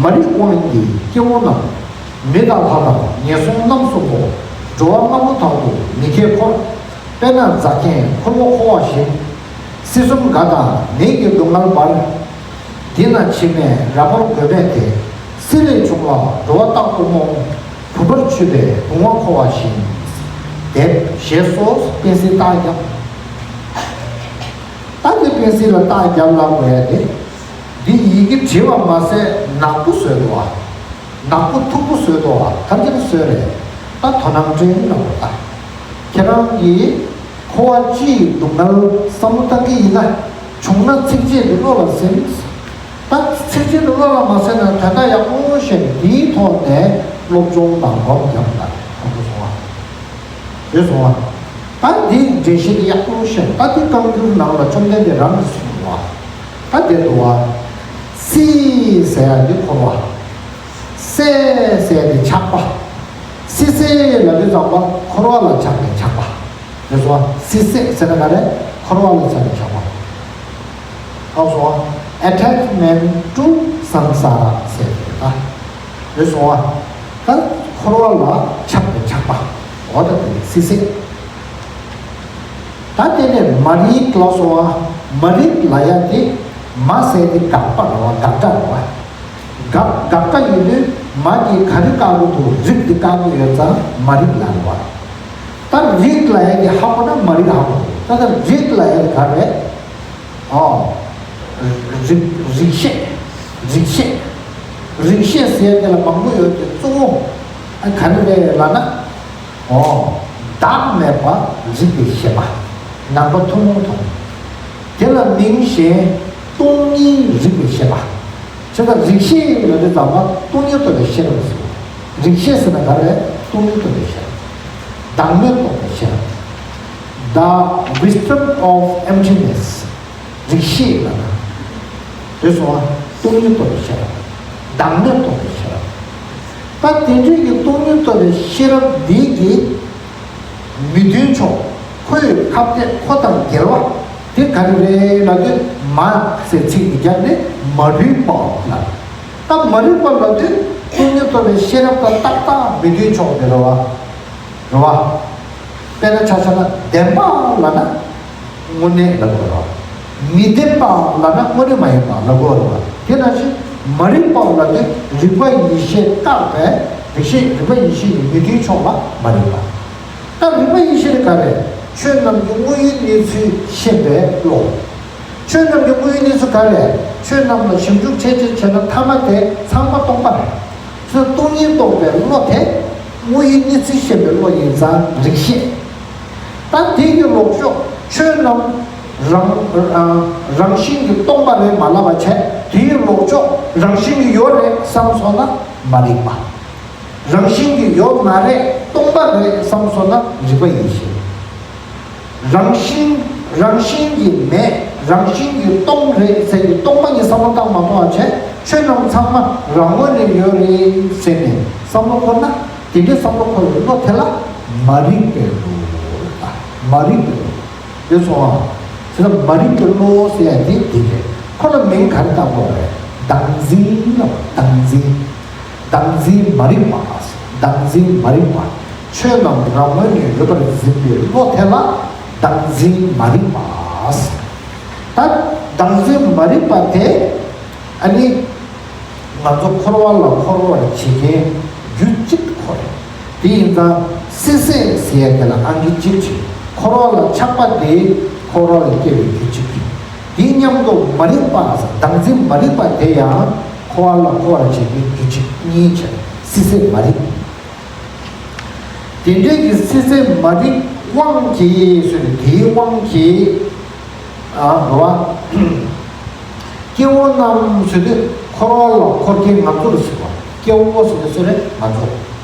མ་རིག་དབང་གིས་སྐྱེ་བོ་རྣམས། མི་དང་ལྷ་དང་ངན་སོང་རྣམས་སུ་བསྔོ། འགྲོ་བ་ལྔ་པོ་དག་ཏུ་མི་ཁྱད་འཁོར། དཔེར་ན་རྫ་མཁན་འཁོར་ལོ་འཁོར་བ་བཞིན། སྲིད་གསུམ་དགའ་དང་ནད་ཀྱི་སྡུག་བསྔལ་འབར། འདི་ན་འཆི་མེད་རབ་འབར་མགོན་མེད་དེ། སྲིད་ལས་བྱུང་བ་འགྲོ་བ་རྟག་ཏུ་རྨོངས། བུམ་པར་ཆུད་པས་བུང་བ་འཁོར་བ་བཞིན། དེ་ཞེས་སོགས་པད་ཚལ་རྟགས་བརྒྱབ། ད་དེ་པད་ཚལ་ལ་རྟགས་བརྒྱབ་ལབ་དགོས་ཡ་དེ། འདི་ཡི་གེ་བྲིས་པ་མ་ཟད་ནག་པོ་བཟོས་འདུག་བ། ནག་པོ་མཐུག་པོ་བཟོས་འདུག་བ། ག་རེ་བྱས་ནས་བཟོས་རེད། ད་དོ་སྣང་སྤྲད་ལབ་དགོས་ད། ཁྱེད་རང་གིས་འཁོར་བ་སྤྱི་ཡི་སྡུག་བསྔལ་བསམ་བློ་བཏང་གི་ཡིན་ན། བྱུང་ན་ཚིགས་བཅད་འདི་བློ་ལ་ཟིན། ད་ཚིགས་བཅད་འདི་བློ་ལ་མ་ཟིན་ན་དོན་དག་ཡག་པོ་ཤེས་ནས་འདིའི་ཐོག་ནས་སློབ་སྦྱོང་དང་སྒོམ་རྒྱབ་ན་ཁོང་ཁྲོ་སོང་བ། རེད་སོང་བ། ད་འདི་འགྲེལ་བཤད་འདི་ཡག་པོ་ཤེས་ན་ད་འདི་བཀའ་འགྱུར་ནང་ལ་བཅོམ་ལྡན་འདས་རང་གིས་གསུངས་འདུག་བ། ད་དེ་འདུག་བ། སྲིད་ཟེར་ཡ་འདི་འཁོར་བ། ཟད་ཟེར་ཡ་འདི་ཆགས་པ། སྲིད་ཟད་ལབ་དུས་ཙམ་པ་འཁོར་བ་ལ་ཆགས་པའི་ཆགས་པ། རེད་སོང་བ། སྲིད་ཟད་ཟེར་ན་ག་རེ། འཁོར་བ་ལ་ཆགས་པའི་ཆགས་པ། ཨོ་སོང་བ། Attachment to samsara ཟེར་ཏེ་ད། རེད་སོང་བ། ད་འཁོར་བ་ལ་ཆགས་པའི་ཆགས་པ། འོ་ད་དེ་སྲིད་ཟད། ད་དེ་ནས་མ་རིག་ལ་སོང་བ། མ་རིག་ལ་ཡ་དེ་མ་ཟེར་དེ་དགག་པ་རེད་བ། དགག་སྒྲ་རེད་བ། དགག་དགག་སྒྲ་ཡིན་དུས་མ་གི་ག་རེ་བཀག་གི་འདུག་རིག་དེ་བཀག་གི་ཡོད་ཙང་མ་རིག་ལ་རེད་བ། ད་རིག་ལ་ཡ་དེ་ཧ་གོ་ན་མ་རིག་ཧ་གོ་འདུག་ད་ལྟ་རིག་ལ་ཡ་དེ་ག་རེད། ཨོ། རིག་རིག་ཤེས། རིག་ཤེས། རིག་ཤེས་ཟེར་དེ་ལ་མང་པོ་ཡོད་དེ་གཙོ་བོ་ཨ་ག་རེ་རེད་ལབ་ན། ཨོ། བདག་མེད་པ་རིག་པའི་ཤེས་པ། ནང་པ་ཐུན་མོང་མཐོང་། དེ་ལ་མིང་གཞན་སྟོང་ཉིད་རིག་པའི་ཤེས་པ། བྱས་ཙང་རིག་ཤེས་ལབ་དུས་ཙམ་པ་སྟོང་ཉིད་རྟོགས་པའི་ཤེས་རབ་ཟེར། རིག་ཤེས་ཟེར་ན་ག་རེ་རེད། སྟོང་ཉིད་རྟོགས་པའི་ཤེས་རབ། བདག་མེད་རྟོགས་པའི་ཤེས་རབ། The wisdom of emptiness། རིག་ཤེས་ལབ་ན། དེ་སོང་བ་སྟོང་ཉིད་རྟོགས་པའི་ཤེས་རབ། བདག་མེད་རྟོགས་པའི་ཤེས་རབ། ད་དེ་འདྲའི་གི་སྟོང་ཉིད་རྟོགས་པའི་ཤེས་རབ་འདི་གི་མི་མཐུན་ཕྱོགས། ཁོ་ཡི་ཁ་གཏད་ཁོ་དང་འགལ་བ་དེ་ག་རེ་རེད་ལབ་དུས་མ་ཟེར་ཚིག་འདི་རྒྱབ་ནས་མ་རིག་པ་ལབ། ད་མ་རིག་པ་ལབ་དུས་སྟོང་ཉིད་རྟོགས་པའི་ཤེས་རབ་དང་ཏག་ཏག་མི་མཐུན་ཕྱོགས་དེ་རེད་བ། རེད་བ། དཔེར་ན་ཆ་བཞག་ན་བདེན་པ་ལབ་ན་དངོས་གནས་ལབ་དགོས་རེད་བ། མི་བདེན་པ་ལབ་ན་དངོས་གནས་མ་ཡིན་པ་ལབ་དགོས་རེད་བ། དེ་ནང་བཞིན་མ་རིག་པ་ལབ་དུས་རིག་པ་ཡེ་ཤེས་བཀག་པའི་རིག་ཤེས་རིག་པ་ཡེ་ཤེས་ཀྱི་མི་མཐུན་ཕྱོགས་ལ་མ་རིག་པ། ད་རིག་པ་ཡེ་ཤེས་དེ་ག་རེད། ཆོས་རྣམས་ཀྱི་དངོས་ཡུལ་གནས་ཚུལ་ཤེས་པའི་བློ། ཆོས་རྣམས་ཀྱི་དངོས་ཡུལ་གནས་ཚུལ་ག་རེ། ཆོས་རྣམས་ལ་ཞིབ་འཇུག་ཆེད་ཅིག་བྱས་ན་ཐ་མ་དེ་ཚང་མ་སྟོང་པ་རེད། ཚུར་སྟོང་ཉིད་རྟོགས་པའི་བློ་དེ་དངོས་ཡུལ་གནས་ཚུལ་ཤེས་པའི་བློ་ཡིན་ཙང་རིག་ཤེས། ད་དེ་ཡི་ལོག་ཕྱོགས་ཆོས་རྣམས་རང་རང་བཞིན་གྱིས་སྟོང་པ་རེད་མ་ལབ་པ་བྱས། དེ་ཡི་ལོག་ཕྱོགས་རང་བཞིན་གྱིས་ཡོད་རེད་བསམ་སོང་ན་མ་རིག་པ། རང་བཞིན་གྱིས་ཡོད་མ་རེད་སྟོང་པ་རེད་བསམ་སོང་ན་རིག་པ་ཡེ་ཤེས། རང་བཞིན་རང་བཞིན་གྱིས་མེད་རང་བཞིན་གྱིས་སྟོང་རེད་ཟེར་གྱི་སྟོང་པ་ཉིད་བསམ་བློ་བཏང་མ་གཏོང་བ་བྱས་ཆོས་རྣམས་ཚང་མ་རང་ངོས་ནས་ཡོད་རེད་ཟེར་ནས་བསམ་བློ་འཁོར་ན་དེ་འདྲའི་བསམ་བློ་འཁོར་བའི་བློ་དེ་ལ་མ་རིག་པའི་བློ་ལབ། མ་རིག་པའི་བློ། དེ་སོང་བ། དེ་ལ་མ་རིག་པའི་བློ་ཟེར་ཡ་དེ་དེ་རེད། ཁོ་ལ་མིང་ག་རེ་བཏགས་དགོས་རེད། བདག་འཛིན་ལ་བདག་འཛིན། བདག་འཛིན་མ་རིག་པ། བདག་འཛིན་མ་རིག་པ། ཆོས་རྣམས་རང་ངོས་ནས་ཡོད་པར་འཛིན་པའི་བློ་དེ་ལ་བདག་འཛིན་མ་རིག་པ། ད་བདག་འཛིན་མ་རིག་པ་དེ་ཨ་ནི་ང་ཚོ་འཁོར་བ་ལ་འཁོར་བར་བྱེད་མཁན་རྒྱུ་གཅིག་ཁོ་རེད། དེ་ཡིན་ཙང་སྲིད་སྲེད་ཟེར་ཡ་དེ་ལ་ཨང་ཀི་གཅིག་བྱས། འཁོར་བ་ལ་ཆགས་པ་དེ་འཁོར་བ་ལ་སྐྱེ་བའི་རྒྱུ་གཅིག་རེད། དེའི་མཉམ་དུ་མ་རིག་པ་བདག་འཛིན་མ་རིག་པ་དེ་ཡང་འཁོར་བ་ལ་འཁོར་བར་བྱེད་པའི་རྒྱུ་གཅིག་གཉིས་བྱས་སྲིད་སྲེད་མ་རིག་དེ་འདྲའི་གི་སྲིད་སྲེད་མ་རིག་དབང་གིས་ཟེར་ནས་དེའི་དབང་གིས་ཨ་རོ་བ། སྐྱེ་བོ་རྣམས་ཟེར་དུས་འཁོར་བ་ལ་འཁོར་མཁན་ང་ཚོ་ལ་ཟེར་བ། སྐྱེ་བོ་ཟེར་དུས་ཟེར་རེད་ང་ཚོ།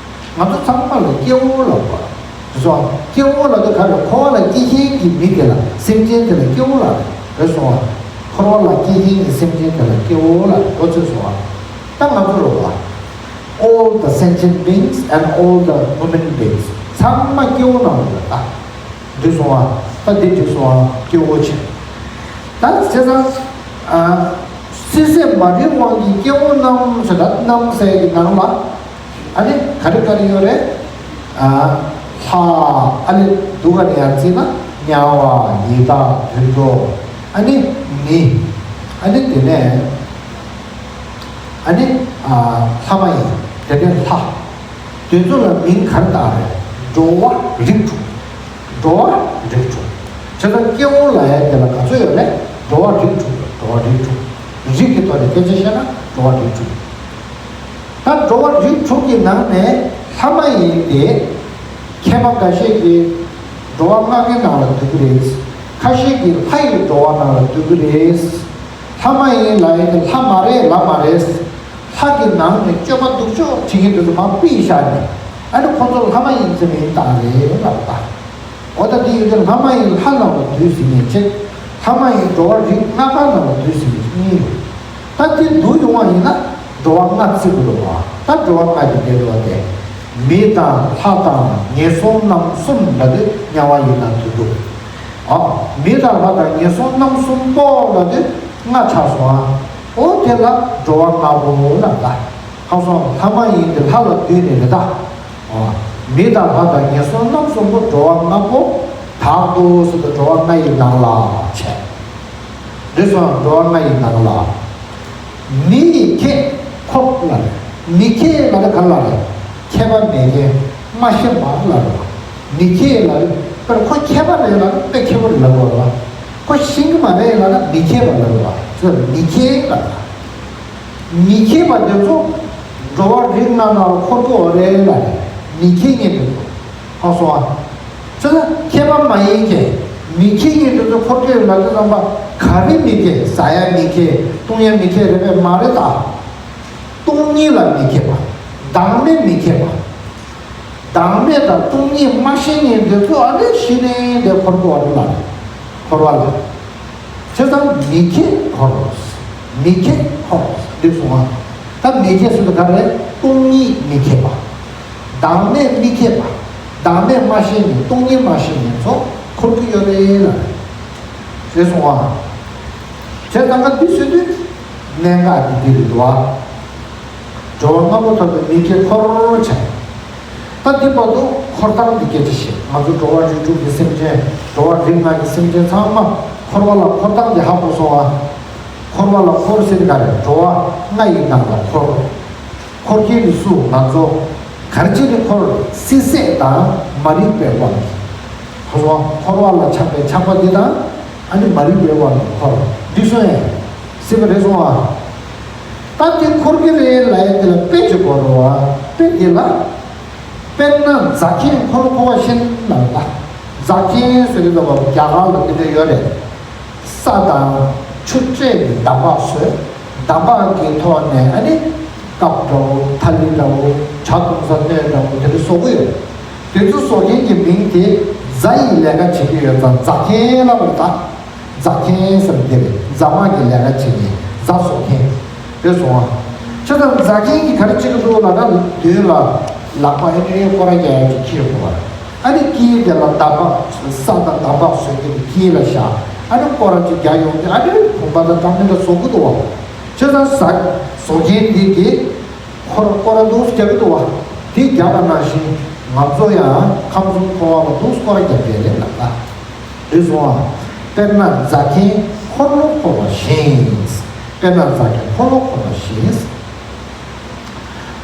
ང་ཚོ་ཚང་མ་ལ་སྐྱེ་བོ་ལབ་པ། རེད་སོང་། སྐྱེ་བོ་ལབ་དུས་ག་རེ་འཁོར་བ་ལ་སྐྱེ་མཁན་གྱི་མི་དེ་ལ་སེམས་ཅན་དེ་ལ་སྐྱེ་བོ་ལབ་རེད་སོང་བ། འཁོར་བ་ལ་སྐྱེ་མཁན་གྱི་སེམས་ཅན་དེ་ལ་སྐྱེ་བོ་ལབ་རེད་འགོ་ཚུགས་སོང་བ། ད་ང་ཚོ་རོ་བ། All the sentient beings and all the human beings. ཚང་མ་སྐྱེ་བོ་རྣམས་རེད་ད། འགྲིག་སོང་ཨ། ད་འདི་འགྲིག་སོང་ཨ། སྐྱེ་བོ་ཆེ། ད་བྱས་ཙང་ཨ། སྲིད་སྲེད་མ་རིག་དབང་གིས་སྐྱེ་བོ་རྣམས་ཟེར་ད་རྣམས་ཟེར་གྱི་ནང་ལ་ཨ་ནི་ག་རེ་ག་རེ་ཡོད་རེད། ཨ། ལྷ། ཨ་ནི་འདུག་ག་ནས་ཡར་བརྩིས་ན་དམྱལ་བ་ཡི་དྭགས་དུད་འགྲོ། ཨ་ནི་མི། ཨ་ནི་དེ་ནས་ཨ་ནི་ཨ། ལྷ་མ་ཡིན་དེ་ནས་ལྷ། དེ་ཚོ་ལ་མིང་ག་རེ་བཏགས་རེད། འགྲོ་བ་རིགས་དྲུག་འགྲོ་བ་རིགས་དྲུག་བྱས་ཙང་སྐྱེ་བོ་ལབ་ཡ་དེ་ལ་ག་ཚོད་ཡོད་རེད། འགྲོ་བ་རིགས་དྲུག་འགྲོ་བ་རིགས་དྲུག་རིགས་ཀྱི་ཐོག་ནས་སྐད་ཆ་བཤད་ན་འགྲོ་བ་རིགས་དྲུག་ད་འགྲོ་བ་རིགས་དྲུག་གི་ནང་ནས་ལྷ་མ་ཡིན་ཏེ། མཁས་པ་འགའ་ཤས་ཀྱིས་འགྲོ་བ་ལྔ་གི་ནང་ལ་འདུས་ཀྱི་རེད། ཁ་ཤས་ཀྱིས་ལྷ་ཡི་འགྲོ་བ་ནང་ལ་འདུས་ཀྱི་རེད། ལྷ་མ་ཡིན་ལབ་ཡ་དེ་ལྷ་མ་རེད་ལབ་མ་རེད། ལྷ་གི་ནང་ནས་སྤྱོད་པ་སྡུག་ཕྱོགས་བྱེད་མཁན་དེ་ཚོ་མར་ཕུད་བཞག་ནས་ཨ་ནི་ཁོ་ཚོ་ལྷ་མ་ཡིན་ཟེར་མིང་བཏགས་རེད་ལབ་ད། འོ་ད་འདི་ཡོད་དུས་ལྷ་མ་ཡིན་ལྷ་ནང་ལ་འདུས་ཟེར་མཁན་གཅིག་ལྷ་མ་ཡིན་འགྲོ་བ་རིགས་ལྔ་པ་ནང་ལ་འདུས་ཟེར་མཁན་གཉིས་ཡོད། ད་དེ་བསྡུར་ཡོང་བ་ཡིན་ན་འགྲོ་བ་ལྔ་བརྩི་དགོས་རེད་བ། ད་འགྲོ་བ་ལྔ་དེ་འདྲ་རེད་བ་དེ། མི་དང་ལྷ་དང་ངན་སོང་རྣམ་གསུམ་ལབ་དུས་དམྱལ་བ་ཡི་དྭགས་དུད་འགྲོ། ཨ། མི་དང་ལྷ་དང་ངན་སོང་རྣམ་གསུམ་པོ་ལབ་དུས་ལྔ་ཆགས་སོང་ཨ། འོ་དེ་ལ་འགྲོ་བ་ལྔ་པོ་ལབ་ད། ཧང་སོང་ལྷ་མ་ཡིན་དེ་ལྷ་ལ་འདུས་ནས་རེད་ད། ཨ། མི་དང་ལྷ་དང་ངན་སོང་རྣམ་གསུམ་པོ་འགྲོ་བ་ལྔ་པོ། དག་ཏུ་ཟེར་དུས་འགྲོ་བ་ལྔ་ཡི་ནང་ལ་བྱས། འདི་སོང་འགྲོ་བ་ལྔ་ཡི་ནང་ལ། མི་ཡིས་ཁྱེད་ཁོ་ལ་རེད། མི་ཁྱེད་ལ་ནི་ག་ལ་རེད། མཁས་པ་མེད་མཁན་མ་ཤེས་པ་ལ་རེད་བ། མི་ཁྱེད་ལ་རེད། པར་ཁོ་མཁས་པ་རེད་ལ་ནི་དཔེ་མཁས་པོ་རེད་ལ་རེད་བ། ཁོ་ཤེས་ཀྱི་མ་རེད་ལ་ནི་མི་ཁྱེད་པ་ལ་རེད་བ། ཚོ་མི་ཁྱེད་ལ་རེད། མི་མཁས་པ་དེ་ཚོ་འགྲོ་བ་རིགས་ལྔ་ནང་འཁོར་གྱི་ཡོད་རེད་ལ། མི་མཁས་མཁན་དེ་ཚོ་ཧ་སོང་ཨ། ཅི་ལ་མཁས་པ་མ་ཡིན་མཁན་མི་མཁས་མཁན་དེ་ཚོ་འཁོར་གྱི་ཡོད་ལ། དེ་ཚང་མ་ག་རེ་མི་མཁས། ཟ་ཡ་མི་མཁས། བཏུང་ཡ་མི་མཁས་རེད་པས་མ་རེད་ད། སྟོང་ཉིད་ལ་མི་མཁས་པ། བདག་མེད་མི་མཁས་པ། བདག་མེད་དང་སྟོང་ཉིད་མ་ཤེས་མཁན་དེ་ཚོ་ཨ་ནི་ཤི་ནས་དེ་འཁོར་གྱི་ཡོད་རེད་ལ། འཁོར་བ་ལ། བྱས་ཙང་མི་མཁས་འཁོར། མི་མཁས་འཁོར་འདི་གསུང་བ། ད་མི་མཁས་ཟེར་དུས་ག་རེ། སྟོང་ཉིད་མི་མཁས་པ། བདག་མེད་མི་མཁས་པ། བདག་མེད་མ་ཤེས་ནས་སྟོང་ཉིད་མ་ཤེས་ནས་ཚོ་འཁོར་གྱི་ཡོད་རེད་ལ། ཞེས་གསུང་བ། བྱས་ཙང་ག་འདི་ཟེར་དུས་གནད་འགག་འདི་འདི་རེད་འདུག་བ། འགྲོ་བ་ལྔ་པོ་ཐོབ་པའི་མི་མཁས་འཁོར་བྱས། ད་འདི་བར་དུ་འཁོར་སྟངས་འདི་སྐད་ཆ་བཤད། ང་ཚོ་འགྲོ་བ་རིགས་དྲུག་གི་སེམས་ཅན། འགྲོ་བ་རིགས་ལྔ་གི་སེམས་ཅན་ཚང་མ་འཁོར་བ་ལ་འཁོར་སྟངས་འདི་ཧ་གོ་སོང་ཨ། འཁོར་བ་ལ་འཁོར་ཟེར་ག་རེ། འགྲོ་བ་ལྔ་ཡི་ནང་ལ་འཁོར། འཁོར་མཁན་འདི་སུ། ང་ཚོ། ག་རེ་བྱས་ནས་འཁོར། སྲིད་སྲེད་དང་མ་རིག་པའི་དབང་གིས། འཁོར་བ་འཁོར་བ་ལ་ཆགས་པའི་ཆགས་པ་འདི་དང་། ཨ་ནི་མ་རིག་པའི་དབང་གིས་འཁོར། འདི་སོང་ཡང་སྲིད་པ་རེད་སོང་ཨ། ད་དེ་འཁོར་གྱི་རེད་ལབ་ཡ་དེ་ལ་དཔེ་ཅིག་དགོས་རེད་བ། དཔེ་འདི་ལ། དཔེར་ན་རྫ་མཁན་འཁོར་ལོ་འཁོར་བ་བཞིན་ལབ་ལ། རྫ་མཁན་ཟེར་གྱི་འདུག་བ། རྒྱ་གར་ལ་དེ་འདྲ་ཡོད་རེད། ས་དང་ཆུ་སྤྲད་ནས་འདམ་བག་བཟོས། འདམ་བག་གི་ཐོག་ནས་ཨ་ནི་ཀབ་འདྲ་བོ། ཐ་ལི་འདྲ་བོ། ཇ་བཏུང་ས་སྣོད་འདྲ་བོ་དེ་འདྲ་བཟོ་གི་ཡོད། དེ་ཚོ་བཟོ་མཁན་གྱི་མིང་དེ་རྫ་ཡི་ལས་ཀ་བྱེད་ཀྱི་ཡོད་ཙང་རྫ་མཁན་ལབ་པ་རེད་ད། རྫ་མཁན་ཟེར་དེ་རེད། རྫ་མ་གི་ལས་ཀ་བྱེད་མཁན། རྫ་བཟོ་མཁན་རེད་སོང་ཨ། བྱས་ཙང་རྫ་མཁན་གྱིས་ག་རེ་བྱེད་ཀྱི་འདུག་ལབ་ན། མདུན་ལ་ལག་པ་ཨེ་ནས་སྐོར་ར་རྒྱག་ཡ་ཅིག་འཁྱེར་ཡོང་བ་རེད། ཨ་ནི་དཀྱིལ་དེ་ལ་འདམ་བག་ས་དང་འདམ་བག་བཟོས་ཏེ་དཀྱིལ་ལ་བཞག་ཨ་ནི་སྐོར་ར་ཅིག་རྒྱག་ཡོང་དུས་ཨ་ནི་བུམ་པ་དང་སྐྲག་སྣང་ལ་བཟོ་གི་འདུག་བ། བྱས་ཙང་རྫ་བཟོ་མཁན་འདི་གིས་འཁོར་སྐོར་ར་འདུག་སེ་རྒྱག་གི་འདུག་བ། དེ་རྒྱག་པ་ནང་བཞིན་ང་ཚོ་ཡང་ཁམས་གསུམ་འཁོར་བ་ལ་འདུག་སེ་སྐོར་ར་རྒྱབ་ཡས་རེད་ལབ་ད། རེད་སོང་ཨ། དཔེར་ན་རྫ་མཁན་འཁོར་ལོ་འཁོར་བ་བཞིན། དཔེར་ན་རྫ་མཁན་འཁོར་ལོ་འཁོར་བ་བཞིན།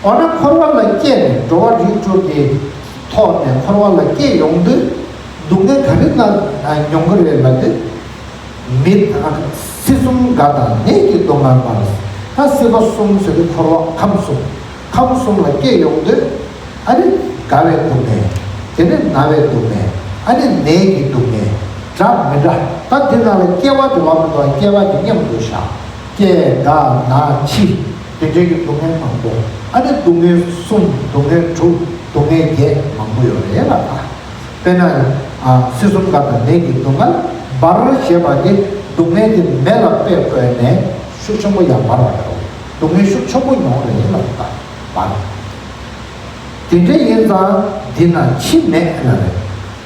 འོ་ན་འཁོར་བ་ལ་སྐྱེས་ནས་འགྲོ་བ་རིགས་དྲུག་གི་ཐོག་ནས་འཁོར་བ་ལ་སྐྱེས་ཡོང་དུས་སྡུག་བསྔལ་ག་རེ་ན་མྱོང་གི་རེད་ལབ་དུས། མི་དང་། སྲིད་གསུམ་རྒ་དང་ནད་ཀྱི་སྡུག་བསྔལ་སྤངས། ད་སྲིད་པ་གསུམ་ཟེར་དུས་འཁོར་བ་ཁམས་གསུམ། ཁམས་གསུམ་ལ་སྐྱེས་ཡོང་དུས། ཨ་ནི་རྒ་བའི་སྡུག་བསྔལ། དེ་ནས་ན་བའི་སྡུག་བསྔལ། ཨ་ནི་ནད་ཀྱི་སྡུག་བསྔལ། འདྲ་མི་འདྲ། ད་འདི་ནང་ལ་སྐྱེ་བ་དེ་ལབ་མི་འདུག་སྐྱེ་བ་དེ་མཉམ་དུ་བཞག་སྐྱེ་རྒ་ན་འཆི། དེ་འདྲའི་གི་སྡུག་བསྔལ་མང་པོ། ཨ་ནི་སྡུག་བསྔལ་གསུམ། སྡུག་བསྔལ་དྲུག་སྡུག་བསྔལ་བརྒྱད་མང་པོ་ཡོད་རེད་ལ། དཔེར་ན། ཨ། སྲིད་གསུམ་རྒ་དང་ནད་ཀྱི་སྡུག་བསྔལ་འབར་ཞེས་པ་དེ་སྡུག་བསྔལ་དེ་མེ་ལ་དཔེ་བཀོད་ནས་ཤུགས་ཆེན་པོ་ཡང་འབར་བ་འདྲ་བོ། སྡུག་བསྔལ་ཤུགས་ཆེན་པོ་མྱོང་རེད་ལ། འབར། དེ་འདྲ་ཡིན་ཙང་འདི་ན་འཆི་མེད་ལ་རེད།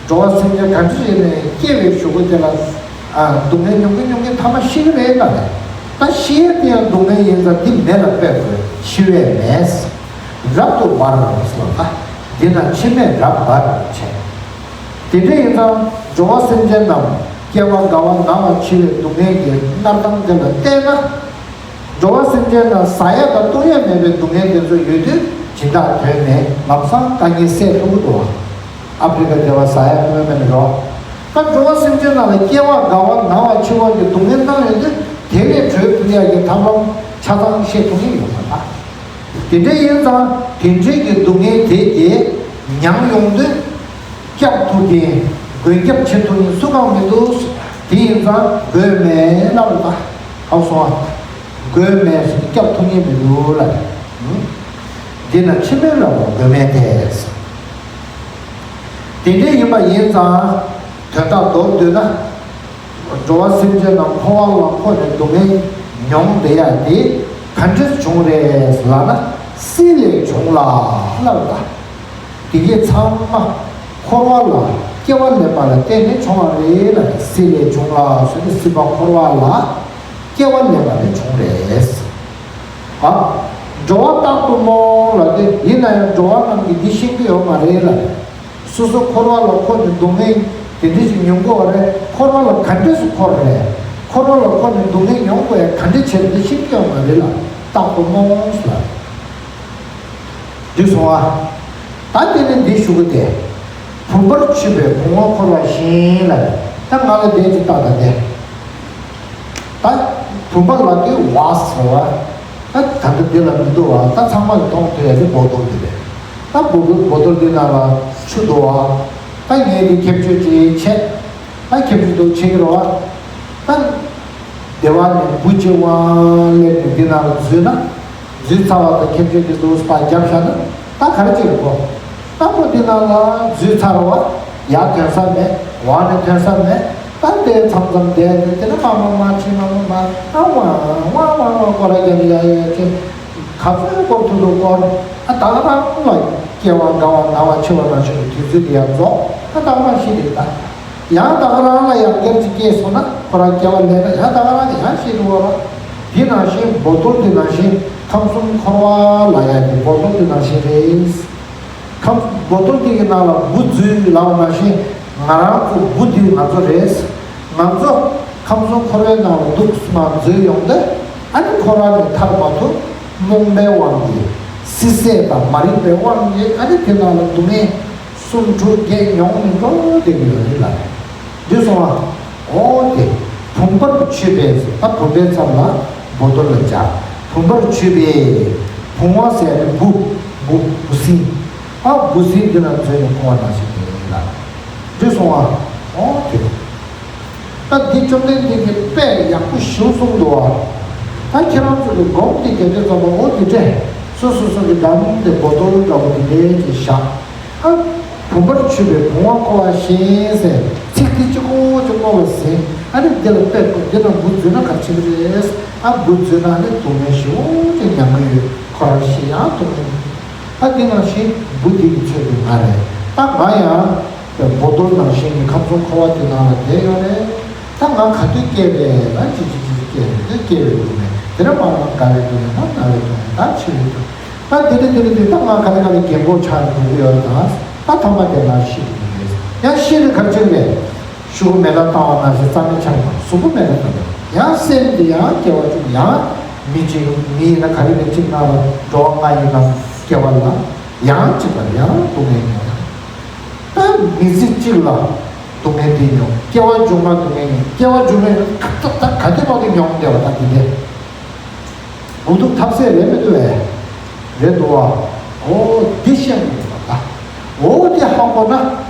འགྲོ་བ་སེམས་ཅན་ག་འདྲ་ཞིག་ནས་སྐྱེ་བའི་གཞུག་གུ་དེ་ལ། ཨ། སྡུག་བསྔལ་མྱོང་གི་མྱོང་གི་མཐའ་མ་ཤི་གི་རེད་ལ་རེད། ད་ཤི་ཡས་དེ་ཡང་སྡུག་བསྔལ་ཡིན་ཙང་འདི་མེ་ལ་དཔེ་དགོས། འཆི་བའི་མེ། རབ་ཏུ་འབར་ཟེར་བ་ད། འདི་ན་འཆི་མེད་རབ་འབར་བྱས། དེ་འདྲ་ཡིན་ཙང་འགྲོ་བ་སེམས་ཅན་རྣམས་སྐྱེ་བ་རྒ་བ་ན་བ་འཆི་བའི་སྡུག་བསྔལ་གྱི་མནར་སྟངས་དེ་ལ་བལྟས་ན། འགྲོ་བ་སེམས་ཅན་ལ་ཟ་ཡ་དང་བཏུང་ཡ་མེད་པའི་སྡུག་བསྔལ་དེ་ཚོ་ཡོད་དུས་སྦྱིན་བདག་དོན་ནས་ལམ་སང་དཀའ་ངལ་སེལ་ཐུབ་ཀྱི་འདུག་བ། ཨ་ཕི་རི་ཀ་དེ་བ་ཟ་ཡ་བཏུང་ཡ་མེད་ནི་རོ། ད་འགྲོ་བ་སེམས་ཅན་རྣམས་ལ་སྐྱེ་བ་རྒ་བ་ན་བ་འཆི་བ་གི་སྡུག་བསྔལ་བཏང་ཡོད་དུས་དེ་ལས་གྲོལ་ཐུབ་ཡ་གི་ཐབས་ལམ་ཆ་ཚང་ཤེས་ཐུབ་ཀྱི་ཡོད་མ་རེད། དེ་འདྲ་ཡིན་ཙང་དེ་འདྲའི་གི་སྡུག་བསྔལ་དེ་གི་མྱངས་ཡོང་དུས། སྐྱབས་ཐུབ་མཁན། མགོན་སྐྱབས་བྱེད་ཐུབ་མཁན་སུ་གང་མི་འདུག་དེ་ཡིན་ཙང་དགོས་མེད་ལབ་ལ། ཧ་སོང་ཨ། དགོས་མེད་ཟེར་སྐྱབས་ཐུབ་མཁན་མི་འདུག་ལ། འདི་ན་འཆི་མེད་རབ་འབར་དགོས་མེད་དེ། དེ་འདྲ་ཡིན་པ་ཡིན་ཙང་། དོན་དག་མདོར་བསྡུས་ན། འགྲོ་བ་སེམས་ཅན་རྣམས་འཁོར་བ་ལ་འཁོར་ནས་སྡུག་བསྔལ་མྱོང་བསྡད་ཡ་དེ་ག་འདྲས་བྱུང་རེད་ལབ་ན། སྲིད་ལས་བྱུང་ལ་ལབ་ད། དེ་གས་ཚང་མ་འཁོར་བ་ལ་སྐྱེ་བ་ལེན་པ་ལ་བརྟེན་ནས་བྱུང་བ་རེད་ལ། སྲིད་ལས་བྱུང་ལ་ཟེར་ཏེ་སྲིད་པ་འཁོར་བ་ལ་སྐྱེ་བ་ལེན་པ་ལས་བྱུང་རེད། ཨ། འགྲོ་བ་རྟག་ཏུ་རྨོངས་ལ་དེ་ཡིན་ན་ཡང་འགྲོ་བ་རྣམས་ཀྱིས་འདི་ཤེས་ཀྱི་ཡོད་མ་རེད་ལ། སོ་སོ་འཁོར་བ་ལ་འཁོར་ནས་སྡུག་བསྔལ་ དེ་འདྲ་ཞིག་མྱོང་དགོས་པ་རེད། འཁོར་བ་ལ་ག་འདྲས་སུ་འཁོར་རེད། འཁོར་བ་ལ་འཁོར་ནས་སྡུག་བསྔལ་མྱོང་དགོས་ཡ་ག་འདྲས་བྱས་ནས་ཤེས་ཀྱི་ཡོད་མ་རེད་ལ། རྟག་ཏུ་རྨོངས་ལ། འདི་སོང་ཨ། ད་དེ་ནས་འདི་ཞུ་གི་དེ། བུམ་པར་ཆུད་པས་བུང་བ་འཁོར་བ་བཞིན་ལ། ད་ང་ལ་བསྡད་ཅིག་ལྟ་ད་དེ། ད་བུམ་པ་ལ་དེ་བ་ཟེར་བ། ད་ད་ལྟ་འདི་ལ་མི་འདུག་བ། ད་ཚང་མ་ལ་མཐོང་ཐུབ་ཡ་དེ་བོ་དོལ་འདི་རེད། ད་བོ་དོལ་བོ་དོལ་འདི་ནང་ལ་ཆུ་འདུག་བ། ད་ངས་འདི་ཁྱབ་བསྒྱུར་ཅིག་བྱས། ད་ཁྱབ་བསྒྱུར་འདུག་བྱེད་ཀྱི་རེད་བ། ད་བདེ་བ་ནས་འབུ་ཅིག་དབང་སླེབས་ནས་འདི་ནང་ལ་འཛུལ་ན། འཛུལ་ཚར་བ་དང་ཁྱབ་བསྒྱུར་འདི་འདུག་སྤ་བརྒྱབ་བཞག་ན་ད་ག་རེ་བྱེད་དགོས། ད་ཁོ་འདི་ནང་ལ་འཛུལ་ཚར་བ། ཡར་ཐོན་ས་མེད། འོག་ནས་ཐོན་ས་མེད། ད་དེ་མཚམས་མཚམས་བསྡད་དེ་དེ་ནས་མ་མ་མ་ཁྲི་མ་མ་མ་ཨ་ཝ་ཝ་ཝ་སྐོར་ར་རྒྱབ་ཡ་ཡ་ཅེ། ག་ཚོད་སྐོར་ཐུབ་ཐུབ་སྐོར། ཨ་ད་ག་རང་ལ་སྐྱེ་བ་རྒ་བ་ན་བ་འཆི་བ་ནང་བཞིན་གྱི་དུས་ཚོད་དེ་ཡར་རྫོགས། ཨ་ད་ག་རང་ཤི་དེ་ད། ཡང་ད་ག་རང་ལ་ཡང་སྒེར་གྱི་སྐྱེས་སོང་ན་ཁོ་རང་སྐྱེ་བ་ལེན་ན་ཡང་ད་ག་རང་གི་ཡང་ཤི་དུ་བ་ར། དེ་ནང་བཞིན་བོ་དོལ་དེ་ནང་བཞིན་ཁམས་གསུམ་འཁོར་བ་ལ་ཡ་དེ་བོ་དོལ་དེ་ནང་བཞིན་རེད། ཁམས་བོ་དོལ་དེ་གི་ནང་ལ་འབུ་འཛུལ་ལབ་ནང་བཞིན་ང་རང་ཚོ་འབུ་དེ་ང་ཚོ་རེད། ང་ཚོ་ཁམས་གསུམ་འཁོར་བའི་ནང་ལ་འདུག་སུ་མ་འཛུལ་ཡོང་དེ། ཨ་ནི་ཁོ་རང་ནས་ཐར་མ་ཐུབ། རྨོངས་པའི་དབང་གིས་སྲིད་སྲེད་དང་མ་རིག་པའི་དབང་གིས་ཨ་ནི་དེ་ནང་ལ་སྡུག་བསྔལ་སུམ་ཕྲུགས་བརྒྱད་མྱོང་ནས་འགྲོ་བསྡད་ཀྱི་ཡོད་རེད་ལ། འདི་སོང་བ། འོ་དེ། བུམ་པར་ཆུད་པས་ད་བུམ་པའི་མཚམས་ལ་བོ་དོལ་ལ་སྦྱར། བུམ་པར་ཆུད་པས། བུང་བ་ཟེར་ནི་འབུ། འབུ་འབུ་སྲིན། ཨ་འབུ་སྲིན་འདི་ལ་འཛུལ་ནས་འཁོར་བ་ནང་བཞིན་དུ་ཡིན་ལ། འདི་སོང་བ། འོ་དེ། ད་འདི་བཅོམ་ལྡན་འདས་ཀྱིས་དཔེ་ཡག་པོ་ཞིག་གསུངས་འདུག་བ། ད་ཁྱེད་རང་ཚོ་གི་སྒོམ་དེ་རྒྱབ་དེ་ཙམ་པ་འོ་དེ་འདྲས། སོ་སོ་སོ་གི་འགྲམ་དེ་བོ་དོལ་འདྲ་བོ་དེ་འདྲས་ཀྱི་བཞག་ཨ། བུམ་པར་ཆུད་པས་བུང་བ་འཁོར་བ་བཞིན་ཟེར་ཚིག་དེ་གཅིག་པོ་གཅིག་བསྔོ་བ་ཟིན། ཨ་ནི་འདི་ལ་དཔེ་དགོས། འདི་ལ་འབུ་འཛུལ་ན་ག་རེ་བྱེད་ཀྱི་རེད། ཨ་འབུ་འཛུལ་ན་ཨ་ནི་སྡུག་བསྔལ་ཞེ་པོ་ཅིག་མྱང་གི་ཡོད། ཁོ་རང་ཤི་ཡང་སྡུག་བསྔལ་མྱོང་། ཨ་འདི་ནང་བཞིན་འབུ་འདི་གི་ཚོད་དུ་ང་རེད། ད་ང་ཡང་བོ་དོལ་ནང་བཞིན་གྱི་ཁམས་གསུམ་འཁོར་བ་དེ་ནང་ལ་བསྡད་ཡོད་རེད། ད་ང་ག་དུས་སྐྱེ་བས་ན་ཅི་ཅི་ཅི་ཅི་སྐྱེ་རེད། དེ་སྐྱེ་བའི་སྡུག་བསྔལ་དེ་ནས་མར་ང་རྒ་བའི་སྡུག་བསྔལ་ན་ན་བའི་སྡུག་བསྔལ་ད་འཆི་བའི་སྡུག་ད་དེ་ནས་དེ་ནས་དེ་ད་ང་ག་ལེ་ག་ལེ་རྒན་གོག་ཆགས་ནས་འགྲོ་གི་ཡོད་རེད། ད་ད་ཐ་མ་དེ་ང་ཤི་གི་ཡོད་རེད། ཡང་ཤི་ནས་ག་རེ་བྱེད་རེད། ཤུགས་མེ་མདའ་བཏང་བ་ནང་བཞིན་རྩ་མེད་ཆགས་པ་གཟུགས་པོ་མེད་པ་དང་། ཡང་སེམས་དེ་ཡང་སྐྱེ་བ་བཅུ། ཡང་མི་གཅིག་མི་ཡིན་ན་ག་རེ་ནས་གཅིག་ནང་ལ་འགྲོ་བ་ལྔ་ཡིན་ན་སྐྱེ་བ་ལ་ཡང་གཅིག་པ་ཡང་སྡུག་བསྔལ་མྱོང་། ད་མི་ཚེ་གཅིག་ལ་སྡུག་བསྔལ་དེ་མྱོང་། སྐྱེ་བ་མཇུག་མ་སྡུག་བསྔལ་མྱོང་། སྐྱེ་བ་མཇུག་མའི་ད་ག་དེ་མང་གི་མྱོང་བསྡད་པ་ད་དེ་འདྲས། འུ་ཐུག་ཐབས་ཟད་རེད་མི་འདུག་བས། རེད་འདུག་བ། འོ་འདི་ཤེས་མི་འདུག་བ་ད། འོ་འདི་ཧ་གོ་ན།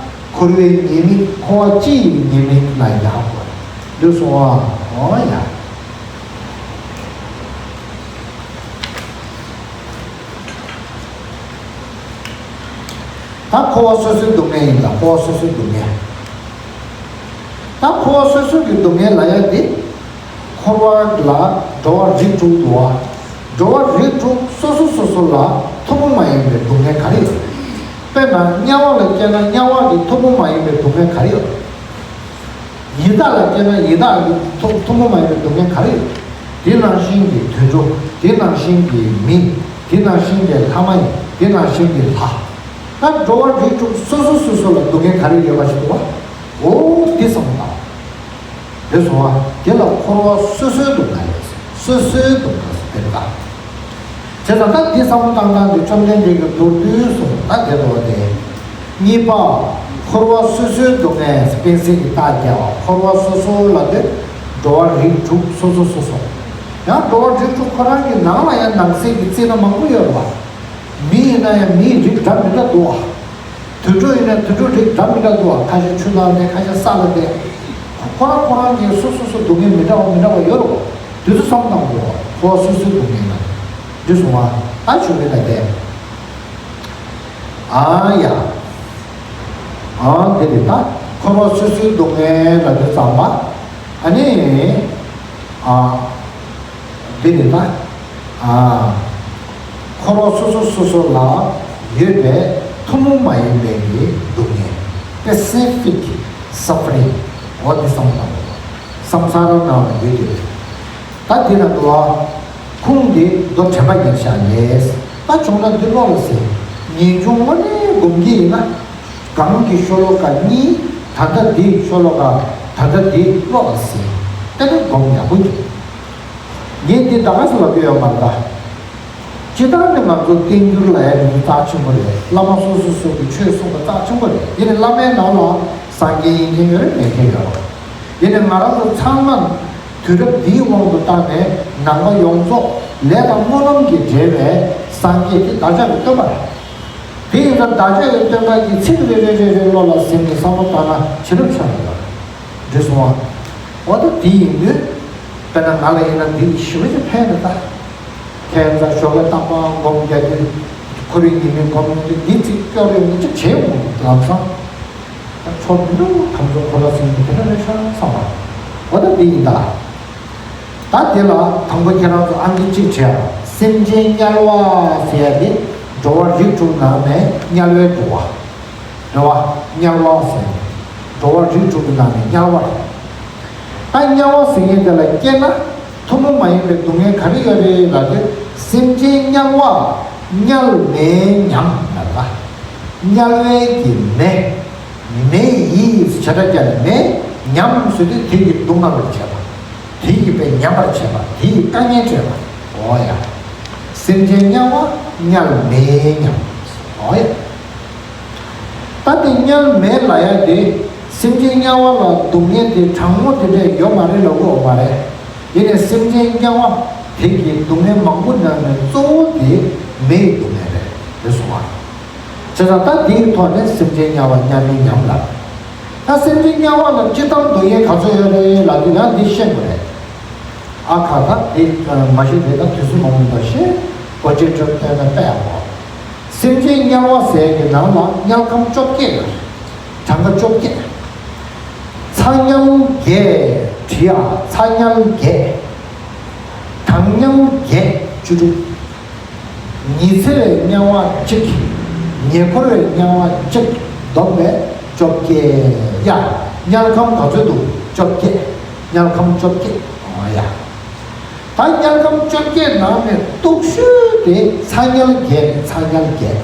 འཁོར་བའི་ཉེས་དམིགས་འཁོར་བ་སྤྱི་ཡི་ཉེས་དམིགས་ལ་ཡ་ཧ་གོ། འདི་སོང་བ། འོ་ཡ། ད་འཁོར་བ་སོ་སོའི་སྡུག་བསྔལ་ཡིན་ད། འཁོར་བ་སོ་སོའི་སྡུག་བསྔལ། ད་འཁོར་བ་སོ་སོ་གི་སྡུག་བསྔལ་ལབ་ཡ་དེ། འཁོར་བ་ལ་འགྲོ་བ་རིགས་དྲུག་འདུག་བ། འགྲོ་བ་རིགས་དྲུག་སོ་སོ་སོ་སོ་ལ་ཐུན་མོང་མ་ཡིན་པའི་སྡུག་བསྔལ་ག་རེ་ཡོད། དཔེར་ན་དམྱལ་བ་ལ་སྐྱེས་ན་དམྱལ་བ་གི་ཐུན་མོང་མ་ཡིན་པའི་སྡུག་བསྔལ་ག་རེ་ཡོད། ཡི་དྭགས་ལ་སྐྱེས་ན་ཡི་དྭགས་ཀྱི་ཐུན་ཐུན་མོང་མ་ཡིན་པའི་སྡུག་བསྔལ་ག་རེ་ཡོད། དེ་ནང་བཞིན་གྱི་དུད་འགྲོ། དེ་ནང་བཞིན་གྱི་མི། དེ་ནང་བཞིན་གྱི་ལྷ་མ་ཡིན། དེ་ནང་བཞིན་གྱི་ལྷ། ད་འགྲོ་བ་རིགས་དྲུག་སོ་སོ་སོ་སོ་ལ་སྡུག་བསྔལ་ག་རེ་ཡོད་པ་ཞིག་འདུག་བ། འོ་དེ་བསམ་བློ་བཏང་། དེ་སོང་བ། དེ་ལ་འཁོར་བ་སོ་སོའི་སྡུག་བསྔལ་ཡོད། སོ་སོའི་སྡུག་བསྔལ་དེ་ལ། བྱས་ཙང་ད་འདི་བསམ་བློ་བཏང་སྟངས་འདི་བཅོམ་ལྡན་འདས་ཀྱི་མདོར་བསྡུས་སོང་ད་དེ་འདྲ་བ་དེ། གཉིས་པ། འཁོར་བ་སོ་སོའི་སྡུག་བསྔལ་དཔེ་གསལ་གྱི་རྟགས་བརྒྱབ་པ། འཁོར་བ་སོ་སོ་ལ་དེ་འགྲོ་བ་རིགས་དྲུག་སོ་སོ་སོ་སོ། ཡང་འགྲོ་བ་རིགས་དྲུག་ཁོ་རང་གི་ནང་ལ་ཡང་ནང་གསེས་ཀྱི་རྩིས་ན་མང་པོ་ཡོད་རེད་བ། མི་ཡིན་ན་ཡང་མིའི་རིགས་འདྲ་མི་འདྲ་འདུག་བ། དུད་འགྲོ་ཡིན་ན་དུད་འགྲོ་རིགས་འདྲ་མི་འདྲ་འདུག་བ། ཁ་ཤས་ཆུ་ནང་བསྡད། ཁ་ཤས་ས་ལ་བསྡད། ཁོ་རང་ཁོ་རང་གི་སོ་སོ་སོ་སྡུག་བསྔལ་མི་འདྲ་བ་མི་འདྲ་བ་ཡོད་རེད་བ། དེ་ཚོ་བསམ་བློ་བཏང་དགོས་བ། འཁོར་བ་སོ་སོའི་སྡུག་བསྔལ་ལ། འདི་སོང་བ། ད་ཆུ་མེད་ལ་བསྡད། ཨ་ཡ། ཨ་འདི་རེད་ད། འཁོར་བ་སོ་སོའི་སྡུག་བསྔལ་ལ་དེ་ཙམ་པ། ཨ་ནི། ཨ། འདི་ནི་ད། ཨ། འཁོར་བ་སོ་སོ་སོ་སོ་ལ་ཡོད་པའི་ཐུན་མོང་མ་ཡིན་པའི་གི་སྡུག་བསྔལ། Specific suffering། འོ་འདི་བསམ་བློ་བཏང་དགོས། སམ་ས་ར་ནང་ལ་ཡོད་ཀྱི་རེད། ད་འདི་ན་འགྲོ་བ་ཁུངས་འདི་མདོ་དྲན་པ་ཉེར་བཞག་ལས། ད་བྱུང་ན་འདི་ཀློག་ལ་ཟེར། ངེས་འབྱུང་དངོས་གནས་སྒོམ་གྱི་ཡིན་ན། གང་གི་ཤོ་ལོ་ཀ་གཉིས། ད་ལྟ་འདི་ཤོ་ལོ་ཀ་ད་ལྟ་འདི་ཀློག་ཟིན། དེ་ནི་སྒོམ་ཡག་པོ་རྒྱོབ། ངས་འདི་ད་ག་ཟེ་ལབ་ཀྱི་ཡོད་མ་རེད་ད། སྤྱིར་བཏང་ནི་ང་ཚོ་བསྟན་འགྱུར་ལ་ཡང་མི་རྩ་ཆེན་པོ་རེད། བླ་མ་སོ་སོ་སོ་གི་ཆོས་གསུངས་པ་རྩ་ཆེན་པོ་རེད། དེ་ནི་བླ་མའི་ནང་ལ་སངས་རྒྱས་ཡིན་མཁན་ཡོད་རེད། མེད་མཁན་ཡོད་རེད། དེ་ནི་ང་རང་ཚོ་ཚང་མ་དུས་རབས་འདིའི་དབང་དུ་བཏང་ནས་ནང་པ་ཡོངས་རྫོགས་ལས་དང་སྨོན་ལམ་གྱིས་འབྲེལ་བའི་སངས་རྒྱས་དེ་བདག་ཅག་གི་སྟོན་པ་རེད། དེ་ཡིན་ཙང་བདག་ཅག་གི་སྟོན་པ་གི་ཚིག་རེ་རེ་རེ་རེ་བློ་ལ་ཟིན་ནས་བསམ་བློ་བཏང་ན་བྱིན་རླབས་ཆེན་པོ་ཡོད་རེད། འགྲིག་སོང་ཨ། འོ་ད་དེ་ཡིན་དུས། དཔེར་ན་ང་ལ་ཡིན་ན་འདི་ཞེ་པོ་ཅིག་ཕན་རེད་ད། ཁྱེད་ཚོ་ཞོགས་ཀས་རྟག་པར་སྒོམ་རྒྱག་དུས་ཁོ་རེ་ཉི་མའི་སྒོམ་ཡོང་དུས་འདི་ཚིག་སྐྱོར་ཡོང་གི་ཅིག་བྱེད་འོང་ལམ་སང་། ད་ཆོག་མི་འདུག་དམ་ཚོགས་ཁོ་ལ་སེམས་ཀྱི་དེ་འདྲ་རེད་ཤག་བསམ་པ། འོ་ད་འདི་ཡིན་ད། ད་དེ་ལ་དང་པོ་ཁྱེད་རང་ཚོ་ཨང་ཀི་གཅིག་བྲིས་ཨ། སེམས་ཅན་དམྱལ་བ་ཟེར་ཡ་དེ་འགྲོ་བ་རིགས་དྲུག་ནང་ནས་དམྱལ་བའི་འགྲོ་བ། འགྲོ་བ་དམྱལ་བ་ཟེར། འགྲོ་བ་རིགས་དྲུག་གི་ནང་ནས་དམྱལ་བ་རེད། ད་དམྱལ་བ་ཟེར་མཁན་དེ་ལ་སྐྱེས་ན་ཐུན་མོང་མ་ཡིན་པའི་སྡུག་བསྔལ་ག་རེ་ཡོད་རེད་ལབ་དུས། སེམས་ཅན་དམྱལ་བ་དམྱལ་མེ་ཉམས་ལབ་ལ། དམྱལ་བའི་གི་མེ། མེ་ཡིས་བྱེ་བྲག་སྦྱར་ནས་མེ་ཉམས་ཟེར་དུས་དེ་ཡི་སྡུག་བསྔལ་བར་བྱེད་པ། དེ་ཡི་དཔེ་ཉམས་པར་བྱེད་པ། དེ་ཡི་དཀའ་ངལ་སྤྲད་པ། འོ་ཡ། སེམས་ཅན་དམྱལ་བ་དམྱལ་མེ་ཉམས། འོ་ཡ། ད་དེ་དམྱལ་མེ་ལབ་ཡ་དེ། སེམས་ཅན་དམྱལ་བ་ལ་སྡུག་བསྔལ་དེ་གྲང་མོ་དེ་འདྲས་ཡོད་མ་རེད་ལབ་དགོས་མ་རེད། ཡིན་ནའི་སེམས་ཅན་དམྱལ་བ་དེ་གི་སྡུག་བསྔལ་མང་པོ་ནང་ནས་གཙོ་བོ་དེ་མེ་ཡི་སྡུག་བསྔལ་རེད། དེ་སོང་བ། བྱས་ཙང་ད་དེའི་ཐོག་ནས་སེམས་ཅན་དམྱལ་བ་དམྱལ་མེ་ཉམས་ལབ། ད་སེམས་ཅན་དམྱལ་བ་ལ་སྤྱིར་བཏང་སྡུག་བསྔལ་ག་ཚོད་ཡོད་རེད་ལབ་དུས་ཡང་འདི་ཤེས་དགོས་རེད། ཨ་ཁ་ད་དེ་མ་གཞི་དེ་ད་དུས་ཚོད་མང་པོ་འདུག་ཤེས། གོ་ཆེ་གྲོད་བཏོན་ན་པས་ཨ་གོ། སེམས་ཅན་དམྱལ་བ་ཟེར་གྱི་ནང་ལ་དམྱལ་ཁམས་བཅོ་བརྒྱད་ཡོད་རེད། གྲངས་ཀ་བཅོ་བརྒྱད། ཚ་དམྱལ་བརྒྱད་བྲིས་ཨ། ཚ་དམྱལ་བརྒྱད། གྲང་དམྱལ་བརྒྱད་བཅུ་དྲུག་ཉི་ཚེ་བའི་དམྱལ་བ་གཅིག་ཉེ་འཁོར་བའི་དམྱལ་བ་གཅིག་བསྡོམས་པས་བཅོ་བརྒྱད་ཡ། དམྱལ་ཁམས་ག་ཚོད་འདུག་བཅོ་བརྒྱད། དམྱལ་ཁམས་བཅོ་བརྒྱད། འོ་ཡ། ད་དམྱལ་ཁམས་བཅོ་བརྒྱད་ནང་ནས་སྡུག་ཤོས་དེ་ཚ་དམྱལ་བརྒྱད་རེད། ཚ་དམྱལ་བརྒྱད། བྱས་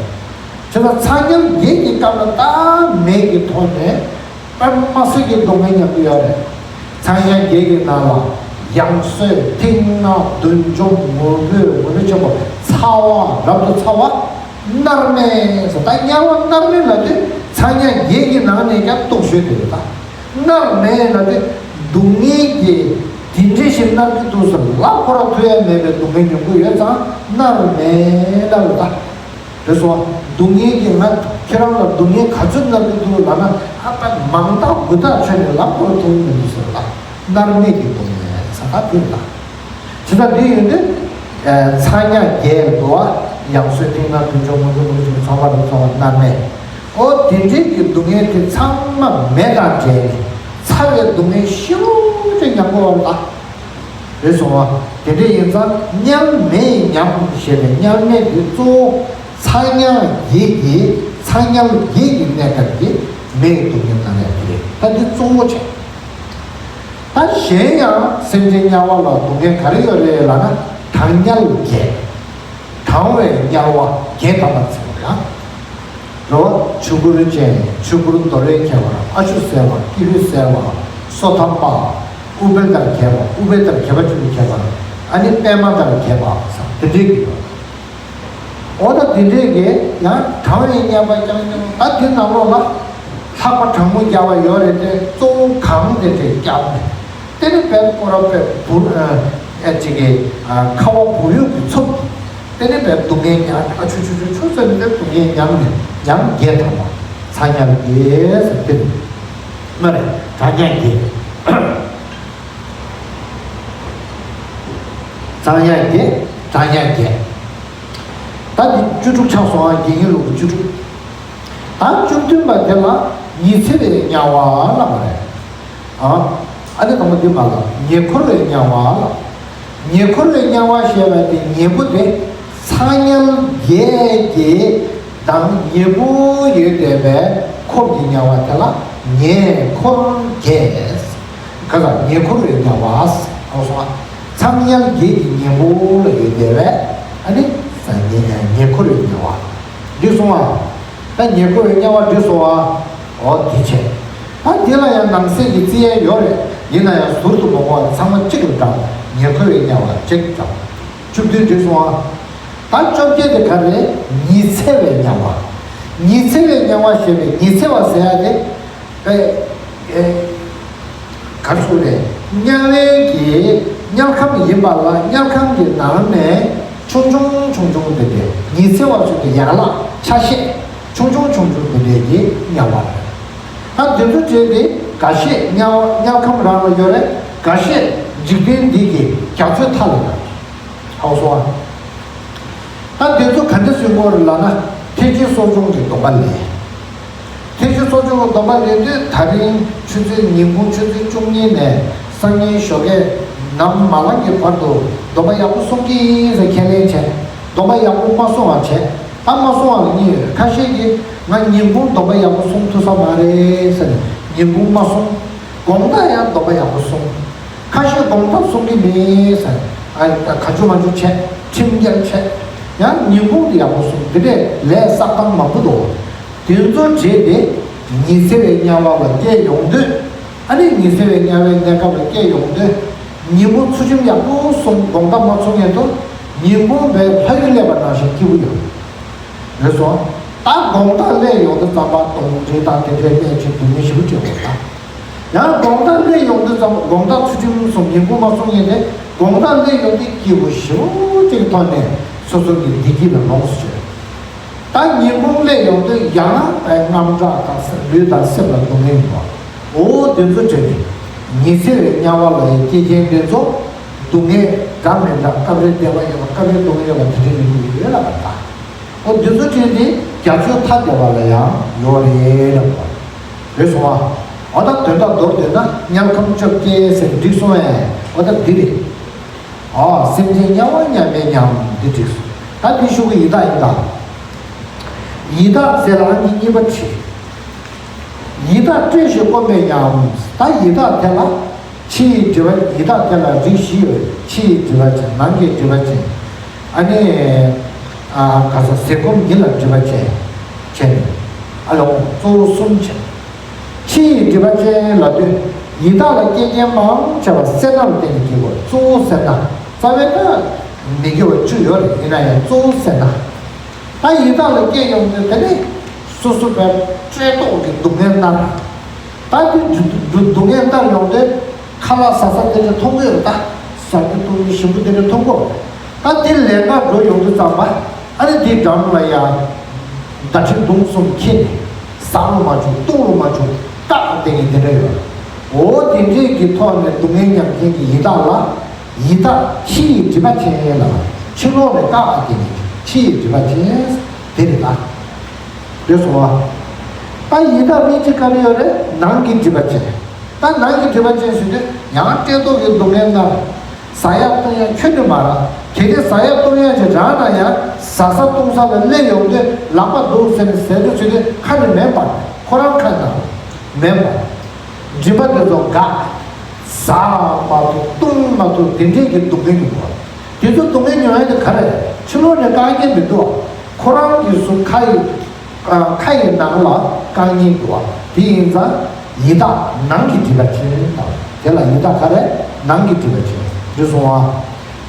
ཙང་ཚ་དམྱལ་བརྒྱད་ཀྱི་སྐབས་ལ་ད་མེ་གི་ཐོག་ནས། དཔེ་མ་སྲིད་ཀྱི་སྡུག་བསྔལ་མྱོང་གི་ཡོད་རེད། ཚ་དམྱལ་བརྒྱད་ཀྱི་ནང་ལ་ཡང་གསོས་མཐིང་ནག་བདུད་འཇོམས་ངུ་འབོད་ངུ་འབོད་ཆེན་པོ་ཚ་བ་རབ་ཏུ་ཚ་བ། མནར་མེད་ཟེར་ད་དམྱལ་བ་མནར་མེད་ལབ་དུས་ཚ་དམྱལ་བརྒྱད་ཀྱི་ནང་ནས་ཀྱང་སྡུག་ཤོས་དེ་རེད་ད། མནར་མེད་ལབ་དུས་སྡུག་བསྔལ་གྱི་དེ་འདྲ་ཞིག་མནར་གྱི་འདུག་ཟེར་ལབ་ཁོ་རང་ཐུབ་ཡ་མེད་པའི་སྡུག་བསྔལ་མྱོང་གི་ཡོད་ཙང་མནར་མེད་ལབ་རེད་ད། རེད་སོང་། སྡུག་བསྔལ་གྱིས་ང་ཁྱེད་རང་ལ་སྡུག་བསྔལ་ག་ཚོད་མནར་གྱི་འདུག་ལབ་ན་ཨ་ད་མང་དག་དགུ་དག་ཆོད་ནས་ལབ་དགོས་མཐོང་མི་འདུག་ཟེར་ལ། མནར་མེད་ཀྱི་སྡུག་བསྔལ་ཟེར་ད་འདི་རེད་ད། ཇི་ལྟར་འདི་ཡོད་དུས། ཚ་དམྱལ་བརྒྱད་འགྲོ་བ་ཡང་གསོས་མཐིང་ནག་བདུད་འཇོམས་ངུ་འབོད་ངུ་འབོད་ཚ་བ་རབ་ཚ་བ་མནར་མེད། ཨོ་དེ་འདྲའི་གི་སྡུག་བསྔལ་དེ་ཚང་མ་མེ་དང་འདྲེས་ནས་ཚ་བའི་སྡུག་བསྔལ་ཞེ་པོ་ཅིག་མྱོང་དགོས་པ་རེད་ད། རེད་སོང་བ། དེ་འདྲ་ཡིན་ཙང་དམྱལ་མེ་ཉམས་ཞེས་པའི་དམྱལ་མེ་དེ་གཙོ་བོ་ཚ་དམྱལ་བརྒྱད་ཀྱི་ཚ་དམྱལ་བརྒྱད་ཀྱི་གནས་སྐབས་ཀྱི་མེ་ཡི་སྡུག་བསྔལ་ནང་ལས་དེ་རེད་ད། འདི་གཙོ་བོ་བྱས། ད་གཞན་ཡང་སེམས་ཅན་དམྱལ་བ་ལ་སྡུག་བསྔལ་ག་རེ་ཡོད་རེད་ལབ་ན་གྲང་དམྱལ་བརྒྱད། གྲང་བའི་དམྱལ་བ་བརྒྱད་དམ་པར་ཚིམ་པ་ཡང་། རེད་བ། ཆུ་བུར་ཅན། ཆུ་བུར་འདོར་བས་ཁྱེར་བ། ཨ་ཆུ་སེལ་བ། ཀི་ཧུད་སེལ་བ། སོ་ཐམ་པ། ཨུཏྤལ་ལྟར་གྱེས་པ། ཨུཏྤལ་ལྟར་གྱེས་པ་བཅུ་གཉིས་གྱེས་པ། ཨ་ནི་པད་མ་ལྟར་གྱེས་པ་ཟེར་དེ་འདྲའི་གི་ཡོད། འོ་ད་དེ་འདྲའི་གི་ཡང་གྲང་བའི་དམྱལ་བ་རྐྱང་རྐྱང་ད་དེ་ནང་ལོགས་ལ་ལྷགས་པ་གྲང་མོ་རྒྱག་པ་ཡོད་རེད་དེ་གཙོ་བོ་གང་དེ་འདྲའི་རྒྱབ་ནས། དེ་ནི་བལ་སྐོར་ར་བལ་བུ་ཨ་ཅིག་གི་ཨ་ཁ་བ་བུ་ཡུག་གི་ཚུབ། དེ་ནི་བལ་སྡུག་བསྔལ་མྱངས་ཨ་ཆུ་ཆུ་ཆུ་ཆུ་ཟེར་ནས་བལ་སྡུག་བསྔལ་མྱངས་ནས་མྱངས་བརྒྱད་དམ་པ་ཚ་དམྱལ་བརྒྱད་ཟེར་དེ་ནི་མ་རེད། གྲང་དམྱལ་བརྒྱད། ཚ་དམྱལ་བརྒྱད། གྲང་དམྱལ་བརྒྱད། ད་འདི་བཅུ་དྲུག་ཆགས་སོང་ཨ། དགེ་བསྙེན་ལུགས་ཀྱི་བཅུ་དྲུག་ད་བཅུ་བདུན་པ་དེ་ལ་ཉི་ཚེ་བའི་དམྱལ་བ་ལབ་པ་རེད། ཨ། ཨ་ནི་དང་པོ་འདི་མ་ལ་ཉེ་འཁོར་བའི་དམྱལ་བ་ལ། ཉེ་འཁོར་བའི་དམྱལ་བ་ཞེས་པ་དེ་ཉེ་པོ་དེ་ཚ་དམྱལ་བརྒྱད་ཀྱི་དང་ཉེ་པོ་ཡོད་བསྡད་པའི་འཁོར་གྱི་དམྱལ་བ་དེ་ལ་ཉེ་འཁོར་བརྒྱད། ག་ས་ཉེ་འཁོར་བའི་དམྱལ་བ་ཟེར་སོང་ཨ། ཚ་དམྱལ་བརྒྱད་ཀྱི་ཉེ་པོ་ལ་ཡོད་བསྡད་པའི་ཨ་ནི་ཉེ་ཉེ་འཁོར་བའི་དམྱལ་བ། འདི་སོང་ཨ། ད་ཉེ་འཁོར་བའི་དམྱལ་བ་འདི་སོང་ཨ། འོ་དེ་བྱས། ད་འདི་ལ་ཡང་ནང་གསེས་ཀྱི་བརྩི་ཡས་ཡོད་རེད། ཡིན་ན་ཡང་ཟུར་དུ་མ་གོ་བར་ཚང་མ་གཅིག་ལ་བགྲང་། ཉེར་མཁོ་བའི་དམྱལ་བ་གཅིག་བགྲང་། བཅུ་བདུན་འགྲིག་སོང་ཨ། ད་བཅོ་བརྒྱད་དེ་ག་རེ། ཉི་ཚེ་བའི་དམྱལ་བ། ཉི་ཚེ་བའི་དམྱལ་བ་ཞེས་པའི་ཉི་ཚེ་བ་ཟེར་ཡ་དེ། ཨེ། ཨེ། ག་རེ་ཟེར་དགོས་རེད། དམྱལ་བའི་གི་དམྱལ་ཁམས་ཡིན་པ་ལ་དམྱལ་ཁམས་ཀྱི་ནང་ནས་ཆུང་ཆུང་ཆུང་ཆུང་དེ་འདྲའི་ཉི་ཚེ་བ་ཚོ་གི་ཡན་ལག་ཆ་ཤས་ཆུང་ཆུང་ཆུང་ཆུང་དེ་འདྲའི་གི་དམྱལ་བ་རེད། ད་འདི་ཚོ་བྲིས་ཏེ་འགའ་ཤས་དམྱལ་བ་དམྱལ་ཁམས་རང་ལ་ཡོད་རེད། འགའ་ཤས་འཇིག་རྟེན་འདི་གི་རྒྱ་མཚོའི་མཐའ་ལ་ཡོད་རེད། ཧ་གོ་སོང་ཨ། ད་འདི་ཚོ་ག་འདྲ་བཟོས་དགོས་རེད་ལབ་ན། ཐེག་ཆེན་གསོ་སྦྱོང་གི་སྡོམ་པ་ལེན། ཐེག་ཆེན་གསོ་སྦྱོང་གི་སྡོམ་པ་ལེན་དུས་ད་རིང་ཆུ་ཚོད་ཉིན་གུང་ཆུ་ཚོད་བཅུ་གཉིས་ནས་སང་ཉིན་ཞོགས་ཀས་ནམ་མ་ལངས་ཀྱི་བར་དུ་སྡོམ་པ་ཡག་པོ་སྲུང་གི་ཡིན་ཟེར་ཁས་ལེན་བྱས། སྡོམ་པ་ཡག་པོ་མ་སྲུང་བ་བྱས། ད་མ་སྲུང་བ་ལ་གཉིས་ཡོད། ཁ་ཤས་ཀྱིས་ང་ཉིན་གུང་སྡོམ་པ་ཡག་པོ་སྲུང་ཐུབ་ས་མ་རེད་ཟེར་ནས་ཉིན་གུང་མ་སྲུང་། དགོང་དག་ཡང་སྡོམ་པ་ཡག་པོ་སྲུང་། ཁ་ཤས་དགོང་དག་སྲུང་གི་མེད་ཟེར། ཨ། ག་ཅུ་མ་ཅུ་བྱས། ཁྲིམས་འགལ་བྱས། ཡང་ཉིན་གུང་དུ་ཡག་པོ་སྲུང་། དེ་འདྲས་ལས་བསགས་སྟངས་མང་པོ་འདུག་དེ་ཚོ་བྲིས་ཏེ་ཉི་ཚེ་བའི་དམྱལ་བ་ལ་སྐྱེས་ཡོང་དུས། ཨ་ནི་ཉི་ཚེ་བའི་དམྱལ་བའི་གནས་སྐབས་ལ་སྐྱེས་ཡོང་དུས། ཉིན་གུང་ཚུལ་ཁྲིམས་ཡག་པོ་སྲུང་། དགོང་དག་མ་སྲུང་ཡས་དུས་ཉིན་གུང་བའི་ཕ་ཡུལ་སླེབས་པ་ནང་བཞིན་སྐྱིད་པོ་ཡོད། རེད་སོང་། ད་དགོང་དག་སླེབས་ཡོང་དུས་ཙམ་པ་གདོན་འདྲེ་དང་དེ་འདྲའི་སླེབས་བྱས་སྡུག་བསྔལ་ཞེ་པོ་སྤྲད་དགོས་ད། ཡང་དགོང་དག་སླེབས་ཡོང་དུས་ཙམ། དགོང་དག་ཚུལ་ཁྲིམས་སྲུང་། ཉིན་གུང་མ་སྲུང་ཡས་དེ། དགོང་དག་སླེབས་ཡོང་དུས་སྐྱིད་པོ་ཞེ་པོ་ཅིག་ཐོག་ནས་སོ་སོ་གི་བདེ་སྐྱིད་ལ་ལོངས་སུ་སྤྱོད། ད་ཉིན་གུང་སླེབས་ཡོང་དུས་ཡང་ན་དངངས་སྐྲག་དང་ལུས་དང་སེམས་ལ་སྡུག་བསྔལ་ཡོང་བ། འོ་དེ་ཚོ་བྲལ་ནས་ཉི་ཚེ་བའི་དམྱལ་བ་ལ་སྐྱེས་མཁན་དེ་ཚོ་སྡུག་བསྔལ་འདྲ་མི་འདྲ། སྐབས་རེ་བདེ་བ་ཡོད་པ། སྐབས་རེ་སྡུག་བསྔལ་ཡོད་པ། དེ་འདྲའི་མི་ཡོད་ལབ་པ་ད། འོ་དེ་ཚོ་བྲལ་ཏེ་རྒྱ་མཚོའི་མཐའ་བདེ་བ་ལ་ཡང་ཡོད་རེད་ལབ་པ། རེད་སོང་བ། འོ་ད་དོན་དག་མདོར་བསྡུས་ན་དམྱལ་ཁམས་བཅོ་བརྒྱད་ཟེར་འགྲིག་སོང་ཨེ། འོ་ད་འདི་རེད། ཨ། སེམས་ཅན་དམྱལ་བ་མཉམ་མེད་མཉམ། འདི་འགྲིག་སོང་། ད་འདི་གཞུག་གི་ཡི་དྭགས་ཡི་དྭགས། ཡི་དྭགས་ཟེར་ལ་ཨང་ཀི་གཉིས་པ་བྲིས། ཡི་དྭགས་བཀྲེས་ཤིང་སྐོམ་པས་ཉམས། ད་ཡི་དྭགས་དེ་ལ་ཕྱི་ཡི་སྒྲིབ་པ། ཡི་དྭགས་དེ་ལ་རིགས་བཞི་ཡོད། ཕྱི་ཡི་སྒྲིབ་པ་ཅན། ནང་གི་སྒྲིབ་པ་ཅན། ཨ་ནི། ཨ། ག་ས། ཟས་སྐོམ་ཉིད་ལ་སྒྲིབ་པ་ཅན། བྱས་ནས། ཨ་ལོ། གཙོ་བོ་གསུམ་བྱས། ཕྱི་ཡི་སྒྲིབ་པ་ཅན་ལབ་དུས། ཡི་དྭགས་ལ་སྐྱེ་རྐྱེན་མང་ཆེ་བ་སེར་སྣ་ལ་བརྟེན་ནས་སྐྱེ་དགོས། གཙོ་བོ་སེར་སྣ། རྩ་བའི་ད་མི་དགེ་བ་བཅུ་ཡོད་རེད། ཡིན་ན་ཡང་གཙོ་བོ་སེར་སྣ། ད་ཡི་དྭགས་ལ་སྐྱེས་ཡོང་དུས་དེ་ནི་སོ་སོ་བའི་བཀྲེས་ལྟོགས་ཀྱི་སྡུག་བསྔལ་མནར། ད་དེ་སྡུག་སྡུག་བསྔལ་མནར་ཡོང་དུས་ཁ་ལག་ཟ་ས་དེ་འདྲ་མཐོང་གི་ཡོད། ད་ཟ་རྒྱུ་བཏུང་རྒྱུ་ཞིམ་པོ་དེ་འདྲ་མཐོང་གི་ཡོད། ད་དེ་ལས་ཀ་འགྲོ་ཡོང་དུས་ཙམ་པ། ཨ་ནི་དེའི་འགྲམ་ལ་ཡ་མདའ་གྲི་མདུང་གསུམ་འཁྱེར་ནས། ཟ་རུ་མ་བཅུག། བཏུང་རུ་མ་བཅུག། བཀག་བསྡད་མཁན་དེ་འདྲ་ཡོད། འོ་དེ་འདྲས་ཀྱི་ཐོག་ནས་སྡུག་བསྔལ་མྱང་མཁན་གྱི་ཡི་དྭགས་ལ། ཡི་དྭགས་ཕྱི་ཡི་སྒྲིབ་པ་ཅན་ལ། ཕྱི་ལོགས་ནས་བཀག་བསྡད་མཁན་ཕྱི་ཡི་སྒྲིབ་པ་ཅན་དེ་རེད་ད། རེད་སོང་བ། ད་ཡི་དྭགས་དབྱེ་གཞི་ག་རེ་ཡོད་རེད། ནང་གི་སྒྲིབ་པ་ཅན། ད་ནང་གི་སྒྲིབ་པ་ཅན་ཟེར་དུས་ཡང་བཀྲེས་ལྟོགས་ཀྱི་སྡུག་བསྔལ་མནར། ཟ་ཡག་བཏུང་ཡག་ཁྱོན་ནས་མ་རག་གལ་ཏེ་ཟ་ཡག་བཏུང་ཡག་ཅིག་རག་ན་ཡང་ཟ་ས་བཏུང་ས་ལ་སླེབས་ཡོང་དུས་ལག་པ་འདུག་ཟེར་ནས་ཟས་དུས་ཚོད་དུས་ཁ་ནས་མེད་པ། ཁོ་རང་ཁ་ནས་མེད་པ། མགྲིན་པ་དེ་ཚོ་འགག་ཟ་མ་ཐུབ། བཏུང་མ་ཐུབ། དེ་འདྲས་ཀྱི་སྡུག་བསྔལ་མྱོང་བ། དེ་ཚོ་སྡུག་བསྔལ་མྱོང་ཡག་དེ་ག་རེ། ཕྱི་ལོགས་ནས་བཀག་ཉེན་མི་འདུག་ཁོ་རང་གི་གཟུགས་ཁ་ཡི། ཨ། ཁ་ཡི་ནང་ལ་བཀག་ཉེན་འདུག་བ། དེ་ཡིན་ཙང་ཡི་དྭགས་ནང་གི་སྒྲིབ་པ་ཅན་དང་། དེ་ལ་ཡི་དྭགས་ག་རེ། ནང་གི་སྒྲིབ་པ་ཅན་རེད་སོང་བ།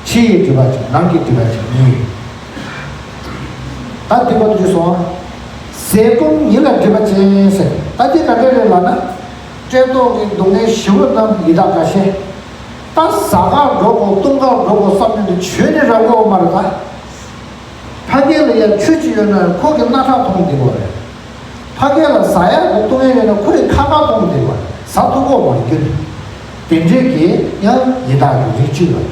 ཕྱི་ཡི་སྒྲིབ་པ་ཅན། ནང་གི་སྒྲིབ་པ་ཅན་གཉིས། ད་དེ་བར་དུ་སོང་བ། ཟས་སྐོམ་ཉིད་ལ་སྒྲིབ་པ་ཅན་ཟེར། ད་དེ་ག་འདྲ་རེད་ལབ་ན། བཀྲེས་ལྟོགས་ཀྱི་སྡུག་བསྔལ་ཞེ་པོ་མནར་ཡི་དྭགས་འགའ་ཤས། ད་ཟ་གར་འགྲོ་དགོས། བཏུང་གར་འགྲོ་དགོས་བསམ་ནས་ཁྱོན་ནས་རག་གི་ཡོད་མ་རེད་ད། ཕ་གི་ལ་ཡ་ཆུ་ཅིག་ཡོད་ན་ཁོ་གི་སྣ་ཁྲག་མཐོང་བསྡད་ཡོད་རེད། ཕ་གི་ལ་ཟ་ཡག་གི་བཏུང་ཡག་ཡོད་ན་ཁོ་ཡི་ཁ་པར་མཐོང་བསྡད་ཡོད་རེད། ཟ་ཐུབ་ཀྱི་ཡོད་མ་རེད་ཁྱོན་ནས། དེ་འདྲས་ཀྱི་ཡང་ཡི་དྭགས་ཀྱི་རིགས་གཅིག་ཡོད་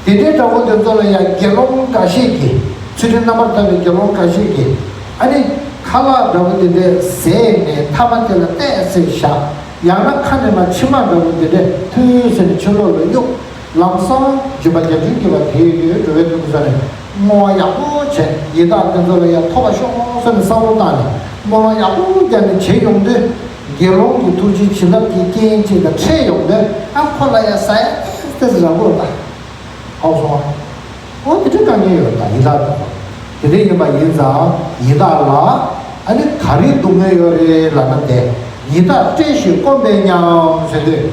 རེད། དེ་འདྲའི་འདྲ་པོ་དེ་ཚོ་ལ་ཡང་དགེ་སློང་འགའ་ཤས་ཀྱིས། ཚུལ་ཁྲིམས་རྣམ་པར་དག་པའི་དགེ་སློང་འགའ་ཤས་ཀྱིས། ཨ་ནི་ཁ་ལག་འདྲ་པོ་དེ་འདྲས་བཟས་ནས་ཐ་མ་དེ་ལ་བལྟས་ཚེ་བཞག་ཡང་ན་ཁ་ནས་མར་མཆི་མ་འདྲ་པོ་དེ་འདྲས་ཐུལ་ཟེར་ནས་ཕྱི་ལོགས་ལ་གཡུག་ལམ་སང་སྦྱིན་པ་བརྒྱ་བྱིན་གྱིས་པ་དེའི་འགྲོ་བའི་དུས་ས་ནས་བསྔོ་བ་ཡག་པོ་བྱས། ཡི་དྭགས་དེ་ཚོ་ལ་ཡང་ཐོབ་པ་ཤོག་ཟེར་ནས་བསམ་བློ་བཏང་ནས་བསྔོ་བ་ཡག་པོ་བརྒྱབ་ནས་བྱེད་ཡོང་དུས། དགེ་སློང་གི་ཐུགས་རྗེ་བྱིན་རླབས་ཀྱི་རྐྱེན་ཅིག་དང་འཕྲད་ཡོང་དུས། ཨ། ཁོ་ལ་ཡང་ཟ་ཡག་ཏོག་ཙམ་རག་གི་ཡོད་ད། ཧ་གོ་སོང་ཨ། འོ་དེ་འདྲ་དཀའ་ངལ་ཡོད་ད་ཡི་དྭགས་དེ་ཚོ། དེ་འདྲ་ཡིན་པ་ཡིན་ཙང་ཡི་དྭགས་ལ་ཨ་ནི་ག་རེའི་སྡུག་བསྔལ་ཡོད་རེད་ལབ་ན། དེ་ ཡི་དྭགས་བཀྲེས་ཤིང་སྐོམ་པའི་ཉམས་ཟེར་དུས།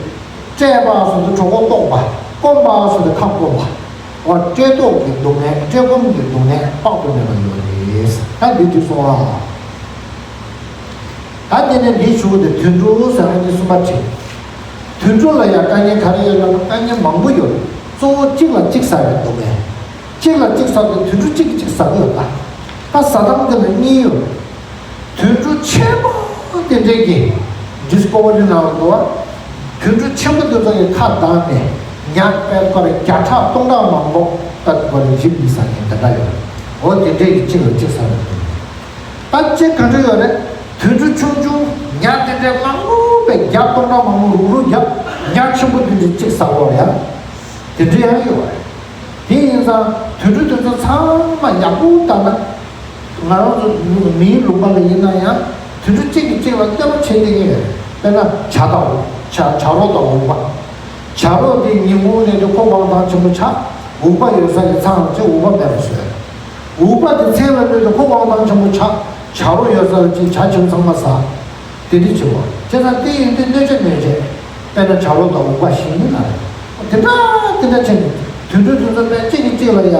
བཀྲེས་པ་ཟེར་དུས་གྲོད་ཁོག་ལྟོགས་པ། སྐོམ་པ་ཟེར་དུས་ཁ་སྐོམ་པ། འོ་བཀྲེས་ལྟོགས་ཀྱི་སྡུག་བསྔལ། བཀྲེས་སྐོམ་གྱི་སྡུག་བསྔལ་དཔག་ཏུ་མེད་པ་ཡོད་རེད། ད་འདི་འདི་སོང་ཨ། ད་དེ་ནས་འདིའི་གཞུག་གུ་དེ་དུད་འགྲོ་ཟེར་ན་འདི་གསུམ་པ་བྲིས། དུད་འགྲོ་ལ་ཡང་དཀའ་ངལ་ག་རེ་ཡོད་ལབ་ན་དཀའ་ངལ་མང་པོ་ཡོད། གཙོ་བོ་གཅིག་ལ་གཅིག་ཟ་བའི་སྡུག་བསྔལ། གཅིག་ལ་གཅིག་ཟ་དུས་དུད་འགྲོ་གཅིག་གིས་གཅིག་ཟ་གི་ཡོད་ད། ད་ཟ་སྟངས་དེ་ལ་གཉིས་ཡོད། དུད་འགྲོ་ཆེན་པོ་དེ་འདྲས་ཀྱི་ཌིསི་ཁ་བ་རི་ནང་ལ་འདུག་བ། དུད་འགྲོ་ཆེན་པོ་དེ་ཚོ་ཡི་ཁ་གདངས་ནས་ཉ་པད་ཀོ་ར་བརྒྱ་ཕྲག་སྟོང་ཕྲག་མང་པོ་ད་ཀོ་ར་འཇིབ་ནས་ཟ་མཁན་དེ་འདྲ་ཡོད། འོ་དེ་འདྲས་ཀྱི་གཅིག་ལ་གཅིག་ཟ་བའི་སྡུག་བསྔལ། ད་གཅིག་ག་འདྲ་ཡོད་རེད། དུད་འགྲོ་ཆུང་ཆུང་ཉ་དེ་འདྲས་མང་པོ་བས་བརྒྱ་སྟོང་ཕྲག་མང་པོ་རུག་རུག་བརྒྱབ། ཉ་ཆེན་པོ་དེ་འདྲས་གཅིག་ཟ་དགོས་རེད་ཡ། དེ་འདྲས་ཡང་ཡོད་རེད། དེ་ཡིན་ཙང་དུད་འགྲོ་དེ་ཚོ་ཚང་མ་ཡག་པོ་བལྟས་ན། ང་རང་ཚོ་མིའི་ལུང་པ་ལ་ཡིན་ན་ཡང་དུད་འགྲོ་གཅིག་གིས་གཅིག་ལ་གནོད་པ་བྱེད་བསྡད་ཀྱི་ཡོད་རེད། དཔེར་ན་བྱ་དང་བྱ་བྱ་རོག་དང་འུག་པ། བྱ་རོག་དེ་ཉིན་གུང་ནས་དེ་ཁོ་དབང་ཐང་ཆེན་པོ་ཆགས། འུག་པ་ཡོད་ས་ཡི་ཚང་ལ་ཅིག་འུག་པ་མེད་པ་བཟོས། འུག་པ་དེ་མཚན་ལ་གནོད་དེ་ཁོ་དབང་ཐང་ཆེན་པོ་ཆགས། བྱ་རོག་ཡོད་ས་ལ་ཅིག་བྱ་ཆེན་པོ་ཚང་མ་ཟ། དེ་འདྲ་བྱེད་དགོས། བྱས་ཙང་དེ་ཡིན་དུས་གནོད་བྱེད་གནོད་བྱེད། དཔེར་ན་བྱ་རོག་དང་འུག་པ་ཞིག་ཡིན་ན། དེ་འདྲ་དེ་འདྲ་བྱས་ནས་དུད་འགྲོ་དེ་ཚོ་དཔེ་གཅིག་གིས་གཅིག་ལ་ཡ་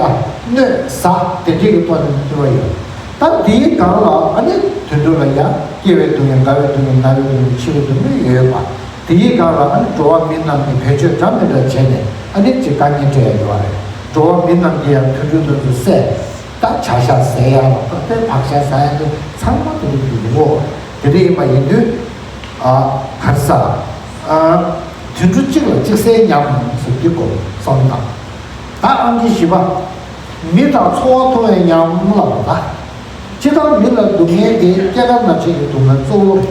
གནོད་ཟ་དེ་འདྲས་ཀྱི་ཐོག་ནས་འདུལ་བ་ཡོད། ད་དེའི་སྒང་ལ་ཨ་ནི་དུད་འགྲོ་ལ་ཡ་སྐྱེ་བའི་སྡུག་བསྔལ། རྒ་བའི་སྡུག་བསྔལ། ན་བའི་སྡུག་བསྔལ། འཆི་བའི་སྡུག་བསྔལ་ཡོད་པ། དེའི་སྒང་ལ་ཨ་ནི་འགྲོ་བ་མི་རྣམས་ཀྱིས་བེད་སྤྱོད་འདྲ་མི་འདྲ་བྱས་ནས་ཨ་ནི་ཅིག་དཀའ་ངལ་སྤྲད་ཡ་ཡོད་རེད། འགྲོ་བ་མི་རྣམས་ཀྱིས་ཡང་དུད་འགྲོ་དེ་ཚོ་བསད། ད་བྱ་ཤ་ཟ་ཡ་ལ་ད་ལྟའི་བག་ཤ་ཟ་ཡ་དེ་ཚང་མ་དེ་འདྲ་ཡོད་རེད། དེ་འདྲ་ཡིན་པ་ཡིན་དུས། ཨ། ག་རེ་ཟ། ཨ། དུད་འགྲོ་གཅིག་ལ་གཅིག་ཟས་ཉམས་ཟེར་དེ་སྐོར་བསམ་དང་། ད་ཨང་ཀི་བཞི་པ། མི་དང་འཚོ་བ་མཐོང་བའི་ཉམས་ལབ་པ་ད། སྤྱིར་བཏང་མི་ལ་སྡུག་བསྔལ་དེ་སྐྱེ་རྒ་ན་འཆི་ཡི་སྡུག་བསྔལ་གཙོ་བོ་རེད།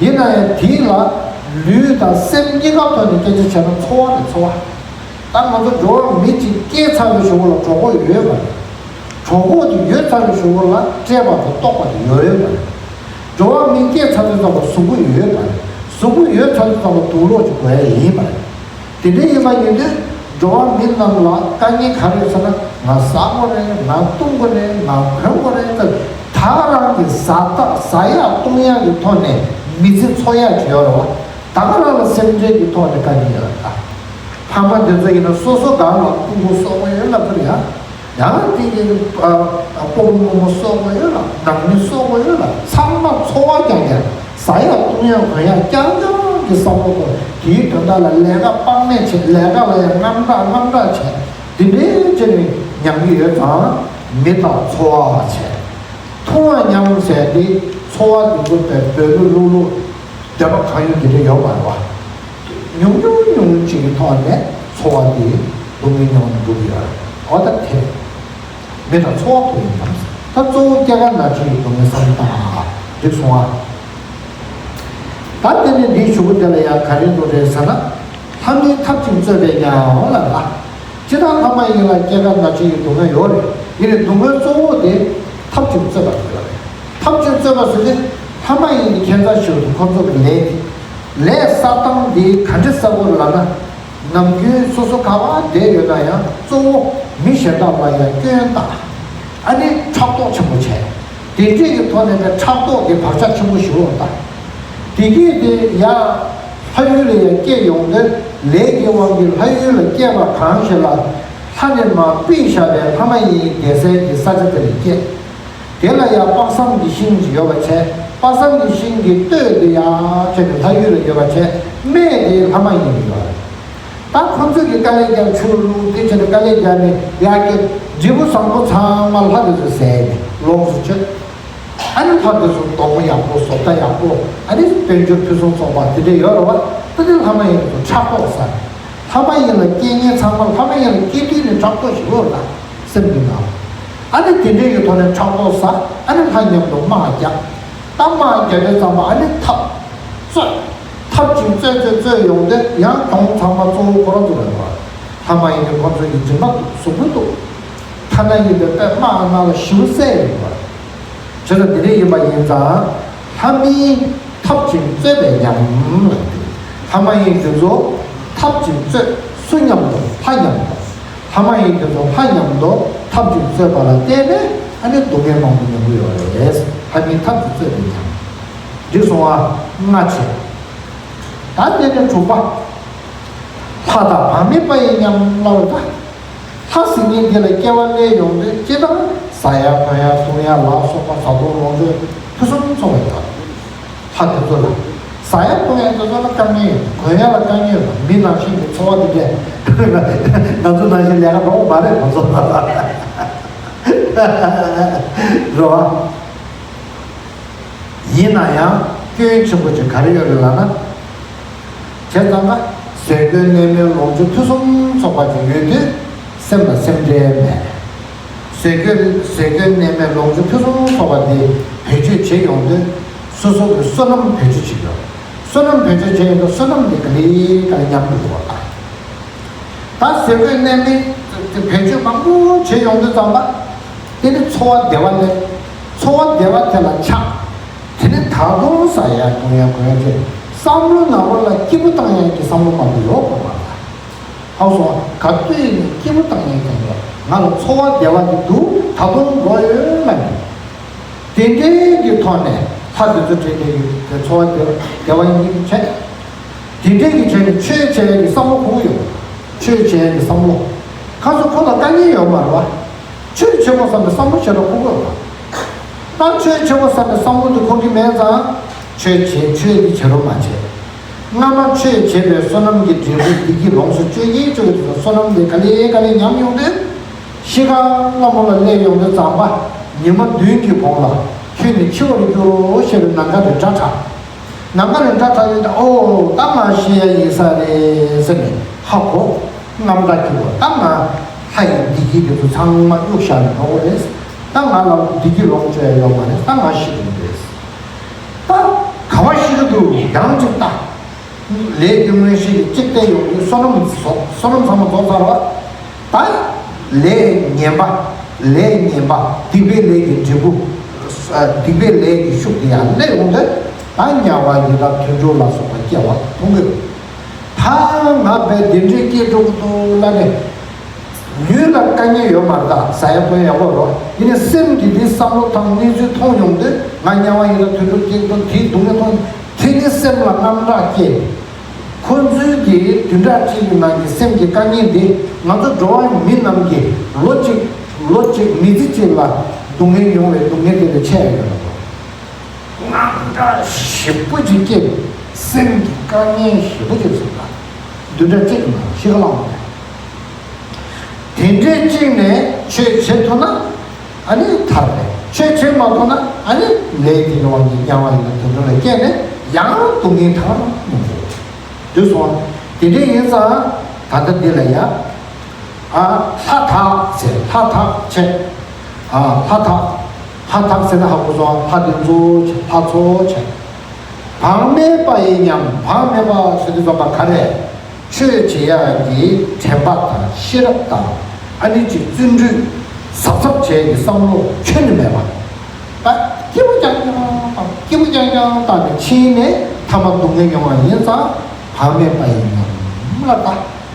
ཡིན་ན་ཡང་དེ་ལ་ལུས་དང་སེམས་གཉིས་ཀ་ཐོག་ནས་སྐད་ཆ་བྱས་ན་འཚོ་བ་རེད། འཚོ་བ། ད་ང་ཚོ་འགྲོ་བ་མི་གཅིག་སྐྱེས་ཚར་བའི་གཞུག་གུ་ལ་གྲོད་ཁོག་ཡོད་པ་རེད། གྲོད་ཁོག་དེ་ཡོད་ཚར་བའི་གཞུག་གུ་ལ་བཀྲེས་པ་དང་ལྟོགས་པ་དེ་ཡོད་ཡོད་པ་རེད། འགྲོ་བ་མི་སྐྱེས་ཚར་དུས་ཙམ་པ་གཟུགས་པོ་ཡོད་པ་རེད། གཟུགས་པོ་ཡོད་ཚར་དུས་ཙམ་པ་དུག་ལོག་ཅིག་དགོས་ཡ་ཡིན་པ་རེད། དེ་འདྲ་ཡིན་པ་ཡིན་དུས་འགྲོ་བ་མི་རྣམས་ལ་དཀའ་ངལ་ག་རེ་ཡོད་ཟེར་ན། ང་ཟ་དགོས་རེད། ང་བཏུང་དགོས་རེད། ང་གོན་དགོས་རེད་ཟེར། ད་རང་གི་ཟ་ད་ཟ་ཡག་བཏུང་ཡག་གི་ཐོག་ནས་མི་ཚེ་འཚོ་ཡག་ཅིག་ཡོད་རེད་བ། ད་ག་རང་ལ་སེམས་ཁྲལ་གྱི་ཐོག་ནས་དཀའ་ངལ་ཡོད་རེད་ད། ཕ་མ་དེ་ཚོ་ཡིན་ན་སོ་སོ་སྒང་ལ་ཕྲུ་གུ་གསོ་དགོས་ཡོད་ལབ་ཀྱི་རེད་ཡ། ཡང་དེ་གི་ཨ་ཨ་སྤོ་བོ་རྨོ་མོ་གསོ་དགོས་ཡོད་ལ། ནང་མི་གསོ་དགོས་ཡོད་ལ། ཚང་མ་འཚོ་བ་རྐྱང་རྐྱང་། ཟ་ཡག་བཏུང་ཡག་གོན་ཡག་རྐྱང་རྐྱང་གི་བསམ་བློ་དང་། དེའི་དོན་དག་ལ་ལས་ཀ་དཔག་མེད་བྱས། ལས་ཀ་ལ་ཡང་དངངས་སྐྲག་དངངས་སྐྲག་བྱས། དེ་འདྲའི་བྱས་ནས་ཉམས་ཀྱི་ཡོད་ཙང་མི་དང་འཚོ་བ་བྱས། མཐོང་བ་ཉམས་ཟེར་དེ་འཚོ་བ་དེ་ཚོ་དཔེ་སྦོས་ལུག་ལུག་ལུག་འདོད་པ་གང་ཡོད་དེ་འདྲ་ཡོད་མ་རེད་བ། ཉུང་ཉུང་ཉུང་ཉུང་ཅིག་གི་ཐོག་ནས་འཚོ་བ་དེ་སྡུག་བསྔལ་མྱོང་འགྲོ་གི་ཡོད་རེད། འོ་ད་དེ་མི་དང་འཚོ་བ་ཐུག་ཡིན་ཙང་། ད་གཙོ་བོ་སྐྱེ་རྒ་ན་འཆི་ཡི་སྡུག་བསྔལ་བསམ་བློ་བཏང་། འགྲིག་སོང་ཨ། ད་དེ་ནས་འདིའི་གཞུག་གུ་དེ་ལ་ཡང་ག་རེ་འདུག་རེད་ཟེར་ན། ལྷ་མིན་འཐབ་ཅིང་རྩོད་པའི་ཉམས་ལ་ལ། སྤྱིར་བཏང་ལྷ་མ་ཡིན་ལ་སྐྱེ་རྒ་ན་འཆི་ཡི་སྡུག་བསྔལ་ཡོད་རེད། ཡིན་ནའི་སྡུག་བསྔལ་གཙོ་བོ་དེ་འཐབ་ཅིང་རྩོད་པ་དེ་ལ་རེད། འཐབ་ཅིང་རྩོད་པ་ཟེར་དུས་ལྷ་མ་ཡིན་གྱི་ཁྱད་མཚར་ཞིག་ཏུ་ཁོ་ཚོ་གི་ལས་དེ། ལས་བསགས་སྟངས་དེ་ག་འདྲ་བསགས་དགོས་རེད་ལབ་ན། ནམ་རྒྱུན་སོ་སོ་ག་པར་བསྡད་ཡོད་ན་ཡང་གཙོ་བོ་མི་གཞན་དག་ལ་ཡང་སྐྱོན་བཏགས། ཨ་ནི་ཕྲག་དོག་ཆེན་པོ་བྱས། དེ་འདྲས་ཀྱི་ཐོག་ནས་ནི་ཕྲག་དོག་གི་བག་ཆགས་ཆེན་པོ་ཞིག་འོང་ད། དེ་གིས་དེ་ཡང་ལྷ་ཡུལ་ལ་ཡང་སྐྱེས་ཡོང་དུས་ལས་ཀྱི་དབང་གིས་ལྷ་ཡུལ་ལ་སྐྱེས་པ་གང་ཞིག་ལ། ལྷ་ནི་མ་དཔེ་བཞག་པའི་ལྷ་མ་ཡིན་བསྡད་སའི་གི་ས་ཆ་དེ་ལ་སྐྱེས། དེ་ལ་ཡང་དཔག་བསམ་གྱི་ཤིང་ཅིག་ཡོད་པ་བྱས། དཔག་བསམ་གྱི་ཤིང་གི་སྟོད་དེ་ཡང་བྱས་ནས་ལྷ་ཡུལ་ལ་ཡོད་པ་བྱས། སྨད་དེ་ལྷ་མ་ཡིན་ལ་ཡོད་རེད། ད་ཁོ་ཚོས་ཀྱི་དཀའ་ལས་བརྒྱབ། ཆུ་བླུགས་དེ་བྱས་ནས་དཀའ་ལས་བརྒྱབ་ནས་ཡར་སྐྱེ། འབྲས་བུ་བཟང་པོ་ཚང་མ་ལྷ་དེ་ཚོས་ཟས་ནས་ལོངས་སུ་སྤྱོད། ཨ་ནི་ལྷ་དེ་ཚོ་སྡོང་པོ་ཡག་པོ། བཟོ་ལྟ་ཡག་པོ། ཨ་ནི་དཔལ་འབྱོར་ཕུན་སུམ་ཚོགས་པ་དེ་འདྲ་ཡོད་རེད་བ། ད་དེ་ལྷ་མ་ཡིན་དེ་ཚོ་ཕྲག་དོག་ཟ། ལྷ་མ་ཡིན་ལ་སྐྱེ་མཁན་ཚང་མ་ལྷ་མ་ཡིན་ལ་སྐྱེ་དུས་ནས་ཕྲག་དོག་ཞིག་ཡོད་རེད་ད། སེམས་ཀྱི་ནང་། ཨ་ནི་དེ་འདྲའི་གི་ཐོག་ནས་ཕྲག་དོག་ཟ། ཨ་ནི་ལྷ་མཉམ་དུ་དམག་རྒྱག་ད་དམག་རྒྱག་དུས་ཙམ་པ་ཨ་ནི་འཐབ་རྩོད། འཐབ་ཅིང་རྩོད་རྩོད་རྩོད་ཡོང་དུས་ཡང་གྱོང་ཚང་མ་གཙོ་བོ་ཁོ་རང་ཚོ་ལ་ཡོད་རེད། ལྷ་མ་ཡིན་གྱི་ཁོ་ཚོ་ཡི་སྦྱིན་པ་འདུག་གཟུགས་པོ་འདུག་ཐ་ན་ཡིན་པའི་དཔེ་དམག་ནང་ལ་ཞེ་པོ་བསད་ཡོད་པ། བྱས་ཙང་དེ་འདྲ་ཡིན་པ་ཡིན་ཙང་། ལྷ་མིན་འཐབ་ཅིང་རྩོད་པའི་ཉམས་ལ་ལྟོས། ལྷ་མ་ཡིན་དེ་ཚོ་འཐབ་ཅིང་རྩོད། སུ་མཉམ་དུ། ལྷ་མཉམ་དུ། ལྷ་མ་ཡིན་དེ་ཚོ་ལྷ་མཉམ་དུ་འཐབ་ཅིང་རྩོད་པ་ལ་བརྟེན་ནས་ཨ་ནི་སྡུག་བསྔལ་མང་པོ་མྱོང་གི་ཡོད་རེད། ལྷ་མིན་འཐབ་ཅིང་རྩོད་པའི་ཉམས། འགྲིག་སོང་ཨ། ལྔ་བྱས། ད་དེ་ནས་དྲུག་པ། ལྷ་དང་བག་མེད་པ་ཡི་ཉམས་ལབ་པ། ལྷ་ཟེར་མཁན་དེ་ལ་སྐྱེ་བ་སླེབས་ཡོང་དུས་སྤྱིར་བཏང་ཟ་ཡ་གོན་ཡ་འཐུང་ཡ་ལ་སོགས་པ་བཟའ་བཏུང་ལོངས་སྤྱོད་ཕུན་སུམ་ཚོགས་པ་ཡོད། ལྷ་དེ་ཚོ་ལ། ཟ་ཡ་འཐུང་ཡ་དེ་ཚོ་ལ་དཀའ་ངལ་ཡོད། གོན་ཡ་ལ་དཀའ་ངལ་ཡོད། མི་ནང་བཞིན་གྱི་འཚོ་བ་དེ་འདྲས་ང་ཚོ་ནང་བཞིན་ལས་ཀ་འགྲོ་གི་མ་རེད་ཁོ་ཚོ། རེད་བ། ཡིན་ན་ཡང་སྐྱོན་ཆེན་པོ་ཅིག་ག་རེ་ཡོད་རེད་ལབ་ན། བྱས་ཙང་ཀ་ཟས་གོས་གནས་མལ་ལོངས་སྤྱོད་ཕུན་སུམ་ཚོགས་པ་ཅིག་ཡོད་དུས་སེམས་ལ་སེམས་ཁྲལ་མེད། ཟས་གོས་ཟས་གོས་གནས་མལ་ལོངས་སྤྱོད་ཕུན་སུམ་ཚོགས་པ་འདི་བེད་སྤྱོད་བྱེད་ཡོང་དུས་སོ་སོ་གི་བསོད་ནམས་བེད་སྤྱོད་བྱེད་དགོས། བསོད་ནམས་བེད་སྤྱོད་བྱེད་ཡོང་དུས་བསོད་ནམས་འདི་ག་ལེ་ག་ལེ་ཉམས་འགྲོ་གི་རེད་བ། ད་ཟས་གོས་གནས་མལ་དེ་བེད་སྤྱོད་མང་པོ་བྱེད་ཡོང་དུས་ཙམ་པ། དེ་ནི་འཚོ་བ་བདེ་བ་ལས། འཚོ་བ་བདེ་བ་དེ་ལ་ཆགས། དེ་ནི་ད་དུང་ཟ་ཡ་འཐུང་ཡ་གོན་ཡ་བྱས། བསམ་བློ་ནང་ལོགས་ལ་སྐྱིད་པོ་བཏང་ཡ་གི་བསམ་བློ་མང་པོ་ཡོད་དགོས་པ་ལ། ཧ་གོ་སོང་ང་། ག་དུས་ནས་སྐྱིད་པོ་བཏང་ཡ་གི་ལ་ང་ལ་འཚོ་བ་བདེ་བ་དེ་འདུག་ད་དུང་དགོས་ཡོད་ལ་ནི། དེ་འདྲའི་གི་ཐོག་ནས་ལྷ་དེ་ཚོ་དྲན་ནས་ཡོད་དེ་འཚོ་བ་བདེ་བ་བདེ་བ་ཡིན་བྱས། དེ་འདྲའི་གི་བྱས་ནས་ཆོས་བྱས་ཡ་གི་བསམ་བློ་ཁོ་བོ་ཡོད། ཆོས་བྱས་ཡ་གི་བསམ་བློ། ཁ་སང་ཁོ་ལ་དཀའ་ངལ་ཡོད་མ་རེད་བ། ཆོས་བྱེད་དགོས་བསམ་པའི་བསམ་བློ་བྱེད་རོགས་ཁོ་དགོས་པ། ད་ཆོས་བྱེད་དགོས་བསམ་པའི་བསམ་བློ་འདི་ཁོ་གི་མེད་ཙང་། ཆོས་བྱེད་ཆོས་འདི་བྱེད་རོགས་མ་བྱེད། སྔ་མ་ཆོས་བྱེད་པའི་བསོད་ནམས་ཀྱི་འབྲས་བུ་བདེ་སྐྱིད་ལོངས་སུ་སྤྱོད་ཀྱིན་སྤྱོད་ཀྱིན་བསོད་ནམས་འདི་ག་ལེ་ག་ལེ་ཉམས་ཡོང་དུས། གཤིས་ཀ་སླ་མོ་ལ་སླེབས་ཡོང་དུས་ཙམ་པ། ཉི་མ་བདུན་གྱི་གོང་ལ་ཁྱོད་ནི་འཆི་བར་འགྱུར་རོ་ཞེས་པའི་ནམ་མཁའ་རི་སྒྲ་གྲགས། ནམ་མཁའ་རི་སྒྲ་གྲགས་ཡོང་དུས་ཨོ་ད་ང་ཤི་ཡ་ཡིན་ས་རེད་ཟེར་ནས་ཧ་གོ། རྔམ་སྐྲག་སྐྱེ་བ་ད་ང་ལྷ་ཡི་བདེ་སྐྱིད་དེ་ཚོ་ཚང་མ་གཡུག་བཞག་ནས་འགྲོ་གི་རེད། ད་ང་ལ་བདེ་སྐྱིད་ལོངས་སྤྱོད་ཡ་ཡོད་མ་རེད། ད་ང་ཤི་གི་རེད། ད་ག་བ་ཤི་གི་འདུག་ཡང་ཅིག་ལྟ། ལས་ཀྱི་མངོན་ཤེས་ཀྱི་གཅིག་བསྟན་ཡོང་དུས་བསོད་ནམས་རྫོགས། བསོད་ནམས་ཚང་མ་རྫོགས་ཚར་བ། ད་ལས་ངན་པ། ལས་ངན་པ། སྡིག་པའི་ལས་ཀྱི་འབྲས་བུ། སྡིག་པའི་ལས་ཀྱི་ཤུགས་དེ་ཡང་སླེབས་ཡོང་དུས་ད་དམྱལ་བ་ཡི་དྭགས་དུད་འགྲོ་ལ་སོགས་པ་སྐྱེ་བ་མཐོང་གི་ཡོད། ད་ང་བས་འདི་འདྲའི་སྐྱེས་འགྲོ་གི་འདུག་ལབ་ནས། ལུས་ལ་དཀའ་ངལ་ཡོད་མ་རེད། ད་ཟ་ཡ་འཐུང་ཡ་ཡག་པོ་རོ། ཡིན་ནའི་སེམས་ཀྱི་འདི་བསམ་བློ་དང་གནས་ཚུལ་མཐོང་ཡོང་དུས་ང་དམྱལ་བ་ཡི་དྭགས་དུད་འགྲོ་སྐྱེས་འགྲོ་དེའི་སྡུག་བསྔལ་མཐོང་། དེ་ནི་སེམས་ལ་རྔམ་སྐྲག་སྐྱེས། ཁོ་ཚོའི་གི་བདུན་ཕྲག་གཅིག་གི་ནང་གི་སེམས་ཀྱི་དཀའ་ངལ་འདི་ང་ཚོ་འགྲོ་བ་མི་རྣམས་ཀྱི་ལོ་གཅིག་ལོ་གཅིག་མི་ཚེ་གཅིག་ལ་སྡུག་བསྔལ་མྱོང་བའི་སྡུག་བསྔལ་དེ་ལས་ཆེ་ཡ་ཡོད་རེད། རྔམ་སྐྲག་ཞེ་པོ་ཅིག་སྐྱེས། སེམས་ཀྱི་དཀའ་ངལ་ཞེ་པོ་ཅིག་བཟོས་པ། བདུན་ཕྲག་གཅིག་གི་ནང་ཤི་ཁ་ལངས་པ་རེད། དེ་འདྲའི་གཅིག་ནས་ཆོས་བྱེད་ཐུབ་ན་ཨ་ནི་ཐར་རེད། ཆོས་བྱེད་མ་ཐུབ་ན་ཨ་ནི་ལས་དེ་ནི་དབང་གིས་དམྱལ་བ་ཡི་དྭགས་དུད་འགྲོ་ལ་སྐྱེས་ནས་ཡང་སྡུག་བསྔལ་ཐར་མི་འདུག་དུས་སོང་། དེ་འདྲ་ཡིན་ཙང་ད་ལྟ་འདི་ལ་ཡ། ཨ་ལྷ་དག་ཟེར། ལྷ་དག་བྱས། ཨ་ལྷ་དག་ལྷ་དག་ཟེར་ན་ཧ་གོ་སོང་། ལྷ་དེ་ཚོ་བྱས། ལྷ་ཚོ་བྱས། བག་མེད་པ་ཡི་ཉམས། བག་མེད་པ་ཟེར་དུས་ཙམ་པ་ག་རེ། ཆོས་བྱེད་ཡ་གི་དྲན་པ་དང་ཤེས་རབ་དང་ཨ་ནི་ཅིག་བརྩོན་འགྲུས་གཟབ་གཟབ་བྱེད་ཡ་གི་བསམ་བློ་ཁྱོན་ནས་མེད་པ། ད་སྐྱིད་པོ་རྐྱང་རྐྱང་བཏང་། སྐྱིད་པོ་རྐྱང་རྐྱང་བཏང་ནས་ཕྱིན་ནས་མཐའ་མ་སྡུག་བསྔལ་མྱོང་བ་ཡིན་ཙང་། བག་མེད་པ་ཡི་ཉམས་ལ་ད།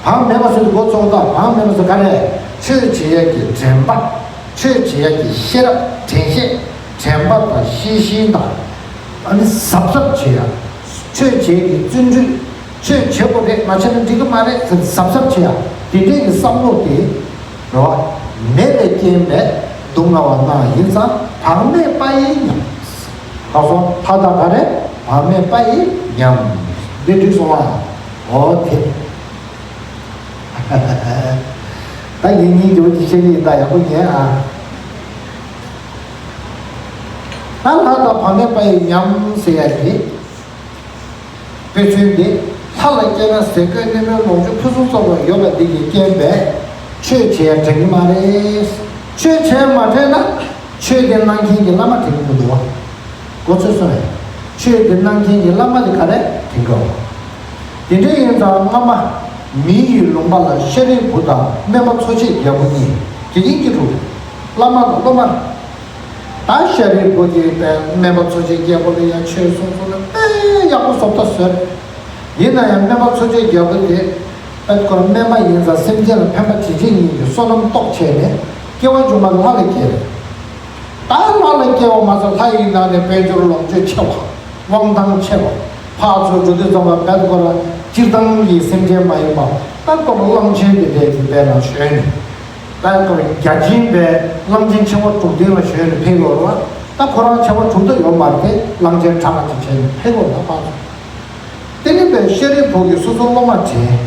བག་མེད་པ་ཟེར་དུས་མགོ་ཚོས་དང་། བག་མེད་པ་ཟེར་ག་རེ། ཆོས་བྱེད་ཡ་གི་དྲན་པ། ཆོས་བྱེད་ཡ་གི་ཤེས་རབ། དྲན་ཤེས། དྲན་པ་དང་ཤེས་བཞིན་དང་། ཨ་ནི་གཟབ་གཟབ་བྱེད་ཡ། ཆོས་བྱེད་ཀྱི་བརྩོན་འགྲུས། ཆོས་བྱེད་དགོས་རེད། མ་བྱས་ན་འགྲིག་གི་མ་རེད་ཟེར་གཟབ་གཟབ་བྱེད་ཡ། དེ་འདྲའི་གི་བསམ་བློ་དེ་རེད་བ། མེད་པའི་རྐྱེན་པས་སྡུག་བསྔལ་བ་ན་ཡིན་ཙང་བག་མེད་པ་ཡི་ཉམས། ཧ་གོ་སོང་། ལྷ་དག་ག་རེ། བག་མེད་པ་ཡི་ཉམས། འདི་འགྲིག་སོང་ཨ། འོ་དེ། ད་ངེད་གཉིས་ཀྱི་འོ་དེ་བཤད་ཀྱི་ཡིན། ད་ཡག་པོ་ཉན་ཨ། ད་ལྷ་དང་བག་མེད་པ་ཡི་ཉམས་ཟེར་ཡ་དེ། དཔེ་མཚོན་དེ། ལྷ་ལ་སྐྱེས་ན་ཟས་གོས་གནས་མལ་ལོངས་སྤྱོད་ཕུན་སུམ་ཚོགས་པ་ཡོད་པ་འདི་གི་རྐྱེན་པས་ཆོས་བྱེད་ཡ་དྲན་གྱི་མ་རེད། ཆོས་བྱེད་མ་དྲན་ན་ཆོས་དེ་གནང་མཁན་གྱི་བླ་མ་དྲན་གྱི་མི་འདུག་བ། མགོ་ཚོས་སོང་བས། ཆོས་དེ་གནང་མཁན་གྱི་བླ་མ་དེ་ག་རེ་དྲན་གྱི་འདུག་དེ་འདྲ་ཡིན་ཙང་སྔ་མ་མི་ཡི་ལུང་པ་ལ་ཤཱ་རིའི་བུ་དང་སྨན་པ་འཚོ་བྱེད་རྒྱལ་པོ་གཉིས། དགེ་རྒན་གྱི་དྲུང་། བླ་མ་དང་སློབ་མ། ད་ཤཱ་རིའི་བུ་དེས་སྨན་པ་འཚོ་བྱེད་རྒྱལ་པོ་ལ་ཡང་ཆོས་གསུངས་སོང་ན་དཔེ་ཡག་པོ་བཟོ་ལྟ་བཟོས། ཡིན་ན་ཡང་སྨན་པ་འཚོ་བྱེད་རྒྱལ་པོ་དེ་དཔེ་ཁོ་རང་སྨན་པ་ཡིན་ཙང་སེམས་ཅན་ལ་ཕན་པ་བྱེད་བྱེད་ཉིད་ཀྱི་བསོད་ནམས་སྟོབས་ཆེ་ནས་སྐྱེ་བ་མཇུག་མ་ལྷ་ལ་སྐྱེས་རེད། ད་ལྷ་ལ་སྐྱེ་བ་མ་ཟད་ལྷ་ཡི་ནང་ནས་དཔལ་འབྱོར་ལོངས་སྤྱོད་ཆེ་བ། དབང་ཐང་ཆེ་བ། ཕར་ཚུར་འགྲོ་དུས་ཙམ་པ་བལ་སྐོར་ལ་སྤྱིར་བཏང་གི་སེམས་ཅན་མ་ཡིན་པ། ད་སྐོར་གླང་ཆེན་དེ་འདྲའི་གི་བལ་ལ་ཞོན་ནས། བལ་སྐོར་བརྒྱ་བྱིན་པའི་གླང་ཆེན་ཆེན་པོ་དྲུག་སྟེང་ལ་ཞོན་ནས་ཕེབས་ཡོད་རེད་བ། ད་ཁོ་རང་ཆེན་པོ་དྲུག་ད་ཡོད་མ་རེད་དེ། གླང་ཆེན་ཕྲ་མ་ཅིག་བྱས་ནས་ཕེབས་ཡོད་རེད། ད་ཕར་ཚུར། དེ་ནས་བལ་ཤཱ་རིའི་བུ་གིས་སོ་སོ་སློབ་མ་དྲན།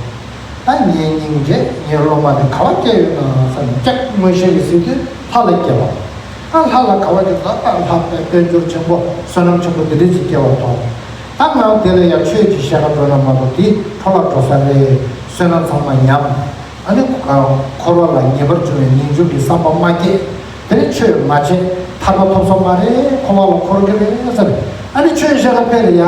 ད་ངའི་སྙིང་རྗེ། ངའི་སློབ་མ་དེ་ག་པར་སྐྱེས་ཡོད་ན་བསམ་ནས། སྐྱབས་མངོན་ཤེས་ཀྱིས་གཟིགས་དུས་ལྷ་ལ་སྐྱེས་པ། ཨ་ལྷ་ལ་ག་པར་སྐྱེས། ད་ལྷ་དཔལ་འབྱོར་ཆེན་པོ་བསོད་ནམས་ཆེན་པོ་འདི་འདྲ་ཅིག་སྐྱེས་པ་མཐོང་། ད་ང་དེ་ལ་ཡང་ཆོས་ཅིག་བཤད་ག་འགྲོ་ན་མ་གཏོགས་དེ་འཕྲོ་བརླག་འགྲོ་ས་རེད། བསོད་ནམས་ཚང་མ་ཉམས། ཨ་ནི་འཁོར་བ་ལ་ངེས་པར་འབྱུང་བའི་ངེས་འབྱུང་གི་བསམ་པ་མ་སྐྱེས། དེ་ནས་ཆོས་མ་བྱས། ཐར་པ་ཐོབ་ས་མ་རེད། འཁོར་བ་ལ་འཁོར་གི་རེད་ཟེར། ཨ་ནི་ཆོས་བཤད་ག་ཕེབས་རེད་ཡ།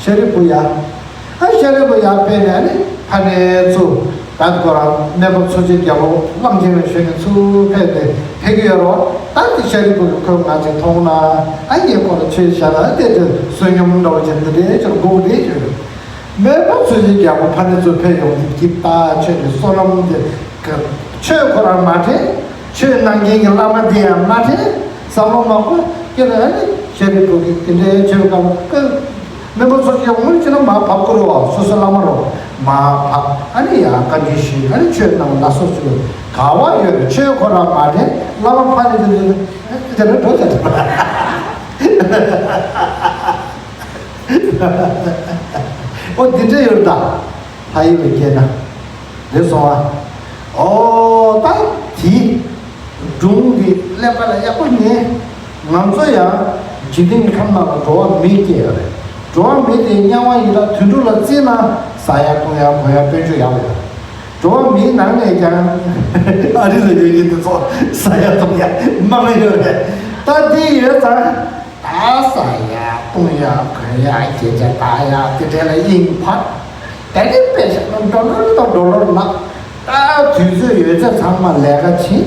ཤཱ་རིའི་བུ་ཡ། ཨ་ཤཱ་རིའི་བུ་ཡར་ཕེབས་ནས་ཨ་ནི་ཕ་ནས་ཚུར་བལ་སྐོར་ར་སྨན་པ་འཚོ་བྱེད་རྒྱལ་པོ་གླང་ཆེན་ལ་ཞོན་ནས་ཚུར་ཕེབས་ཏེ་ཕེབས་ཀྱི་ཡོད་རེད་བ། ད་དེ་ཤཱ་རིའི་བུ་གིས་ཁོས་ང་ཅིག་མཐོང་ན། ཨ་ངས་ཁོ་ལ་ཆོས་བཤད་ན་དེ་དེ་བསོད་སྙོམས་འདྲ་བོ་ཅིག་འདི་འདྲའི་ཅིག་དགོས་རེད་ཅེས། སྨན་པ་འཚོ་བྱེད་རྒྱལ་པོ་ཕ་ནས་ཚུར་ཕེབས་ཡོང་དུས་ཀྱི་ད་ཆོས་ཀྱི་བསོད་ནམས་དེ། ཆོས་ཁོ་རང་མ་དྲན། ཆོས་གནང་མཁན་གྱི་བླ་མ་དེ་ཡང་མ་དྲན། བསམ་བློ་མ་འཁོར་ཀྱི་རེད། ཨ་ནི་ཤཱ་རིའི་བུ་གིས་དེ་འདྲའི་ཆོས་བཀའ་སྨན་པ་འཚོ་བྱེད་དངོས་གཞི་ན་མར་བབས་དགོས་རེད་བ། སོ་སོའི་བླ་མ་རེད་བ། མར་བབས། ཨ་ནི་ཡར་བཀའ་འདྲི་ཞུས། ཨ་ནི་ཆོས་གནང་ལ་སོགས་ཞུས། ག་བ་ཡོད་རེད། ཆོས་ཁོ་རང་མ་དྲན། བླ་མ་ཕ་ནས་དེ་འདྲ་འགྲོ་བྱ་ཐུབ། ཨོ་འདི་འདྲ་ཡོད་ད། ལྷ་ཡུལ་ལ་སྐྱེས་ན། རེད་སོང་ཨ། ཨོ་ད་དེ། སྒྲུང་གི་ཀླད་པ་ལ་ཡག་པོ་ཉན། ང་ཚོ་ཡང་འཇིག་རྟེན་གྱི་ཁམས་ནང་ལ་འགྲོ་བ་མི་སྐྱེས་ཡོད་རེད། འགྲོ་བ་མི་དེ་དམྱལ་བ་ཡི་དྭགས་དུད་འགྲོ་ལ་བརྩིས་ན་ཟ་ཡ་བཏུང་ཡ་གོན་ཡ་དཔལ་འབྱོར་ཡག་པོ་ཡོད་རེད། འགྲོ་བ་མིའི་ནང་ནས་ཀྱང་ཨ་རི་ལ་ཡོད་མཁན་དེ་ཚོ་ཟ་ཡ་བཏུང་ཡ་མང་ཡོད་རེད། ད་དེ་ཡོད་ཙང་། ད་ཟ་ཡ་བཏུང་ཡ་གོན་ཡ་སྐྱེ་ཆ་ད་ཡ་དེ་འདྲ་ལ་དབྱིངས་འཕར། དེ་ནས་དཔེ་བཞག་ན་ཌོ་ལར་དང་ཌོ་ལར་ལག་ད་དུས་ཚོད་ཡོད་ཚད་ཚང་མ་ལས་ཀ་བྱེད།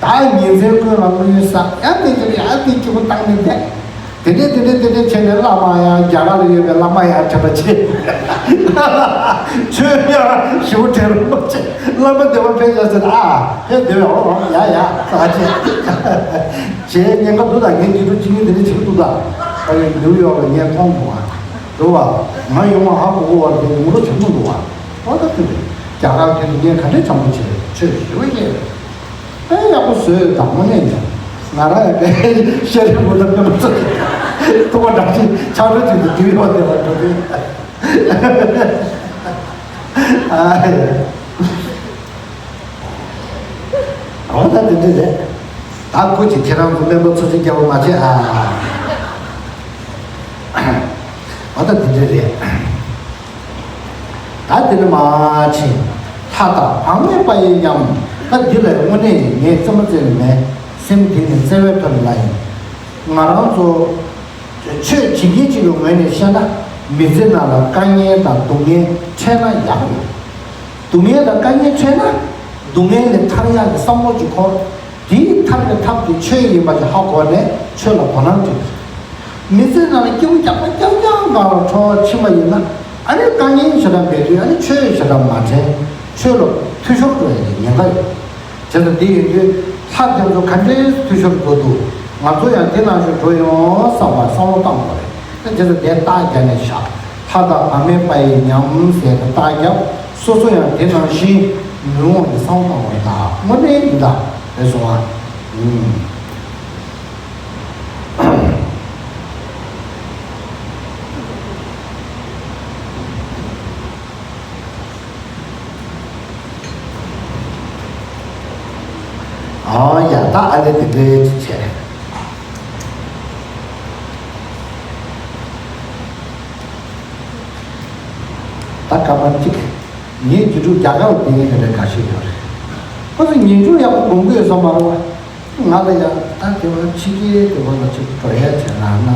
ད་ཉིན་མཚན་ཀུན་ལ་དངུལ་བསགས། ཡང་དེ་ཚོ་ཡང་དེ་སྐྱིད་པོ་བཏང་ནས་བསྡད། དེ་འདྲས་དེ་འདྲས་དེ་འདྲས་བྱས་ནས་བླ་མ་ཡང་རྒྱ་གར་ལ་ཡོད་པའི་བླ་མ་ཡང་དྲན་པ་བྱེད། ཆོས་ཡང་ཞུ་དྲན་རོགས་བྱེད། བླ་མ་བདེ་བ་འཕེལ་ཡ་ཟེར། ཨ་ཕེབས་བདེ་བའི་འོ་ཡ་ཡ་ས་བྱེད། བྱས་ཉེན་ཁ་འདུག་ད་ངས་འདི་འདྲ་གཅིག་ཉིན་འདི་འདྲ་བྱེད་ཀྱི་འདུག་ད་ཨ་ནི་ནིའུ་ཡོག་ལ་ངས་མཐོང་བྱུང་བ། རེད་བ། ང་ཡོང་བ་ཧ་གོ་གོ་བ་དེ་ཡོང་རོགས་བྱེད་མི་འདུག་བ། ཨོ་ད་དེ་རེད། རྒྱ་གར་དེ་ནི་ངས་ག་འདྲས་བྱམས་པོ་བྱས། ཆོས་ཞུ་བ་ཡིན། དཔེ་ཡག་པོ་བཟོས་ཡོད་ད་དངོས་གནས་ཀྱང་། ང་རང་ཡང་དཔེ་ཤེས་རིག་པོ་དང་མཉམ་དུ་ཐུག་པ་འདྲ་ཞིག་ཆགས་འགྲོ་ཅིག་ཏུ་དུས་ཡོད་དེ་བ་འགྲོ་དུས། ཨ་ཡ། འོ་ད་དེ་འདྲ་རེད། ད་སྐུ་མཁྱེན་ཁྱེད་རང་ཚོ་སྨན་པ་འཚོ་བྱེད་རྒྱལ་པོ་མ་བྱེད་ཨ། འོ་ད་དེ་འདྲ་རེད། ད་དེ་ནི་མ་ཕྱིན། ལྷ་དང་བག་མེད་པ་ཡི་ཉམས། ད་འདི་ལ་དངོས་གནས་ངས་རྩེད་མོ་རྩེ་ནི་མེད། སེམས་གཏིང་ནས་བརྩེ་བའི་ཐོག་ནས་ལ་ཡིན། ང་རང་ཚོ་ཆོས་བྱེད་མཁན་གཅིག་གི་ངོས་ནས་བཤད་ན། མི་ཚེ་ནང་ལ་དཀའ་ངལ་དང་སྡུག་བསྔལ་འཕྲད་ན་ཡག་ཡོད། སྡུག་བསྔལ་དང་དཀའ་ངལ་འཕྲད་ན། སྡུག་བསྔལ་ལས་ཐར་ཡག་གི་བསམ་བློ་ཅིག་འཁོར། དེའི་ཐབས་ཀྱི་ཐབས་དེ་ཆོས་ཡིན་པ་ཞིག་ཧ་གོ་ནས་ཆོས་ལ་དོ་སྣང་བྱེད་དགོས། མི་ཚེ་ནང་ལ་སྐྱིད་པོ་རྒྱག་པ་རྐྱང་རྐྱང་ངང་ལ་འཕྲོ་བརླག་ཕྱིན་པ་ཡིན་ན། ཨ་ནི་དཀའ་ངལ་ཞེ་དྲག་མེད་དུས་ཨ་ནི་ཆོས་ཞེ་དྲག་མ་དྲན། ཆོས་ལ་འཐུས་ཤོར་འགྲོ་ཡ་གི་ཉེན་ཁ་ཡོད། བྱས་ཙང་འདི་ཡིན་དུས་ལྷ་དེ་ཚོ་ག་འདྲའི་འཐུས་ཤོར་འགྲོ་འདུག་ང་ཚོ་ཡང་དེ་ནང་བཞིན་འགྲོ་ཡོང་བསམ་པ་བསམ་བློ་བཏང་དགོས་རེད། ཨ་བྱས་ཙང་དེ་རྟགས་རྒྱབ་ནས་བཞག་ལྷ་དང་བག་མེད་པ་ཡི་ཉམས་ཟེར་ཏེ་རྟགས་རྒྱབ། སོ་སོ་ཡང་དེ་ནང་བཞིན་མི་འོང་བའི་བསམ་བློ་བཏང་དགོས་རེད། ད་དངོས་གནས་ཡིན་ད་རེད་སོང་ཨ། ཨུམ། ཨོ་ཡ་ད་ཨ་ལེ་དེ་འདྲའི་ཅིག་བྱས། ད་སྐར་མ་གཅིག་ངའི་རྒྱུད་ཕྲུག་རྒྱ་གར་ལ་བསྡད་མཁན་དེ་འདྲ་འགའ་ཤས་ཡོད་རེད། ཁོ་ཚོ་ཉིན་རྒྱུན་ཡག་པོ་སྒོམ་གི་ཡོད་ས་མ་རེད་བ། ང་ལ་ཡང་ད་དེ་བ་ཕྱི་རྒྱལ་དེ་བ་ལ་ཅིག་འགྲོ་ཡ་བྱས་ན་ན།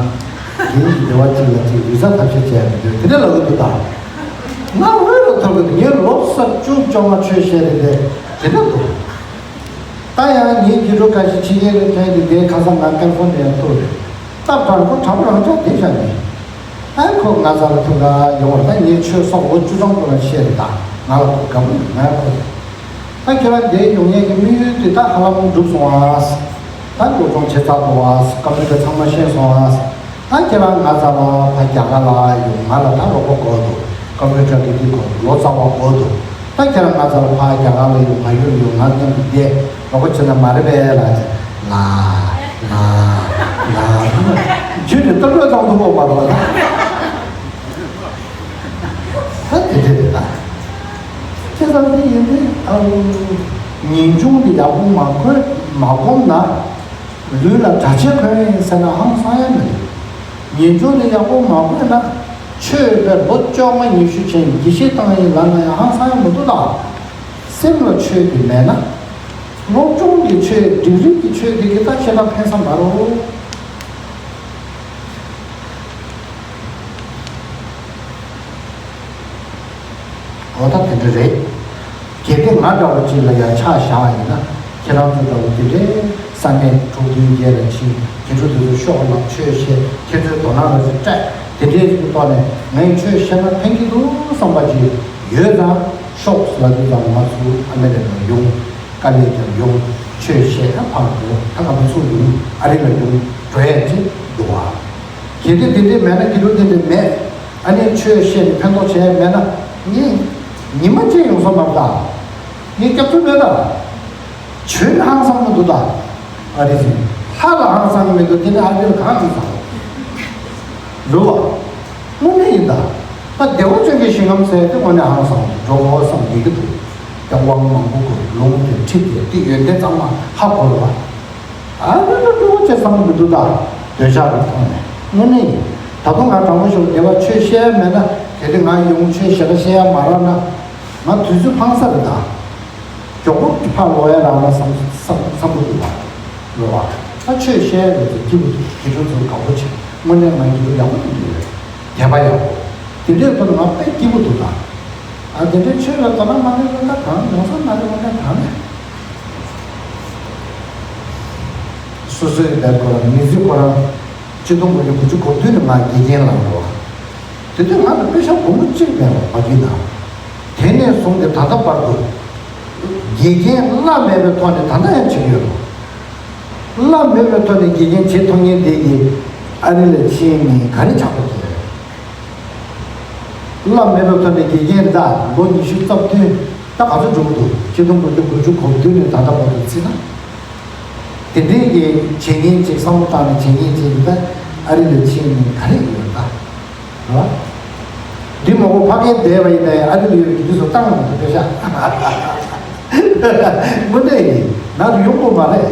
རྒན་གྱི་དེ་བ་ཅིག་ལ་ཅིག་ལུས་རྩལ་ཐབས་ཤེས་བྱས་ཡ་མི་འདུག་དེ་འདྲ་ལབ་གི་འདུག་ད། ང་འོས་ལ་ཐོར་གི་འདུག་ངའི་ལོ་གསར་བཅུ་བཅོ་ལྔ་ཆོས་བཤད་རེད་དེ་དེ་འདྲ་འདུག་ད་ཡང་ངའི་རྒྱུད་ཕྲུག་ཁ་ཤས་ཕྱི་རྒྱལ་ལ་ཐོན་ཏེ་དེ་ཁ་སང་ང་ཀེ་ལི་ཧྥོར་ནི་ཡ་ཐུག་རེད། སྟབས་བདེ་ཁོ་དྲང་པོ་རང་ཅག་བསྡད་བཞག་ནས། ཨ་ཁོ་ང་ཚ་ལ་ཐུག་ག་ཡོང་བར་ད་ངའི་ཆོས་སོགས་ལོ་བཅུ་ཐམ་སྐོར་ལ་བཤད་རེད། ད་ང་ལ་ཁོ་དགའ་པོ་ཡོད། ང་ཁོ་ད་ཁྱོད་རང་འདིར་ཡོང་ཡས་ཀྱི་དམིགས་ཡུལ་དེ་ད་ཧ་ལམ་འགྲུབ་སོང་ཨ། ད་སློབ་སྦྱོང་བྱེད་ཚར་འདུག་ཨ། བཀའ་མོལ་དེ་ཚང་མ་ཤེས་སོང་ཨ། ད་ཁྱེད་རང་ང་ཚ་བ་ཕ་རྒྱ་གར་ལ་ཡོང་། ང་ལ་ད་རོགས་པ་དགོས་འདུག་ཀམ་པུ་ཊར་གི་དེ་དགོས་འདུག་ལོ་ཙཱ་བ་དགོས་འདུག་ད་ཁྱེད་རང་ང་ཚ་བ་ཕ་རྒྱ་གར་ལ་ཡོང་། ཕ་ཡུལ་ཡོང་། ང་མཉམ་དུ་བསྡད། རོགས་པ་བྱེད་ན་མ་རེད་པས་ལ། ལ་ལ་ལ། ཁྱོད་ཀྱི་ལྟ་གྲོས་བཏང་ཐུབ་པ་མ་རེད་པ། ད་དེ་འདྲ་རེད་ད། ཁྱེད་ཚང་འདི་ཡིན་དུས་ཨ། ངེས་འབྱུང་འདི་ཡག་པོ་མ་གོ་མ་སྒོམ་ན། ལུས་ལ་གྲྭ་ཆས་གོན་ཡིན་ཟེར་ན་ཧང་སང་ཡ་མི་འདུག་ངེས་འབྱུང་འདི་ཡག་པོ་མ་གོ་ན། ཆོས་པའི་ལོ་བཅོ་ལྔ་ཉི་ཤུ་བྱས་དགེ་བཤེས་བཏང་ཡིན་ལབ་ན་ཡང་ཧང་སང་ཡ་མི་འདུག་ད། སེམས་ལ་ཆོས་འདི་མེད་ན། སློབ་སྦྱོང་གི་ཆོས། སྒྲིག་རིམ་གྱི་ཆོས་འདི་གི་ད་ཁྱེད་ལ་ཕན་ས་མ་རེད། འོ་ད་དེ་འདྲ་རེད། གལ་ཏེ་ང་འདྲ་བོ་ཅིག་ལ་ཡང་ཆ་བཞག་ཡིན་ན། ཁྱེད་རང་ཚོ་འདྲ་བོ་དེ་འདྲའི་ས་གནས་དྲུག་བདུན་བརྒྱད་ལ་ཕྱིན། དགེ་ཕྲུག་དེ་ཚོ་ཤོག་ལ་ཆོས་བཤད། ཁྱེད་ཚོའི་དོ་སྣང་ལ་ཅིག་སྤྲད། དེ་འདྲའི་ཐོག་ནས་ངས་ཆོས་བཤད་ན་ཕན་གྱི་འདུག་བསམ་པ་ཅིག་ཡོད་ཙང་། ཤོག་ལབ་དུས་ཙམ་ང་ཚོ་ཨ་མེ་རི་ཀར་ཡོང་། དཀའ་ལས་ཀྱང་ཡོང་། ཆོས་བཤད་ཡང་ཕར་འགྲོ། ད་ང་ཚོ་ཚུར་ཡོང་། ཨ་རི་ལ་ཡོང་འགྲོ་ཡས་ཅིག་འདུག་བ། གལ་ཏེ་དེ་འདྲའི་མེད་ན། དགེ་ཕྲུག་དེ་འདྲའི་མེད། ཨ་ནི་ཆོས་བཤད་ནས་ཕན་ཐོགས་བྱས་མེད་ན། ངས་ཉི་མ་གཅིག་ཡོང་ས་མ་རེད་ད། ངས་སྐྱབས་བཅོལ་མེད་ད། ཆོས་ལ་ཧང་སང་མི་འདུག་ད། ཨ་རི་ཟིན་ལྷ་ལ་ཧང་སང་མི་འདུག་དེ་ནི་ཨ་རི་ལ་གང་ཅིག་སང་རུ་བ། དངོས་གནས་ཡིན་ད། ད་བདེ་བ་ཅན་གྱི་ཞིང་ཁམས་ཟེར་དེ་དངོས་གནས་ཧང་སང་འགྲོ་དགོས་བསམ་ཡི་གེ་འདུག་ཀྱང་དབང་མང་པོ་དགོས། ལུང་དེ་ཁྲིད་དེ་དེ་ཡོན་ཏན་གཙང་མ་ཧ་གོ་རུ་བ། ཨ་ནི་ལ་སྤྲོ་བོ་ཅེས་བསམ་མི་འདུག་ད། འདོད་ཆགས་ཀྱི་ཐོག་ནས་དངོས་གནས་ཡིན། ད་དུང་ང་དྲང་པོ་ཞུ། སྡེ་བ་ཆོས་བཤད་མེད་ན། གལ་ཏེ་ང་ཡོང་ཆོས་ཞེ་དྲག་བཤད་ཡ་མ་རག་ན། ང་དུས་ཚོད་ཕངས་ས་རེད་ད། མགྱོགས་པོ་ཕར་ལོག་ཡ་རག་ན་བསམ་བསམ་བསམ་གྱི་འདུག་བ། ལོ་བ། ད་ཆོས་བཤད་ཡ་རེད་ཟེར་སྐྱིད་པོ་འདུག་དགེ་ཕྲུག་ཚོ་དགའ་པོ་བྱེད། དངོས་གནས་ང་དགེ་ཕྲུག་ཡག་པོ་འདུག་ཡོད། དད་པ་ཡག་པོ། དེ་འདྲའི་ཐོག་ནས་ང་དཔེ་སྐྱིད་པོ་འདུག་ད། ཨ། དེ་འདྲའི་ཆོས་ལ་དོ་སྣང་མ་རེད་ལ་ད་གང་ཡོང་ས་མ་རེད་ལ་ད་གང་ནས། སོ་སོའི་བདག་ཁོ་རང་མི་ཚེ་ཁོ་རང་། ཆིག་སྟོང་དགུ་བརྒྱ་དགུ་བཅུ་གོ་བདུན་ནས་ང་དགེ་རྒན་ལངས་འགྲོ། དེ་དུས་ང་ལ་པེ་ཤག་སྒོར་མོ་གཅིག་མེད་པ་མ་གི་ན། དེ་ནས་བཟུང་སྟེ་ད་ལྟ་བར་དུ། དགེ་རྒན་བླ་མེད་པའི་ཐོག་ནས་ད་ལྟ་ཡང་བྱེད་ཀྱི་ཡོད་རེད། བླ་མེད་པའི་ཐོག་ནས་དགེ་རྒན་བྱེད་ཐུབ་མཁན་དེ་གིས་ཨ་རི་ལ་ཕྱིན་ནས་ག་རེ་ཆགས་པ་དེ་རེད། བླ་མེད་པའི་ཐོག་ནས་དགེ་རྒན་ད་ལོ་ཉི་ཤུ་རྩ་བདུན་ད་ག་ཚོད་འགྲོ་གི་འདུག་ཆིག་སྟོང་དགུ་བརྒྱ་དགུ་བཅུ་གོ་བདུན་ནས་ད་ལྟ་བར་དུ་བརྩིས་ན། དེ་འདྲའི་གི་བྱེད་མཁན་ཅིག་བསམ་བློ་བཏང་ནས་བྱེད་མཁན་ཅིག་ད་ཨ་རི་ལ་ཕྱིན་ནས་ག་རེ་ཡོད་ད། རེད་བ། འདི་མ་གོ་ཕ་གིར་བསྡད་པ་ཡིན་ནའི་ཨ་རི་ལ་ཡོད་དགེ་ཕྲུག་ཚོ་བཏང་མ་ཐུབ་པས་ཤག་དངོས་གནས་ཡིན། ང་ཚོ་ཡོང་དགོས་མ་རེད།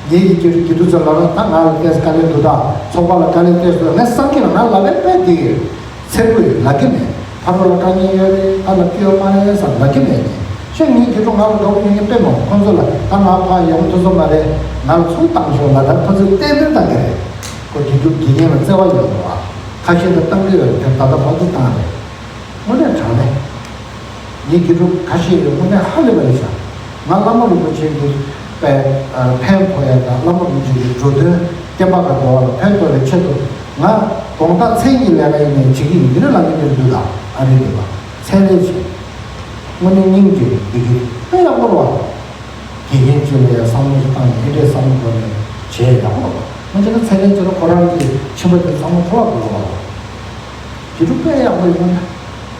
ངེད་ཀྱི་དགེ་ཕྲུག་དགེ་ཕྲུག་ཚོ་ལ་ད་ང་ལ་ཏོག་ཙམ་དཀའ་ལས་འདུག་ད་ཚོགས་པ་ལ་དཀའ་ལས་ཏོག་ཙམ་ངས་བསམ་གྱི་ལ་ང་ལ་བས་དཔེ་དེ་ཡོད། ཚེ་སྒོས་ལབ་ཀྱི་མེད། ཕ་རོལ་ལ་དཀའ་ངལ་ཡོད་རེད། ད་ལབ་ཀྱི་ཡོད་མ་རེད་བསམ་ལབ་ཀྱི་མེད་ནས། ཤེས་ངེད་དགེ་ཕྲུག་ང་ལ་དགའ་པོ་ཡོད་མཁན་དཔེ་མང་། ཁོང་ཚོ་ལ་ད་ང་ཕར་ཡོང་ཐུབ་ས་མ་རེད། ང་ལ་ཚུར་བཏང་ཤོག་ལབ་ད་ཁོ་ཚོས་གཏན་གཏན་བཏང་གི་རེད། ཁོ་དགེ་ཕྲུག་དགེ་རྒན་ལ་བརྩེ་བ་ཡོད་རེད་བ། ཁ་ཤས་ད་བཏང་གི་ཡོད་རེད། དེ་ད་ལྟ་ཕར་ཚུར་བཏང་རེད། དངོས་གནས་དྲང་གནས། ངའི་དགེ་ཕྲུག་ཁ་ཤས་ཡོད། དངོས་གནས་ཧ་ལས་པ་རེད་ཤག་ང་བླ་མ་རིན་པོ་ཆེ་གི་པའི་ཕན་ཐོགས་ཡ་དང་། བླ་མ་རིན་པོ་ཆེ་གི་འགྲོ་དོན་བསྟན་པ་དང་འགྲོ་བ་ལ་ཕན་ཐོགས་པའི་ཆེད་དུ། ང་དགོང་དག་མཚན་གཉིས་ལས་ཀ་ཡིན་ནའི་བྱེད་ཀྱི་ཡིན། འདི་ནས་ལངས་ཀྱི་འདིར་འདུག་ད་ཨ་རི་འདི་ལ་ཚད་ལས་བྱེད། དངོས་གནས་སྙིང་རྗེ་འདི་གི་དཔེ་ཡག་པོ་རེད་བ། དགེ་རྒན་གཅིག་ལ་ཡང་བསམ་བློ་ཞིག་བཏང་ནས་འདི་འདྲའི་བསམ་བློ་བཏང་ནས་བྱས་ཡག་པོ་རེད་བ། མ་བྱས་ན་ཚད་ལས་བྱེད་ན་ཁོ་རང་གི་ཁྱིམ་པ་དེ་བསམ་བློ་འཁོར་བ་དགོས་རེད་བ། དགེ་ཕྲུག་དཔེ་ཡག་པོ་ཡོད་ན།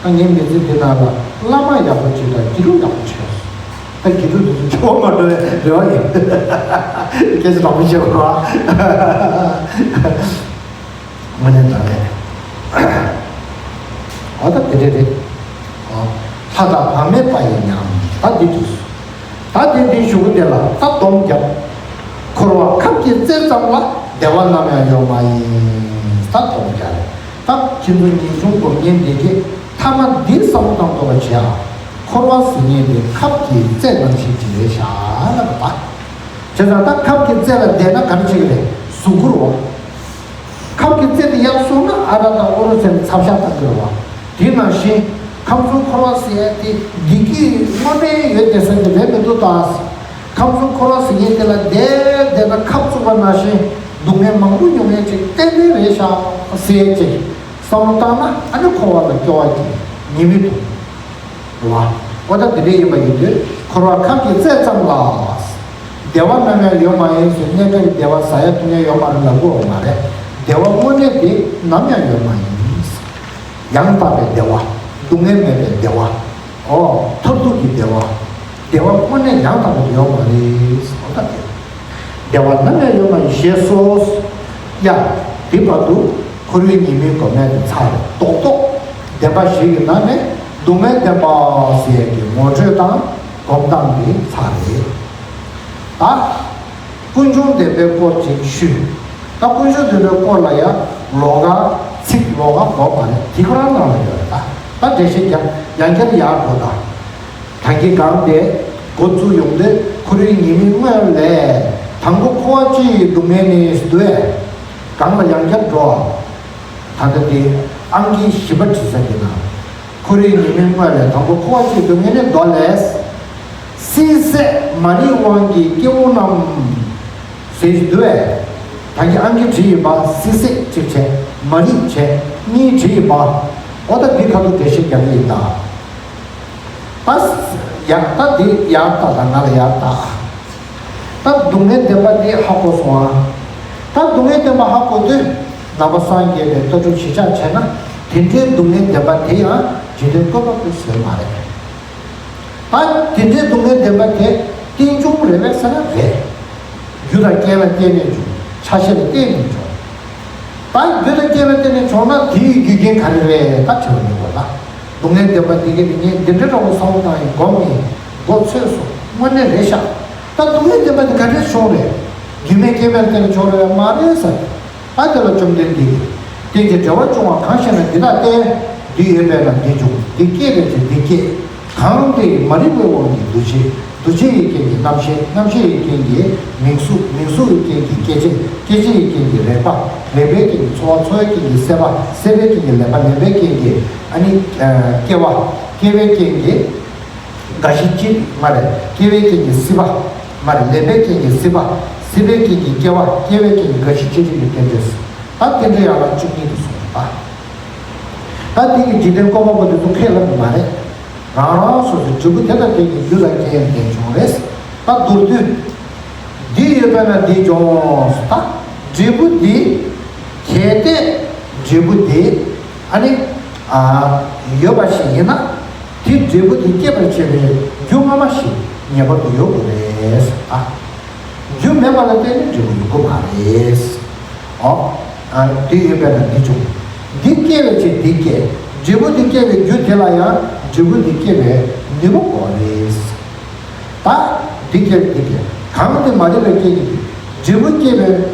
ད་ངའི་མི་ཚེ་འདི་ནང་ལ་བླ་མ་ཡག་པོ་ཅིག་དང་དགེ་ཕྲུག་ཡག་པོ་ཅིག་ཡོད་སོང་། ད་དགེ་ཕྲུག་དེ་ཚོ་འཆི་བ་མ་འགྲོ་བའི་རེ་བ་ཡིན། སྐད་ཆ་དྲང་པོ་བཤད་དགོས་རེད་བ། དངོས་གནས་དྲང་གནས། འོ་ད་དེ་འདྲ་རེད། ལྷ་དང་བག་མེད་པ་ཡི་ཉམས། ད་འདི་དུས་སུ། ད་དེ་འདི་གཞུག་གུ་དེ་ལ་ད་སྡོམ་བརྒྱབ། འཁོར་བ་ཁབ་ཀྱི་རྩེ་ཙམ་ལ། བདེ་བ་ནམ་ཡང་ཡོད་མ་ཡིན། ད་སྡོམ་བརྒྱབ། ད་ཁྱེད་ཚོ་ངེས་འབྱུང་སྒོམ་མཁན་འདི་གིས་ཐ་མ་འདི་བསམ་བློ་བཏང་ཐུབ་པ་བྱེད་ཨ། འཁོར་བ་ཟེར་མཁན་དེ་ཁབ་ཀྱི་རྩེ་ནང་བཞིན་ཅིག་རེད་ཤག་ལབ་པ། བྱས་ཙང་ད་ཁབ་ཀྱི་རྩེ་ལ་བསྡད་ན་ག་རེ་བྱེད་ཀྱི་རེད། གཟུགས་སྐུ་རེད་བ། ཁབ་ཀྱི་རྩེ་དེ་ཡར་སོང་ན་ཨ་ར་དང་ཨོ་རོ་ཟེར་ནས་ཚབ་ཤ་བཏང་གི་རེད་བ། དེ་ནང་བཞིན་ཁམས་གསུམ་འཁོར་བ་ཟེར་ཡ་དེ་བདེ་སྐྱིད་དངོས་གནས་ཡོད་བསྡད་ས་དེ་རེད་མི་འདུག་ད། ཁམས་གསུམ་འཁོར་བ་ཟེར་མཁན་དེ་ལ་བསྡད་བསྡད་ན་ཁབ་བཙུགས་པ་ནང་བཞིན་སྡུག་བསྔལ་མང་པོ་མྱོང་ཡ་ཅིག་ཏན་ཏན་རེད་ཤག་ཟེར་ཅིག་བསམ་བློ་བཏང་ན། ཨ་ནི་འཁོར་བ་ལ་སྐྱོ་བ་གི་ཉེས་དམིགས་ཐོབ། རེད་བ། འོ་ད་དེ་འདྲ་ཡིན་པ་ཡིན་དུས་འཁོར་བ་ཁབ་ཀྱི་རྩེ་ཙམ་ལ། བདེ་བ་ནམ་ཡང་ཡོད་མ་ཡིན་ཟེར། གནས་འདྲ་གི་བདེ་བ་ཟ་ཡ་འཐུང་ཡ་ཡོད་མ་རེད་ལབ་དགོས་མ་རེད། བདེ་བ་དངོས་གནས་དེ་ནམ་ཡང་ཡོད་མ་ཡིན། ཡང་དག་པའི་བདེ་བ། སྡུག་བསྔལ་མེད་པའི་བདེ་བ། ཨོ། མཐར་ཐུག་གི་བདེ་བ། བདེ་བ་དངོས་གནས་ཡང་དག་པ་ཡོད་མ་རེད། ཨོ་ད་དེ། བདེ་བ་ནམ་ཡང་ཡོད་མ་ཡིན་ཞེས་སོ། ཡ། དེ་བར་དུ་ཁོར་ཡུག་ཉིད་མིན་སྒོམ་ཡ་དེ་ཚར་རེད། རྡོག་རྡོག་བདེན་པ་བཞི་ཡི་ནང་ནས་སྡུག་བསྔལ་བདེན་པ་ཟེར་ཡ་གི་ངོ་སྤྲོད་དང་སྒོམ་སྟངས་དེ་ཚར་རེད། ད། ཀུན་འབྱུང་བདེན་པའི་སྐོར་ཅིག་ཞུས། ད་ཀུན་འབྱུང་བདེན་པའི་སྐོར་ལ་ཡང་ལོགས་ཀ་ཚིག་ལོགས་ཀ་འགོག་པ་རེད། དེ་ཁོ་རང་ནང་ལ་ཡོད་རེད། ད་ད་འགྲེལ་བཤད་རྒྱབ། ཡང་བསྐྱར་ཡར་འགྲོ་དང་། ད་གིན་གང་དེ་འགོ་བཙུགས་ཡོང་དུས་ཁོར་ཡུག་ཉིད་མིན་དངོས་ལས། དང་པོ་འཁོར་བ་སྤྱི་ཡི་སྡུག་བསྔལ་ནི་འདུས། གང་ལ་ཡང་བསྐྱར་འགྲོ། ད་ལྟ་དེ་ཨང་ཀི་བཞི་པ་བྲིས་ས་དེ་ན། ཁོར་ཡུག་ཉིད་མིན་དངོས་ལས། དང་པོ་འཁོར་བ་སྤྱི་ཡི་སྡུག་བསྔལ་ནི་འདུས་ལས། སྲིད་ཟད་མ་རིག་དབང་གིས་སྐྱེ་བོ་རྣམས། ཟེར་གྱི་འདུག་བས། ད་གིན་ཨང་ཀི་བྲིས་ཡིན་པ། སྲིད་ཟད་གཅིག་བྱས། མ་རིག་བྱས། གཉིས་བྲིས་ཡིན་པ། ཨོ་ད་འདི་ཁ་ཐུག་འགྲེལ་བཤད་རྒྱག་གི་ཡིན་ད། ད་ཡག་ད་འདི་ཡག་ད་ད་ང་ལ་ཡག་ད། ད་སྡུག་བསྔལ་བདེན་པ་འདི་ཧ་གོ་སོང་ཨ། ད་སྡུག་བསྔལ་བདེན་པ་ཧ་གོ་དུས་ནང་པ་སངས་རྒྱས་པའི་ལྟ་གྲུབ་གཞིར་བཞག་བྱས་ན། དེ་འདྲའི་སྡུག་བསྔལ་བདེན་པ་དེ་ཡང་འཇིག་རྟེན་བཀོད་པ་པོས་བཟོས་མ་རེད། ད་དེ་འདྲའི་སྡུག་བསྔལ་བདེན་པ་དེ་རྟེན་འབྱུང་རེད་པས་ཟེར་ན་རེད། རྒྱུ་དང་རྐྱེན་ལ་བརྟེན་ནས་བྱུང་། ཆ་ཤས་ལ་བརྟེན་ནས་བྱུང་། ད་རྒྱུ་དང་རྐྱེན་ལ་བརྟེན་ནས་བྱུང་ན་དེའི་རྒྱུ་རྐྱེན་ག་རེ་རེད། ད་དྲི་བ་ཡོང་བ་ལ། སྡུག་བསྔལ་བདེན་པ་འདི་ག་ནི་ངས་འདི་འདྲ་འདྲ་བོ་བསམ་བློ་བཏང་ཡིན། སྒོམ་ཡིན། མགོ་ཚོས་སོང་། དངོས་གནས་རེད་ཤག། ད་སྡུག་བསྔལ་བདེན་པ་འདི་ག་འདྲས་བྱུང་རེད། རྒྱུ་མེད་རྐྱེན་མེད་ལ་བརྟེན་ནས་བྱུང་རེད་པས་མ་རེད་ཟེར། ད་དེ་ལ་བཅོམ་ལྡན་འདས་ཀྱིས། རྟེན་ཅིང་འབྲེལ་བར་འབྱུང་བ་གང་ཞེ་ན། འདི་ལྟ་སྟེ། འདི་ཡོད་པས་ན་འདི་འབྱུང་། འདི་སྐྱེས་པའི་ཕྱིར་འདི་སྐྱེ། གང་དེ་མ་རིག་པའི་དབང་གིས་འདུ་བྱེད། འདུ་བྱེད་ཡི་རྐྱེན་གྱིས་རྣམ་ཤེས། རྣམ་ཤེས་ཡི་རྐྱེན་གྱིས་མིང་གཟུགས། མིང་གཟུགས་ཡི་རྐྱེན་གྱིས་སྐྱེ་མཆེད། སྐྱེ་མཆེད་ཡི་རྐྱེན་གྱིས་རེག་པ། རེག་པའི་རྐྱེན་གྱིས་ཚོར་བ། ཚོར་བའི་རྐྱེན་གྱིས་སྲེད་པ། སྲེད་པའི་རྐྱེན་གྱིས་ལེན་པ། ལེན་པའི་རྐྱེན་གྱིས་ཨ་ནི། སྐྱེ་བ། སྐྱེ་བའི་རྐྱེན་གྱིས། རྒ་ཤི་ཅི་མ་རེད། སྐྱེ་བའི་རྐྱེན་གྱིས་སྲིད་པ། མ་རེད། ལེན་པའི་རྐྱེན་གྱིས་སྲིད་པ། སྲིད་པའི་རྐྱེན་གྱིས་སྐྱེ་བ། སྐྱེ་བའི་རྐྱེན་གྱིས་རྒ་ཤི་ཅི་རིགས་ཀྱི་རྟེན་འབྲེལ་སོ། ད་རྟེན་འབྲེལ་ཡང་ལ་བཅུ་གཉིས་དུ་གསུངས་པ། ད་དེ་གི་འཇིག་རྟེན་བཀོད་པ་པོ་དེ་ཚོ་ཁས་ལེན་མ་རེད། རང་རང་སོ་སོའི་འབྲས་བུ་དེ་དང་དེ་གི་རྒྱུ་དང་རྐྱེན་ལྡན་བྱུང་རེད། ད་མདོར་བསྡུས། འདི་ཡོད་པས་ན་འདི་འབྱུང་། ད་འབྲས་བུ་འདི། གལ་ཏེ་འབྲས་བུ་འདི། ཨ་ནི། ཨ། ཡོད་པ་ཞིག་ཡིན་ན། དེ་འབྲས་བུ་དེ་སྐྱེད་པར་བྱེད་པའི་རྒྱུ་སྔ་མ་ཞིག་ངེས་པར་དུ་ཡོད་དགོས་རེད། ཨ། རྒྱུ་མེད་པ་ལ་བརྟེན་ནས་འབྲས་བུ་ཡོང་གི་མ་རེད། ཨོ། ཨ། དེ་ཡོད་པས་ན་འདི་བྱུང་། འདི་སྐྱེ་བའི་ཕྱིར་འདི་སྐྱེ། འབྲས་བུ་འདི་སྐྱེ་བའི་རྒྱུ་དེ་ལ་ཡང་འབྲས་བུ་འདི་སྐྱེ་བའི་ནུས་པ་དགོས་རེད། ད་འདི་སྐྱེ་བའི་འདི་སྐྱེ། གང་དེ་མ་རིག་པའི་རྐྱེན་གྱིས་འབྲས་བུ་སྐྱེ་བའི་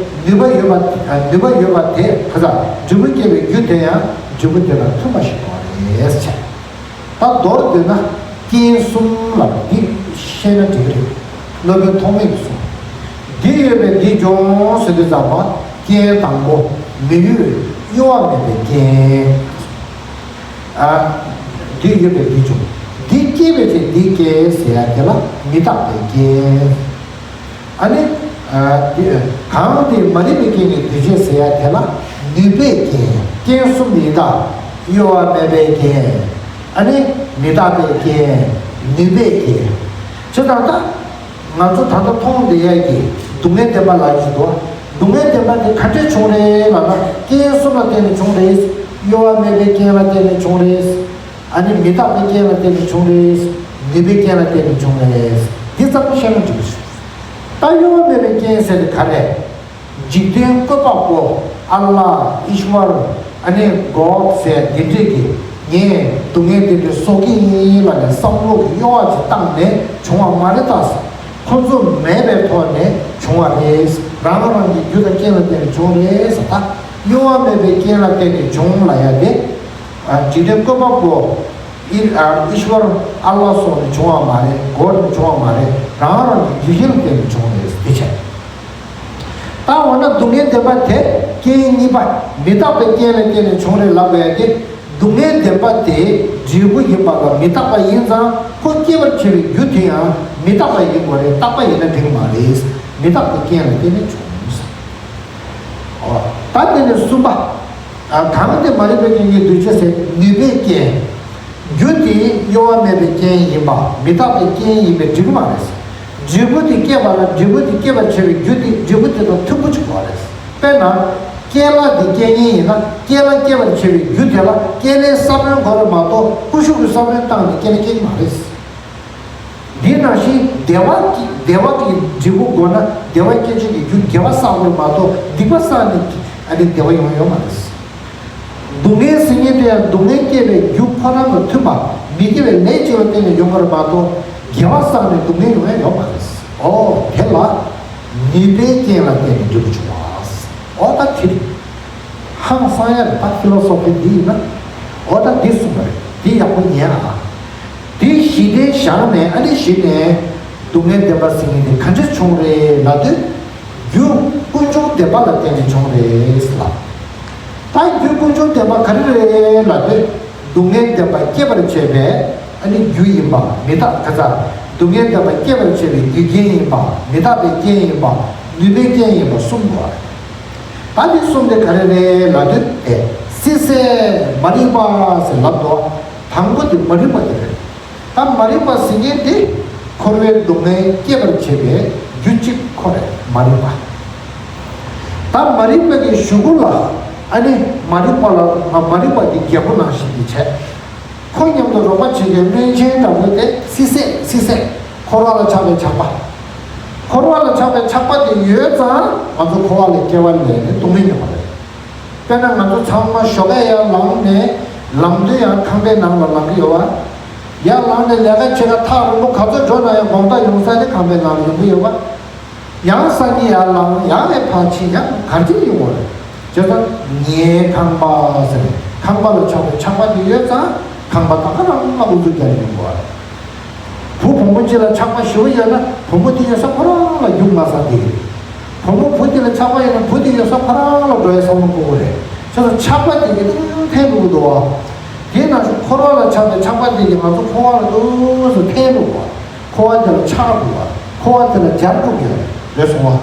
ནུས་པ་ཡོད་པ། ཨ། ནུས་པ་ཡོད་པ་དེ་ག་ས་འབྲས་བུ་སྐྱེ་བའི་རྒྱུ་དེ་ཡང་འབྲས་བུ་དེ་དང་མཐུན་པ་ཞིག་དགོས་རེད་ཟེར། ད་མདོར་བསྡུས་ན་རྐྱེན་གསུམ་ལ་འདི་ཤེས་ན་འགྲིག་གི་རེད། སློབ་དཔོན་ཐོགས་མེད་ཀྱིས་གསུངས། འདི་ཡོད་པས་འདི་འབྱུང་ཟེར་དུས་ཙམ་པ་རྐྱེན་དང་པོ་མི་འོས་གཡོ་བ་མེད་པའི་རྐྱེན། ཨ། འདི་ཡོད་པས་འདི་འབྱུང་། འདི་སྐྱེ་བའི་ཕྱིར་འདི་སྐྱེ་ཟེར་ཡ་དེ་ལ་མི་རྟག་པའི་རྐྱེན། ཨ་ནི། ཨ། འདི། གང་དེ་མ་རིག་པའི་རྐྱེན་གྱིས་འདུས་བྱས་ཟེར་ཡ་དེ་ལ་ནུས་པའི་རྐྱེན། རྐྱེན་གསུམ་ཡིན་ད། གཡོ་བ་མེད་པའི་རྐྱེན། ཨ་ནི། མི་རྟག་པའི་རྐྱེན། ནུས་པའི་རྐྱེན། བྱས་ཙང་ད། ང་ཚོ་ད་ལྟ་མཐོང་བསྡད་ཡས་ཀྱི་སྡུག་བསྔལ་བདེན་པ་ལབ་ཀྱི་འདུག་སྡུག་བསྔལ་བདེན་པ་དེ་ག་འདྲས་བྱུང་རེད་ལབ་ན། རྐྱེན་གསུམ་ལ་བརྟེན་ནས་བྱུང་རེད། གཡོ་བ་མེད་པའི་རྐྱེན་ལ་བརྟེན་ནས་བྱུང་རེད། ཨ་ནི་མི་རྟག་པའི་རྐྱེན་ལ་བརྟེན་ནས་བྱུང་རེད། ནུས་པའི་རྐྱེན་ལ་བརྟེན་ནས་བྱུང་རེད། འདི་ཙམ་ཤེས་ན་འགྲིག་གི་རེད། ད་གཡོ་བ་མེད་པའི་རྐྱེན་ཟེར་དེ་ག་རེ། འཇིག་རྟེན་བཀོད་པ་པོ་ཨ་ལ་ཨིཤ་བར། ཨ་ནི་གོཌ་ཟེར་དེ་འདྲས་ཀྱིས་ངས་སྡུག་བསྔལ་དེ་འདྲས་གསོག་གི་ཡིན་ལབ་ནས་བསམ་བློ་གི་གཡོ་བ་ཅིག་བཏང་ནས་བྱུང་བ་མ་རེད་ད། ཁོ་ཚོ་མེད་པའི་ཐོག་ནས་བྱུང་བ་རེད། རང་རང་གི་རྒྱུ་དང་རྐྱེན་ལ་བརྟེན་ནས་བྱུང་རེད་ཟེར། ད་གཡོ་བ་མེད་པའི་རྐྱེན་ལ་བརྟེན་ནས་བྱུང་ལབ་ཡ་དེ། ཨ། འཇིག་རྟེན་བཀོད་པ་པོ། ཨི། ཨ། ཨིཤ་བར་ཨ་ལ་སོགས་ནས་བྱུང་བ་མ་རེད། གོཌ་ནས་བྱུང་བ་མ་རེད། རང་རང་གི་རྒྱུ་རྐྱེན་ལ་བརྟེན་ནས་བྱུང་རེད་ཟེར་དེ་བྱས། ད་འོ་ན་སྡུག་བསྔལ་བདེན་པ་དེ་རྐྱེན་གཉིས་པ། མི་རྟག་པའི་རྐྱེན་ལ་བརྟེན་ནས་བྱུང་རེད་ལབ་དགོས་ཡ་དེ། སྡུག་བསྔལ་བདེན་པ་དེ་འབྲས་བུ་ཡིན་པ་ལ་མི་རྟག་པ་ཡིན་ཙང་། ཁོ་སྐྱེ་བར་བྱེད་པའི་རྒྱུ་དེ་ཡང་མི་རྟག་པ་ཡིན་དགོས་རེད། རྟག་པ་ཡིན་ན་འགྲིག་མ་རེད། མི་རྟག་པའི་རྐྱེན་ལ་བརྟེན་ནས་བྱུང་ཟེར། ཨོ། ད་དེ་ནས་གསུམ་པ། ཨ། གང་དེ་མ་རིག་པའི་རྐྱེན་གྱིས་འདུས་བྱས་ཟེར་ནུས་པའི་རྐྱེན། རྒྱུ་དེ་གཡོ་བ་མེད་པའི་རྐྱེན་ཡིན་པ། མི་རྟག་པའི་རྐྱེན་ཡིན་པས་འགྲིག་གི་མ་རེད། འབྲས་བུ་དེ་སྐྱེད་པ་ལ། འབྲས་བུ་དེ་སྐྱེད་པར་བྱེད་པའི་རྒྱུ་དེ། འབྲས་བུ་དེ་དང་མཐུན་པོ་ཅིག་དགོས་རེད། དཔེར་ན། སྐྱེ་ལ་དེ་སྐྱེ་མཁན་ཡིན་ན། སྐྱེ་ལ་སྐྱེ་བར་བྱེད་པའི་རྒྱུ་དེ་ལ་སྐྱེ་ལའི་ས་བོན་དགོས་རེད་མ་གཏོགས། ཀུ་ཤུ་གི་ས་བོན་བཏང་ནས་སྐྱེ་ལ་སྐྱེ་གི་མ་རེད། འདི་ནང་བཞིན་བདེ་བ་གི་བདེ་བ་གི་འབྲས་བུ་དགོས་ན། བདེ་བ་སྐྱེ་བྱེད་ཀྱི་རྒྱུ་དགེ་བ་བསགས་དགོས་རེད་མ་གཏོགས། སྡིག་པ་བསགས་ནས་ཨ་ནི་བདེ་བ་ཡོང་ཡ་ཡོད་མ་རེད། སྡུག་བསྔལ་ཟེར་མཁན་དེ་ཡང་སྡུག་བསྔལ་སྐྱེ་བའི་རྒྱུ་ཁོ་རང་དང་མཐུན་པ། མི་དགེ་བའི་ལས་བྱས་པར་བརྟེན་ནས་ཡོང་བ་རེད་མ་གཏོགས། དགེ་བ་བསགས་ནས་སྡུག་བསྔལ་ཡོང་ཡ་ཡོད་མ་རེད། ཨོ་དེ་ལ་ནུས་པའི་རྐྱེན་ལ་བརྟེན་ནས་འབྲས་བུ་འབྱུང་བ། ཨོ་ད་དེ་རེད། ཧང་སང་ཡ་རེད། ད་ཕི་ལོ་སོ་ཕི་འདི་ཡིན་ན། ཨོ་ད་འདི་གསུངས་པ་རེད། འདི་ཡག་པོ་ཉན་ཨ། འདི་ཞི་བདེ་བཞག་ནས། ཨ་ནི་གཞི་ནས་སྡུག་བསྔལ་བདེན་པ་ཟེར་མཁན་དེ་ག་འདྲས་བྱུང་རེད་ལབ་དུས། རྒྱུ་ཀུན་འབྱུང་བདེན་པ་ལ་བརྟེན་ནས་བྱུང་རེད་ལབ། ད་རྒྱུ་ཀུན་འབྱུང་བདེན་པ་ག་རེ་རེད་ལབ་དུས། སྡུག་བསྔལ་བདེན་པ་སྐྱེད་པར་བྱེད་པའི་ཨ་ནི་རྒྱུ་ཡིན་པ་མི་རྟག་ག་ཚ། སྡུག་བསྔལ་བདེན་པ་སྐྱེད་པར་བྱེད་པའི་རྒྱུ་རྐྱེན་ཡིན་པ། མི་རྟག་པའི་རྐྱེན་ཡིན་པ། ནུས་པའི་རྐྱེན་ཡིན་པ་གསུམ་དགོས་པ་རེད། ད་འདི་གསུམ་དེ་ག་རེ་རེད་ལབ་དུས། དེ་སྲིད་སྲེད་མ་རིག་པ་ཟེར་ལབ་འདུག་དང་པོ་དེ་མ་རིག་པ་དེ་རེད། ད་མ་རིག་པ་ཟེར་མཁན་དེ་འཁོར་བའི་སྡུག་བསྔལ་སྐྱེད་པར་བྱེད་པའི་རྒྱུ་གཅིག་ཁོ་རེད། མ་རིག་པ། ད་མ་རིག་པ་གི་གཞུག་གུ་ལ་ཨ་ནི་མ་རིག་པ་ལ་མ་མ་རིག་པ་དེ་རྒྱལ་པོ་ནང་བཞིན་དེ་བྱས། ཁོ་མཉམ་དུ་རོགས་པ་བྱེད་མཁན་བློན་ཆེན་འདྲ་བོ་དེ་སྲིད་སྲེད། སྲིད་སྲེད། འཁོར་བ་ལ་ཆགས་པའི་ཆགས་པ། འཁོར་བ་ལ་ཆགས་པའི་ཆགས་པ་དེ་ཡོད་ཙང་ང་ཚོ་འཁོར་བ་ལ་སྐྱེ་བ་ལེན་ནས་སྡུག་བསྔལ་མྱོང་བ་རེད། དཔེར་ན་ང་ཚོ་ཚང་མ་ཞོགས་ཀས་ཡར་ལངས་ནས་ལངས་དུས་ཡང་ཁང་པའི་ནང་ལ་ལངས་ཀྱི་ཡོད་པ། ཡར་ལངས་ནས་ལས་ཀ་བྱེད་ག་ཐག་རིང་པོ་ག་ཚོད་འགྲོ་ན་ཡང་དགོང་དག་ཡོང་ས་དེ་ཁང་པའི་ནང་ལ་ཡོང་གི་ཡོད་པ། ཡང་སང་ཉིན་ཡར་ལངས། ཡང་ཨེ་ཕར་ཕྱིན། ཡང་གར་གྱི་ཡོང་བ་རེད། བྱས་ཙང་ངའི་ཁང་པ་ཟེར་ནས་ཁང་པ་ལ་ཆགས་པའི་ཆགས་པ་དེ་ཡོད་ཙང་ཁང་པ་ད་ག་རང་ལ་ཨུ་ཚུགས་རྒྱག་ཡོང་བ་རེད། བུ་བུ་མོ་གཅིག་ལ་ཆགས་པ་ཞེ་པོ་ཡོད་ན་བུ་མོ་དེ་ཡོད་ས་ཁོ་རང་ལ་རྒྱུག་མ་ས་དེ་རེད། བུ་མོ་བུ་དེ་ལ་ཆགས་པ་ཡོད་ན་བུ་དེ་ཡོད་ས་ཁོ་རང་ལ་འགྲོ་ཡ་བསམ་བློ་འཁོར་གི་རེད། བྱས་ཙང་ཆགས་པ་དེ་གི་ཏུ་ཐེན་འགྲོ་གི་འདུག་བ། དེ་ནང་བཞིན་འཁོར་བ་ལ་ཆགས་པའི་ཆགས་པ་དེ་གི་ང་ཚོ་འཁོར་བ་ལ་ཏུ་སུ་ཐེན་འགྲོ་བ། འཁོར་བ་དེ་ལ་ཆགས་དགོས་པ། འཁོར་བ་དེ་ལ་སྦྱར་དགོས་ཀྱི་རེད་སོང་བ།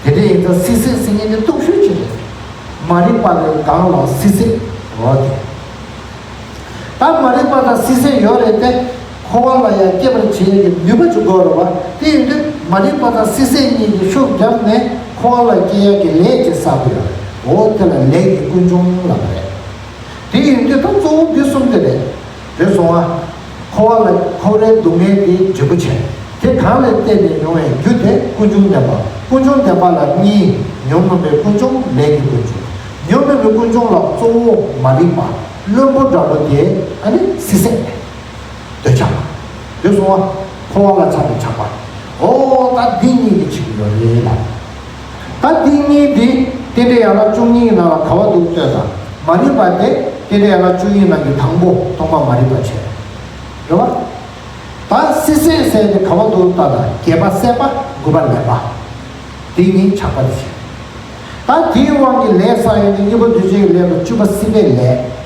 དེ་འདྲ་ཡིན་ཙང་སྲིད་སྲེད་ཟེར་མཁན་དེ་སྡུག་ཤོས་ཅིག་རེད། མ་རིག་པ་ལས་གང་ལ་སྲིད་སྲེད་འོ་དེ། ད་མ་རིག་པ་དང་སྲིད་སྲེད་ཡོད་རེད་དེ། འཁོར་བ་ལ་ཡང་སྐྱེ་བར་བྱེད་ཡས་ཀྱི་ནུས་པ་ཅིག་དགོས་རེད་བ། དེ་ཡིན་དུས་མ་རིག་པ་དང་སྲིད་སྲེད་གཉིས་ཀྱིས་ཤུགས་བརྒྱབ་ནས་འཁོར་བ་ལ་སྐྱེ་ཡས་ཀྱི་ལས་ཅིག་བསགས་དགོས་རེད། འོ་དེ་ལ་ལས་ཀྱི་ཀུན་འབྱུང་ལབ་པ་རེད། དེ་ཡིན་དུས་ད་གཙོ་བོ་འདི་གསུམ་དེ་རེད། རེད་སོང་ཨ། འཁོར་བ་ལ་འཁོར་བའི་སྡུག་བསྔལ་དེ་འབྲས་བུ་ཆེ། དེ་གང་ལས་བརྟེན་ནས་ཡོང་བའི་རྒྱུ་དེ་ཀུན་འབྱུང་བདེན་པ། ཀུན་འབྱུང་བདེན་པ་ལ་གཉིས། ཉོན་མོངས་པའི་ཀུན་འབྱུང་། ལས་ཀྱི་ཀུན་འབྱུང་། ཉོན་མོངས་པའི་ཀུན་འབྱུང་ལ་གཙོ་བོ་མ་རིག་པ། བླུན་པོ་འདྲ་པོ་དེ་ཨ་ནི་སྲིད་སྲེད། འདོད་ཆགས། འདོད་སོང་བ། འཁོར་བ་ལ་ཆགས་པའི་ཆགས་པ། ཨོ་ད་འདི་གཉིས་ཀྱི་ཆིག་ཡོད་རེད་ལ། ད་འདི་གཉིས་འདི་རྟེན་འབྲེལ་ཡན་ལག་བཅུ་གཉིས་ནང་ལ་ག་བ་འདུག་ལྟོས་དང་། མ་རིག་པ་དེ་རྟེན་འབྲེལ་ཡན་ལག་བཅུ་གཉིས་ནང་གི་དང་པོ་སྟོང་པ་མ་རིག་པ་བྱས། རེད་བ། ད་སྲིད་སྲེད་ཟེར་དེ་ག་བ་འདུག་ལྟ་དང་། བརྒྱད་པ་སྲེད་པ། དགུ་པ་ལེན་པ། འདི་གཉིས་ཆགས་པ་དེ་བྱས། ད་དེའི་དབང་གིས་ལས་བསགས་ཡོང་དུས་གཉེན་པོ་འདུ་བྱེད་ཀྱི་ལས་དང་བཅུ་པ་སྲིད་པའི་ལས།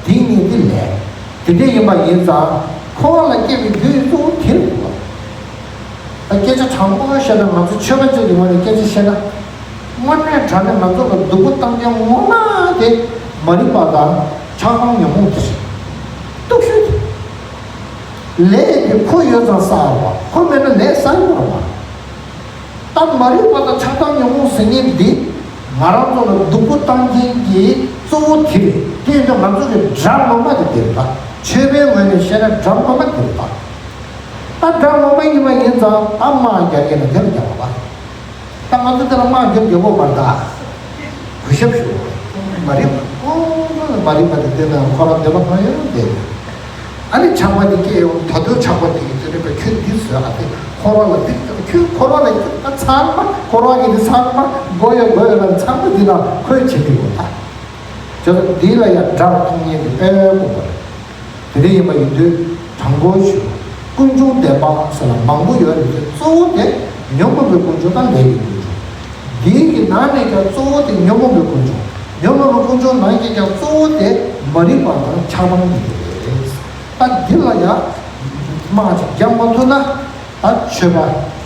དེ་གཉིས་ཀྱི་ལས། དེ་འདྲ་ཡིན་པ་ཡིན་ཙང་འཁོར་བ་ལ་སྐྱེ་བའི་རྒྱུ་ཡི་གཙོ་བོ་དེ་རེད་འདུག་བ། ད་སྐད་ཆ་དྲང་པོ་བཤད་ན། ང་ཚོ་ཆོས་པ་ཅིག་གི་ངོས་ནས་སྐད་ཆ་བཤད་ན། དངོས་གནས་དྲང་གནས་ང་ཚོ་ལ་སྡུག་པོ་བཏང་མཁན་ངོ་མ་དེ་མ་རིག་པ་དང་ཆགས་སྡང་ཉོན་མོངས་དེ་རེད། སྡུག་ཤོས་དེ། ལས་དེ་ཁོ་ཡོད་ཙང་བསགས་པ། ཁོ་མེད་ན་ལས་བསགས་ཡོད་མ་རེད་པ། ད་མ་རིག་པ་དང་ཆགས་སྡང་ཉོན་མོངས་ཟེར་མཁན་འདི་ང་རང་ཚོ་ལ་སྡུག་པོ་བཏང་མཁན་གྱི་གཙོ་བོ་དེ་རེད། དེ་ཡིན་དུས་ང་ཚོ་གི་དགྲ་ངོ་མ་དེ་དེ་རེད་ད། ཆོས་པའི་ངོས་ནས་བཤད་ན་དགྲ་ངོ་མ་དེ་རེད་ད། ད་དགྲ་ངོ་མ་ཡིན་པ་ཡིན་ཙང་ད་དམག་རྒྱག་མཁན་ལ་དེ་ལ་རྒྱག་པ་ད། ད་ང་ཚོ་དེ་ལ་དམག་རྒྱག་རྒྱག་དགོས་མ་རེད་ད། གུས་ཞབས་ཞུ། མ་རིག་པ། ཨོ། མ་རིག་པ་དེ་དེ་ན་ཁོ་རང་བདེ་བ་མ་ཡོང་བསྡད་ཡོད། ཨ་ནི་ཆགས་པ་དེ་སྐྱེ་ཡོང་། ད་དུང་ཆགས་པ་དེ་གིས་དེ་རེད་པས། ཁྱོད་འདི་བཟོས་ཨ། དེ་འཁོར་བ་ལ་འདི། ཁྱོད་འཁོར་བ་ལ་ད་ཚང་མ། འཁོར་བ་གི་འདི་ཚང་མ་དགོས་ཡོད་དགོས་ཡོད་ལ་ཚང་མ་འདི་ན་ཁོས་བྱེད་ཀྱི་ཡོད་ད། བྱས་ཙང་འདི་ལ་ཡང་དགྲར་མཐོང་མཁན་དེ་དཔེ་དགོས་པ་རེད། དེ་འདྲ་ཡིན་པ་ཡིན་དུས་དྲང་པོ་ཞུ། ཀུན་འབྱུང་བདེན་པ་ཟེར་ལ་མང་པོ་ཡོད་རེད་དེ། གཙོ་བོ་དེ་ཉོན་མོངས་པའི་ཀུན་འབྱུང་དང་ལས་ཀྱི་ཀུན་འབྱུང་། འདིའི་གི་ནང་ནས་ཀྱང་གཙོ་བོ་དེ་ཉོན་མོངས་པའི་ཀུན་འབྱུང་། ཉོན་མོངས་པའི་ཀུན་འབྱུང་ནང་གི་ཀྱང་གཙོ་བོ་དེ་མ་རིག་པ་དང་ཆགས་སྡང་གཉིས་དེ་རེད། ད་འདི་ལ་ཡང་དམག་ཅིག་རྒྱག་མ་ཐུབ་ན། ད་ཆོས་པ་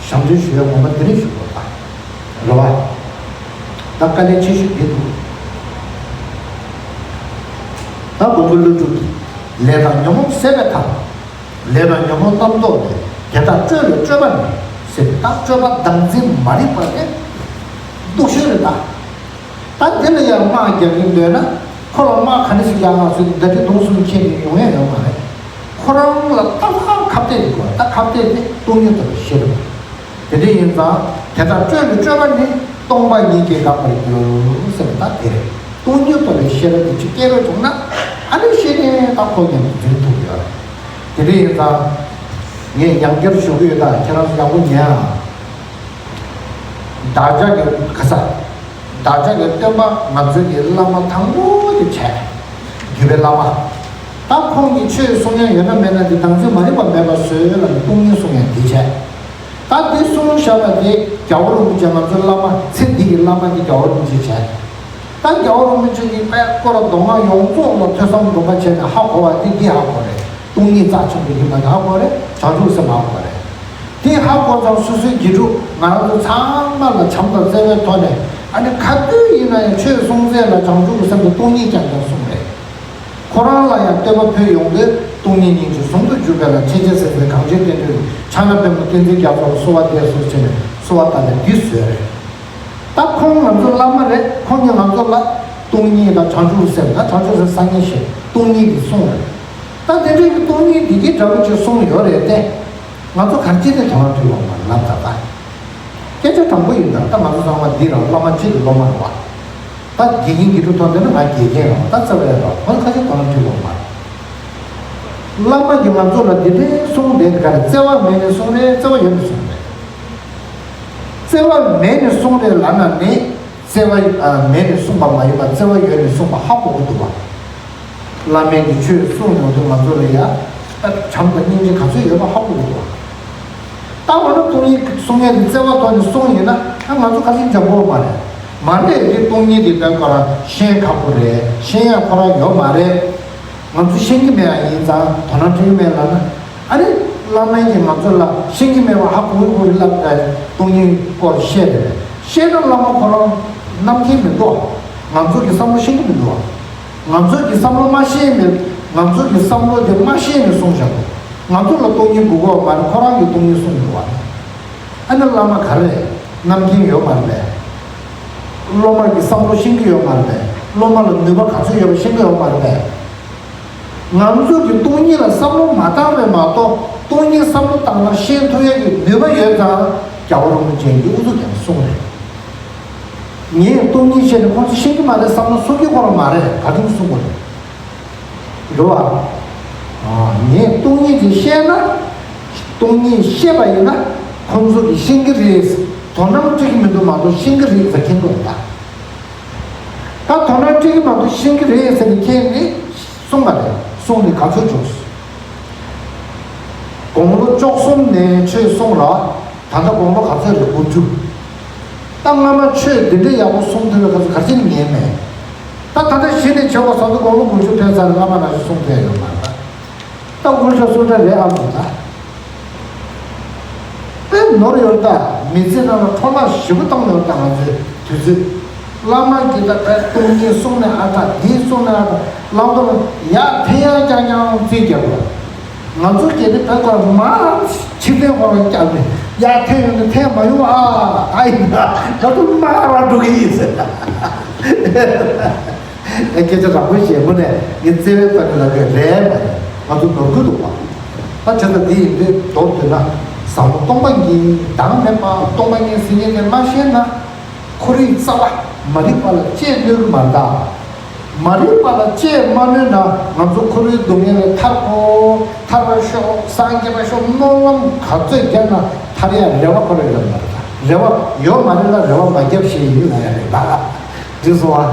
ཞབས་འདྲེན་ཞུ་ཡ་ངོ་མ་འདི་རེད་ཞུ་དགོས་ད། རེད་བ། ད་དཀའ་ལས་ཆེ་ཤོས་འདི་འདུག་ད་མགོན་པོ་ཀླུ་སྒྲུབ་ཀྱིས་ལས་དང་ཉོན་མོངས་ཟད་པའི་མཐར། ལས་དང་ཉོན་མོངས་རྣམ་རྟོག་ལས། དེ་དག་སྤྲོས་ལས་སྤྲོས་པ་མེད། ཟེར་ཏེ། ད་སྤྲོས་པ་བདག་འཛིན་མ་རིག་པ་དེ་སྡུག་ཤོས་རེད་ད། ད་འདི་ དེ་ལ་ཡང་དམག་རྒྱག་གིན་སྡོད་ན། ཁོ་ལ་དམག་ག་འདྲ་ཞིག་རྒྱག་ང་ཟེར་ཏེ་མདའ་གྲི་མདུང་གསུམ་ཁྱེར་ནས་ཡོང་ཡ་ཡོད་མ་རེད། ཁོ་རང་ལ་ཏག་ཏག་ཁ་གཏད་དེ་དགོས། ད་ཁ་གཏད་དེ་སྟོང་ཉིད་རྟོགས་པའི་ཤེས་རབ། དེ་འདྲ་ཡིན་ཙང་དེ་ལྟར་སྤྲོས་ནས་སྤྲོས་པ་ནི་སྟོང་པ་ཉིད་ཀྱིས་འགག་པར་འགྱུར་ཟེར་བ་ད་དེ་རེད། སྟོང་ཉིད་རྟོགས་པའི་ཤེས་རབ་དེ་ཅིག་སྐྱེ་རོགས་བྱུང་ན། ཨ་ནི་ཤེས་ནས་ད་ཁོ་ཉིད་ནས་འཛིན་ཐུབ་ཡོད་རེད། དེ་འདྲ་ཡིན་ཙང་ངས་ཡང་བསྐྱར་ཞུ་གི་ཡོད། ད་ཁྱེད་རང་ཚོ་ཡག་པོ་ཉན་ཨ། བདག་ཅག་གི་ག་ས། བདག་ཅག་གི་སྟོན་པ་ང་ཚོའི་གི་བླ་མ་དང་པོ་དེ་བྱས། བརྒྱུད་པའི་བླ་མ། ད་ཁོང་གིས་ཆོས་གསུང་ཡ་ཡོད་ན་མེད་ན་དེ་བདག་འཛིན་མ་རིག་པ་མེད་པ་བཟོས་ལ་ནི་སྟོང་ཉིད་གསུང་ཡ་དེ་བྱས། ད་དེ་གསུང་བཞག་པ་དེ་རྒྱལ་བ་རིན་པོ་ཆེ་ང་ཚོའི་བླ་མ་ཚེ་འདི་ཡི་བླ་མ་དེ་རྒྱལ་བ་རིན་པོ་ཆེ་བྱས། ད་རྒྱལ་བ་རིན་པོ་ཆེ་གིས་དཔལ་སྐོར་མདོ་སྔགས་ཡོངས་རྫོགས་ལ་ཐོས་བསམ་སྒོམ་པ་བྱས་ནས་ཧ་གོ་བ་དེ་འདི་ཧ་གོ་རེད། སྟོང་ཉིད་རྩ་ཆེན་པོ་ཡིན་པ་དེ་ཧ་གོ་རེད། བྱང་ཆུབ་སེམས་ཧ་གོ་རེད། དེ་ཧ་གོ་ཙང་སོ་སོའི་དགེ་ཕྲུག་ང་རང་ཚོ་ཚང་མ་ལ་བྱམས་དང་བརྩེ་བའི་ཐོག་ནས། ཨ་ནི་ག་དུས་ཡིན་ན་ཡང་ཆོས་གསུང་ཚད་ལ་བྱང་ཆུབ་ཀྱི་སེམས་དང་སྟོང་ཉིད་རྐྱང་རྐྱང་གསུངས་རེད། ཁོ་རང་ལ་ཡང་བསྟོད་པ་ཕུལ་ཡོང་དུས་སྟོང་ཉིད་སྙིང་རྗེ་ཟུང་དུ་འཇུག་པའི་ལ་ཆེས་ཆེར་གསལ་མཛད་གངས་ཅན་བསྟན་འགྲོའི་ཕྱག་ན་པདྨོ་བསྟན་འཛིན་རྒྱ་མཚོ་ལ་གསོལ་བ་འདེབས་སོ་ཟེར་ནས་གསོལ་བ་བཏབ་ནས་འདི་བཟོས་རེད། ད་ཁོང་ང་ཚོ་བླ་མ་རེད། ཁོང་གིས་ང་ཚོ་ལ་སྟོང་ཉིད་དང་བྱང་ཆུབ་སེམས་དང་བྱང་ཆུབ་སེམས་སངས་རྒྱས་ཞེས་སྟོང་ཉིད་ཀྱི་གསུང་རེད། ད་དེ་འདྲའི་གི་སྟོང་ཉིད་འདི་གི་འདྲ་པོ་ཅིག་གསུངས་ཡོད་རེད་དེ། ང་ཚོ་ག་རེ་བྱས་ནས་དོ་སྣང་སྤྲད་ཡོང་བ་ལབ་ད་ད། སྐད་ཆ་དྲང་པོ་ཡིན་ད། ད་ང་ཚོ་ཚང་མ་འདི་རང་བླ་མ་གཅིག་གི་སློབ་མ་རེད་བ། ད་དགེ་རྒན་དགེ་ཕྲུག་ཐོག་འདི་ན་ང་དགེ་རྒན་རེད་བ། ད་རྩ་བའི་རེད་བ། ཁོ་ཁ་ཤས་དོ་སྣང་སྤྲད་ཡོང་བ། བླ་མ་གིས་ང་ཚོ་ལ་འདི་འདྲའི་གསུང་དེ་ག་རེ་བརྩེ་བ་མེད་ནས་གསུང་རེད། བརྩེ་བ་ཡོད་ནས་གསུང་རེད། བརྩེ་བ་མེད་ནས་གསུང་རེད་ལབ་ན་ནི། བརྩེ་བ་ཨ་མེད་ནས་གསུངས་པ་མ་ཡིན་པར་བརྩེ་བ་ཡོད་ནས་གསུངས་པ་ཧ་གོ་གི་འདུག་བ། བླ་མས་ཀྱི་ཆོས་གསུངས་ཡོང་དུས་ང་ཚོ་ལ་ཡ། ཨ་བྱམས་དང་སྙིང་རྗེ་ག་ཚོད་ཡོད་པ་ཧ་གོ་གི་འདུག་བ། ད་འོ་ན་སྟོང་ཉིད་གསུང་ཡས་དེ་བརྩེ་བ་ཐོག་ནས་གསུངས་ཡིན་ན། ཨ་ང་ཚོ་ཁ་ཤས་འཇམ་པོ་མ་རེད། མ་རེད། དེ་སྟོང་ཉིད་དེ་བོད་ཁོ་རང་ཤེས་ཁག་པོ་རེད། ཤེས་ཡ་ཁོ་རང་ཡོད་མ་རེད། ང་ཚོ་ཤེས་ཀྱི་མེད་པ་ཡིན་ཙང་དོ་སྣང་སྤྲད་ཀྱི་མེད་ལབ་ན། ཨ་ནི་བླ་མ་གིས་ང་ཚོ་ལ་ཤེས་ཀྱི་མེད་པ་ཧ་གོ་གོ་རེད་ལབ་པའི་སྟོང་ཉིད་སྐོར་བཤད་རེད། བཤད་ན་བླ་མ་ཁོ་རང་རྣམ་མཁྱེན་མི་འདུག་ང་ཚོ་གི་བསམ་བློ་ཤེས་ཀྱི་མི་འདུག་ང་ཚོ་གི་བསམ་བློ་མ་ཤེས་མེད། ང་ཚོ་གི་བསམ་བློ་དེ་མ་ཤེས་ནས་གསུངས་བཞག་འདུག་ང་ཚོ་ལ་སྟོང་ཉིད་དགོས་ཀྱི་མ་རེད། ཁོ་རང་གིས་སྟོང་ཉིད་གསུངས་འདུག་བ། ཨ་ནི་བླ་མ་ག་རེ་རྣམ་མཁྱེན་ཡོད་མ་རེད་པས། སློབ་མ་གི་བསམ་བློ་ཤེས་ཀྱི་ཡོད་མ་རེད་པས། སློབ་མ་ལ་ནུས་པ་ག་ཚོད་ཡོད་པ་ཤེས་ཀྱི་ཡོད་མ་རེད་པས། ང་ཚོ་གི་སྟོང་ཉིད་ལ་བསམ་བློ་མ་བཏང་བས་མ་གཏོགས། སྟོང་ཉིད་བསམ་བློ་བཏང་ན་ཤེས་ཐུབ་ཡས་ཀྱི་ནུས་པ་ཡོད་ཙང་རྒྱལ་བ་རིན་པོ་ཆེ་གིས་ཨུ་ཚུགས་ཀྱང་གསུངས་རེད། ངས་སྟོང་ཉིད་བཤད་ནས་ཁོང་ཚོ་ཤེས་ཀྱི་མ་རེད་བསམ་ན་སོ་སྐྱེ་ཁོ་རང་མ་རེད། ག་དུས་གསུང་གི་རེད། རེད་བ། ཨ་ངས་སྟོང་ཉིད་ཅིག་བཤད་ན། སྟོང་ཉིད་བཤད་པ་ཡིན་ན་ཁོང་ཚོ་གིས་ཤེས་ཀྱི་རེད། དོ་སྣང་སྤྲད་ཀྱི་མི་འདུག་མ་གཏོགས་ཤེས་ཀྱི་རེད་ཟེར་མཁན་འདུག་ད། ད་དོ་སྣང་སྤྲད་ཀྱི་མ་གཏོགས་ཤེས་ཀྱི་རེད་ཟེར་ནས་ཁྱེད་ནི་གསུངས་པ་རེད། གསུངས་ནས་ག་ཚོད་བྱུང་། དགུང་ལོ་བཅུ་གསུམ་ནས་ཆོས་གསུངས་ལ། ད་ལྟ་དགུང་ལོ་ག་ཚོད་རེད། དགུ་བཅུ། ད་སྔ་མ་ཆོས་འདི་འདྲའི་ཡག་པོ་གསུང་ཐུབ་པའི་སྐབས་སུ་ག་ཅི་ནས་ཉན་མེད། ད་ད་ལྟ་གཞི་ནས་བྱེད་པ་ས་དུ་དགུང་ལོ་དགུ་བཅུ་ཕེབས་ཚར་ནས་སྔ་མ་ནང་བཞིན་གསུང་ཐུབ་ཡ་ཡོད་མ་རེད། ད་དགུ་བཅུ་གསུང་འདྲ་རེད་ཨ་མ་ད། དཔེ་ནོར་ཡོད་ད། མི་ཚེ་ནང་ལ་འཕྲོ་བརླག་ཞེ་པོ་བཏང་ཡོད་ད་ང་ཚོའི་དུས་ཚོད། བླ་མ་གིས་ད་དཔེ་སྟོང་ཉིད་གསུངས་ནས་ཨ་ད། འདི་གསུངས་ནས་ཨ་ད། བླང་དོར་ཡར་འཐེན་ཡར་རྐྱང་རྐྱང་རྩིས་རྒྱབ་པ། ང་ཚོ་སྐད་དེ་བོད་སྐད་མར་ཕྱིར་འཐེན་ཁོ་རང་རྒྱབ་ནས་ཡར་འཐེན་ཡོང་ནས་འཐེན་མ་ཡོང་ཨ། ཨ་ཡིན་ན་ང་ཚོ་མར་འགྲོ་གི་ཡིན་ཟེར། ཨེ་སྐད་ཆ་དྲང་པོ་བཤད་དགོས་ནས་ངས་བརྩེ་བའི་ཐོག་ནས་ལབ་དགོས་རེད་མ་རེད། ང་ཚོ་ནོར་དགོས་འདུག་པ། ད་བྱས་ཙང་འདི་ཡིན་དུས་མདོར་བསྡུས་ན། ཟབ་མོ་སྟོང་པ་ཉིད་དང་མེད་པ་སྟོང་པ་ཉིད་ཟེར་མཁན་དེ་མ་ཤེས་ན། ཁོར་ཡུག་རྩ་བ་མ་རིག་པ་ལ་དཔྱད་ནུས་མ་གདའ། མ་རིག་པ་ལ་དཔྱད་མ་ནུས་ན་ང་ཚོ་ཁོར་ཡུག་སྡུག་བསྔལ་ལས་ཐར་དགོས། ཐར་བར་ཤོག་སངས་རྒྱས་པར་ཤོག་སྨོན་ལམ་ག་ཚོད་བརྒྱབ་ན་ཐར་ཡ་རེ་བ་ཁོ་རང་ཡོད་མ་རེད། རེ་བ་ཡོད་མ་རེད་ལ་རེ་བ་མ་བརྒྱབ་ཞེས་ཡིན་ལ་ཡ་རེད་ད། འགྲིག་སོང་ཨ།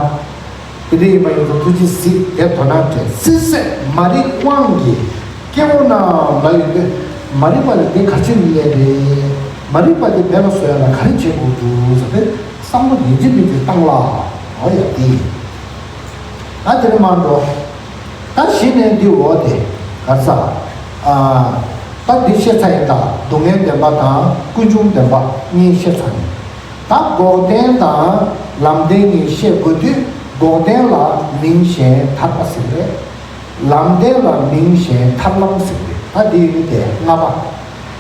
དེ་འདྲ་ཡིན་པ་ཡིན་ཙང་ཐུགས་རྗེ་གཟིགས། དེ་དོ་སྣང་སྤྲད། སྲིད་ཟད་མ་རིག་དབང་གིས་སྐྱེ་བོ་རྣམས་ལ་ཡོད་པའི་མ་རིག་པ་ལས་འདི་ག་ཅི་ལས་རེད། མ་རིག་པ་དེ་མེད་པ་བཟོ་ཡ་ལ་ག་རེ་བྱེད་དགོས་འདུག་ཟེར་ཏེ་བསམ་བློ་ཡིན་གཅིག་མིན་གཅིག་བཏང་ལ། འོ་ཡ་དེ་ཡིན། ད་དེ་ནས་མར་འགྲོ། ད་གཞི་ནས་འདི་འོ་དེ་ག་ས། ཨ། ད་འདི་བཤད་ཚར་ཡིན་ད། སྡུག་བསྔལ་བདེན་པ་དང་ཀུན་འབྱུང་བདེན་པ་གཉིས་བཤད་ཚར་ཡིན། ད་འགོག་བདེན་དང་ལམ་བདེན་གཉིས་བཤད་དགོས་དུས་འགོག་བདེན་ལ་མིང་གཞན་ཐར་པ་ཟེར་རེད། ལམ་བདེན་ལ་མིང་གཞན་ཐར་ལམ་ཟེར་རེད། ད་འདི་ཡིན་དེ་ལྔ་པ།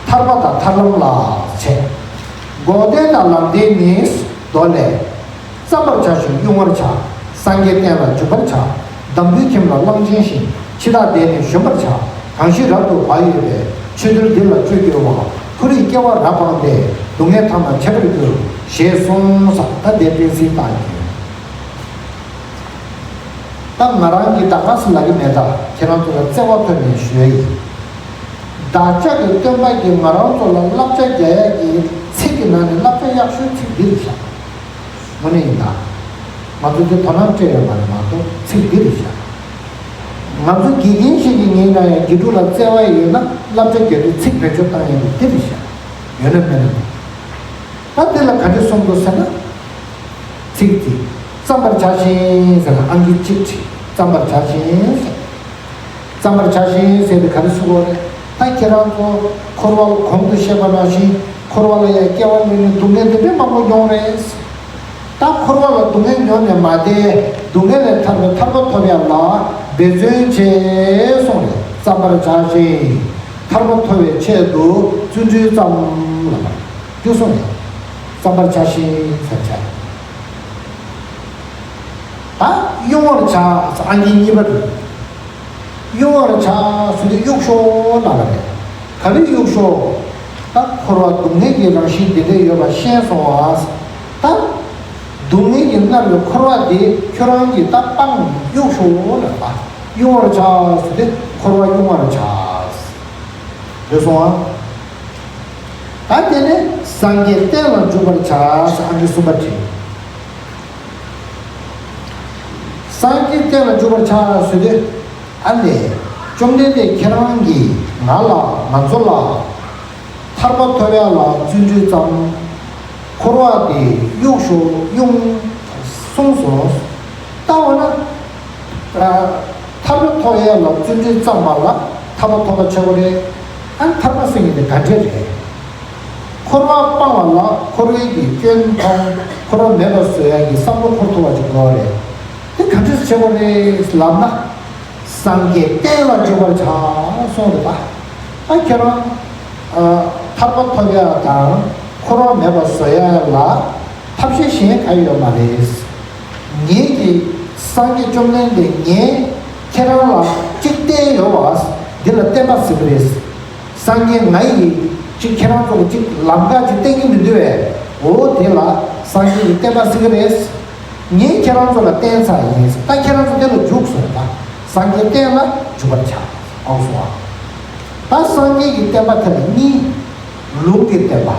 ཐར་པ་དང་ཐར་ལམ་ལ་བྱེད། འགོག་བདེན་དང་ལམ་བདེན་གཉིས་མདོ་ལས། བརྩམ་པར་བྱ་ཞིང་དབྱུང་བར་བྱ། སངས་རྒྱས་བསྟན་ལ་འཇུག་པར་བྱ། འདམ་བུའི་ཁྱིམ་ལ་གླང་ཆེན་བཞིན། འཆི་བདག་འདས་ནས་གཞོམ་པར་བྱ། གང་ཞིག་རབ་ཏུ་བག་ཡོད་པས། ཆོས་འདུལ་འདི་ལ་སྤྱོད་གྱུར་པ། ཁོ་རའི་སྐྱེ་བ་རབ་སྤངས་ཏེ། སྡུག་བསྔལ་ཐ་མ་བྱེད་པར་འགྱུར། ཞེས་གསུངས་ས། ད་དེ་བསྟན་སྲིད་བཏང་ཡོད། ད་ང་རང་གིས་ད་ག་སེ་ལབ་ཀྱི་མེད། ད་ཁྱེད་རང་ཚོ་ལ་བརྩེ་བ་ཐོག་ནས་ཞུ་ཡ་ཡིན། བདག་ཅག་གི་སྟོན་པ་གིས་ང་རང་ཚོ་ལ་བསླབ་བྱ་རྒྱག་ཡ་གི་ཚིག་གི་ནང་ནས་བསླབ་བྱ་ཡག་ཤོས་ཚིག་འདི་རེད་ཤག་དངོས་གནས་ཡིན་ད། ང་ཚོ་དེ་དོ་སྣང་སྤྲད་ཡོད་མ་རེད་མ་གཏོགས་ཚིག་འདི་རེད་ཤག་ང་ཚོ་དགེ་རྒན་ཞིག་གི་ངོས་ནས་ཡང་དགེ་ཕྲུག་ལ་བརྩེ་བ་ཡོད་ན་བསླབ་བྱ་རྒྱག་དུས་ཚིག་བེད་སྤྱོད་བཏང་ཡ་གི་འདི་རེད་ཤག་ཡོད་ན་མེད་ན། ད་འདི་ལ་ག་འདྲ་གསུངས་འདུག་ཟེར་ན། ཚིག་འདི། བརྩམ་པར་བྱ་ཞིང་ཟེར་ན་ཨང་ཀི་གཅིག་བྲིས། བརྩམ་པར་བྱ་ཞིང་ཟེར། བརྩམ་པར་བྱ་ཞིང་ཟེར་དེ་ག་རེ་ཟེར་དགོས་རེད། ད་ཁྱེད་རང་ཚོ་འཁོར་བ་ལ་གོང་དུ་བཤད་པ་ནང་བཞིན་འཁོར་བ་ལ་ཡང་སྐྱེ་བ་ལེན་ནས་སྡུག་བསྔལ་འདི་འདྲའི་མང་པོ་མྱོང་རེད། ད་འཁོར་བ་ལ་སྡུག་བསྔལ་མྱོང་ནས་མ་བསྡད། སྡུག་བསྔལ་ལས་ཐར་བའི་ཐར་པ་ཐོབ་ཡ་ལ་འབད་བརྩོན་བྱེད་གསུངས་རེད། བརྩམ་པར་བྱ་ཞིང་། ཐར་པ་ཐོབ་པའི་ཆེད་དུ་བརྩོན་འགྲུས་བརྩམ་ལ་བར་དུ་གསུངས་རེད། བརྩམ་པར་བྱ་ཞིང་ཟེར་བྱ། ད་དབྱུང་བར་བྱ། ཨང་ཀི་གཉིས་པ་རེད། དབྱུང་བར་བྱ་ཟེར་དུས་གཡུག་ཤོག་ལབ་པ་རེད། ག་རེ་གཡུག་ཤོག་ད་འཁོར་བ་སྡུག་བསྔལ་གྱི་རང་བཞིན་འདི་འདྲ་ཡོད་པ་ཤེས་སོང་བ། ད་སྡུག་བསྔལ་གྱིས་མནར་བའི་འཁོར་བ་འདི་ཁྱོད་རང་གིས་ད་སྤང་གཡུག་ཤོག་ལབ་པ། དབྱུང་བར་བྱ་ཟེར་དུས་འཁོར་བ་དབྱུང་བར་བྱ། ཡོད་སོང་བ། ད་དེ་ནས་སངས་རྒྱས་བསྟན་ལ་འཇུག་པར་བྱ་ཟེར་ཨང་ཀི་གསུམ་པ་བྲིས། སངས་རྒྱས་བསྟན་ལ་འཇུག་པར་བྱ་ཟེར་དུས། ཨ་ལས། བཅོམ་ལྡན་འདས་ཁྱེད་རང་གིས་ང་ལ་ང་ཚོ་ལ་ཐར་པ་ཐོབ་ཡ་ལ་བརྩོན་འགྲུས་བརྩམ། འཁོར་བ་དེ་གཡུག་ཤོག་དབྱུང་གསུངས་སོང་། ད་འོ་ན། ཨ། ཐར་པ་ཐོབ་ཡ་ལ་བརྩོན་འགྲུས་བརྩམས་པ་ལ་ཐར་པ་ཐོབ་པ་ཆགས་པ་རེད། ཨ་ནི་ཐར་པ་ཟེར་མཁན་དེ་ག་འདྲས་རེད། འཁོར་བ་སྤང་བ་ལ་འཁོར་བའི་གི་སྐྱོན་མཐོང་། འཁོར་བ་མེད་པར་བཟོ་ཡ་གི་བསམ་བློ་འཁོར་ཐུབ་པ་ཅིག་དགོས་རེད། དེ་ག་འདྲས་བྱེད་དགོས་རེད་ལབ་ན། སངས་རྒྱས་བསྟན་ལ་འཇུག་པར་བྱ་གསུངས་འདུག་པ། ཨ་ཁྱེད་རང་། ཨ། ཐར་པ་ཐོབ་ཡ་དང་འཁོར་བ་མེད་པར་བཟོ་ཡ་ལ་ཐབས་ཤེས་གཞན་གང་ཡོད་མ་རེད། ངེད་ཀྱི་སངས་རྒྱས་བཅོམ་ལྡན་འདས་ངས་ཁྱེད་རང་ལ་གཅིག་བསྟན་ཡོད་པ་འདི་ལ་བསྟན་པ་ཟེར་གི་རེད། སངས་རྒྱས་ང་ཡིས་གཅིག་ཁྱེད་རང་ཚོ་ལ་གཅིག་ལམ་ཁ་གཅིག་བསྟན་གྱི་མི་འདུག་བས། འོ་དེ་ལ་སངས་རྒྱས་ཀྱི་བསྟན་པ་ཟེར་གི་རེད། ངས་ཁྱེད་རང་ཚོ་ལ་བསྟན་ཚར་ཡིན། ད་ཁྱེད་རང་ཚོ་དེ་ལ་འཇུག་ཟེར། ད་སངས་རྒྱས་བསྟན་ལ་འཇུག་པར་བྱ། ཨོ་སོ། ད་སངས་རྒྱས་ཀྱི་བསྟན་པ་དེ་ལ་གཉིས། ལུང་གི་བསྟན་པ།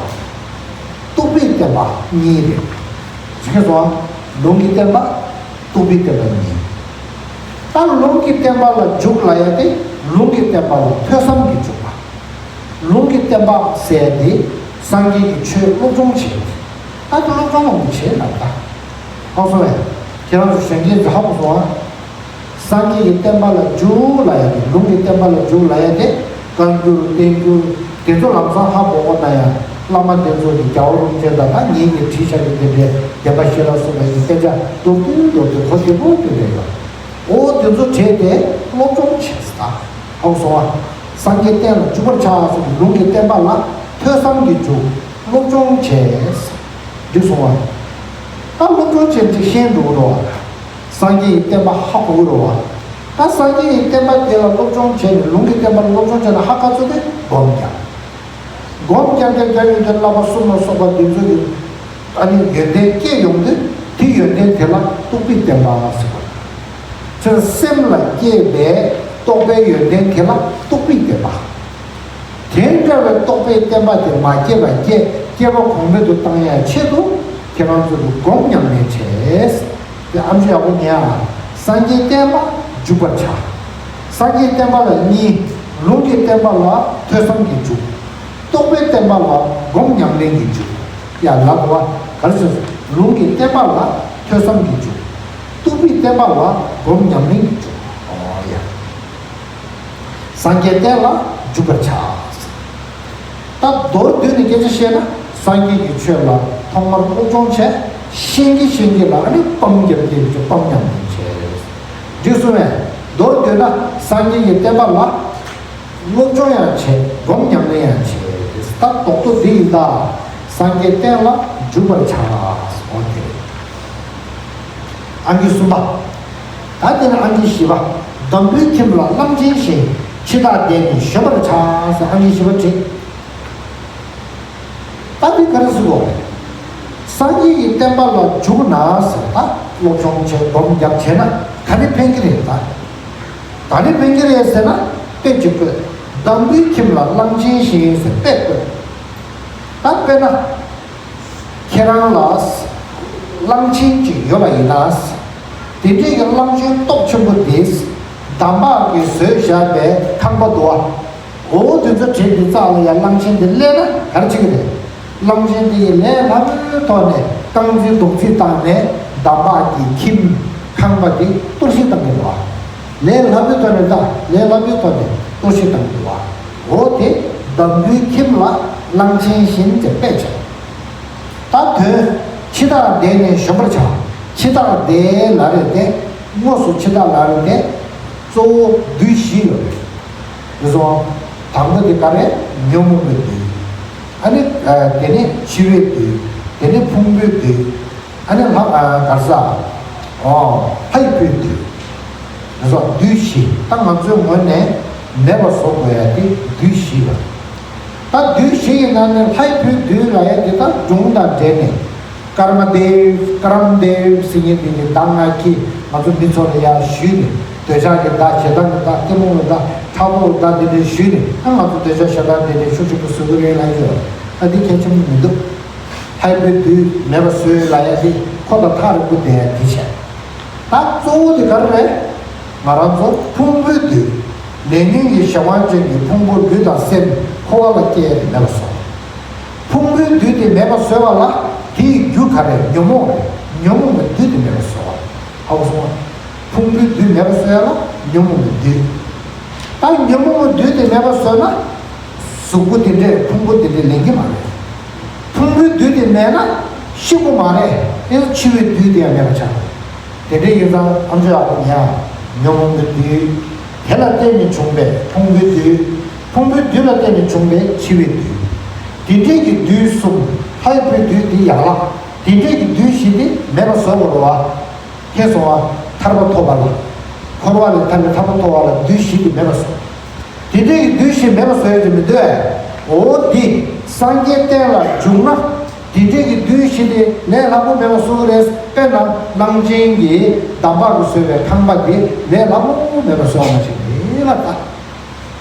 རྟོགས་པའི་བསྟན་པ་གཉིས་རེད། ཤེས་སོང་། ལུང་གི་བསྟན་པ། རྟོགས་པའི་བསྟན་པ་གཉིས། ད་ལུང་གི་བསྟན་པ་ལ་འཇུག་ལབ་ཡ་དེ་ལུང་གི་བསྟན་པ་ལ་ཐོས་བསམ་གྱིས་འཇུག་པ། ལུང་གི་བསྟན་པ་ཟེར་དེ་སངས་རྒྱས་ཀྱི་ཆོས་སློབ་སྦྱོང་བྱེད། ད་དེ་སློབ་སྦྱོང་མང་པོ་བྱེད་ལབ་ད། ཧ་གོ་སོང་བས། ཁྱེད་རང་ཚོ་གཞོན་སྐྱེས་ཚོ་ཧ་གོ་སོང་ཨ། སངས་རྒྱས་ཀྱི་བསྟན་པ་ལ་འཇུག་ལབ་ཡ་དེ་ལུང་གི་བསྟན་པ་ལ་འཇུག་ལབ་ཡ་དེ་བཀའ་འགྱུར་བསྟན་འགྱུར་དེ་ཚོ་ལམ་སང་ཧ་གོ་གོ་ན་ཡང་བླ་མ་དེ་ཚོ་གི་རྒྱལ་བ་རིན་པོ་ཆེ་དང་ད་ངེད་ཀྱིས་བྲིས་བཞག་གི་དེ་འདྲའི་བདེན་པ་བཞི་ལ་སོགས་པ་ཡི་དཔེ་ཆ་མདོར་བསྡུས་མདོར་བསྡུས་གོ་བདེ་པོ་དེ་འདྲ་ཡོད། འོ་དེ་ཚོ་བྲིས་ཏེ་སློབ་སྦྱོང་བྱས་སོང་། ཧ་གོ་སོང་ཨ། སངས་རྒྱས་བསྟན་ལ་འཇུག་པར་བྱ་ཟེར་བའི་ལུང་གི་བསྟན་པ་ལ་ཐོས་བསམ་གྱིས་འཇུག་སློབ་སྦྱོང་བྱས། འདི་སོང་བ། ད་སློབ་སྦྱོང་བྱས་ཅིག་ཤེས་འགྲོ་གི་རེད་བ། སངས་རྒྱས་ཀྱི་བསྟན་པ་ཧ་གོ་གི་རེད་བ། ད་སངས་རྒྱས་ཀྱི་བསྟན་པ་དེ་ལ་སློབ་སྦྱོང་བྱས་ནས་ལུང་གི་བསྟན་པ་ལ་སློབ་སྦྱོང་བྱས་ན་ཧ་ག་ཚོད་དེ་སྒོམ་རྒྱག་སྒོམ་རྒྱག་རྒྱག་རྒྱག་ཡོང་དུས་བསླབ་པ་གསུམ་ལ་སོགས་པ་འདི་ཚོ་ཡོད། ཨ་ནི་ཡོན་ཏན་སྐྱེ་ཡོང་དུས་དེ་ཡོན་ཏན་དེ་ལ་རྟོགས་པའི་བསྟན་པ་ཟེར་བ། ཚུར་སེམས་ལ་སྐྱེས་པའི་རྟོགས་པའི་ཡོན་ཏན་དེ་ལ་རྟོགས་པའི་བསྟན་པ། དེ་འདྲ་བའི་རྟོགས་པའི་བསྟན་པ་དེ་མ་སྐྱེས་པ་སྐྱེ་སྐྱེས་པ་གོང་འཕེལ་དུ་བཏང་ཡ་ཆེད་དུ་ཁྱེད་རང་ཚོས་སྒོམ་ཉམས་ལེན་བྱས། དེ་ཨམ་ཆི་ཡག་པོ་ཉན་ཨ། སངས་རྒྱས་བསྟན་པ་འཇུག་པར་བྱ། སངས་རྒྱས་བསྟན་པ་ལ་གཉིས། ལུང་གི་བསྟན་པ་ལ་ཐོས་བསམ་གྱིས་འཇུག་རྟོགས་པའི་བསྟན་པ་ལ་སྒོམ་ཉམས་ལེན་གྱིས་འཇུག་ཡ་ལ་གོ་བ་ག་རེ་ཟེར། ལུང་གི་བསྟན་པ་ལ་ཐོས་བསམ་གྱིས་འཇུག་རྟོགས་པའི་བསྟན་པ་ལ་སྒོམ་ཉམས་ལེན་གྱིས་འཇུག་ཨོ་ཡ། སངས་རྒྱས་བསྟན་ལ་འཇུག་པར་བྱ། ད་མདོར་བསྡུས་ནས་སྐད་ཆ་བཤད་ན་སངས་རྒྱས་ཀྱི་ཆོས་ལ་ཐོག་མར་སློབ་སྦྱོང་བྱས། ཤེས་ཀྱི་ཤེས་ཀྱི་ལ་ཨ་ནི་སྤམ་རྒྱབ་སྟེ་ཀྱི་སྤམ་ཉམས་ལེན་བྱས། འདི་གསུངས་པས་མདོར་བསྡུས་ན་སངས་རྒྱས་ཀྱི་བསྟན་པ་ལ་སློབ་སྦྱོང་ཡང་བྱས་སྒོམ་ཉམས་ལེན་ཡང་བྱས། ད་རྡོག་རྡོག་འདི་ཡིན་ད། སངས་རྒྱས་བསྟན་ལ་འཇུག་པར་བྱ། འོ་དེ་རེད། ཨང་ཀི་གསུམ་པ། ད་དེ་ནས་ཨང་ཀི་བཞི་པ། འདམ་བུའི་ཁྱིམ་ལ་གླང་ཆེན་བཞིན། འཆི་བདག་བསྡད་ནས་གཞོམ་པར་བྱ་ཟེར་ཨང་ཀི་བཞི་པ་བྲིས། ད་འདི་ག་རེ་ཟེར་དགོས་རེད། སངས་རྒྱས་ཀྱི་བསྟན་པ་ལ་འཇུག་ན་ཟེར། ད་སློབ་སྦྱོང་བྱས་སྡོམ་རྒྱབ་བྱས་ན་ག་རེ་ཕན་གྱི་རེད། ད་ག་རེ་ཕན་གྱི་རེད་ཟེར་ན་དཔེ་ཅིག་བཀོད། འདམ་བུའི་ཁྱིམ་ལ་གླང་ཆེན་བཞིན་ཟེར་དཔེ་བཀོད། ད་དཔེར་ན། ཁྱེད་རང་ལ་གླང་ཆེན་ཅིག་ཡོད་པ་ཡིན་ན། དེ་འདྲའི་གི་གླང་ཆེན་སྟོབས་ཆེན་པོ་དེས་འདམ་བག་གིས་བཟོས་བཞག་པའི་ཁང་པ་འདུག་བ། འོ་དེ་ཚོ་བྲིས་ཏེ་རྩ་ལ་ཡ་གླང་ཆེན་དེ་སླེབས་ན་ག་རེ་བྱེད་ཀྱི་རེད། གླང་ཆེན་དེ་ཡི་ལས་སླ་པོའི་ཐོག་ནས་རྐང་རྩེད་རྡོག་རྩེད་བཏང་ནས་འདམ་བག་གི་ཁྱིམ་ཁང་པ་དེ་གཏོར་བཤིག་བཏང་གི་འདུག་བ། ལས་སླ་པོའི་ཐོག་ནས་ད་ལས་སླ་པོའི་ཐོག་ནས་གཏོར་བཤིག་བཏང་གི་འདུག་བ། འོ་དེ་འདམ་བུའི་ཁྱིམ་ལ་གླང་ཆེན་བཞིན་དེ་དཔེ་བྱས། ད་དོན། འཆི་བདག་བསྡད་ནས་གཞོམ་པར་བྱ། འཆི་བདག་བསྡད་ལབ་རེད་དེ། དངོས་སུ་འཆི་བདག་ལབ་རེད་དེ། གཙོ་བོ་བདུད་བཞི་ཡོད་རེད། དེ་སོང་། དང་པོ་དེ་ག་རེ། ཉོན་མོངས་པའི་བདུད། ཨ་ནི། དེ་ནི་འཆི་བའི་བདུད། དེ་ནི་ཕུང་པོའི་བདུད། ཨ་ནི་ལྷ། ག་རེ་ཟ། ཨོ། ལྷའི་བུའི་བདུད། དེ་སོང་བདུད་བཞི། ད་ང་ཚོའི་ངོས་ནས་མེད་པ་བཟོ་དགོས་ཡ་དེ་བདུད་བཞི་ཡོད་རེད། ད་བདུད་བཞི་ཡི་ནང་ནས་ལྷའི་བུའི་བདུད་ལབ་ཡ་དེ་ད་སྒྲུང་དང་འབྲེལ་ནས། ཀརྨ་དེབ། ཀརྨ་དེབ་ཟེར་མཁན་དེ་གི་གདམས་ངག་གིས་ང་ཚོ་མི་ཚོ་ལ་ཡར་ཞུས་ནས། འདོད་ཆགས་ཀྱི་བདག་ཞེ་སྡང་གི་བདག་གཏི་མུག་གི་བདག་ཕྲག་དོག་གི་བདག་དེ་འདྲ་ཞུས་ནས། ཨ་ང་ཚོ་འདོད་ཆགས་ཞེ་སྡང་དེ་འདྲ་ཤུགས་ཆེན་པོ་བཟོ་གི་རེད་ལབ་ཡོད། ཨ་འདི་གལ་ཆེན་པོ་མི་འདུག་ལྷའི་བུའི་བདུད་མེད་པ་བཟོས་ལབ་ཡ་དེ་ཁོ་དང་ཐག་རིང་པོ་བསྡད་ཡ་དེ་བྱས། ད་གཙོ་བོ་དེ་ག་རེ་རེད། ང་རང་ཚོ་ཕུང་པོའི་བདུད། ལས་ཉོན་གྱི་གཞན་དབང་ཅན་གྱི་ཕུང་པོ་ལུས་དང་སེམས་འཁོར་བ་ལ་སྐྱེ་ཡ་དེ་མེད་པ་བཟོ། ཕུང་པོའི་བདུད་དེ་མེད་པ་བཟོ་བ་ལ་དེའི་རྒྱུ་ག་རེ། ཉོན་མོངས་རེད། ཉོན་མོངས་པའི་བདུད་དེ་མེད་པ་བཟོ་བ། ཧ་གོ་སོང་ངམ། ཕུང་པོའི་བདུད་མེད་པ་བཟོ་ཡ་ལ་ཉོན་མོངས་པའི་བདུད། ད་ཉོན་མོངས་པའི་བདུད་དེ་མེད་པ་བཟོས་ན། གཟུགས་པོ་དེ་འདྲས་ཕུང་པོ་དེ་འདྲས་ལེན་གྱི་མ་རེད། ཕུང་པོའི་བདུད་དེ་མེད་ན་ཤི་དགོས་མ་རེད། དེ་ཚོ་འཆི་བའི་བདུད་དེ་ཡང་མེད་པ་ཆགས། དེ་འདྲ་ཡིན་ཙང་ཨ་མཆོག་ཡག་པོ་ཉན། ཉོན་མོངས་པའི་བདུད། དེ་ལ་བརྟེན་ནས་བྱུང་བའི་ཕུང་པོའི་བདུད། ཕུང་པོའི་བདུད་ལ་བརྟེན་ནས་བྱུང་བའི་འཆི་བའི་བདུད། དེ་འདྲའི་གི་བདུད་གསུམ། ལྷའི་བུའི་བདུད་འདི་ཡན་ལག་དེ་འདྲའི་གི་བདུད་བཞི་འདི་མེད་པ་བཟོ་དགོས་རེད་བ། མཁྱེན་སོང་ང་། ཐར་པ་ཐོབ་པ་ལ། འཁོར་བ་ལས་ཐར་ནས་ཐར་པ་ཐོབ་པ་ལ་བདུད་བཞི་འདི་མེད་པ་བཟོ། དེ་འདྲའི་གི་བདུད་བཞི་མེད་པ་བཟོ་ཡ་ཅིག་མི་འདུག་ཨེ། འོ་འདི་སངས་རྒྱས་བསྟན་ལ་འཇུག་ན། དེ་འདྲའི་གི་བདུད་བཞི་དེ་ལས་སླ་པོ་མེད་པ་བཟོ་གི་རེད། དཔེར་ན་གླང་ཆེན་གྱིས་འདམ་བག་གིས་བཟོས་པའི་ཁང་པ་དེ་ལས་སླ་པོ་མེད་པ་བཟོ་བ་ཞིག་རེད་ལ། ད་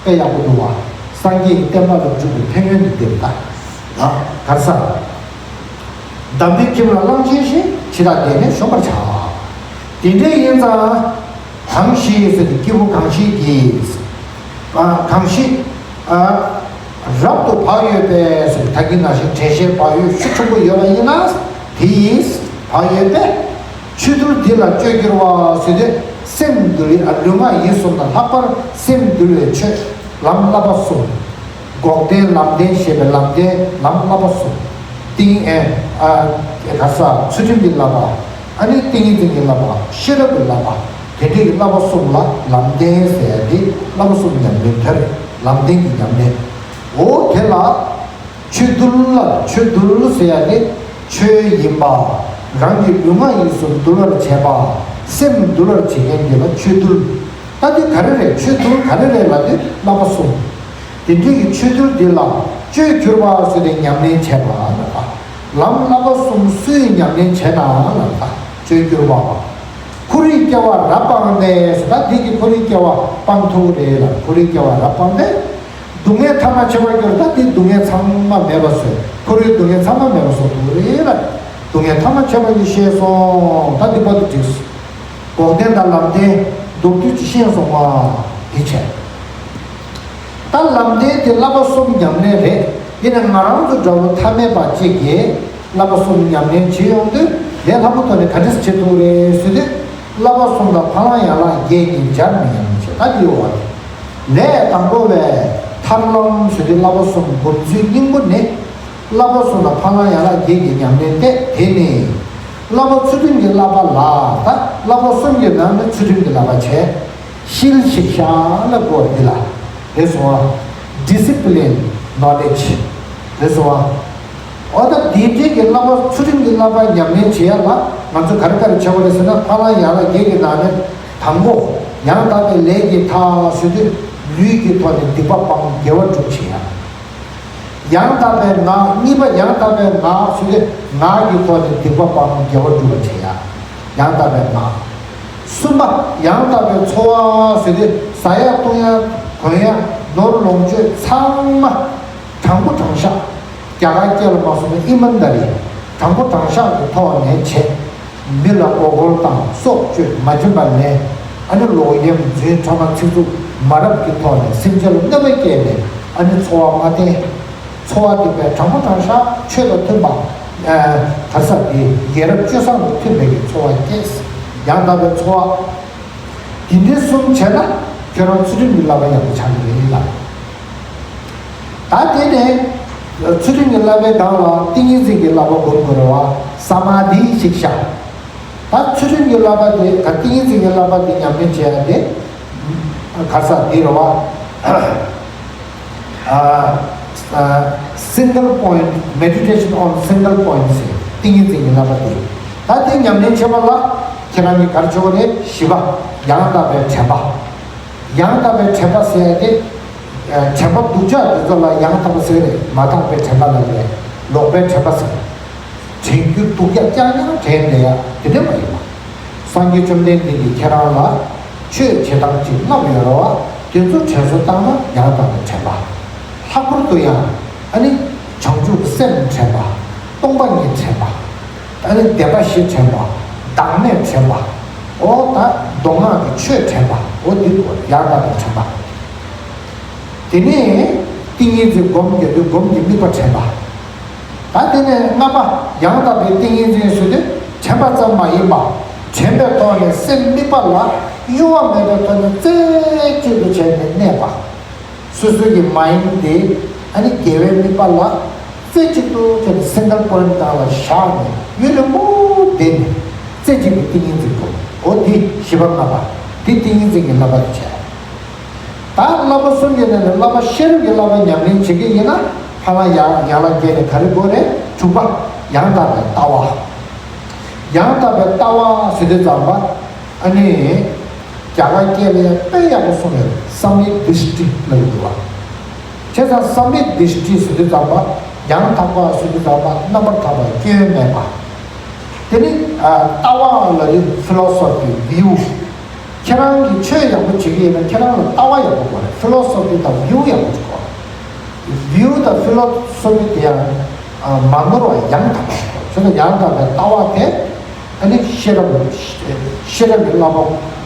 དཔེ་ཡག་པོ་འདུག་བ། སངས་རྒྱས་ཀྱི་བསྟན་པ་ལ་འཇུག་པའི་ཕན་ཡོན་དེ་འདིར་ལྟ། ང་གར་ས། འདམ་བུའི་ཁྱིམ་ལ་གླང་ཆེན་བཞིན། འཆི་བདག་བསྡད་ནས་གཞོམ་པར་བྱ། དེ་འདྲ་ཡིན་ཙང་། གང་ཞིག་ཟེར་ཏེ་སྐྱེས་བུ་གང་ཞིག་གིས། ཨ། གང་ཞིག་ཨ། རབ་ཏུ་བག་ཡོད་པས་ཟེར་ཏེ་ད་གིན་ནང་བཞིན་འགྲེལ་བཤད་བག་ཡོད་ཤུགས་ཆེན་པོ་ཡོད་པ་ཡིན་ན། དེ་ཡིས་བག་ཡོད་པས། ཆོས་འདུལ་འདི་ལ་སྤྱོད་འགྱུར་བ་ཟེར་ཏེ། སེམས་འདུལ་བའི། ཨ། ལུས་ངག་ཡིད་གསུམ་དང་ལྷག་པར་སེམས་འདུལ་བའི་ཆོས་ལམ་བསླབ་པ་གསུམ། འགོག་བདེན་ལམ་བདེན་ཞེས་པའི་ལམ་བདེན་ལམ་བསླབ་པ་གསུམ། ཏིང་། ཨ། ག་ས། ཚུལ་ཁྲིམས་ཀྱི་བསླབ་པ། ཨ་ནི་ཏིང་ངེ་འཛིན་གྱི་བསླབ་པ། ཤེས་རབ་ཀྱི་བསླབ་པ། དེ་འདྲའི་བསླབ་པ་གསུམ་ལ་ལམ་བདེན་ཟེར་ཡ་དེ་བསླབ་པ་གསུམ་ཉམས་ལེན་དེར་ལམ་བདེན་གྱི་ཉམས་ལེན། འོ་དེ་ལ་ཆོས་འདུལ་ལ་ཆོས་འདུལ་ཟེར་ཡ་དེ་ཆོས་ཡིན་པ། རང་གི་ལུས་ངག་ཡིད་གསུམ་འདུལ་བར་བྱེད་པ། སེམས་འདུལ་བར་བྱེད་མཁན་དེ་ལ་ཆོས་འདུལ། ད་དེ་ག་རེ་རེད། ཆོས་འདུལ་ག་རེ་རེད་ལབ་དུས་བསླབ་པ་གསུམ། དེ་འདྲའི་གི་ཆོས་འདུལ་འདི་ལ་སྤྱོད་འགྱུར་བ་ཟེར་ཏེ་ཉམས་ལེན་བྱས་པ་ལ། ལམ་བསླབ་པ་གསུམ་སུས་ཉམས་ལེན་བྱས་ན་ལ། སྤྱོད་འགྱུར་བ། འཁོར་བའི་སྐྱེ་བ་རབ་སྤངས་ཏེ་ཟེར། ད་འདི་གི་འཁོར་བའི་སྐྱེ་བ་སྤང་ཐུབ་རེད་ལ། འཁོར་བའི་སྐྱེ་བ་རབ་སྤངས་ཏེ། སྡུག་བསྔལ་ཐ་མ་ཆད་པར་གྱུར། ད་འདི་སྡུག་བསྔལ་ཚང་མ་མེད་པ་བཟོས། འཁོར་བའི་སྡུག་བསྔལ་ཚང་མ་མེད་པ་བཟོ་ཐུབ་རེད་ལ། སྡུག་བསྔལ་ཐ་མ་ཆད་པ་ཉིད་ཤེས་སོང་། ད་འདི་བར་དུ་འགྲིགས། འགོག་བདེན་དང་ལམ་བདེན་མདོར་བསྡུས་ཀྱིས་ཤེས་སོང་བ། འདི་བྱས། ད་ལམ་བདེན་དེ་བསླབ་པ་གསུམ་ཉམས་ལེན་རེད། ཡིན་ནའང་ང་རང་ཚོ་འདྲ་བོ་ཐ་མལ་པ་གཅིག་གིས་བསླབ་པ་གསུམ་ཉམས་ལེན་བྱེད་ཡོང་དུས། ལས་སླ་པོ་ཐོག་ནས་ག་འདྲས་བྱེད་ཐུབ་རེད་ཟེར་དུས། བསླབ་པ་གསུམ་ལ་ཕ་གླང་ཡན་ལག་བརྒྱད་ཀྱིས་སྦྱར་ནས་ཉམས་ལེན་བྱེད། ད་འདི་ཡོད་པ་རེད། ལས་དང་པོ་བས་ཐར་ལམ་ཟེར་དུས་བསླབ་པ་གསུམ་སྒོམ་ཚུལ་སྙིང་པོ་ནི། བསླབ་པ་གསུམ་ལ་ཕ་གླང་ཡན་ལག་བརྒྱད་ཀྱིས་ཉམས་ལེན་ཏེ། དེ་ནི་བསླབ་པ་ཚུལ་ཁྲིམས་ཀྱི་བསླབ་པ་ལ། ད་བསླབ་པ་གསུམ་གྱི་ནང་ནས་ཚུལ་ཁྲིམས་ཀྱི་བསླབ་པ་བྱས། ཤིལ་ཤིག་ཤ་ལ་གོ་འདི་ལ། རེད་སོང་བ། ཌི་སི་པི་ལིན་ནོ་ལེཇ། རེད་སོང་བ། འོ་ད་དེ་འདྲའི་གི་བསླབ་པ་ཚུལ་ཁྲིམས་ཀྱི་བསླབ་པ་ཉམས་ལེན་བྱེད་ཡ་ལ་ང་ཚོ་ག་རེ་ག་རེ་བྱེད་དགོས་རེད་ཟེར་ན། ཕ་ལ་ཡ་ལ་བརྒྱད་ཀྱི་ནང་ནས་དང་པོ་ཡང་དག་པའི་ལས་ཀྱི་མཐའ་ཟེར་དུས་ལུས་ཀྱི་ཐོག་ནས་སྡིག་པ་སྤང་དགེ་བ་སྒྲུབ་བྱེད་ཡ། ཡང་དག་པའི་ངག་གཉིས་པ་ཡང་དག་པའི་ངག་ཟེར་དུས་ངག་གི་ཐོག་ནས་སྡིག་པ་སྤང་དགེ་བ་སྒྲུབ་པ་བྱེད་ཡ། ཡང་དག་པའི་ངག་གསུམ་པ་ཡང་དག་པའི་འཚོ་བ་ཟེར་དུས་ཟ་ཡ་བཏུང་ཡ་གོན་ཡ་ནོར་ལོངས་སྤྱོད་ཚང་མ་དྲང་པོ་དྲང་བཞག་རྒྱ་གར་སྐད་ལ་མ་སོང་ན་ཨི་མན་ད་རི་དྲང་པོ་དྲང་བཞག་གི་ཐོག་ནས་བྱས། མི་ལ་མགོ་སྐོར་དང་སྲོག་གཅོད་མ་བྱིན་པ་ལེན། ཨ་ནི་ལོག་གཡེམ་རྫུན་ཕྲ་མ་ཚིག་རྩུབ་མ་རབས་ཀྱི་ཐོག་ནས་སེམས་ཅན་ལ་གནོད་པ་སྐྱེལ་ནས་ཨ་ནི་འཚོ་བ་མ་བསྟེན། འཚོ་བ་དེ་བས་དྲང་པོ་དྲང་བཞག་ཆོས་དང་མཐུན་པ། ག་ས་དེ་ཡ་རབས་སྤྱོད་བཟང་དང་མཐུན་པའི་གི་འཚོ་བ་སྐྱེལ། ཡང་དག་པའི་འཚོ་བ། དེ་འདྲའི་གསུམ་བྱས་ན་ཁྱོད་རང་ཚུལ་ཁྲིམས་ཀྱི་བསླབ་པ་ཡག་པོ་ཆགས་ཀྱི་རེད་ལ། ད་དེ་ནས་ཚུལ་ཁྲིམས་ཀྱི་བསླབ་པའི་སྒང་ལ་ཏིང་ངེ་འཛིན་གྱི་བསླབ་པ་སྒོམ་དགོས་རེད་བ། ས་མ་དྷི་ཤིག་ཤ། ད་ཚུལ་ཁྲིམས་ཀྱི་བསླབ་པ་དེ་ག་ཏིང་ངེ་འཛིན་གྱི་བསླབ་པ་དེ་ཉམས་ལེན་བྱེད་ཡ་དེ་ག་ས་དེ་རེད་བ། ཨ། ཨ། Single point, meditation on single point ཟེར་ཏིང་ངེ་འཛིན་གྱི་བསླབ་པ་དེ། ད་དེ་ཉམས་ལེན་བྱེད་པ་ལ་ཁྱེད་རང་གིས་ག་རེ་བྱེད་དགོས་རེད། བཞི་པ་ཡང་དག་པའི་དྲན་པ། ཡང་དག་པའི་དྲན་པ་ཟེར་ཡ་དེ། ཨ། དྲན་པ་སྡུག་ཅག་དེ་ཚོ་ལ་ཡང་དག་པ་ཟེར་རེད། མ་དག་པའི་དྲན་པ་ལ་རེད། ལོག་པའི་དྲན་པ་ཟེར། དྲན་རྒྱུ་སྡུག་ཅག་རྐྱང་རྐྱང་དྲན་བསྡད་ཡ་དེ་འདྲ་མ་ཡིན་པ། སངས་རྒྱས་བཅོམ་ལྡན་འདས་ཀྱིས་ཁྱེད་རང་ལ་ཆོས་བྱེད་སྟངས་ཅིག་བསླབས་ཡོད་རེད་བ། དེ་ཚོ་དྲན་གསོ་བཏང་ན་ཡང་དག་པའི་དྲན་པ། ལྷག་པར་དུ་ཡང་ཨ་ནི་བྱང་ཆུབ་ཀྱི་སེམས་དྲན་པ། སྟོང་པ་ཉིད་དྲན་པ། ཨ་ནི་བདེན་པ་བཞི་དྲན་པ། བདག་མེད་དྲན་པ། འོ་ད་མདོ་སྔགས་ཀྱི་ཆོས་དྲན་པ། འོ་འདི་ཡང་དག་པའི་དྲན་པ། དེ་ནས་ཏིང་ངེ་འཛིན་སྒོམ་རྒྱག་དུས་སྒོམ་གྱི་དམིགས་པ་དྲན་པ། ད་དེ་ནས་ལྔ་པ་ཡང་དག་པའི་ཏིང་ངེ་འཛིན་ཟེར་དུས་དྲན་པ་ཙམ་མ་ཡིན་པ། དྲན་པའི་ཐོག་ནས་སེམས་དམིགས་པ་ལ་གཡོ་བ་མེད་པའི་ཐོག་ནས་རྩེ་གཅིག་ཏུ་བྱས་ནས་གནས་པ། སོ་སོ་གི་མའིན་ཌི་དེ་ཨ་ནི་དགེ་བའི་དམིགས་པ་ལ་རྩེ་གཅིག་ཏུ་བྱས་ནས་སེང་གེ་པོ་ཡིན་སྒང་ལ་བཞག་ནས་གཡོ་ལེན་པོ་བསྡད་ནས་རྩེ་གཅིག་གི་ཏིང་ངེ་འཛིན་སྒོམ། འོ་འདི་བཞི་པ་ལྔ་པ། འདི་ཏིང་ངེ་འཛིན་གྱི་བསླབ་པ་དེ་བྱས། ད་བསླབ་པ་གསུམ་གྱི་ནང་ནས་བསླབ་པ་ཤེས་རབ་ཀྱི་བསླབ་པ་ཉམས་ལེན་བྱེད་ཀྱི་ཡིན་ན་ཕ་ལ་ཡ་ཡ་ལ་བརྒྱད་ནས་ག་རེ་དགོས་རེད། དྲུག་པ་ཡང་དག་པའི་ལྟ་བ། ཡང་དག་པའི་ལྟ་བ་ཟེར་དུས་ཙམ་པ་ཨ་ནི་རྒྱ་གར་སྐད་ལ་ཡང་དཔེ་ཡག་པོ་གསུངས་ཡོད། སམ་ཡིག་དྲིས་ཊི་ལབ་ཀྱི་འདུག་བ། བྱས་ཙང་སམ་ཡིག་དྲིས་ཊི་ཟེར་དུས་ཙམ་པ་ཡང་དག་པ་ཟེར་དུས་ཙམ་པ་རྣམ་པར་དག་པ་སྐྱོན་མེད་པ། དེ་ནི་ལྟ་བ་ལ་ནི་ཕི་ལོ་སོ་ཕི་བིའུ། ཁྱེད་རང་གིས་ཆོས་ཡག་པོ་བྱེད་ཀྱི་ཡིན་ན་ཁྱེད་རང་ལ་ལྟ་བ་ཡག་པོ་དགོས་རེད། ཕི་ལོ་སོ་ཕི་དང་བིའུ་ཡག་པོ་ཅིག་དགོས་རེད། བིའུ་དང་ཕི་ལོ་སོ་ཕི་དེ་ཡང་མ་ནོར་བ་ཡང་དག་པ་ཞིག་དགོས་རེད། ཡང་དག་པའི་ལྟ་བ་དེ་ཨ་ནི་ཤེས་རབ་ཤེས་རབ་ཀྱི་བསླབ་པ་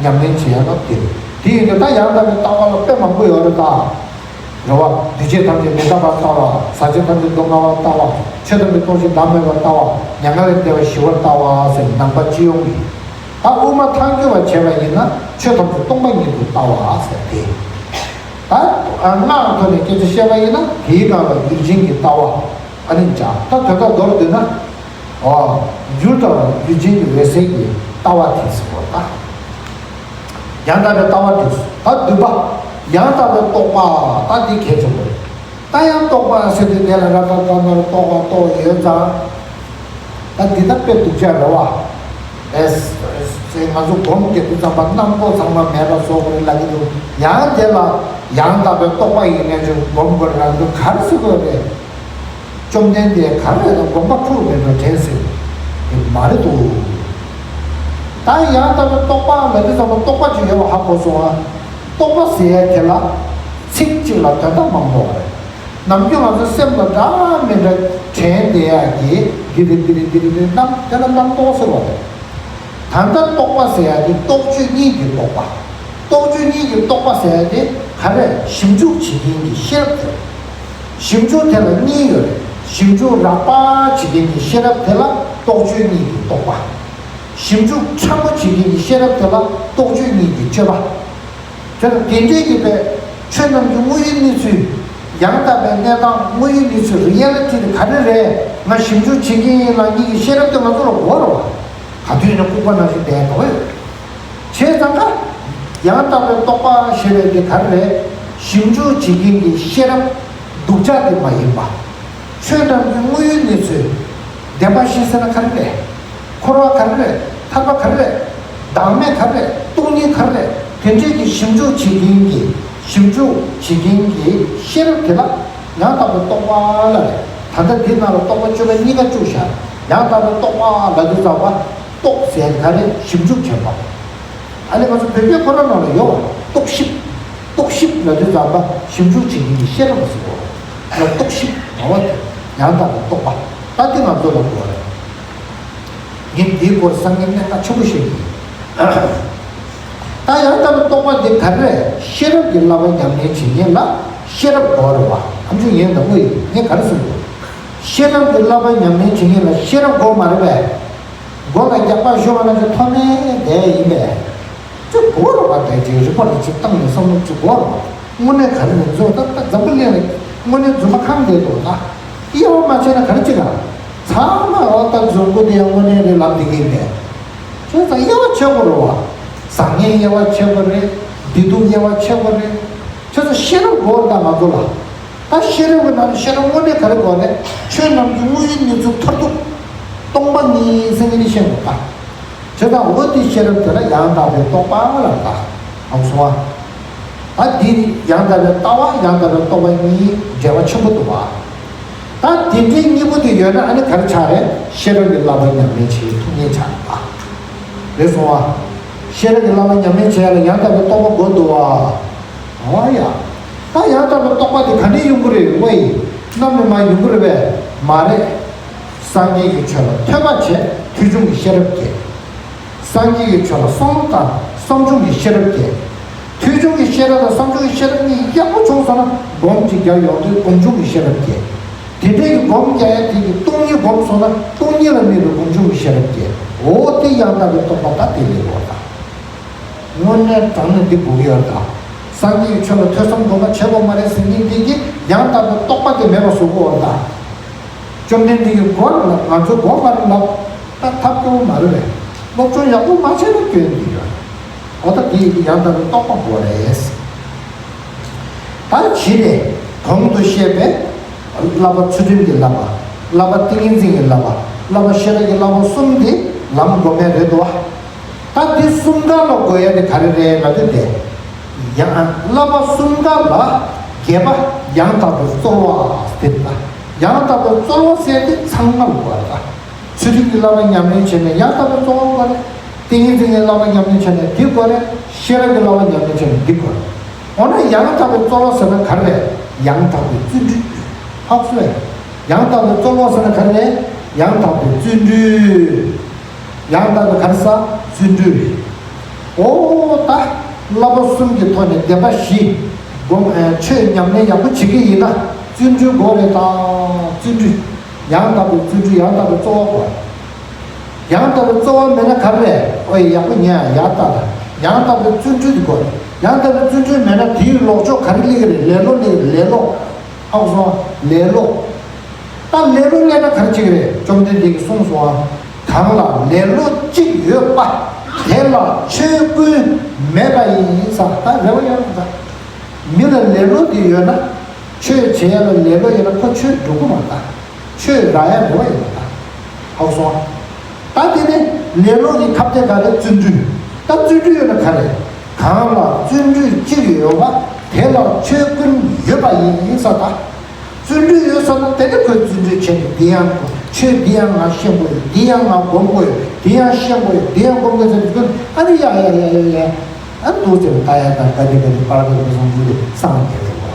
ཉམས་ལེན་བྱེད་ཡག་ལ་དེ་རེད། དེ་ཡིན་དུས་ད་ཡང་དག་པའི་ལྟ་བ་ལ་དཔེ་མང་པོ་ཡོད་རེད་ད། རེད་བ། འདུས་བྱས་ཐམས་ཅད་མི་རྟག་པར་ལྟ་བ། ཟག་བཅས་ཐམས་ཅད་སྡུག་བསྔལ་བར་ལྟ་བ། ཆོས་ཐམས་ཅད་སྟོང་ཞིང་བདག་མེད་པར་ལྟ་བ། མྱ་ངན་ལས་འདས་པ་ཞི་བར་ལྟ་བ་ཟེར་ནང་པ་སྤྱི་ཡོངས་ཀྱི། ད་དབུ་མ་ཐལ་འགྱུར་བ་བྱས་པ་ཡིན་ན་ཆོས་ཐམས་ཅད་སྟོང་པ་ཉིད་དུ་ལྟ་བ་ཟེར་ཏེ། ད་སྔགས་ཐོག་ནས་སྐད་ཆ་བཤད་པ་ཡིན་ན་དེའི་སྒང་ལ་ཡུལ་ཅན་གྱི་ལྟ་བ་ཨ་ནི་འཇགས། ད་དོན་དག་མདོར་བསྡུས་ན། འོ། ཡུལ་དང་ཡུལ་ཅན་གྱི་འོད་གསལ་གྱི་ལྟ་བ་དེ་ཟེར་བ་ད། ཡང་དག་པའི་ལྟ་བ་དེ་ཟེར། ད་བདུན་པ། ཡང་དག་པའི་རྟོག་པ་ད་འདི་གལ་ཆེན་པོ་རེད། ད་ཡང་རྟོག་པ་ཟེར་དུས་དེ་ལ་ར་ད་ད་ན་ར་རྟོག་པ་རྟོག་ཡོད་ཙང་། ད་འདི་ད་དཔེ་སྡུག་ཅག་རེད་བ། ཨེ། ང་ཚོ་སྒོམ་རྒྱག་དུས་ཙམ་པ་རྣམ་རྟོག་ཚང་མ་མེད་པ་བཟོ་དགོས་རེད་ལབ་ཀྱི་འདུག་ཡང་དེ་ལ་ཡང་དག་པའི་རྟོག་པ་ཡིན་ནའི་ཅིག་སྒོམ་དགོས་རེད་ལབ་ཀྱི་འདུག་ག་རེ་ཟེར་དགོས་རེད། བཅོམ་ལྡན་འདས་ག་རེ་ལ་དགོངས་པ་འཁྲུགས་མེད་པར་དྲན་ཟེར། དེ་མ་རེད་འདུག་ད་ཡང་དག་པའི་རྟོག་པ་ལབ་དུས་ཙམ་པ་རྟོག་པ་ཅིག་ཡོད་པ་ཧ་གོ་སོང་ཨ། རྟོག་པ་ཟེར་ཡ་དེ་ལ་ཚིག་གཅིག་ལ་དོན་དག་མང་པོ་རེད། ནམ་རྒྱུན་ང་ཚོ་སེམས་ལ་འདྲ་མི་འདྲ་དྲན་བསྡད་ཡ་གི་འདི་རེད་འདི་རེད་འདི་རེད་འདི་རེད་རྣམ་དེ་ལ་རྣམ་རྟོག་ཟེར་བ་རེད། ད་ལྟ་རྟོག་པ་ཟེར་ཡ་དེ་རྟོག་དཔྱོད་གཉིས་ཀྱི་རྟོག་པ། རྟོག་དཔྱོད་གཉིས་ཀྱི་རྟོག་པ་ཟེར་ཡ་དེ་ག་རེ་ཞིབ་འཇུག་བྱེད་མཁན་གྱི་ཤེས་རབ་དེ། ཞིབ་འཇུག་དེ་ལ་གཉིས་ཡོད་རེད། ཞིབ་འཇུག་རགས་པ་བྱེད་མཁན་གྱི་ཤེས་རབ་དེ་ལ་རྟོག་དཔྱོད་གཉིས་ཀྱི་རྟོག་པ། ཞིབ་འཇུག་ཕྲ་མོ་བྱེད་མཁན་གྱི་ཤེས་རབ་དེ་ལ་རྟོག་དཔྱོད་གཉིས་ཀྱི་དཔྱོད་པ། དེ་ལ་དེ་འདྲའི་གི་པའི་ཆོས་རྣམས་ཀྱི་དངོས་ཡོད་གནས་ཚུལ། ཡང་དག་པའི་གནས་སྟངས་དངོས་ཡོད་གནས་ཚུལ་རི་ཡ་ལི་ཊི་དེ་ག་རེ་རེད། ང་ཞིབ་འཇུག་བྱེད་ཀྱི་ཡིན་ལབ་མཁན་གྱི་ཤེས་རབ་དེ་ང་ཚོ་ལ་དགོས་རེད་བ། ག་དུས་ཡིན་ན་ལྐུགས་པ་ནང་བཞིན་བསྡད་དོགས་ཡོད། བྱས་ཙང་ཀ་ཡང་དག་པའི་རྟོག་པ་ཞེས་པའི་དེ་ག་རེ་རེད། ཞིབ་འཇུག་བྱེད་མཁན་གྱི་ཤེས་རབ་སྡུག་ཅག་དེ་མ་ཡིན་པ། ཆོས་རྣམས་ཀྱི་དངོས་ཡུལ་གནས་ཚུལ། བདེན་པ་བཞི་ཟེར་ན་ག་རེ་རེད། འཁོར་བ་ག་རེ་རེད། ཐར་པ་ག་རེ་རེད། བདག་མེད་ག་རེ་རེད། སྟོང་ཉིད་ག་རེ་རེད། དེ་འདྲས་ཀྱི་ཞིབ་འཇུག་བྱེད་མཁན་གྱི་ཞིབ་འཇུག་བྱེད་མཁན་གྱི་ཤེས་རབ་དེ་ལ་ཡང་དག་པའི་རྟོག་པ་ལབ་རེད། ད་ལྟ་འདི་ནང་ལ་རྟོག་པ་བཅུ་པ་གཉིས་ཀ་བཅུག་བཞག་ཡང་དག་པའི་རྟོག་པ་ལབ་དུས་ཙམ་པ་རྟོག་ཟེར་ག་རེ་ཞིབ་འཇུག་བྱེད་པ། ཨ་ནི་ང་ཚོ་བོད་སྐད་ཁོ་རང་ནང་ལ་ཡོད་པ། རྟོག་ཞིབ། རྟོག་ཞིབ་ལབ་དུས་ཙམ་པ་ཞིབ་འཇུག་བྱེད་མཁན་གྱི་ཤེས་རབ་ལ་ཟེར་གོ། ལ་རྟོག་ཞིབ་ལབ་པ་དེ་ཡང་དག་པའི་རྟོག་པ། ད་དེ་ང་ཚོ་ལ་གོ་རེད། ངས་འདིའི་སྐོར་སང་ཉིན་གནད་འགག་ཆེན་པོ་བཤད་ཀྱི་ཡིན། ད་ཡང་དག་པའི་རྟོག་པ་འདི་ག་རེ་རེད། ཤེས་རབ་ཀྱི་བསླབ་པ་ཉམས་ལེན་བྱེད་མཁན་ལ་ཤེས་རབ་དགོས་རེད་བ། ཨམ་ཆོས་ངས་འདི་དངོས་ཡིན་ངས་ག་རེ་གསུངས་དགོས། ཤེས་རབ་ཀྱི་བསླབ་པ་ཉམས་ལེན་བྱེད་མཁན་ལ་ཤེས་རབ་དགོས་མ་རེད་པས། མགོ་ལ་རྒྱག་པ་ཤོར་བ་ན་ཅིག་མཐོ་དམན་བསྡད་ཡིན་པས། ཅིག་གོ་རོགས་པ་བསྡད་ཅིག་རིག་པ་རེ་ཅིག་བཏང་ནས་བསམ་བློ་ཅིག་གོ་རོགས། དངོས་གནས་ག་རེ་ནས་འཛུལ་ད་ད་འཛམ་བུ་གླིང་ལ་དངོས་གནས་རྫུན་མ་ཁང་བསྡད་འདུག་ད། དབྱེ་བ་མ་ཕྱེ་ན་ག་རེ་བྱེད་ག་ཚང་མ་འོ་ད་རྫུན་པོ་དེ་ཡང་དངོས་གནས་རེད་ལབ་བསྡད་ཀྱི་ཡིན་པས། བྱས་ཙང་དབྱེ་བ་ཕྱེ་དགོས་རེད་བ། བཟང་ངན་དབྱེ་བ་ཕྱེ་དགོས་རེད། བདེ་སྡུག་དབྱེ་བ་ཕྱེ་དགོས་རེད། བྱས་ཙང་ཤེས་རབ་དགོས་རེད་ད་ང་ཚོ་ལ། ད་ཤེས་རབ་ཀྱི་ནང་ནས་ཤེས་རབ་དངོས་གནས་ག་རེ་དགོས་རེད། ཆོས་རྣམས་ཀྱི་དངོས་ཡུལ་གནས་ཚུལ་མཐར་ཐུག་སྟོང་པ་ཉིད་ཟེར་མཁན་ནི་ཤེས་དགོས་པ། བྱས་ཙང་འོ་དེ་ཤེས་རབ་དེ་ལ་ཡང་དག་པའི་རྟོག་པ་ལ་ད་ཨང་སོང་བ། ད་འདི་ཡང་དག་པའི་ལྟ་བ་ཡང་དག་པའི་རྟོག་པ་གཉིས་འབྲེལ་བ་ཆེན་པོ་འདུག་བ། ད་དེ་འདྲའི་གཉིས་པོ་དེ་ཡོད་ན་ཨ་ནི་ག་རེ་ཆགས་རེད། ཤེས་རབ་ཀྱི་བསླབ་པ་ཉམས་ལེན་བྱེད་ཐུབ་མཁན་ཆགས་རེད་པ། རེད་སོང་བ། ཤེས་རབ་ཀྱི་བསླབ་པ་ཉམས་ལེན་བྱེད་ཡ་ལ་ཡང་དག་པའི་རྟོག་པ་དགོས་འདུག་བ། ཨོ་ཡ། ད་ཡང་དག་པའི་རྟོག་པ་དེ་ག་ནས་ཡོང་གི་རེད་ཝེ། གནམ་ནས་མར་ཡོང་གི་རེད་པས། མ་རེད། སངས་རྒྱས་ཀྱི་ཆོས་ལ་ཐོས་པ་བྱས་ཐོས་བྱུང་གི་ཤེས་རབ་སྐྱེ། སངས་རྒྱས་ཀྱི་ཆོས་ལ་བསམ་བློ་བཏང་བསམ་བྱུང་གི་ཤེས་རབ་སྐྱེ། ཐོས་བྱུང་གི་ཤེས་རབ་དང་བསམ་བྱུང་གི་ཤེས་རབ་གཉིས་ཡག་པོ་བྱུང་སོང་ན་སྒོམ་གཅིག་རྒྱག་ཡོང་དུས་སྒོམ་བྱུང་གི་ཤེས་རབ་སྐྱེ། དེ་འདྲའི་གི་སྒོམ་རྒྱག་ཡ་དེ་གི་སྟོང་ཉིད་སྒོམ་སོང་ན་སྟོང་ཉིད་ལ་གནས་པའི་སྒོམ་བྱུང་གི་ཤེས་རབ་སྐྱེ། འོ་དེ་ཡང་དག་པའི་རྟོག་པ་ད་དེ་ལས་འོ་ད། དངོས་གནས་དྲང་གནས་འདི་དགོས་ཀྱི་ཡོད་ད། སངས་རྒྱས་ཀྱི་ཆོས་ལ་ཐོས་བསམ་སྒོམ་པ་བྱེད་དགོས་མ་རེད་ཟེར་མཁན་འདི་གིས་ཡང་དག་པའི་རྟོག་པ་དེ་མེད་པ་བཟོ་གི་ཡོད་ད། བཅོམ་ལྡན་འདས་ཀྱིས་དགོས་ལབ་ང་ཚོས་དགོས་མ་རེད་ལབ། ད་ཐབས་སྐྱོ་བོ་མ་རེད་པས། སློབ་སྦྱོང་ཡག་པོ་མ་བྱས་ན་སྐྱོན་འདི་ཡོད། འོ་ད་དེ་ཡང་དག་པའི་རྟོག་པ་དགོས་རེད། ད་བྱས་ནས་གོང་དུ་བཤད་པའི་བསླབ་པ་ཚུལ་ཁྲིམས་ཀྱི་བསླབ་པ། བསླབ་པ་ཏིང་ངེ་འཛིན་གྱི་བསླབ་པ། བསླབ་པ་ཤེས་རབ་ཀྱི་བསླབ་པ་གསུམ་དེ་ལམ་སྒོམ་ཡ་རེད་དོ། ད་འདི་གསུམ་ཀ་ལ་དགོས་ཡ་དེ་ག་རེ་རེད་ལབ་དུས་དེ། ཡང་བསླབ་པ་གསུམ་ཀ་ལ་བརྒྱད་པ་ཡང་དག་པའི་རྩོལ་བ་དེ་ད། ཡང་དག་པའི་རྩོལ་བ་ཟེར་དེ་ཚང་མ་ལ་དགོས་ཡ་ད། ཚུལ་ཁྲིམས་ཀྱི་བསླབ་པ་ཉམས་ལེན་བྱས་ནས་ཡང་དག་པའི་རྩོལ་བ་དགོས་རེད། ཏིང་ངེ་འཛིན་གྱི་བསླབ་པ་ཉམས་ལེན་བྱས་ནས་འདི་དགོས་རེད། ཤེས་རབ་ཀྱི་བསླབ་པ་ཉམས་ལེན་བྱས་ནས་འདི་དགོས་རེད། འོ་ན་ཡང་དག་པའི་རྩོལ་བ་ཟེར་ན་ག་རེ་རེད། ཡང་དག་པའི་བརྩོན་འགྲུས། ཧབ་སོ་རེད། ཡང་དག་པའི་རྩོལ་བ་ཟེར་ན་ག་རེ་རེད། ཡང་དག་པའི་བརྩོན་འགྲུས། ཡང་དག་པའི་ག་རེ་ཟ། བརྩོན་འགྲུས་རེད། འོ་ད། བསླབ་པ་གསུམ་གྱི་ཐོག་ནས་བདེན་པ་བཞི། སྒོམ་ཨ་ཆོས་ཉམས་ལེན་ཡག་པོ་བྱེད་ཀྱི་ཡིན་ན་བརྩོན་འགྲུས་དགོས་རེད་ད། བརྩོན་འགྲུས། ཡང་དག་པའི་བརྩོན་འགྲུས་ཡང་དག་པའི་རྩོལ་བ་དགོས། ཡང་དག་པའི་རྩོལ་བ་མེད་ན་ག་རེ་རེད། ཨོ་ཡ་ཡག་པོ་ཉན་ཡ་ཡག་ལྟ་ད། ཡང་དག་པའི་བརྩོན་འགྲུས་དེ་དགོས། ཡང་དག་པའི་བརྩོན་འགྲུས་མེད་ན་དེའི་ལོག་ཕྱོགས་ག་རེ་སླེབས་ཀྱི་རེད། ལེ་ལོ་སླེབས་ཀྱི་རེད། ལེ་ལོ། ཧ་གོ་སོང་། ལེ་ལོ། ད་ལེ་ལོ་སླེབས་ན་ག་རེ་བྱེད་ཀྱི་རེད། བཅོམ་ལྡན་འདས་ཀྱིས་གསུངས་སོང་ཨ། གང་ལ་ལེ་ལོ་གཅིག་ཡོད་པ། དེ་ལ་ཆོས་ཀུན་མེད་པ་ཡིན་ས། ད་རེ་བ་ཡོད་ད། མི་ལ་ལེ་ལོ་དེ་ཡོད་ན། ཆོས་བྱེད་ཡ་ལ་ལེ་ལོ་ཡོད་ན་ཁོ་ཆོས་འགྲུབ་ཀྱི་མ་རེད་ད། ཆོས་རག་ཡ་རེ་བ་ཡོད་མ་རེད་ད། ཧ་གོ་སོང་ཨ། ད་དེ་ནི་ལེ་ལོ་གི་ཁ་གཏད་ག་རེ། བརྩོན་འགྲུས། ད་བརྩོན་འགྲུས་ཡོད་ན་ག་རེ། གང་ལ་བརྩོན་འགྲུས་གཅིག་ཡོད་པ། དེ་ལ་ཆོས་ཀུན་ཡོད་པ་ཡིན་ས་ད། བརྩོན་འགྲུས་ཡོད་ས་ན་དེ་ནི་ཁོས་བརྩོན་འགྲུས་བྱས་ནས་འདི་ཡང་ཆོས་འདི་ཡང་ང་ཤེས་དགོས་ཡོད། འདི་ཡང་ང་སྒོམ་དགོས་ཡོད། འདི་ཡང་ཤེས་དགོས་ཡོད། འདི་ཡང་སྒོམ་དགོས་ཟེར་དུས་ཨ་ནི་ཡ་ཡ་ཡ་ཡ་ཡ། ཨ་འདུག་ཟེར་ལྟ་ཡ་དང་ག་དེ་ག་དེ་པར་དེ་ག་སོང་འདུག་སྟེ་སངས་རྒྱས་རེད་བ།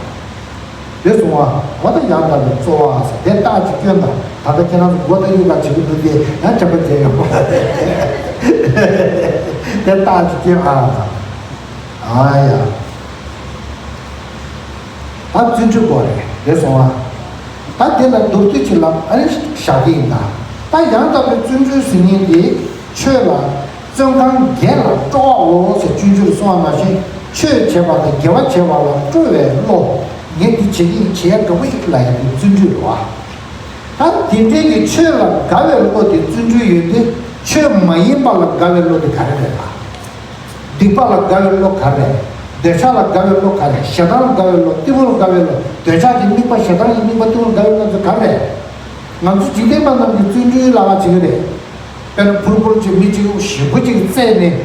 དེ་སོང་བ་འོ་ད་ཡང་དག་པའི་རྩོལ་བ་ཟེར་དེ་རྟགས་ཅིག་སྐྱོན་དང་ད་ལྟ་ཁྱེད་རང་ཚོ་མགོ་ད་གཡུག་ག་བྱེད་ཀྱི་འདུག་སྟེ་ཡང་དྲན་པ་བརྗེད་ཡོང་བ་དེ་རྟགས་ཅིག་སྐྱོན་ཨ་དང་ཨ་ཡ། ད་བརྩོན་འགྲུས་དགོས་རེད་དེ་སོང་བ། ད་དེ་ལ་མདོར་བསྡུས་ཅིག་ལབ་ཨ་ནི་བཞག་གི་ཡིན་ད། ད་ཡང་དག་པའི་བརྩོན་འགྲུས་ཟེར་མཁན་དེ་ཆོས་ལ། བརྩོན་གང་དགེ་ལ་སྤྲོ་བའོ་ཟེར་སྤྱོད་འཇུག་གསུངས་པ་ནང་བཞིན་ཆོས་བྱེད་པ་དང་དགེ་བ་བྱེད་པ་ལ་སྤྲོ་བའི་བློ། ངས་འདི་བྱེད་ཀྱི་ཡིན་བྱེད་ཡ་འགྲོ་གི་ཡིན་ལབ་ཡ་དེ་བརྩོན་འགྲུས་རེད་བ། ད་དེ་འདྲའི་གི་ཆོས་ལ་དགའ་བའི་བློ་དེ་བརྩོན་འགྲུས་ཡོད་དུས་ཆོས་མ་ཡིན་པ་ལ་དགའ་བའི་བློ་དེ་ག་རེ་རེད་ལ། སྡིག་པ་ལ་དགའ་བའི་བློ་ག་རེ་རེད། འདོད་ཆགས་ལ་དགའ་བའི་བློ་ག་རེ་རེད། ཞེ་སྡང་ལ་དགའ་བའི་བློ་གཏི་མུག་ལ་དགའ་བའི་བློ་འདོད་ཆགས་ཀྱི་དམིགས་པ་ཞེ་སྡང་གི་དམིགས་པ་གཏི་མུག་ལ་དགའ་བའི་བློ་དེ་ག་རེ་རེད། ང་ཚོ་འཇིག་རྟེན་པ་རྣམས་ཀྱིས་བརྩོན་འགྲུས་བརླག་པ་བྱེད་ཀྱི་རེད། དཔེར་ན་ཕུར་ཕུར་ཅིག་མི་གཅིག་ཞེ་པོ་ཅིག་བཙལ་ནས་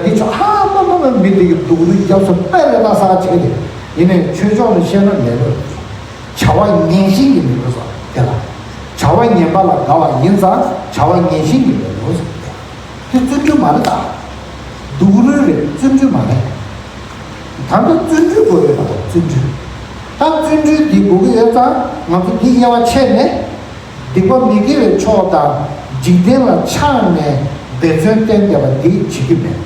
འདི་ཆོག་ཧ་མ་མ་མ་མི་འདི་གི་སྡུག་རུས་རྒྱབ་སོ་པས་རེད་ད་ཟ་བྱེད་ཀྱི་རེད། ཡིན་ནའི་ཆོས་ཕྱོགས་ནས་བཤད་ན་ལེ་ལོ་རེད། བྱ་བ་ངན་ཞེན་གྱི་ལེ་ལོ་ཟེར་དེ་ལ། བྱ་བ་ངན་པ་ལ་དགའ་བ་ཡིན་ཙང་བྱ་བ་ངན་ཞེན་གྱི་ལེ་ལོ་ཟེར་དེ། དེ་བརྩོན་འགྲུས་མ་རེད་ད། སྡུག་རུས་རེད། བརྩོན་འགྲུས་མ་རེད། ད་ལྟ་བརྩོན་འགྲུས་དགོས་ཡོད་ད། བརྩོན་འགྲུས། ད་བརྩོན་འགྲུས་འདི་དགོས་ཀྱི་ཡོད་ཙང་ང་ཚོ་འདི་དབྱེ་བ་ཕྱེ་ནས། སྡིག་པ་མི་དགེ་བའི་ཕྱོགས་དང་འཇིག་རྟེན་ལ་ཆགས་ནས་འབད་བརྩོན་བསྟེན་བསྡད་པ་འདི་བྱེད་རྒྱུ་མེད།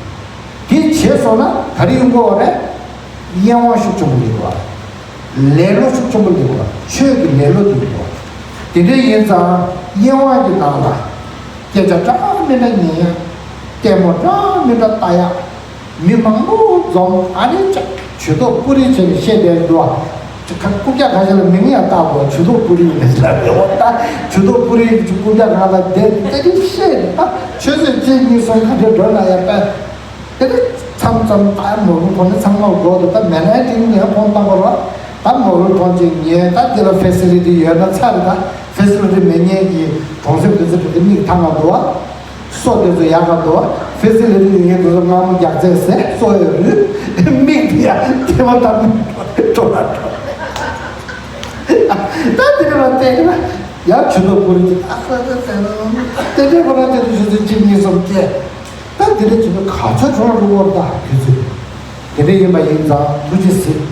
འདི་བྱས་སོང་ན་ག་རེ་ཡོང་གི་ཡོད་རེད། གཡེང་བ་ཤུགས་ཆེན་པོ་སླེབས་ཀྱི་ཡོད་རེད། ལེ་ལོ་ཤུགས་ཆེན་པོ་སླེབས་ཀྱི་ཡོད་རེད། ཆོས་ཀྱི་ལེ་ལོ་སླེབས་ཀྱི་ཡོད་རེད། དེ་འདྲ་ཡིན་ཙང་གཡེང་བ་གི་ནང་ལ་སྐད་ཆ་འདྲ་མི་འདྲ་ཉན་ཡ། ལྟད་མོ་འདྲ་མི་འདྲ་ལྟ་ཡ། མི་མང་པོ་འཛོམས། ཨ་ནི་ཅག་ཇུས་གཏོགས་པུ་རི་བྱས་ནས་བཤད་བསྡད་འདུག་ཨ། རྐུབ་བཀྱག་ཁ་ཤས་ལ་མིང་ཡང་བཏགས་འདུག་ཇུས་གཏོགས་པུ་རི་ཡིན་ཟེར་ལབ་ཡོད་ད། ཇུས་གཏོགས་པུ་རི་རྐུབ་བཀྱག་ཁ་ལ་བསྡད་དེ་དེ་བཤད་ད། ཆུ་ཚོད་གཅིག་གཉིས་གསུམ་ག་འདྲ་འགྲོ་ན་ཡང་དཔེ། དེ་ནི་མཚམས་མཚམས་ད་མོ་རུ་ཕོ་ནི་ཚང་མ་སྒོ་དུ་ད་མེ་ལན་ཏིང་ནས་ཕོན་བཏང་བ་ར། ད་མོ་རུ་ཕོན་ཅིག་ཉན་ད། དེ་ལ་ཕེ་སི་ལི་ཊི་ཡོད་ན་ཚར་ད། ཕེ་སི་ལི་ཊི་མེད་མཁན་གྱི་གྲོང་གསེབ་དེ་ཚོ་དེ་མིག་ཐང་ང་འདུག་ཨ། སོ་དེ་ཚོ་ཡག་ག་འདུག་ཕེ་སི་ལི་ཊི་ཡོད་མཁན་དེ་ཚོ་སྔ་མོ་རྒྱག་རྩེད་ཟེར་སོ་ཡོད་རུས་མིག་དེ་ཡང་དེ་མ་ད་འགྲོ་ལ་འགྲོ། ད་དེ་ནས་ལ་བལྟས་ན་ཡང་ཇུས་གཏོགས་པུ་རི་ཅིག་ཨ་ཁ་ཁ་ཟེར་ན་དེ་འདྲའི་ཁོ་རང་ཅིག་ཏུ་ཞུ་ཚུལ་གཅིག་གཉིས་གསུམ་བལྟས། ད་དེ་འདྲ་བྱེད་དུས་ག་ཚོད་འགྲོ་རུ་བོར་ད་དུས་ཚོད། དེ་འདྲ་ཡིན་པ་ཡིན་ཙང་ཐུགས་རྗེ་གཟིགས།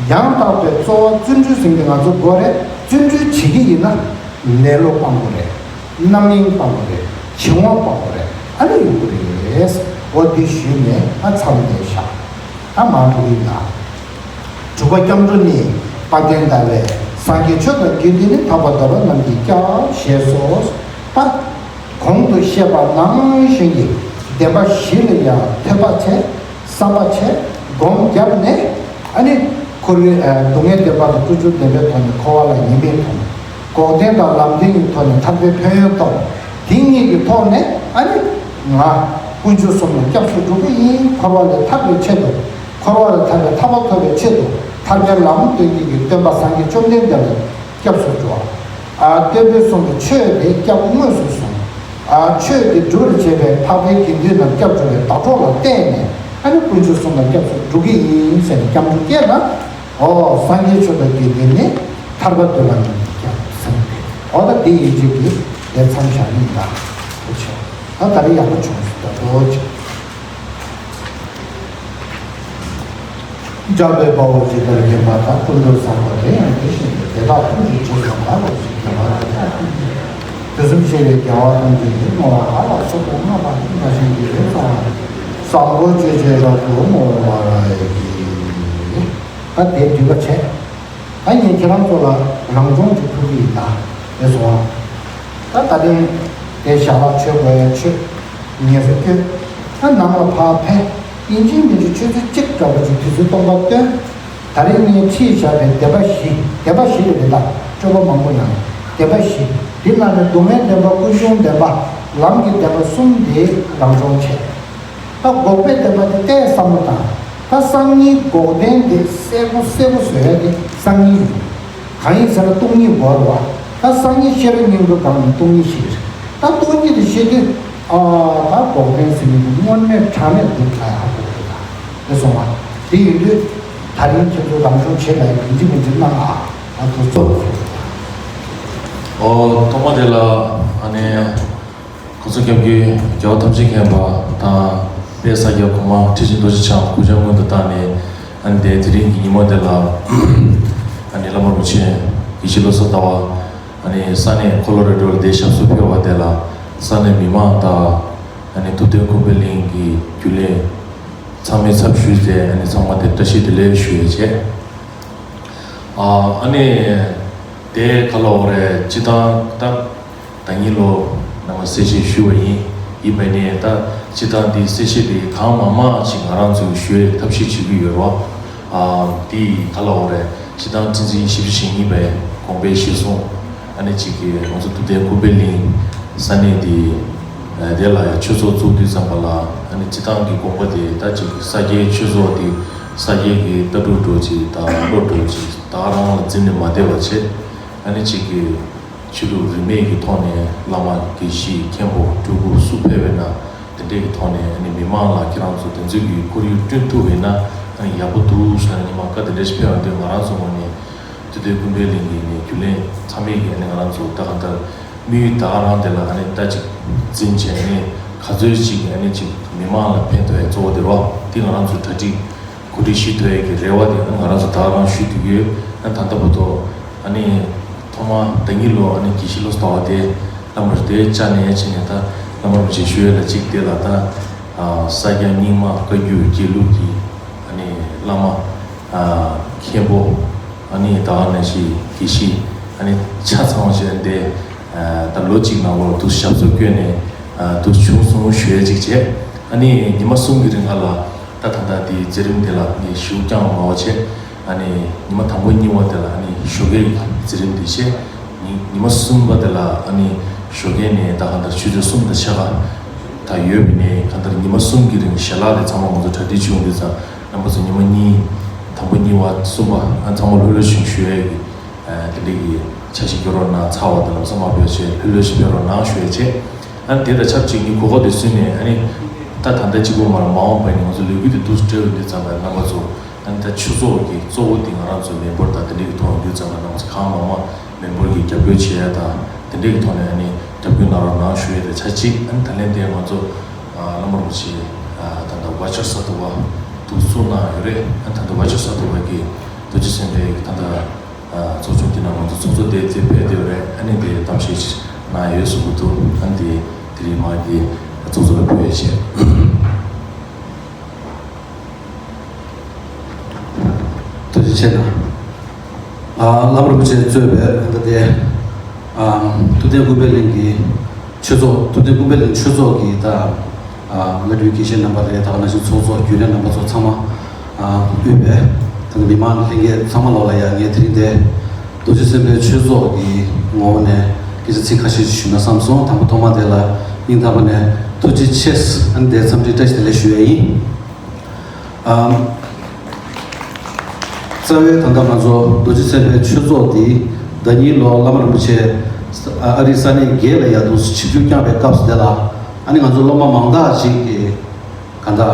ཡང་དག་པའི་གཙོ་བོ་བརྩོན་འགྲུས་ཟིན་གྱི་ང་ཚོ་དགོས་རེད། བརྩོན་འགྲུས་བྱེད་ཀྱི་ཡིན་ན་ལེ་ལོ་སྤང་དགོས་རེད། རྣམ་གཡེང་སྤང་དགོས་རེད། བྱིང་བ་སྤང་དགོས་རེད། ཨ་ནི་ཡོང་གི་རེད། འོ་འདི་ཞུས་ནས་ཨ་མཚམས་ནས་བཞག་ཨ་མ་འགྲོ་གི་ཡིན་ད། སྒྲུབ་པ་སྐྱབས་འགྲོ་ནི། དཔལ་ལྡན་ཟླ་བའི། སངས་རྒྱས་ཆོས་དང་དགེ་འདུན་ནི། ཐར་པ་དོར་བ་རྣམས་ཀྱི་སྐྱབས། ཞེས་སོ། ད། གོང་དུ་བཤད་པ་ནང་བཞིན་གྱི་བདེན་པ་བཞི་ལ་ཡང་ཐོས་པ་བྱས། བསམ་པ་བྱས། སྒོམ་བརྒྱབ་ནས་ཨ་ནི་འཁོར་བའི་ཨ་སྡུག་བསྔལ་བདེན་པ་དང་ཀུན་འབྱུང་བདེན་པའི་ཐོག་ནས་འཁོར་བ་ལ་ཉེས་པའི་ཐོག་ནས། འགོག་བདེན་དང་ལམ་བདེན་གྱི་ཐོག་ནས་ཐར་པའི་ཕན་ཡོན་ཐོག་དེ་གཉིས་ཀྱི་ཐོག་ནས་ཨ་ནི་ང་དཀོན་མཆོག་གསུམ་ལ་སྐྱབས་སུ་འགྲོ་གི་ཡིན། འཁོར་བ་ལས་ཐར་བའི་ཆེད་དུ། འཁོར་བ་ལས་ཐར་པའི་ཐར་པ་ཐོབ་པའི་ཆེད་དུ་ཐར་པའི་ལམ་སྟོན་མཁན་གྱི་སྟོན་པ་སངས་རྒྱས་བཅོམ་ལྡན་འདས་ལ་སྐྱབས་སུ་འགྲོ། ཨ་སྟོན་པས་གསུངས་པའི་ཆོས་དེ་སྐྱབས་དངོས་སུ་བཟུང་། ཨ་ཆོས་དེ་སྒྲུབ་པར་བྱེད་པའི་འཕགས་པའི་དགེ་འདུན་རྣམས་སྐྱབས་འགྲོ་བའི་ཟླ་གྲོགས་ལ་བརྟེན་ནས་ཨ་ནི་དཀོན་མཆོག་གསུམ་ལ་སྐྱབས་སུ་འགྲོ་གི་ཡིན་ཟེར་ནས་སྐྱབས་འགྲོ་སྐྱེས་ན། ཨོ་སངས་རྒྱས་ཆོས་དང་དགེ་འདུན་ནི་ཐར་པ་འདོད་པ་རྣམས་ཀྱི་སྐྱབས་ཟེར་ཏེ། ཨོ་ད་དེ་ཡིན་ཅིག་གིས་དེ་མཚམས་བཞག་ཡིན་ད། ཨོ་ཆོ། ད་ད་རེས་ཡག་པོ་བྱུང་སོང་ད་ལོ་ཅིག་ལྕགས་པའི་དཔའ་བོ་ཇི་ལྟར་བརྒྱན་པ་དང་། ཀུན་ཏུ་བཟང་པོ་དེ་ཡང་དེ་བཞིན་ཏེ། དེ་དག་ཀུན་གྱི་རྗེས་སུ་བདག་སློབ་ཅིང་། དགེ་བ་འདི་དག་ཀུན་གྱི་དུས་གསུམ་གཤེགས་པའི་རྒྱལ་བ་ཐམས་ཅད་ཀྱིས། བསྔོ་བ་ག་ལ་ཐོབ་ཏུ་བསྔགས་པ་ཡི། བཀའ་བཞིན་དགེ་བའི་རྩ་བ་ནི། བཟང་པོ་སྤྱོད་ཕྱིར་རབ་ཏུ་བསྔོ་བར་བགྱི། ད་དེ་འགྲིག་པ་བྱས། ད་ངས་ཁྱེད་རང་ཚོ་ལ་རང་སྦྱོང་ཅིག་ཕུལ་གྱི་ཡིན་ད། དེ་སོང་ང་། ད་ད་ཐེངས་དེ་ཞག་ལ་མཆོད་དགོས་ཡ་མཆོད། ངལ་གསོ་སྐྱོན། ད་ནང་ལ་ཕར་ཕེབས། ཡིན་གཅིག་མིན་གཅིག་ཆུ་ཚོད་གཅིག་འདྲ་པོ་ཅིག་དུས་ཚོད་སྟོང་པ་བཏོན། ད་རེས་ངས་ཁྲིད་བཞག་པའི་སྡེ་པ་བཞི། སྡེ་པ་བཞི་རེད་ད། སྤྱོད་པ་མང་པོ་ནང་སྡེ་པ་བཞི། འདི་ནང་ནས་སྡུག་བསྔལ་བདེན་པ། ཀུན་འབྱུང་བདེན་པ། ལམ་གྱི་བདེན་པ་གསུམ་དེ་རང་སྦྱོང་བྱས། ད་འགོག་པའི་བདེན་པ་དེ་བལྟས་བསམ་བློ་བཏང་། ད་སང་ཉིན་འགོག་བདེན་དེ་གསལ་པོ་གསལ་པོ་བཟོ་ཡ་དེ་སང་ཉིན་ཡིན། གང་ཡིན་ཟེར་ན་སྟོང་ཉིད་འགོག་རེད་བ། ད་སང་ཉིན་ཤེས་རབ་སྙིང་པོའི་སྒང་ནས་སྟོང་ཉིད་ཤེས་ཀྱི་རེད། ད་སྟོང་ཉིད་དེ་ཤེས་དུས་ཨ་ད་འགོག་བདེན་ཟེར་མཁན་དེ་དངོས་མེད་བྲལ་མེད་འདུག་ལ་ཡག་པོ་རེད་ད། དེ་སོང་བ། དེ་ཡིན་དུས་ད་རིང་ཁྱེད་ཚོ་རང་སྦྱོང་བྱེད་ལ་ཡིན་གཅིག་མིན་གཅིག་གནང་ཨ། ད་ཐུགས་རྗེ་ཆེ། ཨོ་ཐོག་མ་དེ་ལ་ཨ་ནི། གོང་ས་སྐྱབས་མགོན་རྒྱལ་བ་ཐམས་ཅད་མཁྱེན་པ་དང་དཔལ་ས་སྐྱ་གོང་མ་ཁྲི་ཆེན་རྡོ་རྗེ་འཆང་སྐུ་ཕྱྭ་སྔོན་དུ་བཏང་ནས། ཨ་ནི་དེ་དེ་རིང་གི་ཉིན་མོ་དེ་ལ་ཨ་ནི་བླ་མ་རིན་པོ་ཆེ་དགེ་བཤེས་བློ་བཟང་ཟླ་བ་ཨ་ནི་ས་གནས་ཁོ་ལོ་རེ་ཌོ་ལ་དེ་ཞབས་སོར་ཕེབས་པ་དེ་ལ་ས་གནས་མི་མང་དང་ཨ་ནི་ཐུབ་བསྟན་ཀུན་དཔལ་གླིང་གི་རྒྱུན་ལས་ཚང་མའི་ཚབ་ཞུས་ཏེ་ཨ་ནི་ཚང་མ་དེ་བཀྲ་ཤིས་བདེ་ལེགས་ཞུ་ཡས་བྱས། ཨ་ནི་དེ་ག་ལ་འོ་རེད། སྤྱི་བཏང་ད། ད་ངས་ལོ་ནང་གསལ་བཤད་ཞུས་པ་ཡིན། ཡིན་པ་ནས་ད་སྤྱི་བཏང་འདི་གསལ་བཤད་འདི་གང་མང་མང་ཞིག་ང་རང་ཚོས་ཞུ་ཡས་ཐབས་ཤེས་བྱེད་ཀྱི་ཡོད་རེད་བ། ཨ་འདི་ག་ལ་འོ་རེད། སྤྱི་བཏང་ཁྲི་འཛིན་ཞེ་བཞི་ཞེ་གཉིས་པའི་དགོངས་པའི་གཞིར་བཟུང་ཨ་ནི་གཅིག་གི་ང་ཚོ་ཐུབ་བསྟན་ཀུན་དཔལ་གླིང་ས་གནས་འདི་དེ་ལ་ཡང་ཆོས་ཚོགས་བཙུགས་དུས་ཙམ་པ་ལ་ཨ་ནི་སྤྱི་བཏང་གི་དགོངས་པ་དེ་ད་གཅིག་གི་ས་སྐྱའི་ཆོས་ཚོགས་འདི་ས་སྐྱའི་གི་ལྟ་གྲུབ་འགྲོ་ཅིག་དང་བློ་འགྲོ་ཅིག་ད་རང་ལ་འཛིན་ནས་མ་བསྡད་པ་བྱས་ཨ་ནི་གཅིག་གི་ཆོས་ལུགས་རིས་མེད་ཀྱི་ཐོག་ནས་བླ་མ་དགེ་བཤེས་མཁན་པོ་སྤྲུལ་སྐུ་སུ་ཕེབས་པས་ན་དེ་འདྲས་ཀྱི་ཐོག་ནས་ཨ་ནི་མི་མང་ལ་ཁྱེད་རང་ཚོ་དེ་ཚོའི་གི་ཁོར་ཡུག་བསྐྲུན་ཐུབ་པས་ན་ཨ་ནི་ཡག་པོ་འདུག་ཟེར་ནས་ཉི་མ་བཀའ་དེ་འདྲས་ཞིག་ཕེབས་པ་འདི་ང་རང་ཚོ་ངོས་ནས་ཐུབ་བསྟན་ཀུན་འཕེལ་གླིང་གི་ནས་རྒྱུན་ལས་ཚང་མས་ཀྱི་ཨ་ནི་ང་རང་ཚོ་ད་གང་ལྟར་དམིགས་ཡུལ་ད་ག་རང་དེ་ལ་ཨ་ནི་ད་ཅིག་འཛིན་བྱས་ནས་ག་ཚོད་ཅིག་ཨ་ནི་ཅིག་མི་མང་ལ་ཕན་ཐོགས་ཡ་གཙོ་བོ་དེ་རོགས་དེ་ང་རང་ཚོ་གྲ་སྒྲིག་གོ་སྒྲིག་ཞུ་ཐུབ་ཡས་ཀྱི་རེ་བ་དེ་ང་རང་ཚོ་ད་རང་ཞུ་ཐུབ་ཡོད། ཨ་ད་ལྟ་བར་དུ་ཨ་ནི་ཐོག་མ་ཟླ་ཉིན་ལོ་ཨ་ནི་དགེ་བཤེས་བློ་གསལ་ཟླ་བ་དེ་བླ་མར་དེ་བཅར་ནས་ཡ་ཕྱིན་ནས་ད་བླ་མ་རིན་པོ་ཆེ་ཞུ་ཡས་ལ་གཅིག་དེ་ལ་ད་ཨ་ས་སྐྱ་རྙིང་མ་བཀའ་བརྒྱུད་དགེ་ལུགས་ཀྱི་ཨ་ནི་བླ་མ་ཨ་མཁན་པོ་ཨ་ནི་ད་ག་ནང་བཞིན་དགེ་བཤེས་ཨ་ནི་ཆ་ཚང་བ་ཞིག་འདི་ཨ་ད་ལོ་གཅིག་ནང་ལོགས་དུ་ཞབས་སོར་བསྐྱོན་ནས་ཨ་དུ་བྱུང་སོང་ཞུ་ཡས་གཅིག་བྱས། ཨ་ནི་ཉི་མ་གསུམ་གྱི་རིང་ལ་ད་ད་ལྟ་དེའི་མཛད་རིམ་དེ་ལ་ནི་ཞུགས་ཀྱང་མ་བ་བྱས། ཨ་ནི་ཉི་མ་དང་པོ་གཉིས་པ་དེ་ལ་ཨ་ནི་ཞོགས་ཀའི་མཛད་རིམ་དེ་བྱས། ཉི་ཉི་མ་གསུམ་པ་དེ་ལ་ཨ་ནི་ཞོགས་ཀའི་ནས་ད་གང་ལྟར་ཆུ་ཚོད་གསུམ་དང་ཕྱེད་ཀ་ད་ཡོད་པ་ནས་གང་ལྟར་ཉི་མ་གསུམ་གྱི་རིང་ཞལ་ལག་ལས་ཚང་མ་ང་ཚོ་གྲ་སྒྲིག་བྱུང་དུས་ཙང་རྣམ་པ་ཚོ་ཉི་མ་གཉིས་དང་པོ་གཉིས་པ་གསུམ་པ་ཨ་ཚང་མ་ལྷོད་ལྷོད་བཞིན་ཞུ་ཡས་ཀྱི། དེ་འདྲའི་གི་འཆར་གཞི་སྐྱོ་རོགས་གནང་། ཚ་བ་དང་ལམ་སང་མ་ཕེབས་བྱས་ལྷོད་ལྷོད་ཞིག་ཕེབས་རོགས་གནང་ཞུ་ཡས་བྱས། ཨ་ནི་དེ་དང་ཆབས་ཅིག་ནི་གོ་སྐབས་དེ་བཟུང་ནས་ཨ་ནི་ད་ད་ལྟ་གཅིག་པོ་མ་རེད། མ་འོངས་པ་ནི་ང་ཚོ་ལས་འགུལ་དེ་འདུག་སྤྲད་འོས་འདུག་ཙམ་པའི་རྣམ་པ་ཚོ་ཨ་ནི་ད་ཆོས་ཚོགས་ཀྱི་གཙོ་བོ་དེ་ང་རང་ཚོ་མི་འབོར་དང་དེ་འདྲའི་གི་ཐོག་འདུག་ཙམ་པའི་རྣམ་པ་ཚོ་གང་མང་མང་མི་འབོར་གྱི་རྒྱབ་སྐྱོར་བྱེད་ཡས་དང་དེ་འདྲའི་གི་ཐོག་ནས་ཨ་ནི་རྒྱབ་སྐྱོར་གནང་རོགས་གནང་ཞུ་ཡས་དེ་ཆ་གཅིག་ཨ་ནི་ད་ལན་དེ་ང་ཚོ་བླ་མ་རིན་པོ་ཆེ་ད་ལྟ་ཝ་ཆར་ས་ཐོ་བ་འདུག་གསུངས་གནང་ཡོད་རེད། ཨ་ནི་ད་ལྟ་ཝ་ཆར་ས་ཐོ་བ་གི་རྡོ་རྗེ་སེམས་དཔའི་ད་ལྟ་ཚོགས་ཆུང་དེ་ནང་ང་ཚོ་ཚོགས་གཙོ་དེ་དེ་ཕེབས་བསྡད་ཡོད་རེད། ཨ་ནི་དེ་གཏམ་བཤད་ཅིག་གནང་ཡོད་གསུང་གི་འདུག་ཨ་ནི་དེ་དེ་རིང་མ་གི་ཚོགས་གཙོ་ལ་ཕུལ་ཡས་བྱས། ཐུགས་རྗེ་ཆེ་གནང་། ཨ་བླ་མ་རིན་པོ་ཆེ་གཙོས་པའི་ད་ལྟ་དེ་ཨ་ཐུབ་བསྟན་ཀུན་འཕེལ་གླིང་གི་ཆོས་ཚོགས། ཐུབ་བསྟན་ཀུན་འཕེལ་གླིང་ཆོས་ཚོགས་ཀྱི་ད་ཨ་བླ་སྤྲུལ་དགེ་བཤེས་རྣམ་པ་རེད། ད་ག་ནང་བཞིན་ཚོགས་གཙོ་རྒྱུན་ལས་རྣམ་པ་ཚོ་ཚང་མ་ཨ་དབུས་པའི་ད་ལྟ་མི་མང་ལྷན་རྒྱས་ཚང་མ་ལོག་ལ་ཡ་ངས་དེ་རིང་འདི་རྡོ་རྗེ་སེམས་དཔའི་ཆོས་ཚོགས་ཀྱི་ངོ་བོ་ནས་སྐད་ཆ་ཚིག་ཁ་ཤས་ཤིག་ཞུས་ན་བསམ་སོང་། དང་པོ་ཐོག་མ་དེ་ལ་སྙིང་ཐག་པ་ནས་ཐུགས་རྗེ་ཆེ། ཨ་ནི་དེ་འཚམས་འདྲི་བཀྲ་ཤིས་བདེ་ལེགས་ཞུ་ཡ་ཡིན། ཨམ། རྩ་བའི་ད་ལྟ་ང་ཚོ་རྡོ་རྗེ་སེམས་དཔའི་ཆོས་ཚོགས་འདི་ཟླ་ཉིན་ལོ་བླ་མ་རིན་པོ་ཆེ་ཨ་རི་ས་གནས་བརྒྱད་ལ་ཡར་དུ་ཆིབས་བསྒྱུར་བསྐྱངས་པའི་སྐབས་སུ་དེ་ལ་ཨ་ནི་ང་ཚོ་སློབ་མ་མང་དག་ཅིག་གིས་གང་ལྟར་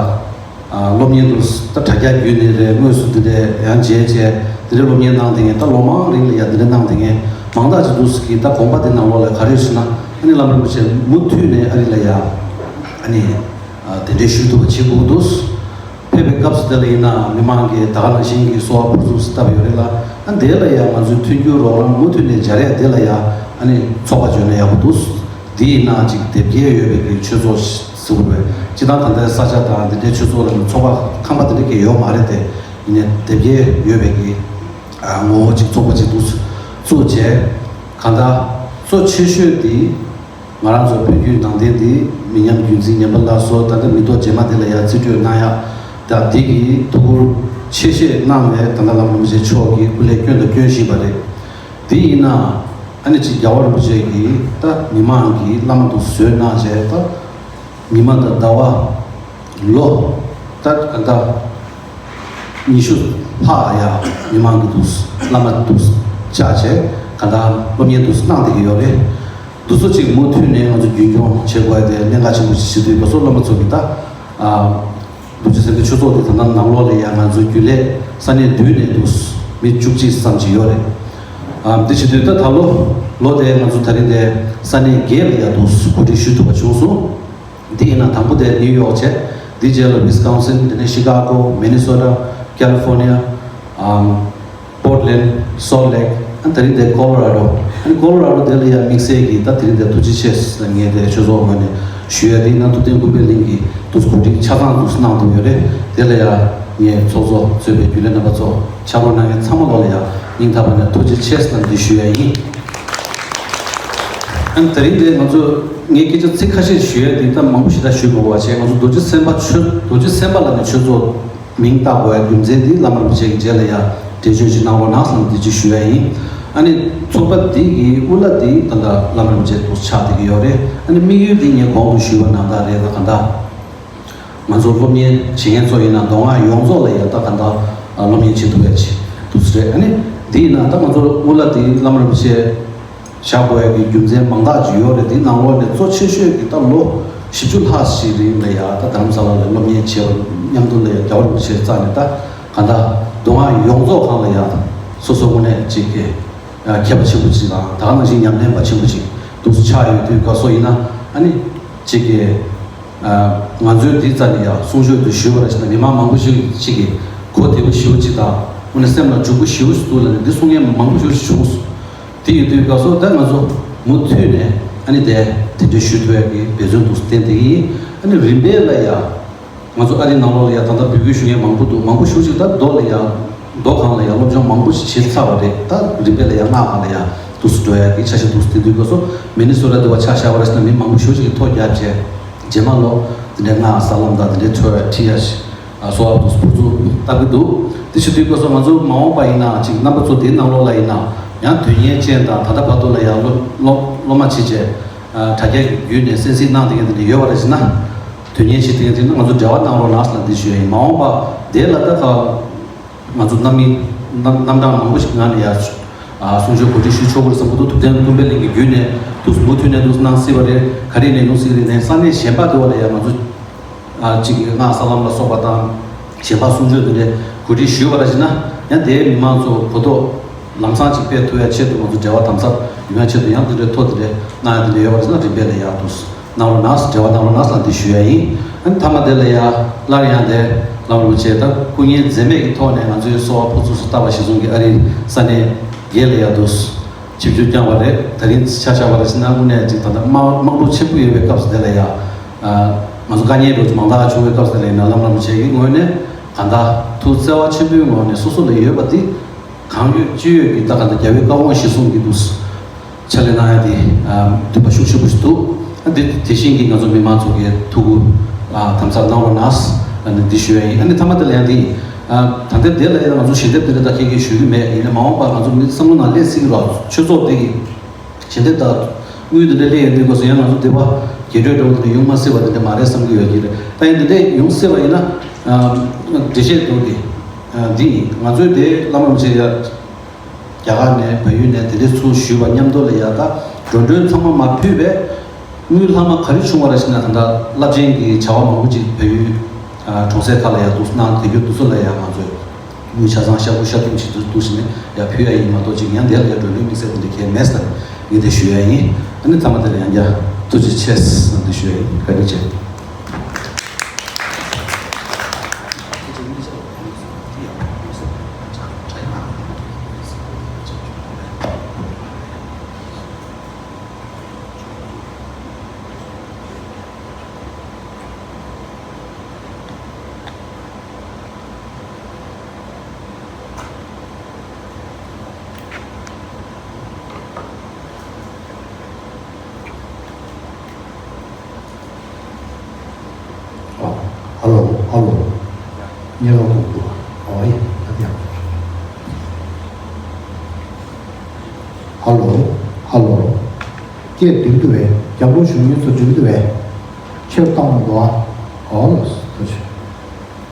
ཨ་སློབ་གཉེར་དུ་ད་དྲ་རྒྱ་བརྒྱུད་ནས་རེད། དངོས་སུ་འདི་འདྲའི་ཡང་མཇལ་བྱས་འདི་འདྲའི་སློབ་གཉེར་གནང་བསྡད་མཁན་ད་ལོ་མང་རིང་ལ་ཡ་འདི་འདྲ་གནང་བསྡད་མཁན་མང་དག་ཅིག་འདུག་ཟེར་གི། ད་དགོངས་པ་འདི་ནང་ལོགས་ལ་ག་རེ་ཡོད་ཟེར་ན་ཨ་ནི་བླ་མ་རིན་པོ་ཆེ་མུ་མཐུད་ནས་ཨ་རི་ལ་ཡ་ཨ་ནི། དེ་འདྲའི་ཞུ་ཐུབ་པ་བྱེད་དགོས་འདུག་ཕེབས་པའི་སྐབས་སུ་དེ་ལ་ཡིན་ན་མི་མང་གིས་ད་ག་ནང་བཞིན་གྱི་གསོལ་བ་ཕུར་ཚུགས་སུ་བཏབ་ཡོད་རེད་ལ། ཨ་དེ་ལ་ཡང་ང་ཚོའི་མཐུན་འགྱུར་རོགས་རམ་མུ་མཐུད་ནས་སྦྱར་ཡ་དེ་ལ་ཡང་ཨ་ནི་ཚོགས་པ་བརྗོད་ན་ཡག་པོ་འདུག་འདི་ཡིན་ན་ཅིག་དེབ་སྐྱེལ་ཡོད་པའི་གི་ཆོས་ཚོགས་ཟེར་བ་རེད། སྤྱི་བཏང་ད་ལྟའི་ས་ཆ་དང་འདི་འདྲའི་ཆོས་ཚོགས་ལ་ནི་ཚོགས་པ་ཁང་པ་དེ་འདྲ་གི་ཡོད་མ་རེད་དེ། ཡིན་ནའི་དེབ་སྐྱེལ་ཡོད་པའི་གི་ངོ་བོ་ཅིག་ཚོགས་པ་ཅིག་འདུག་བཙུགས་བྱས་གང་ལྟར་གཙོ་ཆེ་ཤོས་འདི། ང་རང་ཚོ་བོད་བརྒྱུད་ནང་བསྟན་འདི་མི་ཉམས་རྒྱུན་འཛིན་ཉམས་པ་སླར་གསོ་ད་ལྟ་མི་ཐོག་རྗེས་མ་འདི་ལ་ཡང་རྩིས་སྤྲོད་གནང་ཡག་ད་འདི་གི་ཐུགས་ཁུར་ཆེ་བཞེས་གནང་ནས་ད་ལྟ་བླ་མ་རིན་པོ་ཆེ་མཆོག་གིས་སྐུ་ལས་བསྐྱོན་དང་སྐྱོན་བཞིན་པ་རེད། འདི་ཡིན་ན་ཨ་ནི་ཅིག་རྒྱལ་བ་རིན་པོ་ཆེ་གིས་ད་མི་མང་གི་བླ་མ་དུ་བཟོས་གནང་བྱས་ད་ཉི་མ་དང་ཟླ་བ་ལོ་ད་ད་ཉི་ཤུ་ལྷག་ཡ་མི་མང་གི་འདུག་བླ་མ་འདུག་བཅའ་བྱས་ག་ད་སློབ་གཉེར་འདུག་གནང་བསྡད་ཀྱི་ཡོད་རེད། འདུག་སེ་ཅིག་མུ་མཐུད་ནས་ང་ཚོ་རྒྱུན་སྐྱོང་བྱེད་དགོས་ཡ་དེ་གནད་འགག་ཆེན་པོ་ཞིག་བྱེད་དུས་ང་ཚོ་སློབ་མ་ཚོ་གི་ད་རྡོ་རྗེ་སེམས་དཔའི་ཆོས་ཚོགས་དེ་ད་ལྟ་ནང་ལོགས་ལ་ཡ་ང་ཚོ་རྒྱུན་ལས་ས་གནས་བསྡུས་ནས་འདུག་མི་བཅུ་གཅིག་ཙམ་ཅིག་ཡོད་རེད། འདི་བྱེད་དུས་ད་ད་ལོ་ལོ་དེ་ང་ཚོ་ད་རིང་དེ་ས་གནས་བརྒྱད་ལ་ཡ་འདུག་གོ་སྒྲིག་ཞུ་ཐུབ་པ་བྱུང་སོང་། འདི་ཡིན་ན་དང་པོ་དེ་ནིའུ་ཡོག་བྱས། འདི་རྗེས་ལ་ཝིས་ཀོན་སིན། དེ་ནས་ཤི་ཀ་གོ། མི་ནི་སོ་ཊ། ཀེ་ལི་ཧྥོར་ནི་ཡ། ཨམ། པོར་ཊ་ལེན། སོལ་ཊ་ལེག་ཨ་དེ་རིང་དེ་ཀོ་ལོ་ར་ཌོ། ཨ་ནི་ཀོ་ལོ་ར་ཌོ་དེ་ལ་ཡང་དམིགས་བསལ་གྱིས་ད་དེ་རིང་དེ་ཐུགས་རྗེ་ཆེ་ཟེར་ངས་དེ་ཆོས་ཚོགས་ངོས་ནས་ཞུ་ཡ་དེ་ཡིན་ན་ཐུབ་བསྟན་ཀུན་འཕེལ་གླིང་གིས་དུས་གོ་སྒྲིག་ཆ་ཚང་དུ་གནང་ཐུབ་ཡོད་རེད། དེ་ལ་ཡང་ངས་ཚོགས་གཙོ་གཙོས་པའི་རྒྱུན་ལས་རྣམ་པ་ཚོ་ཕྱག་རོགས་གནང་མཁན་ཚང་མ་ལོག་ལ་ཡང་སྙིང་ཐག་པ་ནས་ཐུགས་རྗེ་ཆེ་ཟེར་ནས་འདི་ཞུ་ཡ་ཡིན། ཨ་ནི་དེ་རིང་འདི་ང་ཚོ་ངས་སྐད་ཆ་ཚིག་ཁ་ཤས་ཞུ་ཡ་འདི་ད་མང་པོ་ཞེ་དྲག་ཞུ་མི་དགོས་པ་བྱས། ང་ཚོ་རྡོ་རྗེ་སེམས་དཔའ་ཆོས་རྡོ་རྗེ་སེམས་དཔའ་ལ་ནི་ཆོས་ཚོགས་མིང་བཏགས་དགོས་ཡ་རྒྱུ་མཚན་འདི་བླ་མ་རིན་པོ་ཆེ་གི་རྗེས་ལ་ཡ་འགྲེལ་བརྗོད་ཅིག་གནང་རོགས་གནང་ཟེར་ནས་འདི་ཅིག་ཞུ་ཡ་ཡིན། ཨ་ནི་ཚོགས་པ་འདི་གི་དབུ་བླ་འདི་ད་ལྟ་བླ་མ་རིན་པོ་ཆེ་དུ་ཆགས་བསྡད་ཀྱི་ཡོད་རེད། ཨ་ནི་དམིགས་ཡུལ་འདི་ངས་གོང་དུ་ཞུས་པ་ནང་ལྟར་རེད། ད་ག་འདྲ། ང་ཚོ་སློབ་གཉེར་བྱེད་མཁན་ཚོ་ཡིན་ན་མདོ་སྔགས་ཡོངས་རྫོགས་ལ་ཡང་ད་ག་འདྲ་སློབ་གཉེར་བྱེད་ཐུབ་ཡ་ཆེད་དུ་རེད། ཨ་ནི་འདི་ཡིན་ན་ད་ང་ཚོ་དབུ་བླ་འདི་བླ་མ་རིན་པོ་ཆེ་ བཞག་དགོས་ཡ་གི་རྒྱུ་མཚན་མང་དག་ཅིག་ཡོད་རེད། དེའི་ནང་ལོགས་ནས་གཙོ་ཆེ་ཤོས་ཀྱི་ད་ལོ་བཞི་བཅུ་ལྷག་ཞིག་རིང་ལ་ཡ་ད་རྡ་རམ་ས་ལ་ལ་སློབ་གཉེར་བྱས་པ་མཉམ་དུ་ལ་ཡ་རྒྱལ་བ་རིན་པོ་ཆེ་རྩ་ནས་ད་གང་ལྟར་མདོ་སྔགས་ཡོངས་རྫོགས་སྒང་ལ་ཡ་སོ་སོ་དངོས་གནས་ཅིག་གི་མཁས་པ་ཆེན་པོ་ཅིག་དང་ད་ག་ནང་བཞིན་ཉམས་ལེན་པ་ཆེན་པོ་ཅིག་འདུག་སེ་ཆགས་ཡོད་དུས་སྐབས་སུ་ཡིན་ན་ཨ་ནི་ཅིག་གི་ང་ཚོའི་འདི་རྩ་ནས་ཡང་གསུང་ཆོས་འདི་ཞུས་པ་ར་ཞིག་ན་མི་མང་མང་པོ་ཞིག་ཅིག་གིས་གོ་བདེ་པོ་ཞེ་པོ་ཅིག་དང་དངོས་གནས་སེམས་ལ་འཇུག་པོ་ཞེ་པོ་ཞིག་འདུག་ལབ་ནས་འདི་གསུང་མཁན་མང་པོ་ཞེ་པོ་ཞིག་བྱུང་སོང་། དེ་ཡིན་དུས་སྐབས་སུ་ད་ང་ཚོ་མུ་མཐུད་ནས་ཨ་ནི་དེ་དེ་འདྲའི་ཞུ་ཐུབ་ཡག་གི་འབད་བརྩོན་འདུག་བསྟན་དེ་ཡིན། ཨ་ནི་རིམ་པས་ལ་ཡང་ང་ཚོ་ཨ་རིའི་ནང་ལོགས་ལ་ཡང་ད་ལྟ་འབོད་སྐུལ་ཞུ་མཁན་མང་པོ་འདུག་མང་པོ་ཞེ་པོ་ཅིག་ད་མདོ་ལ་ཡང་མདོ་སྒང་ལ་ཡང་སློབ་སྦྱོང་མང་པོ་ཞིག་བྱས་ཚར་བ་རེད། ད་རིམ་པས་ལ་ཡང་སྔགས་སྒང་ལ་ཡང་འདུག་སེ་འགྲོ་ཡག་གི་འཆར་གཞི་འདུག་སེ་བསྟན་དུས་སྐབས་སུ་མི་ནི་སོ་ཊ་འདི་བ་ཆ་བཞག་པ་ར་ཞིག་ན་མི་མང་པོ་ཞེ་པོ་ཅིག་གིས་ཐོ་བརྒྱབ་བྱས། རྗེས་མ་ལོ་འདི་འདྲའི་སྔགས་ཟབ་ལམ་དང་འདི་འདྲའི་འཚོལ་བའི་ཁྲིད་ཡ་ཞིག་གསོལ་བ་འདུག་སེ་ཕུར་ཚུགས་བཏབ་ཀྱི་འདུག་དེ་བྱེད་དུས་སྐབས་སུ་ང་ཚོ་མ་འོངས་པ་ཡིན་ན་ཅིག་རྣམ་པ་ཚོ་དེའི་ནང་ལོགས་ལ་ཡིན་ན་ཡང་དོན་གཉེར་ཅན་དང་ད་ལྟ་བར་དུ་ལ་ཡང་སློབ་སློབ་སློབ་མ་བྱེད་བྱས་དྲ་རྒྱ་གི་བརྒྱུད་ནས་གསན་གཟིགས་གནང་བསྡད་མཁན་དེ་འདྲ་ཡོད་པ་རེད་ཟེར་ན། དོན་གཉེར་བྱེད་བསྡད་མཁན་དེ་ན་ང་ཚོ་འབྲེལ་བ་གནང་རོགས་གནང་ཟེར་ལ་འདི་ཞུ་ཡ་ཡིན། མ་འོངས་པ་དེ་ལ་ད་ག་ང་ཚོ་རྣམ་སྨིན་རྣམ་རྣམ་གྲངས་མང་པོ་ཞིག་ངང་ནས་ཡ་གསུང་ཆོས་གོ་སྒྲིག་ཞུ་ཆོག་གི་རེད་བསམ་གྱི་འདུག་ཐུབ་བསྟན་ཀུན་འཕེལ་གླིང་གི་བརྒྱུད་ནས་འདུག་མུ་མཐུད་ནས་འདུག་གནང་སྲིད་པ་རེད། ག་རེ་ནས་འདུག་སྲིད་རེད་ནས་ས་གནས་གཞན་པ་དེ་བ་ལ་ཡ་ང་ཚོ་ཨ་གཅིག་གིས་སྔགས་ས་ལམ་ལ་སོགས་པ་དང་གཞན་པ་གསུང་ཆོས་འདི་འདྲའི་གོ་སྒྲིག་ཞུས་པ་ར་ཞིག་ན་ཡང་དེའི་མི་མང་ཚོ་གོ་རྟོགས་ལམ་སང་ཅིག་སྤེལ་ཐུབ་ཡ་ཆེད་དུ་ང་ཚོ་འབྲེལ་བ་དམ་ཟབ་ཡོང་ཡ་ཆེད་དུ་ཡང་འདི་འདྲའི་ཐོ་འདི་འདྲའི་གནང་ཡ་འདི་འདྲ་ཡོད་པ་ར་ཞིག་ན་རིམ་པས་ལ་ཡག་འདུག་གནང་རོགས་གནང་ཟེར་འབྲེལ་བ་གནང་རོགས་གནང་ཟེར་ལ་འདི་ཞུ་ཡ་ཡིན། ཨ་ནི་མཐའ་མ་དེ་ལ་ཡ་སླར་ཡང་དེ་བླ་མ་རིན་པོ་ཆེ་ད་སྐུ་ངལ་འཛེམས་མེད་ཀྱི་ཐོག་ནས་ང་ཚོའི་གསོལ་བ་ཕུར་ཚུགས་སུ་བཏབ་པ་གཞིར་བཟུང་གིས་ཨ་རིའི་ས་གནས་བརྒྱད་ལ་ཡ་འདུག་ཆིབས་བསྒྱུར་བསྐྱངས་པ་རེད། ད་རིང་ཆ་བཞག་པ་རེད་ཟེར་ན་དངོས་གནས་ཅིག་ད་ལྟ་དམག་དམག་འཁྲུག་ཆེན་པོ་ཡོད་པའི་སྐབས་སུ་དེ་ལ་ཡ། ང་ཚོ་དཀའ་ངལ་འགྲོ་རྒྱུ་མང་དག་བྱུང་བའི་སྐབས་སུ་དེ་ལ་ཡིན་ན་བླ་མ་རིན་པོ་ཆེ་གི་ངོས་ནས་གང་ལྟར་ཐུགས་བརྩེ་བ་ཆེན་པོའི་ངོས་ནས་སོ་སོ་ལ་ཡོད་པ་འདི་གང་ཡོད་ཅི་ཡོད་ཀྱི་ད་གང་ལྟར་རྒྱལ་བའི་བཀའ་དབང་གཞིར་བཟུང་གི་འདུག་ཕྱག་ལས་གནང་ཡ་དེ་འདུན་པ་ཤུགས་ཆེན་པོ་ཞིག་འདུག་ཨ་འདི་དེ་བཞིན་གྱི་ང་ཚོ་མི་མང་ཚོ་གི་ཐུགས་ཁུར་དམ་ཚགས་གནང་རོགས་གནང་ཨ་ནི་འདི་ཞུ་ཡ་ཡིན། ཨ་ནི་མཐའ་མ་དེ་ལ་ཡང་འདི་ད་ལྟའི་དེ་ལ་ཡང་ང་ཚོ་ཞལ་འདེབས་དེ་འདྲ་ད་ཁྱེད་ཀྱིས་ཞུ་གི་མེད། ཡིན་ན་མ་འོངས་པར་ང་ཚོ་མི་བསམ་བློ་ནང་སླེབས་སྲིད་ཀྱི་རོགས་ཆོས་ཚོགས་དེ་གི་ཞལ་འདེབས་དང་དངུལ་དེ་འདྲ་སླེབས་ཡོང་དུས་སྐབས་སུ་ཡང་ང་ཚོ་འདི་པ་རྒྱས་སྤྲོས་འདྲ་བོ་དེ་འདྲ་ཡོང་མ་སྲིད་པ་དེ་འདྲ་མ་རེད་བསམ་གྱི་ཡོད་ཀྱི་རེད། ད་ཡིན་དེ་འདྲ་ཡོང་སྲིད་པ་ཡིན་ན་འགྲེལ་བཤད་དུ་དེ་འདི་ཡིན། ང་ཚོའི་དེ་བླ་མ་རིན་པོ་ཆེ་ཡ། རྒྱ་གར་ནས་བལ་ཡུལ་ནས་དེ་འདྲའི་ཚུར་ཞུས་པ་མཉམ་དུ་ལ་ཡ་ད་འགྲོ་གྲོན་ཚང་མ་མ་ཕུལ་བས་དངུལ་ལྷག་མ་ག་རེ་བྱུང་བ་རེད་ཟེར་ན་ད་ལྟ་རླབས་ཆེན་གྱི་བྱ་བ་མང་པོ་ཅིག་བལ་ཡུལ་གྲོང་གསེབ་ཁག་ལ་ཡ་འདུག་གནང་དེ་རྒྱུ་འདུག་སེ་ལ་ཡ་ང་ཚོས་དངུལ་ཆ་ཚང་ཤ་ཁུ་ཤ་ཐུམ་ཅིག་འདུག་འདུག་ཟེར་ནས་ཡ་ཕུལ་ཡ་ཡིན་མ་གཏོགས་ཅིག་ཡང་དེ་ལ་ཡ་འགྲོ་གྲོན་དམིགས་བསལ་དེ་འདྲ་གལ་མེད་ཟེར་ངས་དེ་ཞུ་ཡ་ཡིན། ཨ་ནི་ཚང་མ་དེ་ལ་ཡང་བསྐྱར་ཐུགས་རྗེ་ཆེ་ཟེར་ནས་ཞུ་ཡ་ཡིན། བཀའ་དྲིན་ཆེ། ཨ། ཧ་ལོ། ཧ་ལོ། ཉེ་རང་དུ་འདུག་ཨ་ཡེ། ཨ་ཡ། ཧ་ལོ། ཧ་ལོ། སྐད་འགྲིག་འདུག་བས། རྒྱབ་ལོགས་བཞུགས་མཁན་ཚོ་འགྲིག་འདུག་བས། ཕྱིར་བཏང་མི་འདུག་ཨ། ཨོ་ལོ། ཐུགས་རྗེ་ཆེ།